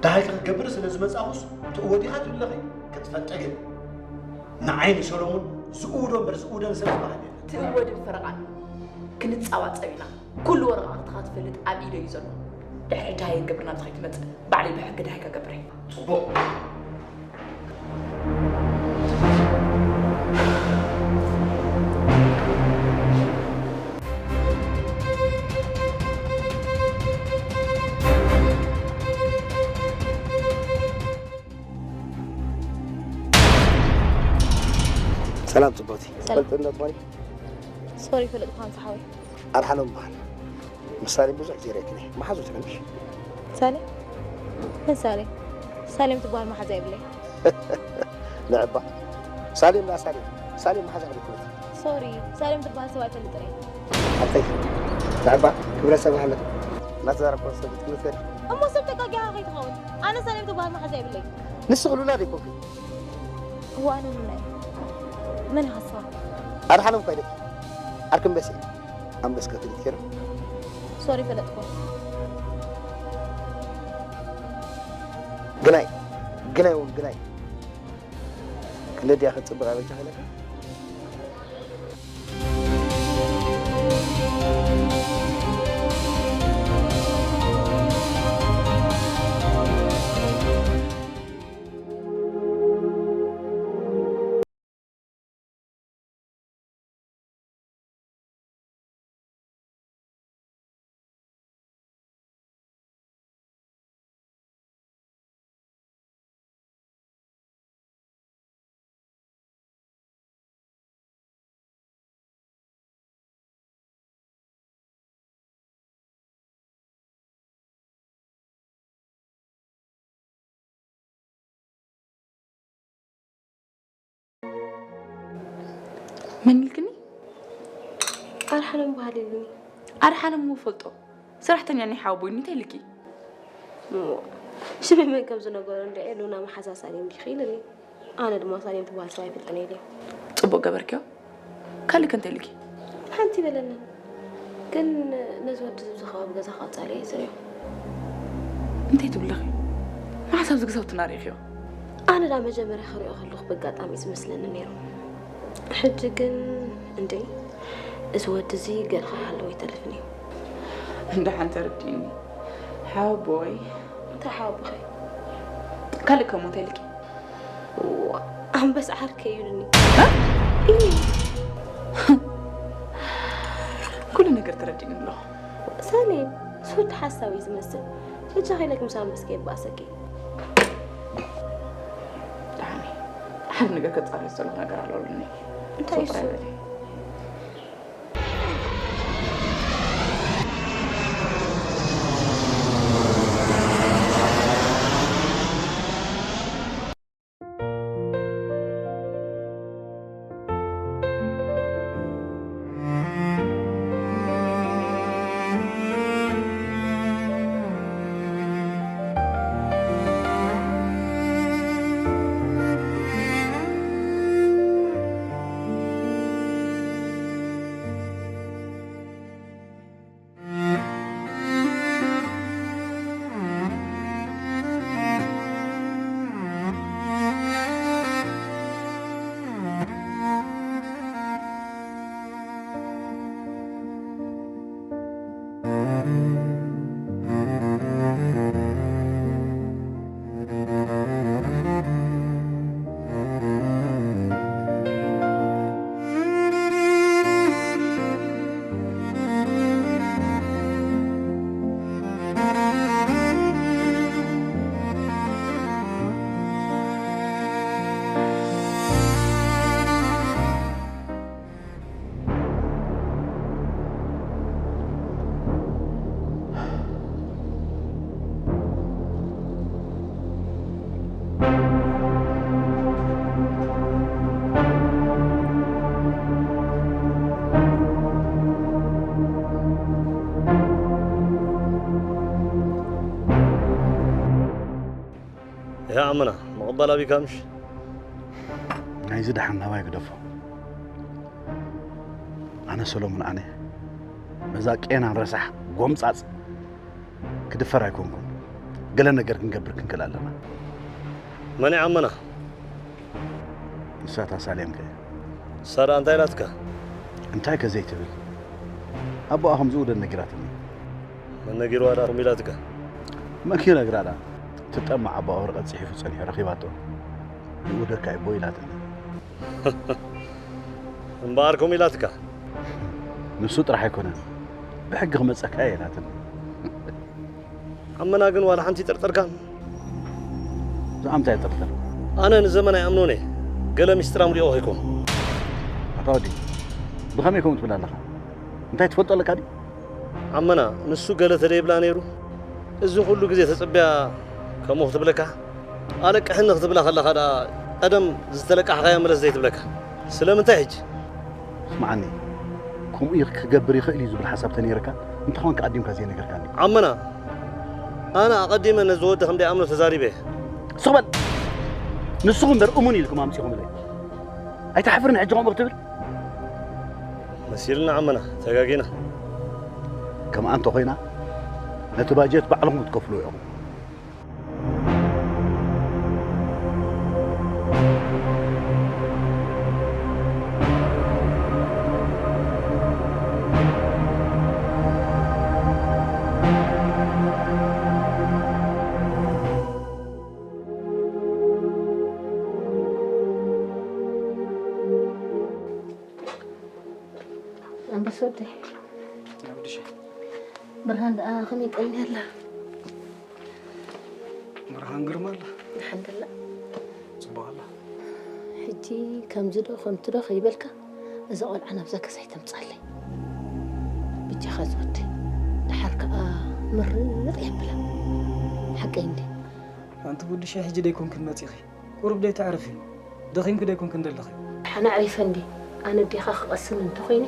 ደሃይ ክትገብሪ ስለ ዝመጻኹስ ትእወዲኻ ትብለኺ ክትፈልጠ ግን ንዓይ ንሰሎሙን ዝእውዶ እምበር ዝእውደን ሰብ ዝበሃል የለን። ትእወድን ፈረቓን ክንጻባጸብ ኢና። ኩሉ ወረቓቕትኻ ትፈልጥ ኣብ ኢደይ እዩ ዘሎ። ድሕሪ ደሃይ ክገብር ናብዚ ከይትመጽእ ባዕለይ ብሕጊ ደሃይ ከገብር እየ። ጽቡቕ። ሰላም ጽቡቕቲ። ሰላም። ፈልጥነት ማለት ሶሪ ፈለጥኩኻ ምሳሓወይ። ኣድሓኖም በሃል። ምስ ሳሌም ብዙሕ ግዜ ርኤክኒ። መሓዙት ኢኹም ድዩ? ሳሌም? መን ሳሌም? ሳሌም ትበሃል መሓዛ የብለይ። ንዕባ። ሳሌም ና ሳሌም። ሳሌም መሓዛ ክልክለት። ሶሪ፣ ሳሌም ትበሃል ሰብ ኣይፈልጥን እየ። ሓቀይ። ንዕባ፣ ክብረ ሰብ ሃለ። እናተዛረብኩ ሰብ ትመስል። እሞ ሰብ ተጋጊኻ ከይትኸውን። ኣነ ሳሌም ትበሃል መሓዛ የብለይ። ንስኺ ሉላ ዶ ይኮንኪ? እዋ፣ ኣነ ሉላ እየ። መን ኢኻ ንስኻ? ኣድሓኖም እኳ ኢለኪ። ዓርኪ ኣንበሴ። ኣንበስ ከትሪት ኬሮ። ሶሪ ፈለጥኩ። ግናይ፣ ግናይ እውን ግናይ። ክንደይ ድያ ክትጽብቕ ኣበጃ ኢለካ? መን ኢልክኒ? ኣድሓኖም በሃል ኢሉኒ። ኣድሓኖም እሞ ፈልጦ። ሰራሕተኛ ናይ ሓወቦይ እንታይ ኢልኪ? እሞ ሽመይ መን ከም ዝነገሮ እንድዒ ሉና መሓዛ ሳሌም ዲኺ ኢሉኒ። ኣነ ድማ ሳሌም ትበሃል ሰብ ኣይፈልጥን እየ ኢለ። ጽቡቕ ገበርክዮ። ካልእ ከ እንታይ ኢልኪ? ሓንቲ በለኒ። ግን ነዚ ወዲ እዚ ኣብዚ ከባቢ ገዛ ክቐጻሊ እየ ዝርእዮ። እንታይ ትብለኺ? መዓስ ኣብዚ ገዛውትና ርኢኽዮ? ኣነ ዳ መጀመርያ ክርእዮ ከለኹ ብኣጋጣሚ እዩ ዝመስለኒ ነይሩ። ሕጂ ግን እንዴ፣ እዚ ወዲ እዚ ገለ ከይሃለዎ ኣይተርፍን እዩ። እንዳ ሓንቲ ርድእኒ። ሓወቦይ። እንታይ ሓወቦኸይ? ካልእ ከ ሞት ኣይልኪ? ዋ፣ ኣንበስ ዓርከይ እዩ ኢሉኒ። እ? ኢሉ። ኩሉ ነገር ተረዲእኒ ኣለኹ። ሳሌም፣ እዚ ወዲ ሓሳዊ እዩ ዝመስል። በጃኺ ኢለኪ ምስ ኣንበስ ከየባእሰኪ። ደሓን እየ። ሓደ ነገር ከጻርዮ ዝጸለኹ ነገር ኣሎ ኢሉኒ። እንታይ እሱ? ሶፍራ ይበሊ። ያ ዓመና፣ ምቕባል ኣቢካ ምሽ? ናይዚ ደሓን ናባይ ግደፎ። ኣነ ሰሎሙን ኣነ፣ በዛ ቄናን ረሳሕ ጎምጻጽ ክድፈር ኣይኮንኩን። ገለ ነገር ክንገብር ክንክእል ኣለና። መን እያ ዓመና? ንሳ እታ ሳሌም ከ? ንሳ ደኣ እንታይ ኢላትካ? እንታይ ከ ዘይትብል? ኣቦኣ ከምዚ ውደድ ነጊራትኒ። መን ነጊርዋ ደኣ ከምኡ ኢላትካ? መን ክነግራ ደኣ? ትጠምዕ ኣቦኣ ወረቐት ጽሒፉ ጸኒሑ ረኺባቶ። ይውደካ ይቦ ኢላትኒ። እምበኣር ከምኡ ኢላትካ? ንሱ ጥራሕ ኣይኮነን፣ ብሕጊ ክመጸካ እየ ኢላትኒ። ዓመና ግን ዋላ ሓንቲ ይጥርጥርካን? ብዛዕባ እንታይ ይጥርጥር? ኣነ ንዘመን ኣይኣምኖን እየ። ገለ ሚስጥር ኣምሊቑ ከይኮን። ኣታ ወዲ፣ ብኸመይ ከምኡ ትብል ኣለኻ? እንታይ ትፈልጦ ኣለካ ድዩ? ዓመና፣ ንሱ ገለ ተደይብላ ነይሩ? እዚ ኩሉ ግዜ ተጸቢያ ከምኡ ክትብለካ? ኣለቅሕኒ ክትብላ ከለኻ ደኣ ቀደም ዝተለቃሕኻዮ ምለስ ዘይትብለካ? ስለምንታይ ሕጂ? ስምዓኒ፣ ከምኡ ይኽ-፣ ክገብር ይኽእል እዩ ዝብል ሓሳብ ተነይርካ፣ እንተኾንካ ኣዲምካ ዘይነገርካኒ። ዓመና፣ ኣነ ኣቐዲመ ነዚ ወዲ ከም ደይኣምኖ ተዛሪበ እየ። ስቕ በል! ንስኹም እምበር እሙን ኢልኩም ኣምጺኹምለይ። ኣይትሓፍርን ሕጂ ከምኡ ክትብል? መሲልና ዓመና፣ ተጋጊና። ከምኣ እንተኾይና፣ ነቲ ባጀት ባዕልኹም ክትከፍሉ ኢኹም። ኣንበሳ ወደይ። ናብድሽ። ብርሃን ደኣ ከመይ ቀኒያ ኣላ? ብርሃን ግርማ ኣላ። ደሓን ደላ? ጽቡቕ ኣላ። ሕጂ ከምዚ ዶ ከምቲ ዶ ከይበልካ፣ እዛ ቆልዓ ናብዛ ገዛ ኣይተምጻለይ። ብጃኻ ዝወደይ። ደሓር ከኣ ምርቕ የብላ። ሓቀይ እንዴ? ኣንቲ ጉድሻ ሕጂ ደይኮንክን መጺኺ? ቁሩብ ደይ ተዕርፊ? ደኺምኪ ደይኮንክን ዘለኺ? ሓና ኣዕሪፈ እንዴ? ኣነ ኣዴኻ ክቐስን እንተኾይነ፣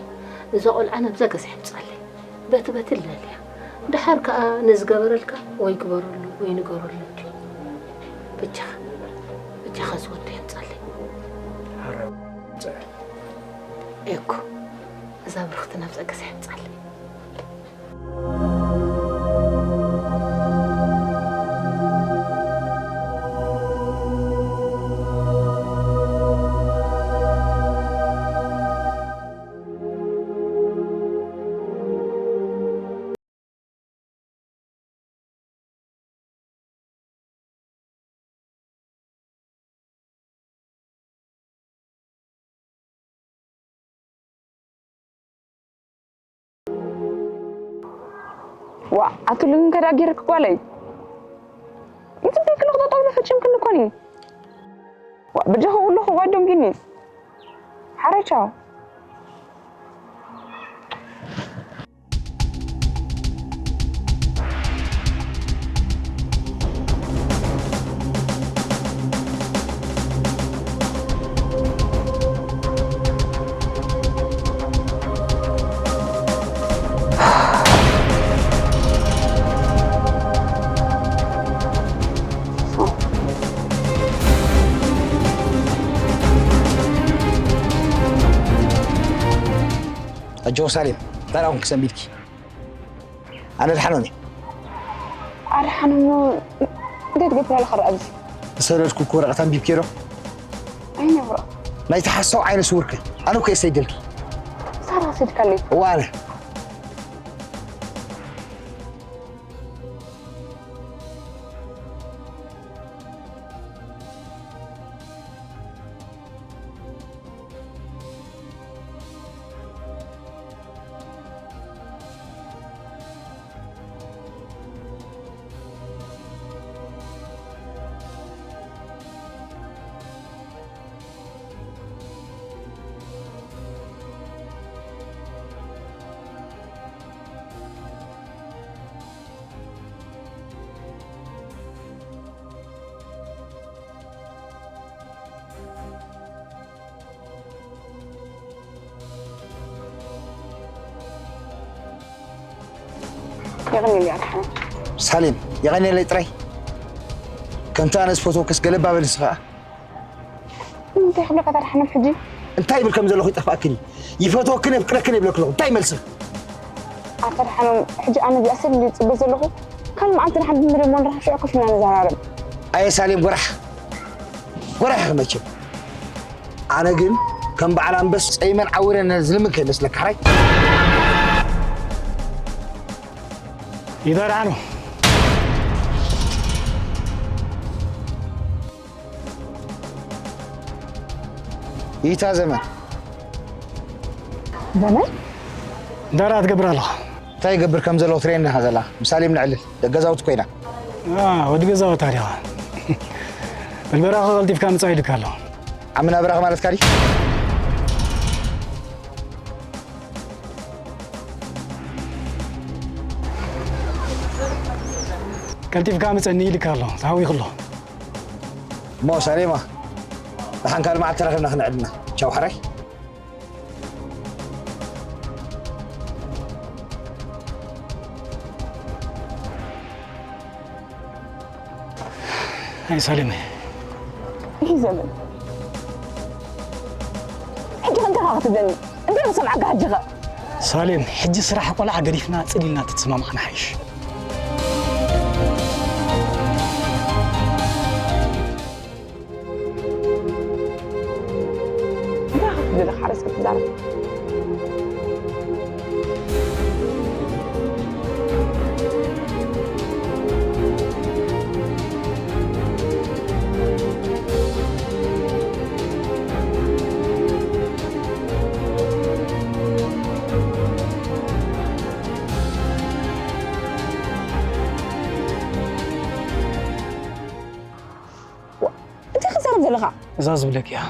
እዛ ቆልዓ ናብዛ ገዛ የምጻለይ። በቲ በቲ ለልያ። ደሓር ከኣ ንዝገበረልካ ወይ ግበረሉ ወይ ንገረሉ እንድዩ። በጃኻ፣ በጃኻ ዝወደይ የምጻለይ። ሓራይ ውጽዕ። ኤኮ፣ እዛ ብርኽቲ ናብዛ ገዛ የምጻለይ። ዋእ፣ ኣትሉ ግን ከዳጊርክ ጓለይ። ንጽበይክ ኣለኹ ጠጠው ኢለ ፈጺምክኒ እኮ እኔ። ዋእ፣ በጃኹ ኩለኹ ዋይ ዶንጊኒ። ሓራይ ቻው። ኣጆኺ ሳሌም፣ እንታይ ደኣ ኮንኪ ሰንቢድኪ? ኣነ ድሓኖም እየ። ኣድሓኖም እንታይ ትገብር ኣለኻ ደኣ ኣብዚ? ዝሰደድኩ እኮ ወረቐት ኣንቢብኪ ዶ? ኣይነብሮ። ናይቲ ሓሳዊ ዓይነ ስውርኪ። ኣነ እኮ እየ ሰይደልኪ። ሳራ ሰዲካለይ። እዋ ኣነ። የቐንየለይ ኣድሓኖም። ሳሌም፣ የቐንየለይ ጥራይ። ከምቲ ኣነ ዝፈትወክስ ገለባ በል ንስኻ። እንታይ ክብለካ ታዲያ ሓናን ሕጂ? እንታይ ይብል ከም ዘለኹ ይጠፍኣክን እዩ። ይፈትወክን የፍቅረክን ይብለክ ኣለኹ። እንታይ መልስኽ? ኣታ ደሓኖም፣ ሕጂ ኣነ እዚኣ ሰብ እንድዩ ዝጽበ ዘለኹ። ካልእ መዓልቲ ደሓን ብንደሞ ንራኸብ፣ ሽዑ ኮፍ ኢልና ንዘራረብ። ኣየ ሳሌም፣ ጎራሕ። ጎራሕ ኢኺ መቸም። ኣነ ግን ከም በዓል ኣንበስ ጸይመን ዓዊረን ዝልምን ከይመስለካ፣ ሕራይ? ይደርዓኑ። ይታ ዘመን። ዘመን? ዳራ ትገብር ኣለኻ። እንታይ ይገብር ከም ዘለኹ ትርእየኒ ኢኻ ዘላ። ምሳሌ ምንዕልል። ደገዛውቲ ኮይና። አ፣ ወዲ ገዛውታ ዲኻ? በልበራኸ ቀልጢፍካ ምጻእ ኢልካ ኣሎ። ዓምና ብራኽ ማለትካ ድዩ? ቀልጢፍካ ምጸኒ ኢልካ ኣሎ። ተሃዊኹ ኣሎ። እሞ ሳሌማ፣ ደሓን ካልእ መዓልቲ ተራኺብና ክንዕድ ኢና። ቻው፣ ሕራይ። ኣይ ሳሌመ። ይህ ዘመን ሕጂ ከ እንታይ ክትብለኒ? እንታይ ክሰምዓካ ሕጂ ከ? ሳሌም፣ ሕጂ ስራሕ ቆልዓ ገዲፍና ጽድ ኢልና ተተሰማማዕና ሓይሽ። እንታይ ክትብል ኢኻ? ሓረስ ክትዛረብ? እንታይ ክትዛረብ ዘለኻ? እዛ ዝብለኪ እያ።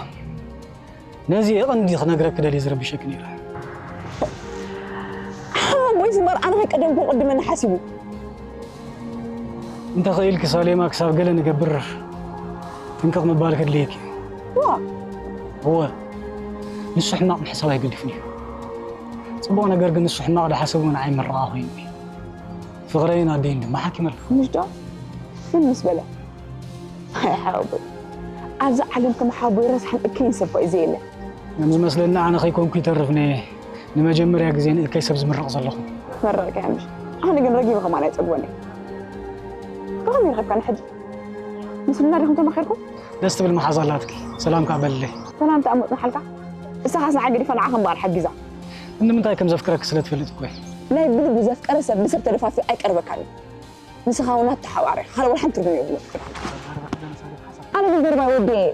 ነዚ የቐንዲ ክነግረኪ ደልየ ዝረብሸኪ ነይረ። ሓወቦይ ዝመርዓና ከይቀደም ክቕድመኒ ሓሲቡ። እንተ ኽኢልኪ ሳሌማ ክሳብ ገለ ንገብር ጥንቅቕ ምባል ከድልየኪ እዩ። ዋ! እወ፣ ንሱ ሕማቕ ምሕሳብ ኣይገድፍን እዩ። ጽቡቕ ነገር ግን ንሱ ሕማቕ ዝሓሰቡ ንዓይ መረቓ ኮይኑ እዩ። ፍቕረይን ኣደይን ድማ ሓኪመልካ። ምሽ ዶ? ምን ምስ በለ? ኣይ ሓወቦይ፣ ኣብዚ ዓለም ከም ሓወቦይ ረሳሕን እከይን ሰብ እኮ እዩ ዘየለ። ከም ዝመስለኒ ኣነ ከይኮንኩ ይተርፍ ነየ ንመጀመርያ ግዜ ንእከይ ሰብ ዝምርቕ ዘለኹ። መረቕካ ምሽ? ኣነ ግን ረጊበ ከማን ኣይጸግቦን እየ። ብኸመይ ረኺብካኒ ሕጂ? ምስልና ዲኹም ተማኺርኩም? ደስ ትብል መሓዛ ኣላትኪ። ሰላም ከኣ በልለይ። ሰላም ተኣ መጽናሓልካ? እሳኻስ ንዓይ ገዲፋ ንዓኻ እምበኣር ሓጊዛ። ንምንታይ ከም ዘፍቅረኪ ስለ ትፈልጥ እኮ እየ። ናይ ብልቡ ዘፍቀረ ሰብ ብሰብ ተደፋፊኡ ኣይቀርበካን እዩ። ንስኻ እውን ኣተሓባሪ፣ ካልእ ወላ ሓንቲ ትርጉም የብሉን። ኣነ ግን ደርባይ ወዲ እየ።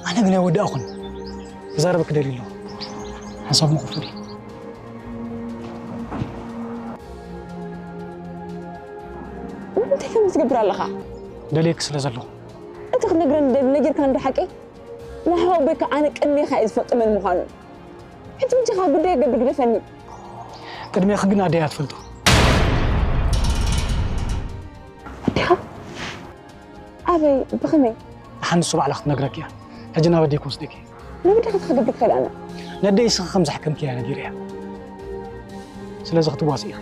ኣነ ግን ኣይወዳእኹን። ክዛረበኪ ደልየ ኣለኹ። ሓንሳብ ንኹፍት እዩ። እንታይ ከምዚ ትገብር ኣለኻ? ደልየኪ ስለ ዘለኹ። እቲ ክትነግረኒ ደሊ ነጊርካኒ ዶ ሓቂ? ንሓወቦይካ ኣነ ቅድሜኻ እየ ዝፈልጦ መን ምዃኑ። ሕጂ በጃኻ ጉዳይ ገብር ግደፈኒ። ቅድሜኺ ግን ኣደይ እያ ትፈልጦ። ኣዴኻ? ኣበይ? ብኸመይ? ደሓን ንሱ ባዕላ ክትነግረኪ እያ። ሕጂ ናብ ኣደይ ክወስደኪ። ናብ ኣዴኻ እንታይ ክገብር ክኽእል ኣነ? ነደይ ንስኺ ከም ዘሕከምክያ ነጊረያ። ስለዚ ክትዋስኢ ኢኺ።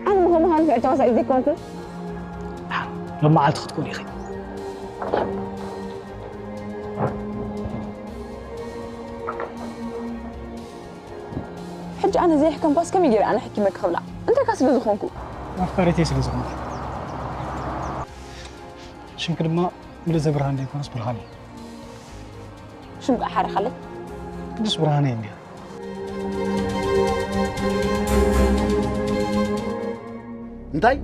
ኣነ ምዃን ምዃን ፍዕቲ ተዋሳኢት ዘይኮንኩ። ሎም መዓልቲ ክትኮኒ ኢኺ። ሕጂ ኣነ ዘይሕከምኳስ ከመይ ገይረ ኣነ ሕኪመ ክኽብላ? እንታይ ከ ስለ ዝኾንኩ? ኣፍቃሪተይ ስለ ዝኾንኩ። ሽምኪ ድማ ምልእተ ብርሃን ዘይኮነስ ብርሃን እዩ። ሽም ከኣ ሓሪኻለይ። ቅዱስ ብርሃነይ እንድያ። እንታይ?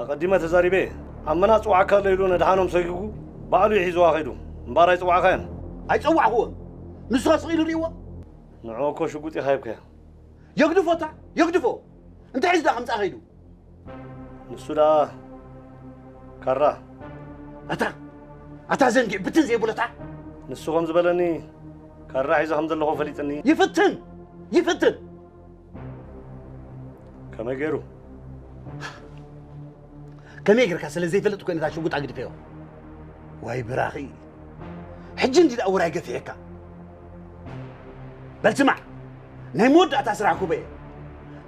ኣቐዲመ ተዛሪበ። ኣብ መና ጽዋዕካ ኣሎ ኢሉ ነድሓኖም ሰጊጉ ባዕሉ እዩ ሒዝዋ ከይዱ። እምበኣር ኣይጸዋዕካዮን። ኣይጸዋዕክዎን። ንሱ ከ ስቕ ኢሉ ርእይዎ? ንዕኡ እኮ ሽጉጥ ኢኻ ሂብካዮ። የግድፎ እታ፣ የግድፎ። እንታይ ሒዙ ደኣ ከምጽኣ ከይዱ? ንሱ ደኣ ካራ። ኣታ፣ ኣታ ዘንጊዕ ብትን ዘይብሎ እታ። ንሱ ከም ዝበለኒ ካራ ሒዘ ከም ዘለኹ ፈሊጥኒ። ይፍትን! ይፍትን! ከመይ ገይሩ? ከመይ ጌርካ ስለ ዘይፈልጥ እኮ ነታ ሽጉጥ ኣግዲፈዮ። ዋይ ብራኺ። ሕጂ እንዲ ደኣ ውራይ ገፊሐካ። በል ስማዕ፣ ናይ መወዳእታ ስራሕ ኩበ እየ።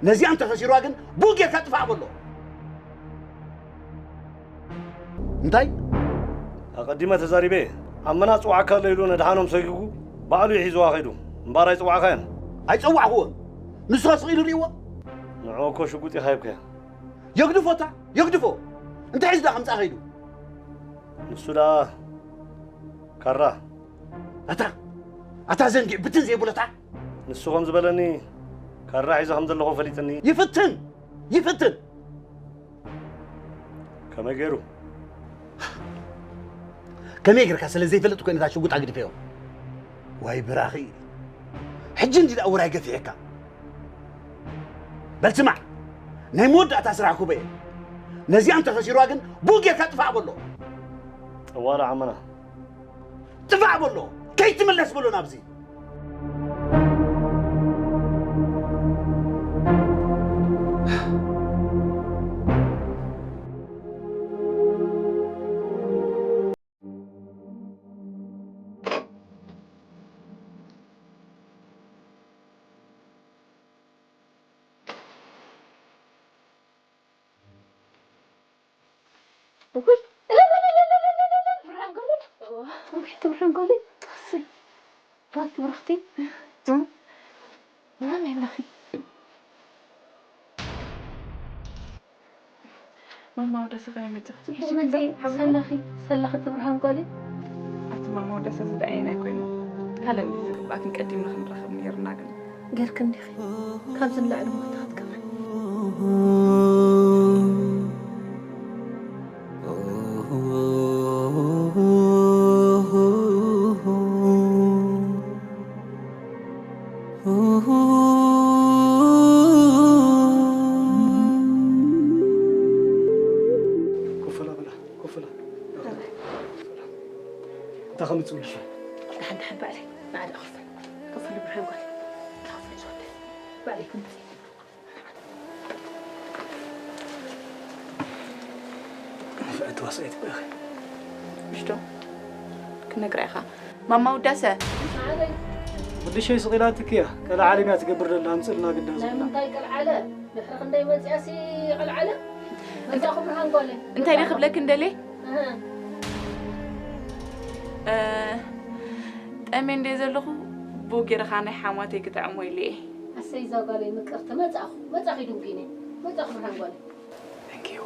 ነዚኣ እንተኸሲርዋ ግን ብኡ ጌርካ ጥፋእ በሎ። እንታይ? ኣቐዲመ ተዛሪበ። ኣመና ጽዋዕካ ኣሎ ኢሉ ነድሓኖም ሰጊጉ ባዕሉ እዩ ሒዝዋ ከይዱ። እምበኣር ኣይጸዋዕካዮን። ኣይጸዋዕክዎን። ንሱ ከስቕ ኢሉ ርእይዎ። ንዕኡ እኮ ሽጉጥ ኢኻ ሂብካዮ። የግድፎታ፣ የግድፎ። እንታይ ሒዙ ደኣ ከምጽኣ ከይዱ? ንሱ ደኣ ካራ። ኣታ፣ ኣታ ዘንጊዕ ብትን ዘይብለታ። ንሱ ከም ዝበለኒ ካራ ሒዘ ከም ዘለኹ ፈሊጥኒ። ይፍትን፣ ይፍትን። ከመይ ገይሩ? ከመይ ጌርካ ስለ ዘይፈልጥ እኮ ነታ ሽጉጥ ኣግድፈዮ። ዋይ ብራኺ። ሕጂ እንዲ ደኣ ውራይ ገፊሕካ። በል ስማዕ፣ ናይ መወዳእታ ስራሕ ኩበ እየ። ነዚኣ እንተኸሲርዋ ግን ብኡ ጌርካ ጥፋእ በሎ። ጠዋላ ዓመና። ጥፋእ በሎ። ከይትምለስ በሎ ናብዚ። ውይ፣ ብርሃን ጓለይ። ውይ፣ ብርሃን ጓለይ። እሰይ። ባት ብርኽቲ። እ? መን ኣለኺ? ማማ ወደሰ ከመይ መጻኺ? ጽቡቕ መጺ። ሰላኺ፣ ሰላኺ እቲ ብርሃን ጓለይ። ኣቲ ማማ ወደሰ ዝደኣየና ኣይኮይኑ። ካልእ እንዲ ዝግባእ ክንቀዲምና ክንራኸብ ነይርና ግን። ጌርክን ዲኺ? ካብዚ ንላዕሊ እሞ እንታይ ክትገብሪ? ኮፍ በላ፣ በላ፣ ኮፍ በላ። እንታይ ከምጽእ? ደሓን፣ ደሓን፣ ባዕለይ። ንዓዲ ኮፍ በል። ኮፍ በል፣ ብርሃን ጓል። ኮፍ በል፣ ዝወደይ። ባዕለይ ክምጽእ። ንፍዕቲ ዋስኣይ ትበኺ። ምሽቶ ክነግራ ኢኻ። ማማ ውዳሰ። ወዲ ሸይ ስቕ ኢላትኪ እያ። ቀልዓለም እያ ትገብር ዘላ፣ ኣምፅእልና ግዳ ናይ ዝብላ። ምንታይ ቀልዓለም? ድሕሪ ክንደይ መፂኣሲ ቀልዓለም? መፃኹ ብርሃን ጓለይ። እንታይ ዶ ክብለክ እንደልየ? እህ። እ፣ ጠሜ እንደ ዘለኹ ብኡ ጌርኻ ናይ ሓማተይ ክጥዕሞ ኢለ እየ። ኣሰይ እዛ ጓለይ ምቅርቲ፣ መፃኹ፣ መፃኺ ድንኪነ፣ መፃኹ ብርሃን ጓለይ። Thank you።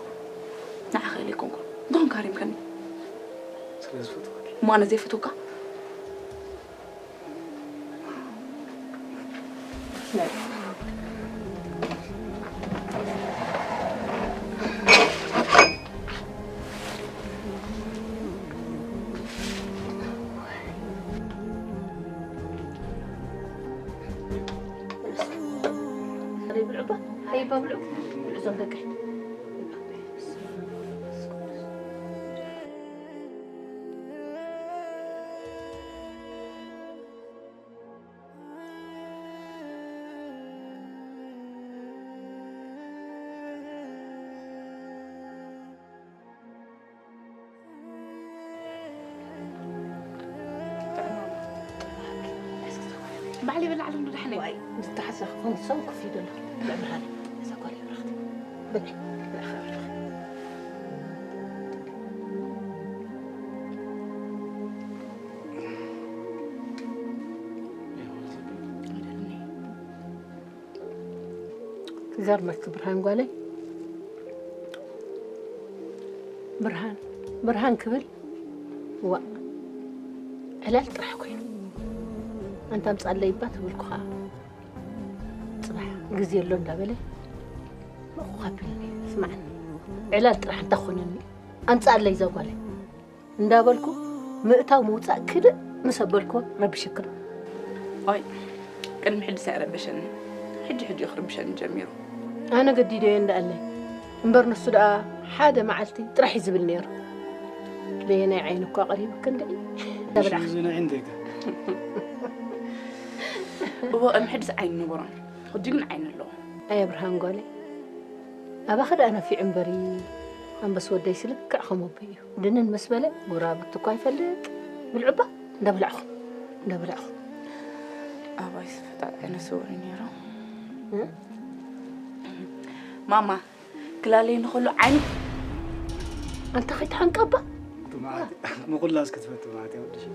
ንዓኻ ኢለ ኣይኮንኩን። እንተኾንካ ሃሪምካኒ። ስለ ዝፈትወኪ። እሞ ኣነ ዘይፈትወካ? ብልዑባ፣ ሃይባ ብልዑ፣ ብልዑ ዞም ደቀይ። ባዕለይ በላዕሎም ዶ ደሓነይ? ዋይ፣ ዝተሓሰ ክኾን ሰው ክፍ ይደሎ። ብልዕ ብርሃን፣ እዛ ጓል ይብረኽቲ። ብልዕ፣ ብልዕ ኸዓ ብልዕ። ትገርመኪ ብርሃን ጓለይ፣ ብርሃን፣ ብርሃን ክብል፣ ዋእ፣ ዕላል ጥራሕ ኮይኑ። ኣንታ ኣምጻለይ እባ ተበልኩ ኸኣ፣ ጽባሕ ግዜ ኣሎ እንዳበለ፣ መቑቕ ኣቢሉኒ፣ ስምዓኒ፣ ዕላል ጥራሕ እንታይ ክኾነኒ፣ ኣምጻለይ እዛ ጓለይ። እንዳበልኩ ምእታው ምውጻእ ክድእ ምስ ኣበልኩ ረቢሽክን። ኣይ፣ ቅድሚ ሕጂ ኣይረበሸኒ። ሕጂ ሕጂ እዩ ክርብሸኒ ጀሚሩ። ኣነ ገዲደዮ እንዳኣለይ። እምበር ንሱ ደኣ ሓደ መዓልቲ ጥራሕ እዩ ዝብል ነይሩ። በየናይ ዓይኒ እኳ ቀሪብክን ደይ? ተብላዕ። እዚ ናይ ዓይኒ ደጋ። እወ፣ ቅድሚ ሕጂስ ዓይኒ ነበሮን። ሕጂ ግን ዓይኒ ኣለዎ። ኣየ ብርሃን ጓለይ። ኣባኺ ደኣ ነፊዑ እምበሪ፣ ኣንበስ ወደይሲ ልክዕ ከም ኣቦይ እዩ። ድንን ምስ በለ ጎረባብቲ እኳ ይፈልጥ። ብልዑባ እንዳበላዕኹ፣ እንዳበላዕኹ። ኣባይስ ፈጣጥ ዓይነ ስውር እዩ ነይሩ። እ? ማማ ክላለይ ንኸሉ ዓይኑ ኣንታ ከይትሓንቀባ። ትማዓት ምኹላስ ክትፈቱ ማለት እያ ወድሽ።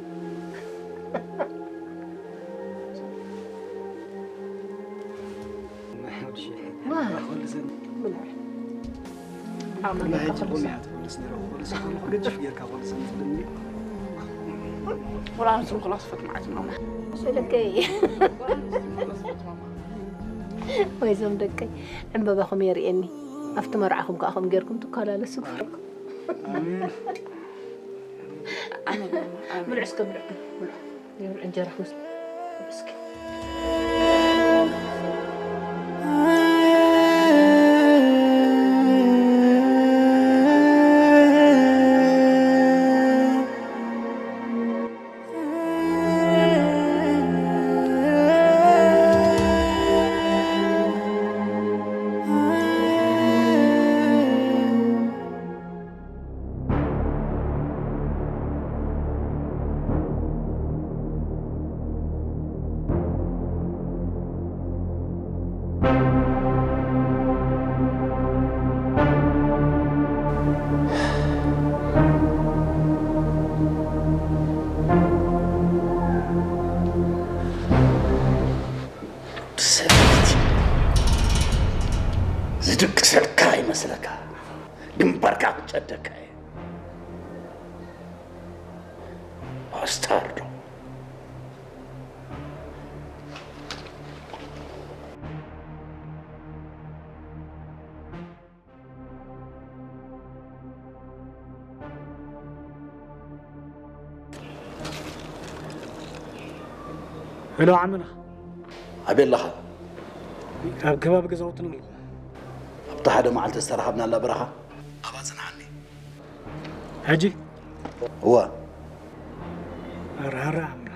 ወድሽ። ዋ። ኩሉ ሰብ ምን? ኣመና ናይ ከኸሉ ጅቡን ሰብ። እያ ትኹልስ ነይሩ። ኩሉ ሰብ ከለኹ ገጅፍ ጌርካ ኩሉ ሰብ ትብልኒ። ወላ ንስም ክላስ ፈት ማለት ነው። ስለከይ። ወይዞም ደቀይ ዕምበባኹም የርእየኒ። ኣብቲ መርዓኹም ከኣ ከም ጌርኩም ትኮላለሱ። ኣሜን። ኣሜን፣ ኣሜን። ብልዑ እስከ ብልዑ፣ ብልዑ። ይብልዑ እንጀራኹም እስከ። እስከ። ሰበይቲ ዝድቅሰልካ ይመስለካ፣ ግንባርካ ክጨደካ እየ። ባስታርዶ። ሄሎ ዓመና። ኣበይ ኣለኻ? ኣብ ከባቢ ገዛውትና ኣለኹ። ኣብታ ሓደ መዓልቲ ዝተረኻብናላ በረኻ ኣብኣ ጽንሓኒ። ሕጂ? እወ። ኣራራ ዓመና።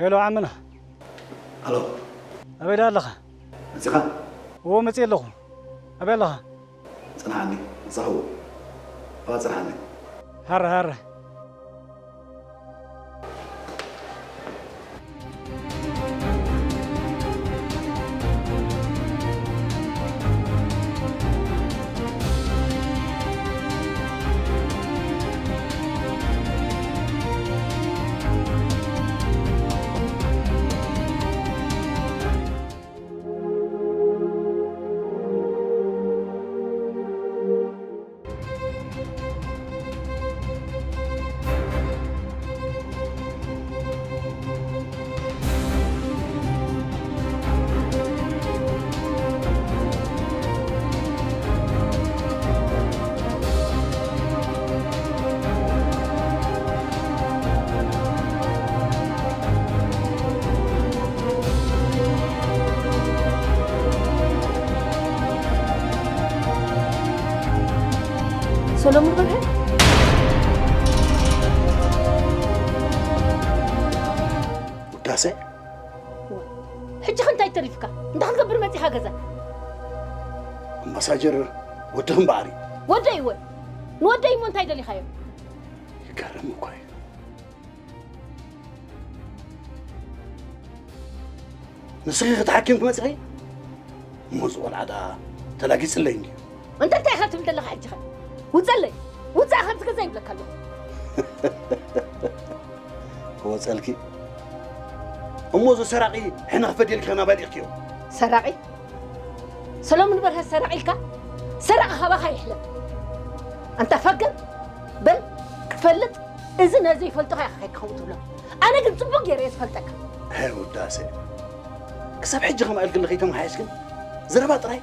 ሄሎ ዓመና። ኣሎ። ኣበይ ደኣ ኣለኻ? መጺኻ? እዎ መጺእ ኣለኹ። ኣበይ ኣለኻ? ጽንሓኒ፣ ዛህዎ። እባ ጽንሓኒ። ሃረ፣ ሃረ። ሰሎሙን በርሀ? ውዳሰ? ሕጂ ኸ እንታይ ተሪፍካ? እንታይ ክትገብር መጺኻ ገዛ? ኣምባሳጀር ወድኺ እምበኣር እዩ። ወደይ እወ። ንወደይ እሞ እንታይ ደሊኻዮ? ይገርም እኮ እዩ። ንስኺ ክትሓኪም ክመጽኺ? እሞ እዚ ቆልዓ ደኣ ተላጊጽለይ እንድዩ። እንተ እንታይ ኢኻ ትብል ዘለኻ ሕጂ ኸ? ውጸለይ! ውጻእ ካብዚ ገዛ ይብለካ ኣለኹ። ክወጸልኪ? እሞ እዚ ሰራቒ ሕነ ክፈድየልኪ ናባይ ልኢኽክዮ? ሰራቒ? ሰሎሙን በርሀ ሰራቒ ኢልካ? ሰራቒ ካባኻ ይሕለፍ። ኣንታ ፈገም በል ክፈልጥ እዚ ነዘይፈልጡኻ ኢኻ ከይትኸውን ትብሎ። ኣነ ግን ጽቡቕ ገይረ እየ ዝፈልጠካ። ኣይ ውዳሴ፣ ክሳብ ሕጂ ከምኣ ኢልክኒ ከይተመሓየሽ ግን ዘረባ ጥራይ።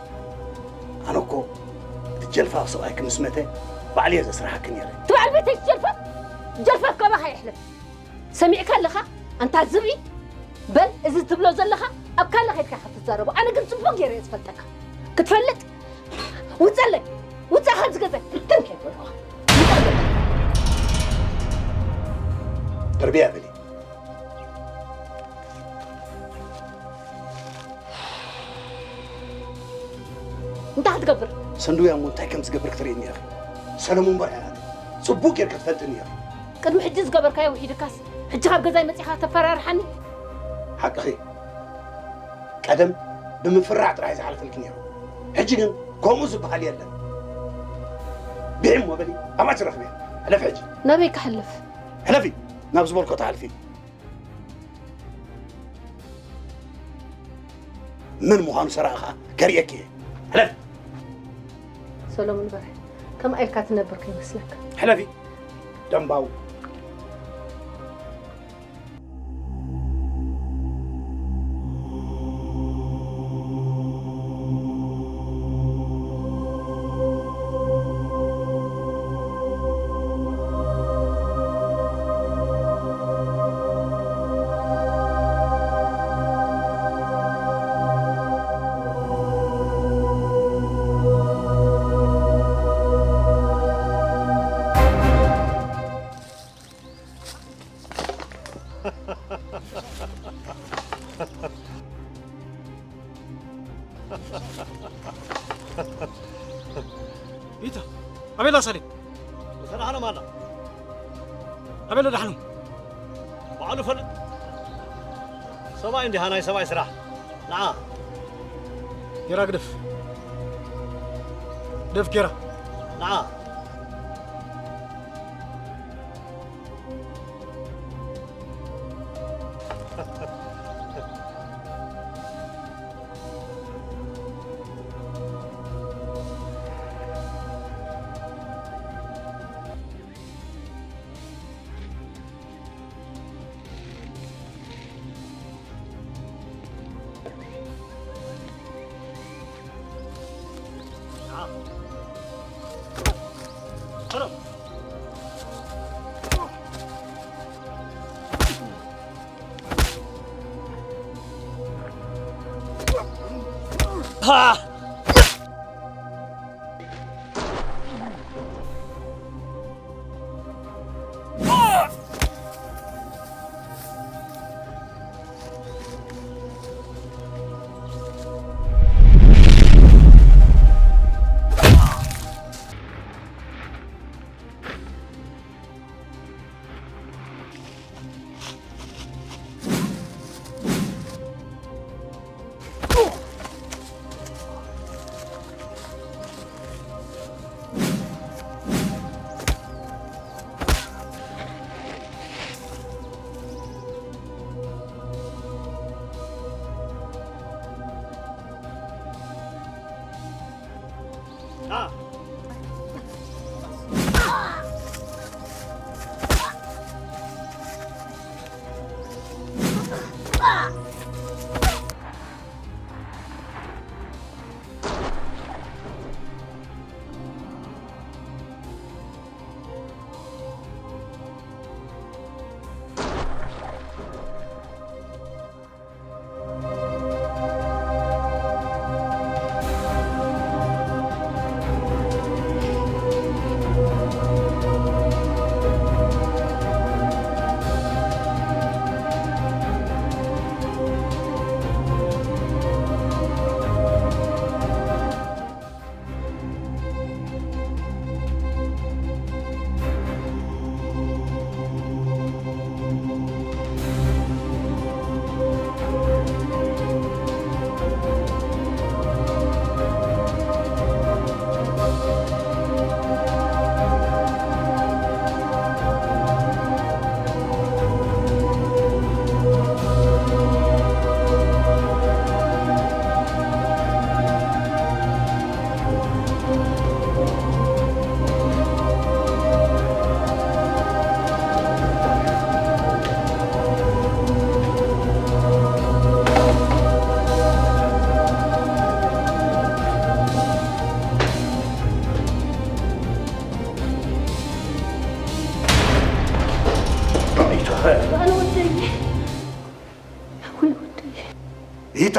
ኣነ እኮ እቲ ጀልፋፍ ሰብኣይኪ ምስ መተ ባዕለየ ዘስርሓኪ ነይረ። እቲ በዓል ቤተይ ጀልፋፍ፣ ጀልፋፍ ካባኻ ይሕለፍ። ሰሚዕካ ኣለኻ ኣንታ ዝብኢ? በል፣ እዚ ትብሎ ዘለኻ ኣብ ካልእ ከይድካ ኢኻ ትዛረቦ። ኣነ ግን ጽቡቕ ገይረ እየ ዝፈልጠካ። ክትፈልጥ ውጸለይ፣ ውጻእ ካብዚ ገዛ። ትም ከይበልኩኻ። ተርቢያ በሊ። እንታይ ክትገብር? ሰንዱያ እሞ እንታይ ከም ዝገብር ክትርእየኒ ኢኺ። ሰለሙን በርሀ ናተይ። ጽቡቕ ጌርካ ትፈልጥኒ ኢኺ። ቅድሚ ሕጂ ዝገበርካዮ ውሒድካስ፣ ሕጂ ካብ ገዛይ መጺኻ ተፈራርሓኒ? ሓቅኺ። ቀደም ብምፍራዕ ጥራይ ዝሓልፈልኪ ነይሩ። ሕጂ ግን ከምኡ ዝበሃል የለን። ብዒ እሞ በሊ፣ ኣብኣ ትረኽብያ። ሕለፊ ሕጂ። ናበይ ክሕልፍ? ሕለፊ፣ ናብ ዝበልኮ ትሓልፊ። መን ምዃኑ ሰራቒ ኸኣ ከርእየኪ እየ። ሕለፊ። ሰሎሞን በርሀ፣ ከምኣ ኢልካ ትነብር ከይመስለካ። ሕለፊ። ደምባው። ኢታ፣ ኣበይ ኣላ ሳሌም? ምስ ኣድሓኖም ኣላ። ኣበይ ኣሎ ኣድሓኖም? ባዕሉ ፈልጥ። ሰብኣይ እንዲኻ ናይ ሰብኣይ ስራሕ። ንዓ። ጌራ ግደፍ። ግደፍ ጌራ። ንዓ።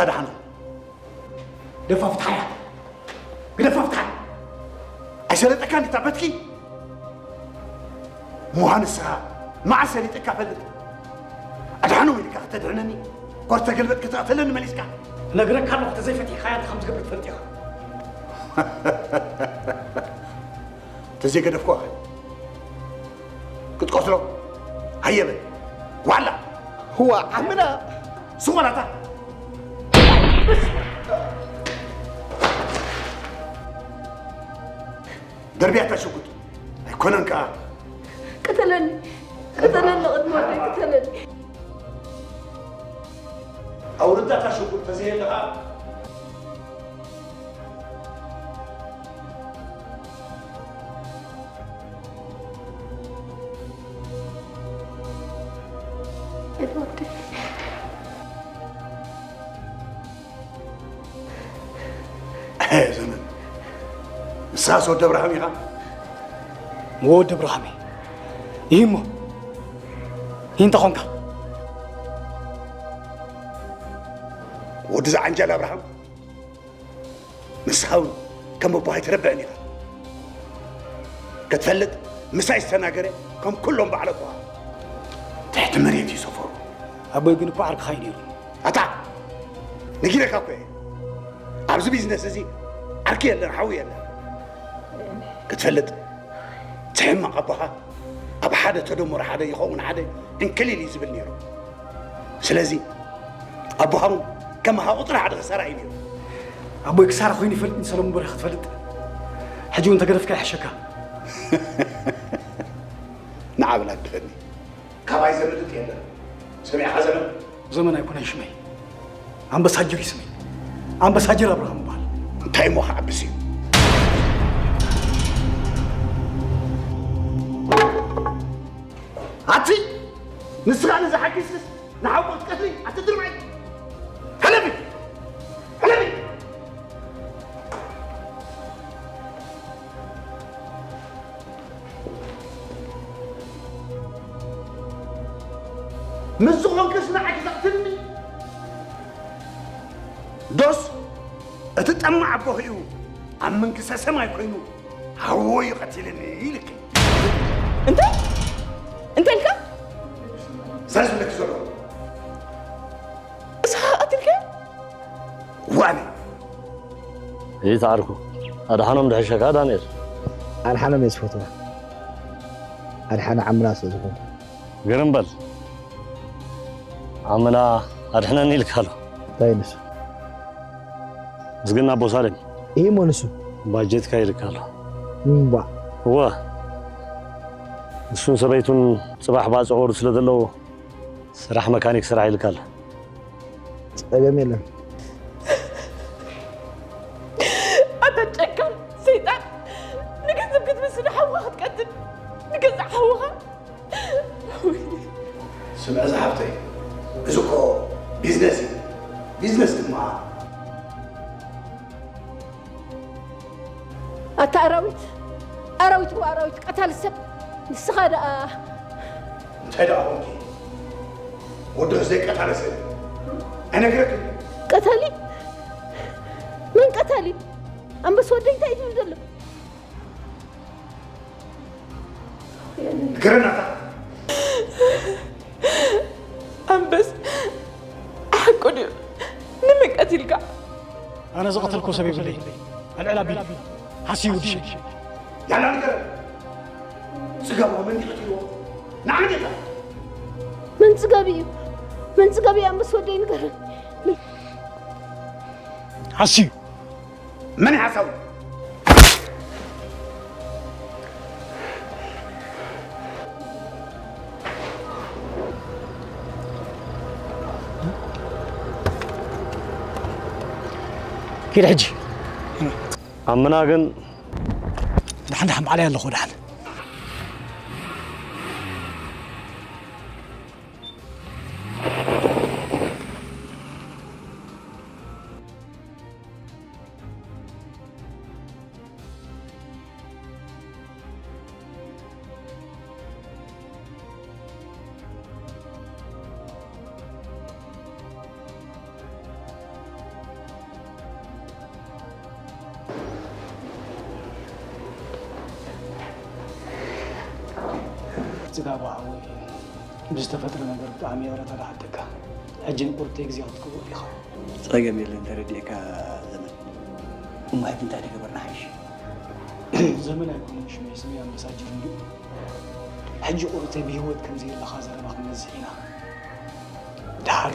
ኣድሓኖም፣ ግደፋ ፍትሓያ። ግደፋ ፍትሓያ። ኣይሰለጠካን ድዩ እታ በትኪ? ምዃን ንስኻ መዓስ ሰሊጠካ ፈልጥ? ኣድሓኖም ኢልካ ከተድሕነኒ፣ ኮር ተገልበጥ ከተቕተለኒ መሊስካ? እነግረካ ኣለኹ፣ ተዘይፈቲሕካያ እንታይ ከም ዝገብር ትፈልጥ ኢኻ። ተዘይገደፍኩ ኣኸ ክትቀትሎ ሃየ በል። ዋላ። ህዋ ዓምና። ስቕ በል ኣታ። ደርብያ እታ ሽጉጥ ኣይኮነን ከኣ። ቅተለኒ፣ ቅተለኒ፣ ቅድሚ ወደይ ቅተለኒ። ኣውርዳ እታ ሽጉጥ ተዘየለ ከኣ። ኤድዋርድ። ዘመን፣ ንስኻስ ወዲ ኣብርሃም ኢኻ? እወ፣ ወዲ ኣብርሃም እየ። ይህ እሞ፣ ይህ እንተ ኾንካ። ወዲ ዝዓንጃል ኣብርሃም፣ ንስኻ እውን ከም ኣቦኻ ኣይትረብዕን ኢኻ። ክትፈልጥ፣ ምሳይ ዝተናገረ ከም ኩሎም በዓል ኣቦኻ ትሕቲ መሬት እዩ ሰፈሩ። ኣቦይ ግን እኮ ዓርክኻ እዩ ነይሩ። ኣታ፣ ነጊረካ እኮ እየ። ኣብዚ ቢዝነስ እዚ ዓርኪ የለን፣ ሓዊ የለን። ክትፈልጥ፣ እቲ ሕማቕ ኣቦኻ ኣብ ሓደ ተደምሮ ሓደ ይኸውን ሓደ እንክሊል እዩ ዝብል ነይሩ። ስለዚ ኣቦኻ እውን ከም ሃቑ ጥራሕ ሓደ ክሳራ እዩ ነይሩ። ኣቦይ ክሳራ ኮይኑ ይፈልጥ ንሰለሙን በርሀ ክትፈልጥ። ሕጂ እውን ተገደፍካ ይሕሸካ። ንዓ በል ኣድኸኒ። ካባይ ዘምልጥ የለን። ሰሚዕኻ ዘመን? ዘመን ኣይኮነን ሽመይ። ኣምበሳጀር እዩ ስመይ። ኣምበሳጀር ኣብርሃም እበሃል። እንታይ እሞ ክዓብስ እዩ? ኣቲ ንስኻ ነዚ ሓኪስክስ ንሓውቦ ትቀትሊ ኣቲ ድርባይ። ሕለፊ! ሕለፊ! ምስ ዝኾንክስ ንዓኪ ዘቕትልኒ ዶስ እቲ ጠማዕ ኣቦኺኡ ኣብ መንግስተ ሰማይ ኮይኑ ሓዎ እዩ ቀቲልኒ ኢልኪ? እንታይ? እንታይ ኢልካ? እዛ ዝብለኪ ዘለኹ። ንስኻ ቀቲልካዮ? ዋኒ። ይትዓርኩ። ኣድሓኖም ድሕሸካ ዳንኤል። ኣድሓኖም እየ ዝፈትዋ። ኣድሓነ ዓምና ስለ ዝኾነ። ግርም በል። ዓምና ኣድሕነኒ ኢልካ ኣሎ። እንታይ ንሱ? ምስግና ኣቦ ሳሌም። ይህ እሞ ንሱ? ባጀትካ ኢልካ ኣሎ። እምቧ። እወ። ንሱን ሰበይቱን ጽባሕ ባጽዕ ክወርዱ ስለ ዘለዉ ስራሕ መካኒክ ስራሕ ኢልካ ኣሎ። ጸገም የለን። ኣታ ጨካን ሰይጣን፣ ንገንዘብ ክትብል ንሓውኻ ክትቀትል፣ ንገዛእ ሓውኻ። ስምዒ ዝሓፍተይ፣ እዚ እኮ ቢዝነስ እዩ። ቢዝነስ ድማ ኣታ ኣራዊት፣ ኣራዊት፣ እወ ኣራዊት፣ ቀታሊ ሰብ ንስኻ ደኣ። እንታይ ደኣ ኾንኪ? ወዲ ህዝበይ ቀታሊ ሰብ ኣይነግረክን። ቀታሊ? መን ቀታሊ? ኣንበስ ወደይ እንታይ እዩ ዝብል ዘሎ? ንገረና እታ። ኣንበስ ሓቁ ድዩ? ንመን ቀቲልካ? ኣነ ዝቐተልኮ ሰብ የብለይ። ኣልዕል ኣቢሉ ሓስዩ ውድሸ። ያላ ንገረን። ጽጋቡ መን እዩ ቀቲልዎ? ንዓን እታ። መን ጽጋቢ እዩ? መን ጽጋቢ እዩ? ኣንበስ ወደይ ንገረን። ሓስዩ። መን ሓሳዊ? ኪድ ሕጂ። ኣምና ግን ድሓን ድሓን ባዕለይ ኣለኹ ድሓን። ስጋቡ ሓወይ፣ ብዝተፈጥረ ነገር ብጣዕሚ ይቕረታ ዝሓተካ። ሕጂ ንቁርብተይ ግዜ ክትክብኦ ኢኻ። ጸገም የለን፣ ተረዲእካ ዘመን። እሞ ሕጂ እንታይ ተገበርና ሓይሽ? ዘመን ኣይኮነን ሽመይ፣ ስመይ ኣምባሳጀር እንድዩ። ሕጂ ቁርብተይ ብህይወት ከም ዘየለኻ ዘረባ ክንነዝሕ ኢና። ድሓር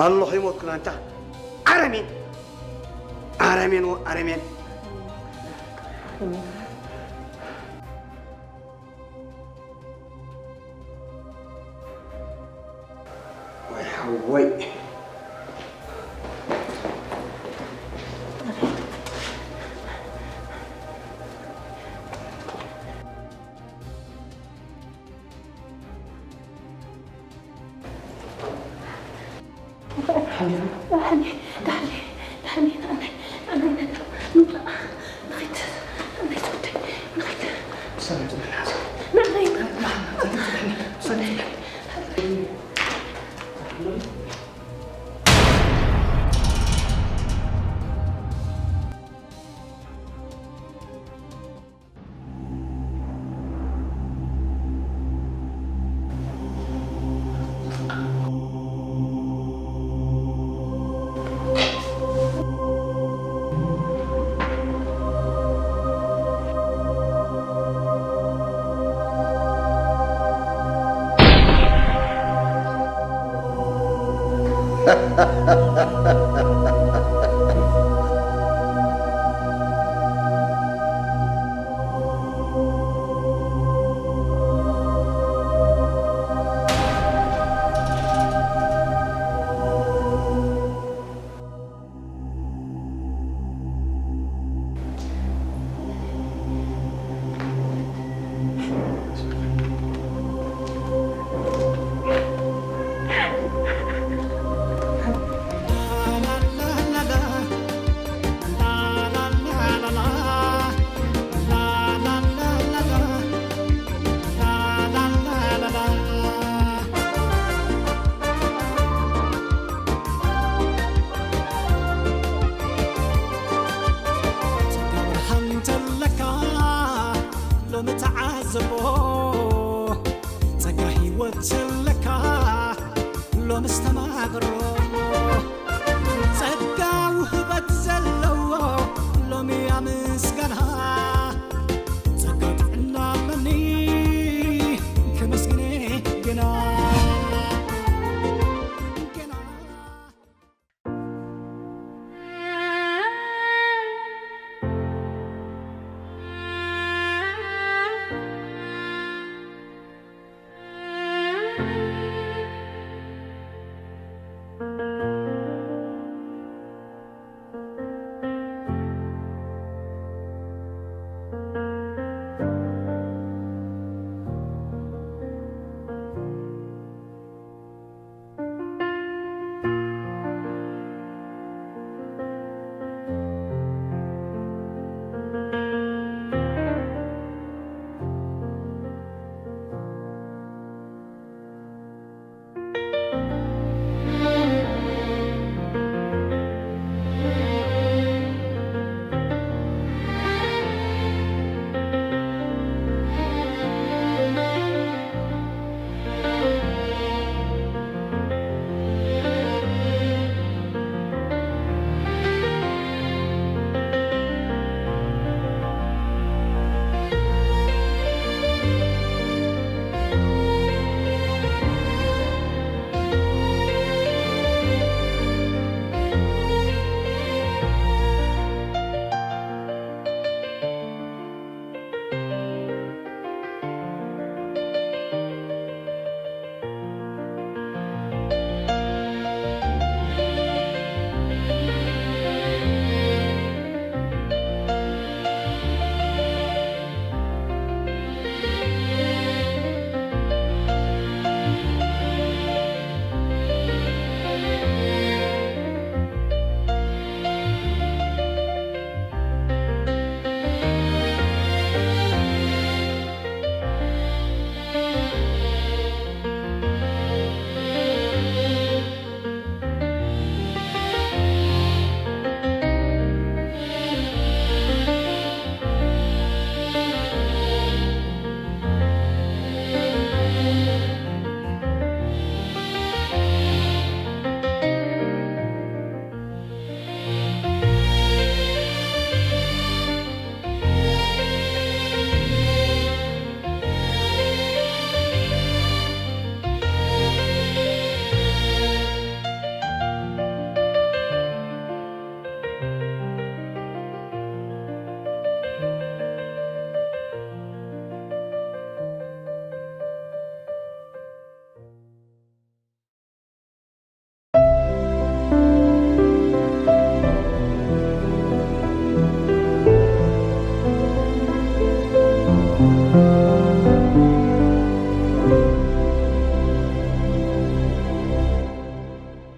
ኣለኹ ይሞትኩን ኣንታ ኣረሜን፣ ኣረሜን፣ ኣረሜን። ወይ ሓወይ።